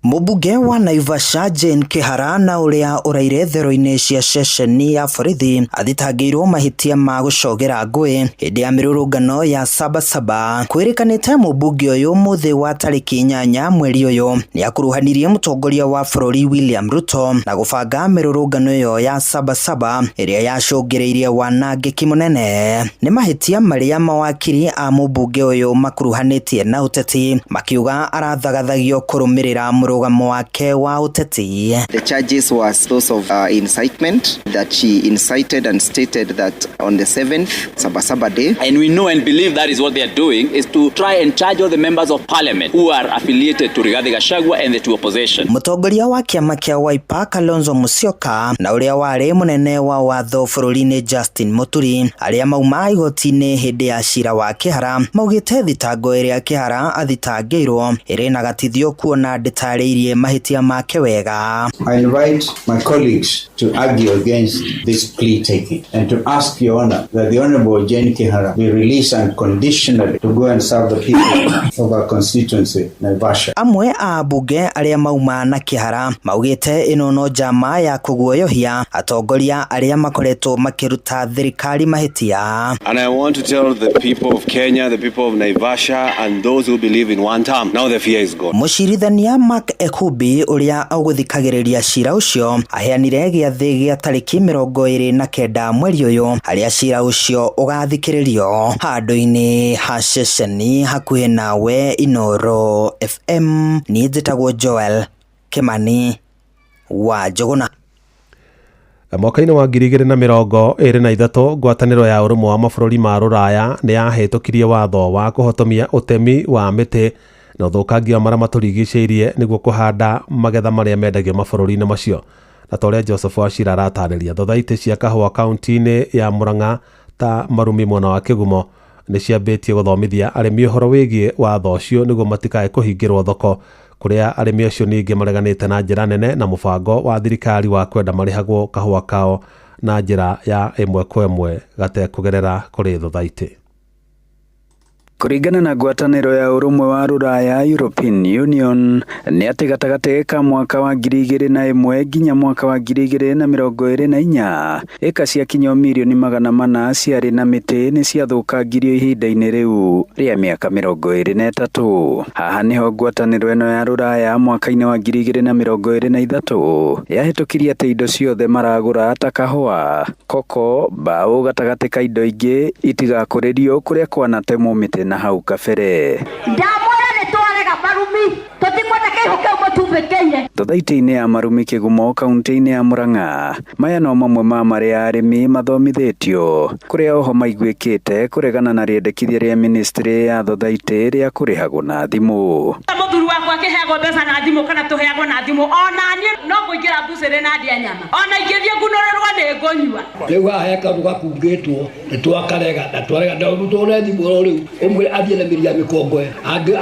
S8: Mũmbunge wa Naivasha Jane Kihara na ũrĩa ũraire thero-inĩ cia ceceni ya borithi athitangĩirwo mahĩtia ma gũcogera ngũĩ hĩndĩ ya mĩrũrũngano ya Sabasaba. Kwĩrĩkanĩte mũmbunge ũyũ mũthĩ wa tarĩki 8 mweri ũyũ nĩ akuruhanirie mũtongoria wa bũrũri William Ruto na gũbanga mĩrũrũngano ĩyo ya Sabasaba ĩrĩa yacũngĩrĩirie wanangĩki mũnene. Nĩ mahĩtia marĩa mawakiri a mũmbunge ũyũ makuruhanĩtie na ũteti makiuga arathagathagio kũrũmĩrĩra mũrũgamo wake wa ũteti.
S9: The charges was those of incitement, that she incited and stated that on the 7th Sabasaba day.
S15: And we know and believe that is what they are doing, is to try and charge all the members of parliament who are affiliated to Rigathi Gachagua and the two opposition.
S8: Mũtongoria wa kĩama kĩa Wiper Kalonzo Musyoka na ũrĩa warĩ mũnene wa watho bũrũri-inĩ Justin Muturi arĩa mauma igoti-inĩ hĩndĩ ya cira wa Kihara maugĩte thitango ĩrĩa Kihara athitangĩirwo ĩrĩ na gatithio kuona ndĩtarĩirie mahĩtia make wega.
S10: I invite my colleagues to argue against this plea taking and to ask Your Honor that the Honorable Jane Kihara be released unconditionally to go and serve the people of our constituency, Naivasha.
S8: Amwe a bunge arĩa mauma na Kihara maugĩte ĩno no njama ya kũguoyohia atongoria arĩa makoretwo makĩruta thirikari mahĩtia.
S23: And I want to tell the people of Kenya, the people of Naivasha and those who believe in one term, now the fear is gone.
S8: Mũcirithania Mark Ekubi ũrĩa ũgũthikagĩrĩria cira ũcio aheanire gĩathĩ gĩa tarĩki 29 mweri ũyũ harĩa cira ũcio ũgathikĩrĩrio handũ-inĩ ha ceceni hakuhĩ nawe Inooro FM. Niĩ njĩtagwo Joel Kimani wa Njũgũna.
S12: Mwaka-inĩ wa 2023 ngwatanĩro ya ũrũmwe wa mabũrũri ma Rũraya nĩ yahĩtũkirie watho wa kũhotomia ũtemi wa mĩtĩ na ũthũkangia wa marĩa matũrigicĩirie nĩguo kũhanda magetha marĩa mendagio mabũrũri-inĩ macio. Na ta ũrĩa Joseph Wachira aratarĩria, thothaitĩ cia kahũa kaunti-inĩ ya Murang'a ta Marumi mwena wa Kĩgumo Nĩ ciambĩtie gũthomithia arĩmi ũhoro wĩgiĩ watho ũcio nĩguo matikae kũhingĩrwo thoko, kũrĩa arĩmi acio ningĩ mareganĩte na njĩra nene na mũbango wa thirikari wa kwenda marĩhagwo kahũa kao na njĩra ya ĩmwe kwa ĩmwe gatekũgerera kũrĩ thothaitĩ.
S5: Kũringana na ngwatanĩro ya ũrũmwe wa Rũraya European Union nĩ atĩ gatagatĩ ka mwaka wa 2001 nginya mwaka wa 2024 ĩka cia kinyo mirioni 400 ciarĩ na mĩtĩ nĩ ciathũkangirio ihinda-inĩ rĩu rĩa mĩaka 23. Haha nĩho ngwatanĩro ĩno ya Rũraya mwaka-inĩ wa 2023 yahĩtũkirie atĩ indo ciothe maragũra ta kahũa, koko, mbaũ gatagatĩ ka indo ingĩ itigakũrĩrio kũrĩa kwanatemwo mĩtĩ na hau kabere.
S16: Ndamwĩra nĩ twarega marumi, tũtikwenda kĩihũ kĩu mũtumbĩkĩire.
S5: Thothaitĩ-inĩ ya Marumi Kĩgumo kaunti-inĩ ya Murang'a, maya no mamwe ma marĩa arĩmi mathomithĩtio kũrĩa oho maiguĩkĩte kũregana na rĩendekithia rĩa ministry ya thothaitĩ rĩa kũrĩhagwo na thimũ.
S17: Mũthuri wakwa akĩheagwo mbeca na thimũ kana tũheagwo na thimũ, ona niĩ no ngũingĩra mbucĩrĩ na ndĩe nyama, ona ingĩthiĩ ngunũrĩrwo nĩ ngũnyua.
S22: Rĩu haha he kaũndũ gakungĩtwo nĩ twakarega na twarega na tũre thimũ oro rĩu ũmwĩre athiĩ na mĩri ya mĩkongoe,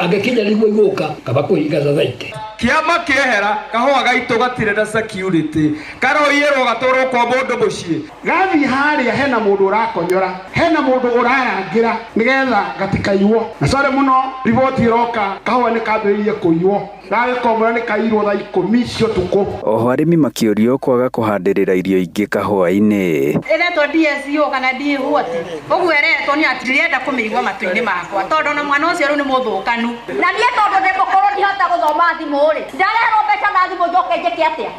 S22: angĩkinya nĩguo igũka kaba kũhinga thothaitĩ.
S24: Kĩama kĩehera kahũa gaitũ gatirĩ na security, karoiyĩrwo gatwarwo kwa mũndũ mũciĩ.
S25: Gathiĩ harĩa hena mũndũ ũrakonyora, hena mũndũ ũrarangĩra nĩgetha gatikaiywo. Na sorry mũno, riboti ĩroka kahũa nĩ kambĩrĩirie kũiywo, gagĩkomora nĩ kaiyirwo thaa 10 cia ũtukũ.
S5: Oho arĩmi makĩũrio kwaga kũhandĩrĩra irio ingĩ kahũa-inĩ.
S26: Ĩretwo DSO kana D what? Ũguo ĩretwo nĩ atĩ ndĩrenda kũmĩigua matũ-inĩ makwa tondũ ona mwana ũcio rĩu nĩ mũthũkanu.
S16: Na niĩ tondũ ndĩ mũkũrũ ndihota gũthoma thimũ rĩ, ndareherwo mbeca na thimũ njoke njĩke atĩa?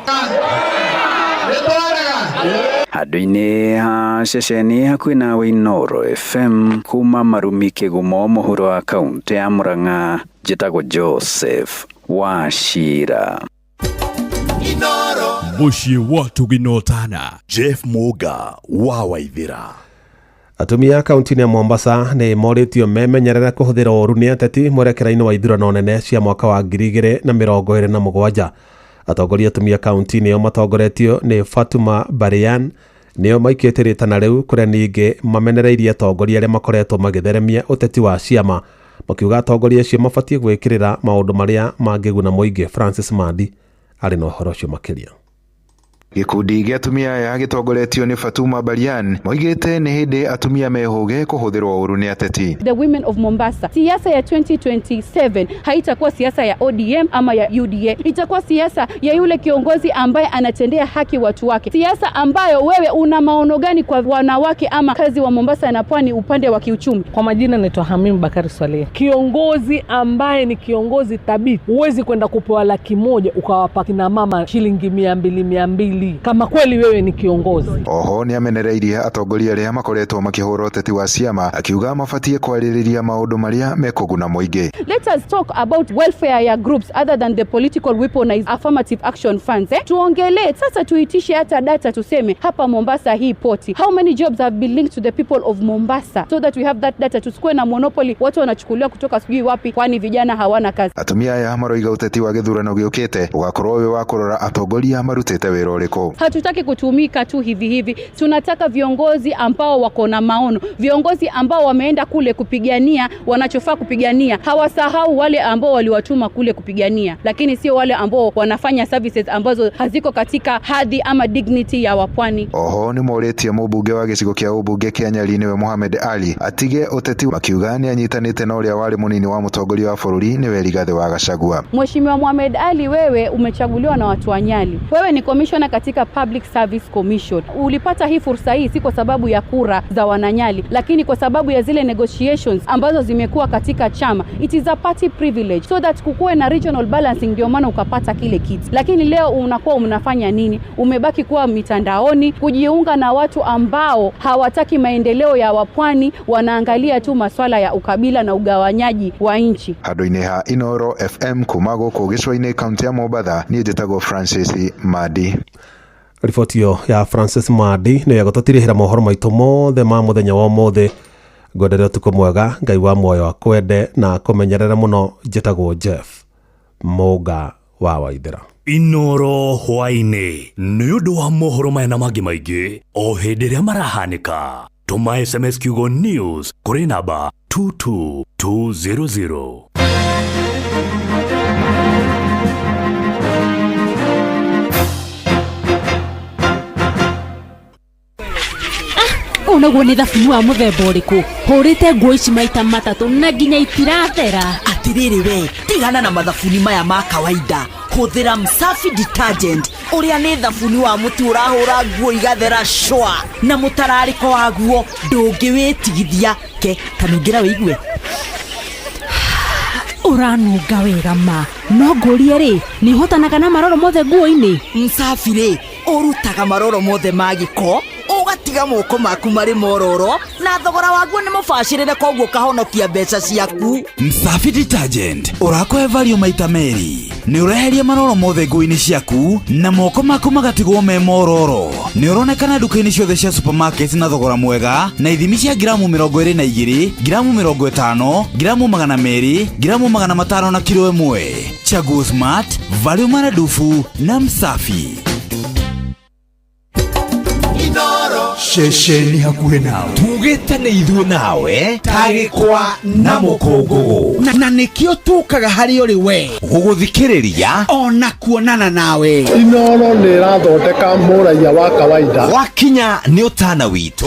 S5: Handũ-inĩ ha ceceni hakuhĩ nawe Inooro FM kuma Marumi Kĩgumo mũhuro wa kaunti ya Murang'a, njĩtagwo Joseph Wachira.
S3: Mũciĩ wa Tũginotana, Jeff Muga wa Waithĩra.
S12: Atumia kaunti-inĩ ya Mombasa nĩ morĩtio memenyerere kũhũthĩra ũũru nĩ ateti mwerekera-inĩ wa ithurano nene cia mwaka wa 2027. Atongoria atumia kaunti-inĩ ĩyo matongoretio nĩ Fatuma Barian nĩo maikĩte rĩtana rĩu, kũrĩa ningĩ mamenereirie atongoria arĩa makoretwo magĩtheremia ũteti wa ciama, makiuga atongoria acio mabatiĩ gwĩkĩrĩra maũndũ marĩa mangĩguna mũingĩ. Francis Mandi arĩ na ũhoro ũcio makĩria.
S27: Gĩkundi gĩa atumia aya gĩtongoretio nĩ Fatuma Barian moigĩte nĩ hĩndĩ atumia mehũge kũhũthĩrwo ũũru nĩ ateti.
S29: The women of Mombasa, siasa ya 2027 haitakuwa siasa ya ODM ama ya UDA, itakuwa siasa ya yule kiongozi ambaye anatendea haki watu wake, siasa ambayo wewe una maono gani kwa wanawake ama kazi wa Mombasa na pwani upande wa kiuchumi.
S30: Kwa majina naitwa Hamim Bakari Swaleh. Kiongozi ambaye ni kiongozi thabiti, huwezi kwenda kupewa 100,000 ukawapa kina mama shilingi 200 200 kama kweli wewe ni kiongozi.
S27: Oho nĩ amenereirie atongoria arĩa makoretwo makĩhũra ũteti wa ciama, akiuga mabatiĩ kwarĩrĩria maũndũ marĩa mekũguna mũingĩ.
S29: Let us talk about welfare ya groups other than the political weaponized affirmative action funds. Tuongelee sasa, tuitishe hata data, tuseme hapa Mombasa hii poti, how many jobs have been linked to the people of Mombasa, so that we have that data, tusikuwe na monopoly, watu wanachukuliwa kutoka sijui wapi, kwani vijana hawana kazi.
S27: Atumia aya maroiga ũteti wa gĩthurano gĩũkĩte ũgakorwo wĩ wa kũrora atongoria marutĩte wĩra ũrĩkũ.
S29: Hatutaki kutumika tu hivi hivi, tunataka viongozi ambao wako na maono, viongozi ambao wameenda kule kupigania wanachofaa kupigania, hawasahau wale ambao waliwatuma kule kupigania, lakini sio wale ambao wanafanya services ambazo haziko katika hadhi ama dignity ya wapwani.
S27: Oho nĩ morĩtie mũmbunge wa gĩcigo kĩa ũmbunge kĩa Nyali nĩwe Mohamed Ali atige ũteti, makiuga nĩ anyitanĩte na ũrĩa warĩ mũnini wa mũtongoria wa bũrũri nĩwe Rigathĩ wa Gachagua.
S29: Mheshimiwa Mohamed Ali, wewe umechaguliwa na watu wa Nyali, wewe ni commissioner katika Public Service Commission. Ulipata hii fursa hii si kwa sababu ya kura za wananyali, lakini kwa sababu ya zile negotiations ambazo zimekuwa katika chama. It is a party privilege so that kukuwe na regional balancing, ndio maana ukapata kile kiti. Lakini leo unakuwa unafanya nini? Umebaki kuwa mitandaoni kujiunga na watu ambao hawataki maendeleo ya wapwani, wanaangalia tu maswala ya ukabila na ugawanyaji wa nchi.
S27: Handũ-inĩ ha Inooro FM kuma gũkũ gĩcũa-inĩ kaunti ya Mombatha, niĩ njĩtagwo Francis Mandi.
S12: Riboti ĩyo ya Francis Mandi nĩyo ĩgũtũtirihĩra mohoro maitũ mothe ma mũthenya wa ũmũthĩ. Ngwendere ũtukũ mwega, Ngai wa muoyo akwende na akũmenyerere mũno. Njĩtagwo Jeff Mũnga wa Waithĩra.
S3: Inooro hwaĩ-inĩ nĩ ũndũ wa mohoro maya na mangĩ maingĩ o hĩndĩ ĩrĩa marahanĩka. Tũma SMS kiugo news kũrĩ namba 22200.
S1: Ũyũ naguo nĩ thabuni wa mũthemba ũrĩkũ hũrĩte nguo ici maita matatũ na nginya itirathera?
S2: Atirĩrĩ we, tigana na mathabuni maya ma kawaida, hũthĩra Msafi Detergent, ũrĩa nĩ thabuni wa mũtu ũrahũra nguo igathera shwa, na mũtararĩko waguo ndũngĩwĩtigithia. Ke kanungĩra wĩigue.
S1: Ũranunga wega ma. No ngũrie rĩ, nĩ ũhotanaga na maroro mothe nguo-inĩ?
S2: Msafi rĩ, ũrutaga maroro mothe ma gĩko, ũgatiga moko maku marĩ mororo, na thogora waguo nĩ mũbacĩrĩre, koguo ũkahonokia mbeca ciaku.
S7: Msafi Detergent ũrakũhe value maita merĩ. Nĩ ũreheria maroro mothe nguo-inĩ ciaku na moko maku magatigwo me mororo. Nĩ ũronekana nduka-inĩ ciothe cia supermarket na thogora mwega na ithimi cia ngiramu 22, ngiramu 50, ngiramu 200, ngiramu 500 na kilo 1. Chaguo smart, value maradufu na Msafi.
S3: Ceceni hakuhĩ nawe tugĩte nĩ ithuĩ nawe tagĩkwa na mũkũngũgũ,
S11: na nĩkĩo tũkaga harĩ ũrĩ we
S3: gũgũthikĩrĩria
S11: ona kuonana nawe.
S13: Inoro nĩ ĩrathondeka mũraiya wa kawaida.
S3: Wakinya nĩ ũtana witũ,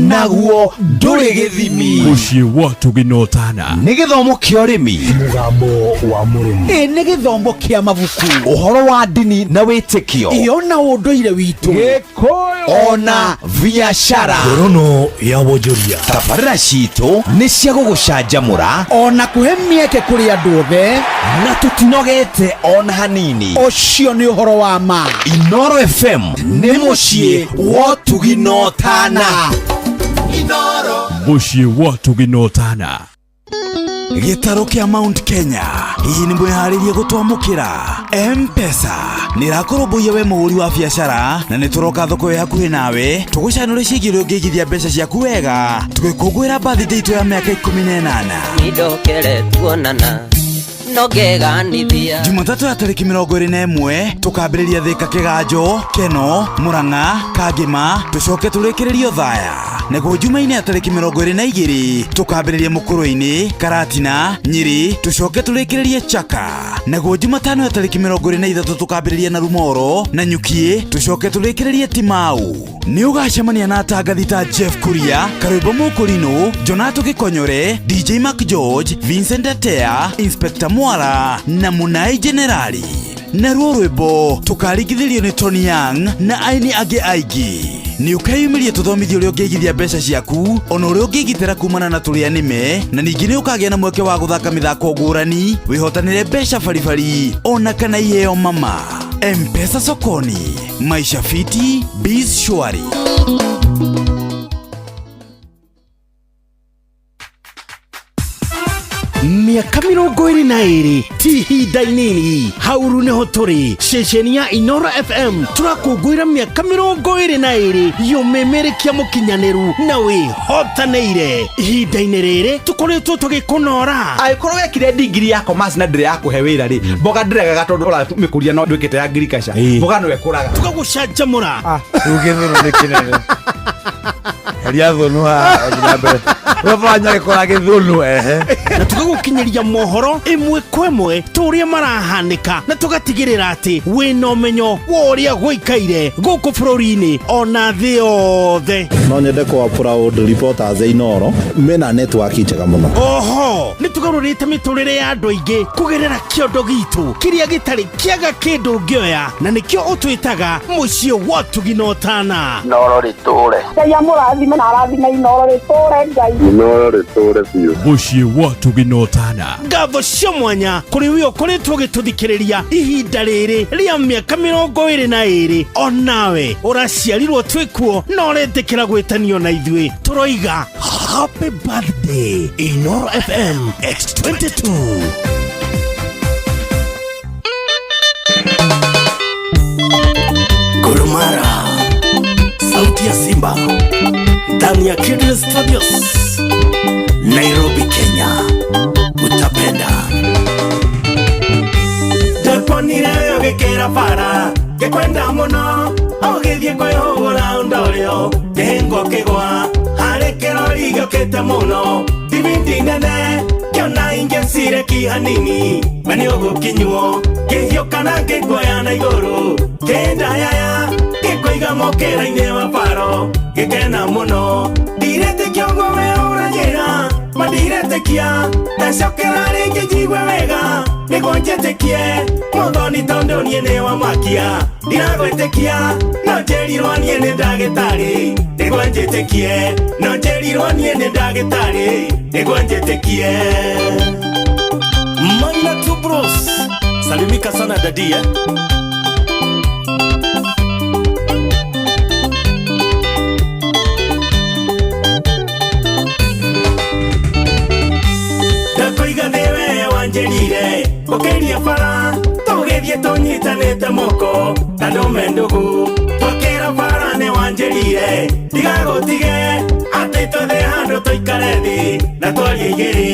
S3: naguo ndũrĩ gĩthimi. Mũciĩ wa Tũginotana nĩ gĩthomo kĩa ũrĩmi,
S13: mũgambo wa mũrĩmi,
S11: ĩ nĩ gĩthomo kĩa mabuku,
S3: ũhoro wa ndini na wĩtĩkio,
S11: ĩyo na ũndũire witũ,
S3: Gĩkũyũ ona biacara,
S13: ngorono ya wonjoria.
S3: Tabarĩra citũ nĩ cia gũgũcanjamũra
S11: ona kũhe mĩeke kũrĩ andũ othe,
S3: na tũtinogete ona hanini.
S11: Ũcio nĩ ũhoro wa ma.
S3: Inoro FM nĩ mũciĩ wa ũtugi na ũtana. Mũciĩ wa ũtugi na ũtana. Gĩtarũ kĩa Mount Kenya, hihi nĩ mwĩharĩrie gũtwamũkĩra? M-Pesa nĩ ĩrakũrũmbũiya we mũhũri wa biacara, na nĩ tũroka thoko ĩ hakuhĩ nawe tũgũcanũre ciĩgiĩ ũrĩa ũngĩigithia mbeca ciaku wega tũgĩkũngũĩra birthday itũ ya mĩaka 18.
S18: Nindokere tuonana no ngeganithia.
S7: Jumatatũ ya tarĩki 21 tũkambĩrĩria Thĩka, Kĩganjo, Keno, Mũrang'a, Kangĩma, tũcoke tũrĩkĩrĩrie Othaya. Naguo Jumaine ya tarĩki 22 tũkambĩrĩria Mũkũrũ-inĩ, Karatina, Nyĩrĩ, tũcoke tũrĩkĩrĩrie Chaka. Naguo Jumatano ya tarĩki 23 tũkambĩrĩria na Rumoro na Nyukiĩ, tũcoke tũrĩkĩrĩrie Timau. Nĩ ũgacemania na atangathi ta Jeff Kuria, Karwĩmbo Mũkũrinũ, Jonato Gĩkonyore, DJ Mark George, Vincent Atea, Inspector Mwara na Mũnai Generali. Naruo rwĩmbo tũkaringithĩrio nĩ Tony Young na aini angĩ aingĩ. Nĩ ũkeyumĩria tũthomithio ũrĩa ũngĩigithia mbeca ciaku ona ũrĩa ũngĩgitĩra kumana na tũrĩa nĩme, na ningĩ nĩ ũkagĩa na mweke wa gũthaka mĩthako ngũrani, wĩhotanĩre mbeca baribari ona kana iheo mama. M-Pesa sokoni, maisha fiti, biz shwari.
S11: Mĩaka 22 ti ihinda inini. Hauru nĩho tũrĩ ceceni ya Inoro FM, tũrakũngũĩra mĩaka 22 yũmĩmĩrĩkia mũkinyanĩru na wĩhotanĩire. Ihinda-inĩ rĩrĩ tũkoretwo tũgĩkũnora.
S19: Angĩkorwo wekire ndigiri ya commerce na ndĩrĩ yakũhe wĩra rĩ, mboga ndĩregaga tondũ ũramĩkũria no ndwĩkĩte ya agriculture, mboga no ĩkũraga.
S11: Tũgagũcanjamũra.
S20: Rĩu gĩthũnũ nĩ kĩnene, heria thũnũ haha ũthiĩ na mbere. Webanya gĩkũra gĩthũnũ ehe.
S11: Na tũgagũkinyĩria mohoro ĩmwe kwa ĩmwe ta ũrĩa marahanĩka, na tũgatigĩrĩra atĩ wĩna ũmenyo wa ũrĩa gũikaire gũkũ bũrũri-inĩ ona thĩ yothe.
S21: No nyende kwa proud reporters a Inoro mena network njega mũno.
S11: Oho nĩ tũgarũrĩte mĩtũrĩre ya andũ aingĩ kũgerera kĩondo gitũ kĩrĩa gĩtarĩ kĩaga kĩndũ ũngĩoya, na nĩkĩo ũtwĩtaga mũciĩ wa ũtugi na ũtana.
S28: Inoro rĩtũre.
S16: Ngai amũrathime na arathime Inoro rĩtũre Ngai.
S31: Inoro rĩtũre biũ.
S3: Mũciĩ wa ũtugi na ũtana.
S11: Ngatho cia mwanya kũrĩ we ũkoretwo ũgĩtũthikĩrĩria ihinda rĩrĩ rĩa mĩaka 22. Onawe ũraciarirwo twĩkuo na ũretĩkĩra gwĩtanio na ithuĩ, tũroiga happy birthday Inoro FM at 22.
S32: Gurumara, sauti ya Simba ndani ya Kidri Studios, Nairobi, Kenya. Utapenda
S33: Ndakuonire ũgĩkĩra bara ngĩkwenda mũno, ũgĩthiĩ kwĩhũgũra ũndorĩo ngĩhĩngwo kĩgwa harĩ Ngĩte mũno thibindi nene kĩona ingĩ cireki hanini we nĩ ũgũkinywo ngĩhiũka na ngĩkuoya na igũrũ kĩndayaya ngĩkũiga mũkĩra-inĩ wa baro ngĩkena mũno ndiretĩkia ũguo we ũranjĩra ma ndiretĩkia ndacokera rĩngĩ njigue wega nĩguo njĩtĩkie mũthoni tondũ niĩ nĩ wa makia ndiragwĩtĩkia no njĩrirwo niĩ nĩ ndagĩtarĩ nĩguo njĩtĩkie no njĩrirwo niĩ nĩ ndagĩtarĩ nĩguo njĩtĩkie.
S32: Maina two bros, salimika sana dadi eh?
S33: Ndakoiga nĩwe wanjĩrire ũkĩria bara tũgĩthiĩ tũnyitanĩte moko ta ndũme ndũgũ twakĩra bara nĩ wanjĩrire ndigagũtige atĩ twethe handũ tũikare thĩ na twarie igĩrĩ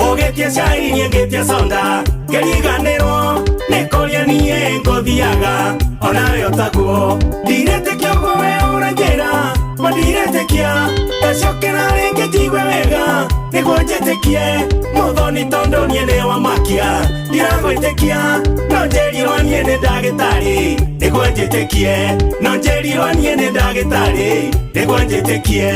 S33: ũgĩtie cai niĩ ngĩtie soda ngĩriganĩrwo nĩ kũrĩa niĩ ngũthiaga onawe ũtaguo ndiretĩkia ũguo we ũranjĩra ma ndiretĩkia ndacokera rĩngĩ njigue wega nĩguo njĩtĩkie mũthoni tondũ niĩ nĩ wa makia ndiragwĩtĩkia no njĩrirwo niĩ nĩ ndagĩtarĩ nĩguo njĩtĩkie no njĩrirwo niĩ nĩ ndagĩtarĩ nĩguo njĩtĩkie.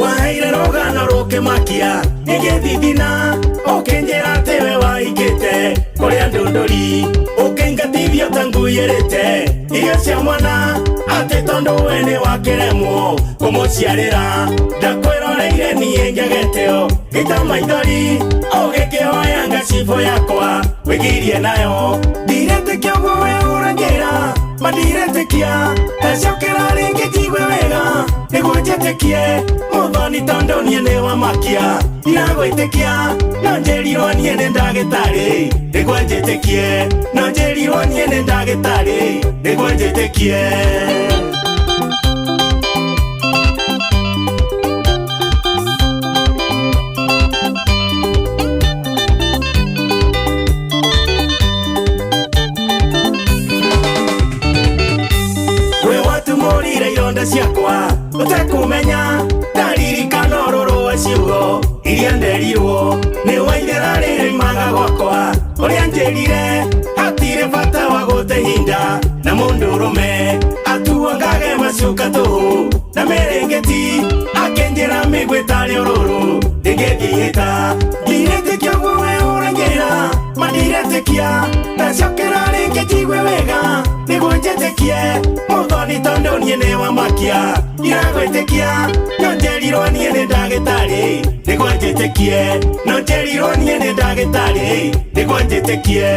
S33: Waheire rũgano rũkĩmakia nĩngĩthithina ũkĩnjĩra atĩ we waikĩte kũrĩa ndũndũri ũkĩingatithio ta ngui ĩrĩte irio cia mwana atĩ tondũ we nĩ wakĩremwo kũmũciarĩra ndakwĩroreire niĩ njegeteo ngĩita maithori ũgĩkĩhoya ngacibũ yakwa wĩgirie nayo ndiretĩkia ũguo we ũranjĩra ma ndiretĩkia ndacokera rĩngĩ njigue wega nĩguo njĩtĩkie mũthoni tondũ niĩ nĩ wa makia ndiragwĩtĩkia no njĩrirwo niĩ nĩ ndagĩtarĩ nĩguo njĩtĩkie no njĩrirwo niĩ nĩ ndagĩtarĩ nĩguo njĩtĩkie. We watumũrire ironda ciakwa ũtekũmenya ndaririkana ũrũrũ wa ciugo iria nderirwo nĩ waithera rĩrĩimaga gwakwa ũrĩa njĩrire hatirĩ bata wa gũte ihinda na mũndũrũme atuangage macuka tũhũ na mĩrĩngĩti akĩnjĩra mĩguĩ tarĩ ũrũrũ ndĩngĩthiĩta ndiretĩkia ũguo we ũranjĩra ma ndiretĩkia ndacokera rĩngĩ njigue wega nĩguo njĩtĩkie mũthoni tondũ niĩ nĩ wa makia ndiragwĩtĩkia no njĩrirwo niĩ nĩ ndagĩtarĩ nĩguo njĩtĩkie no njĩrirwo niĩ nĩ ndagĩtarĩ nĩguo njĩtĩkie.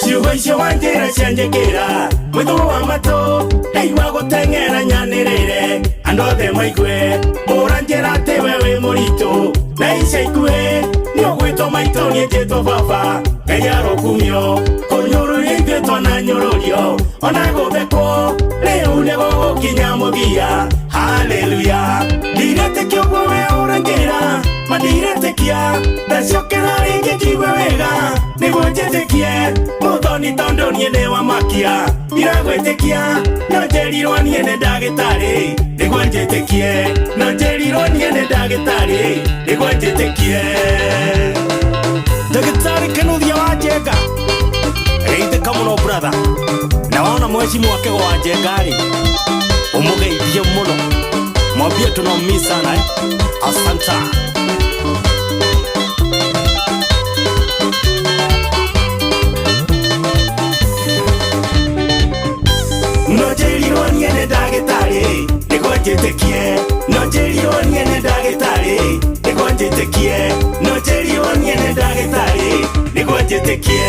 S33: Ciugo icio wanjĩra cianjĩkĩra mwĩthũ wa matũ ndaigua gũteng'era nyanĩrĩre andũ othe maigue ũranjĩra atĩ we wĩ mũritũ na ica ikuhĩ nĩ ũgwĩtwo maitũ niĩ njĩtwo baba Ngai arokumio kũnyũrũrio ithuĩ twananyũrũrio ona gũthekwo rĩu nĩ gũgũkinya mũthia haleluya ndiretĩkia ũguo we ũranjĩra ma ndiretĩkia ndacokera rĩngĩ njigue wega nĩguo njĩtĩkie mũthoni tondũ niĩ nĩ wa makia ndiragwĩtĩkia no njĩrirwo niĩ nĩ ndagĩtarĩ nĩguo njĩtĩkie no njĩrirwo niĩ nĩ ndagĩtarĩ nĩguo njĩtĩkie.
S32: Ndagĩtarĩ Kĩnuthia wa Njenga geithĩka mũno brother na wona mheshimiwa Kĩgo wa Njenga rĩ ũmũgeithie mũno mwambie tunaumia sana eh? Asante.
S33: No njĩrirwo niĩ nĩ ndagĩtarĩ nĩguo njĩtĩkie no njĩrirwo niĩ nĩ ndagĩtarĩ nĩguo njĩtĩkie no njĩrirwo niĩ nĩ ndagĩtarĩ nĩguo njĩtĩkie.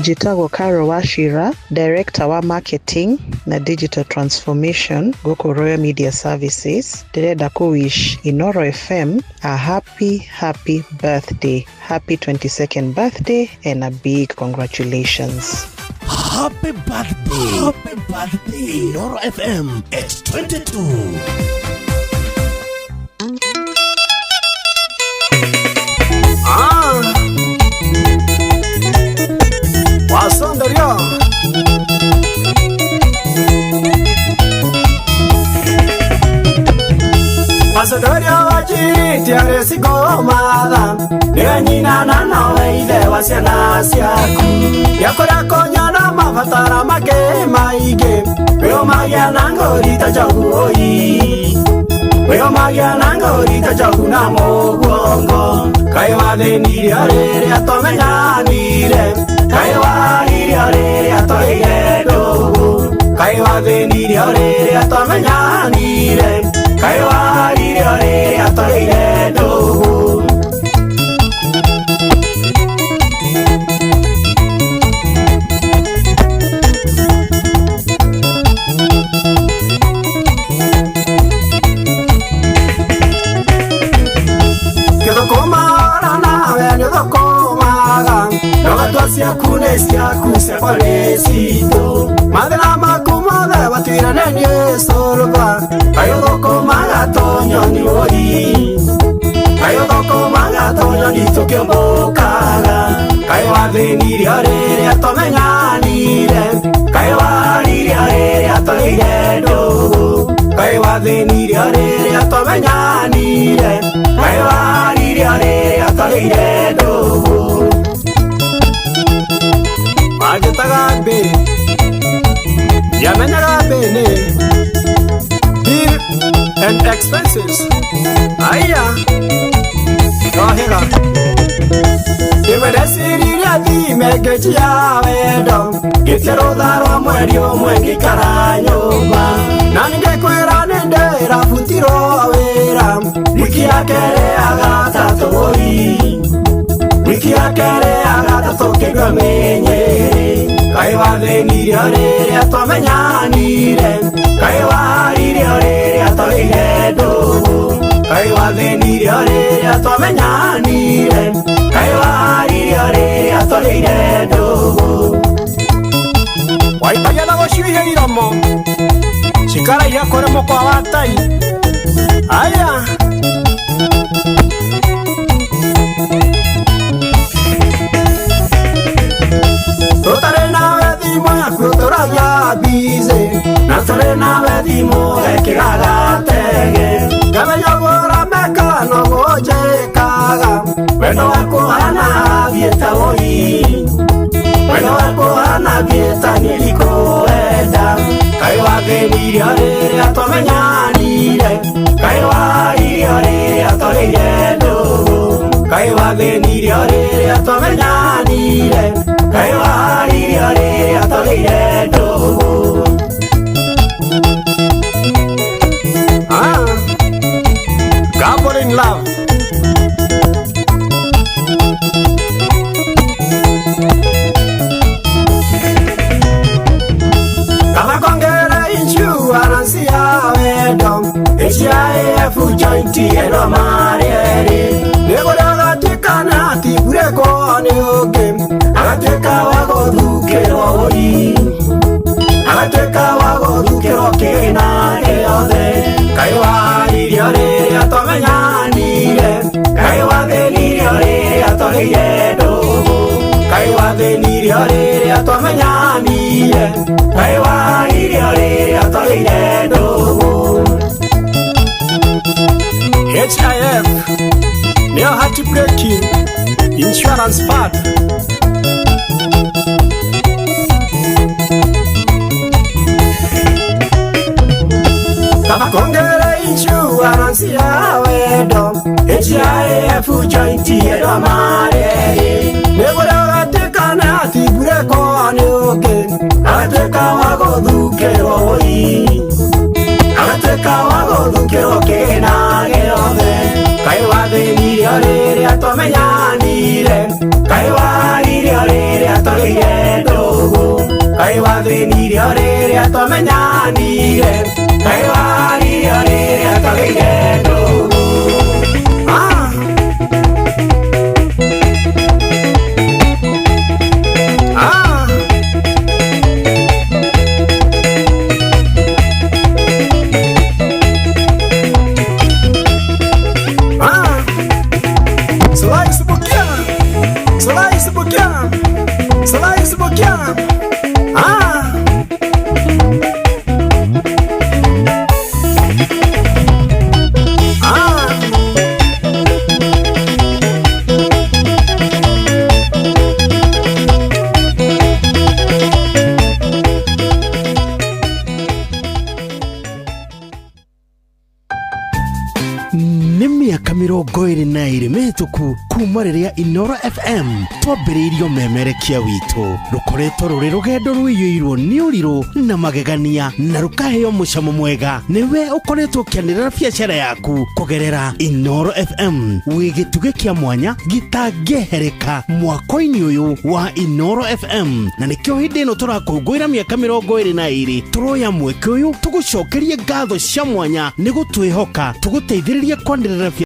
S4: Njĩtagwo Carol Wachira, Director wa Marketing na Digital Transformation gũkũ Royal Media Services. Ndĩrenda kũ wish Inoro FM a happy happy birthday, happy 22nd birthday and a big congratulations.
S11: Happy birthday. Happy birthday. Inoro FM at 22.
S6: Ah. Wasondorio. Wasondorio wajiriti arĩcikomatha nĩwe nyina na nowe ithe wa ciana ciaku gĩakũrĩa kũnyona mabatara make maingĩ wĩũmagia na ngũri ta njogu ũi wĩũmagia na ngũri ta njogu na mũguongo kaĩ wathĩnirio rĩrĩa twamenyanire kaĩ waririo rĩrĩa twaigire ndũgũ kaĩ wathĩnirio rĩrĩa twamenyanire kaĩ waririo rĩrĩa twaigire ndũgũ. Ciaku nĩ ciaku ciakwa nĩ citũ mathĩna maku mothe watuire nĩ niĩ cũrũba kaĩ ũthũkũmaga tũnyoni ũi kaĩ ũthũkũmaga tũnyoni tũkĩũmbũkaga kaĩ wathĩnirio rĩrĩa twamenyanire kaĩ waririo rĩrĩa twaigire ndũgũ kaĩ wathĩnirio rĩrĩa twamenyanire kaĩ waririo rĩrĩa twaigire ndũgũ. Manjĩtaga mbĩ ndiamenyaga mbĩ nĩ bill and expenses aya nohĩga rĩmwe ndeciririe thime ngĩnjia wendo ngĩtia rũtha rwa mweri ũmwe ngĩikara nyũmba na nĩngĩkwĩra nĩ ndĩrabutirwo wĩra wiki ya kerĩ ya gatatũ ũi wiki ya kerĩ ya gatatũ kĩndua mĩnyĩrĩ kaĩ wathĩnirio rĩrĩa twamenyanire kaĩ waririo rĩrĩa twaigire ndũgũ kaĩ wathĩnirio rĩrĩa twamenyanire kaĩ waririo rĩrĩa twaigire ndũgũ. Waitagia na gũcuihia iromo cikaraiha kũrĩ mũkwa wa tai aya. Tũtarĩ nawe thimũ yaku tũragia busy na tũrĩ nawe thimũ ekĩraga tege ngamenya ũguo ũrameka noguo njĩkaga wendo waku ũhana thiĩte ũi wendo waku ũhana thiĩte niĩ ndikũwenda kaĩ wathĩnirio rĩrĩa twamenyanire kaĩ waririo rĩrĩa twaigire ndũgũ kaĩ wathĩnirio rĩrĩa twamenyanire kaĩ waririo rĩrĩa twaigire ndũgũ. Ah, Couple in love. Kama kongera insurance ya wendo HIF joint eno marieri nĩgũrĩa agatuĩka na atiburekwo nĩ ũngĩ agatuĩka wa gũthukĩrwo ũi agatuĩka wa gũthukĩrwo kĩna gĩothe kaĩ waririo rĩrĩa twamenyanire kaĩ wathĩnirio rĩrĩa twaigire ndũgũ kaĩ wathĩnirio rĩrĩa twamenyanire kaĩ waririo rĩrĩa twaigire ndũgũ. HIF nĩyo heartbreaking insurance fund. Kama kongere insurance ya wendo HIF joint eno mareri nĩgũrĩa ũgatuĩka na atiburekwo nĩ ũngĩ agatuĩka wa gũthukĩrwo ũi agatuĩka wa gũthukĩrwo kĩna gĩothe kaĩ wathĩnirio rĩrĩa twamenyanire kaĩ waririo rĩrĩa twaigire. Slice Bukia, Slice Bukia, Slice Bukia. Ah. Ah.
S11: Nĩ mĩaka 22 mĩhĩtũku kuma rĩrĩa Inoro FM twambĩrĩirio memerekia witũ. Rũkoretwo rũrĩ rũgendo rũiyũirwo nĩ ũrirũ na magegania na rũkaheo mũcamo mwega nĩwe ũkoretwo ũkĩanĩrĩra biacara yaku kũgerera Inoro FM. Wĩ gĩtugĩ kĩa mwanya gĩtangĩehereka mwako-inĩ ũyũ wa Inoro FM, na nĩkĩo hĩndĩ ĩno tũrakũngũĩra mĩaka 22 tũroya mweke ũyũ tũgũcokerie ngatho cia mwanya nĩ gũtwĩhoka tũgũteithĩrĩrie kwanĩrĩra.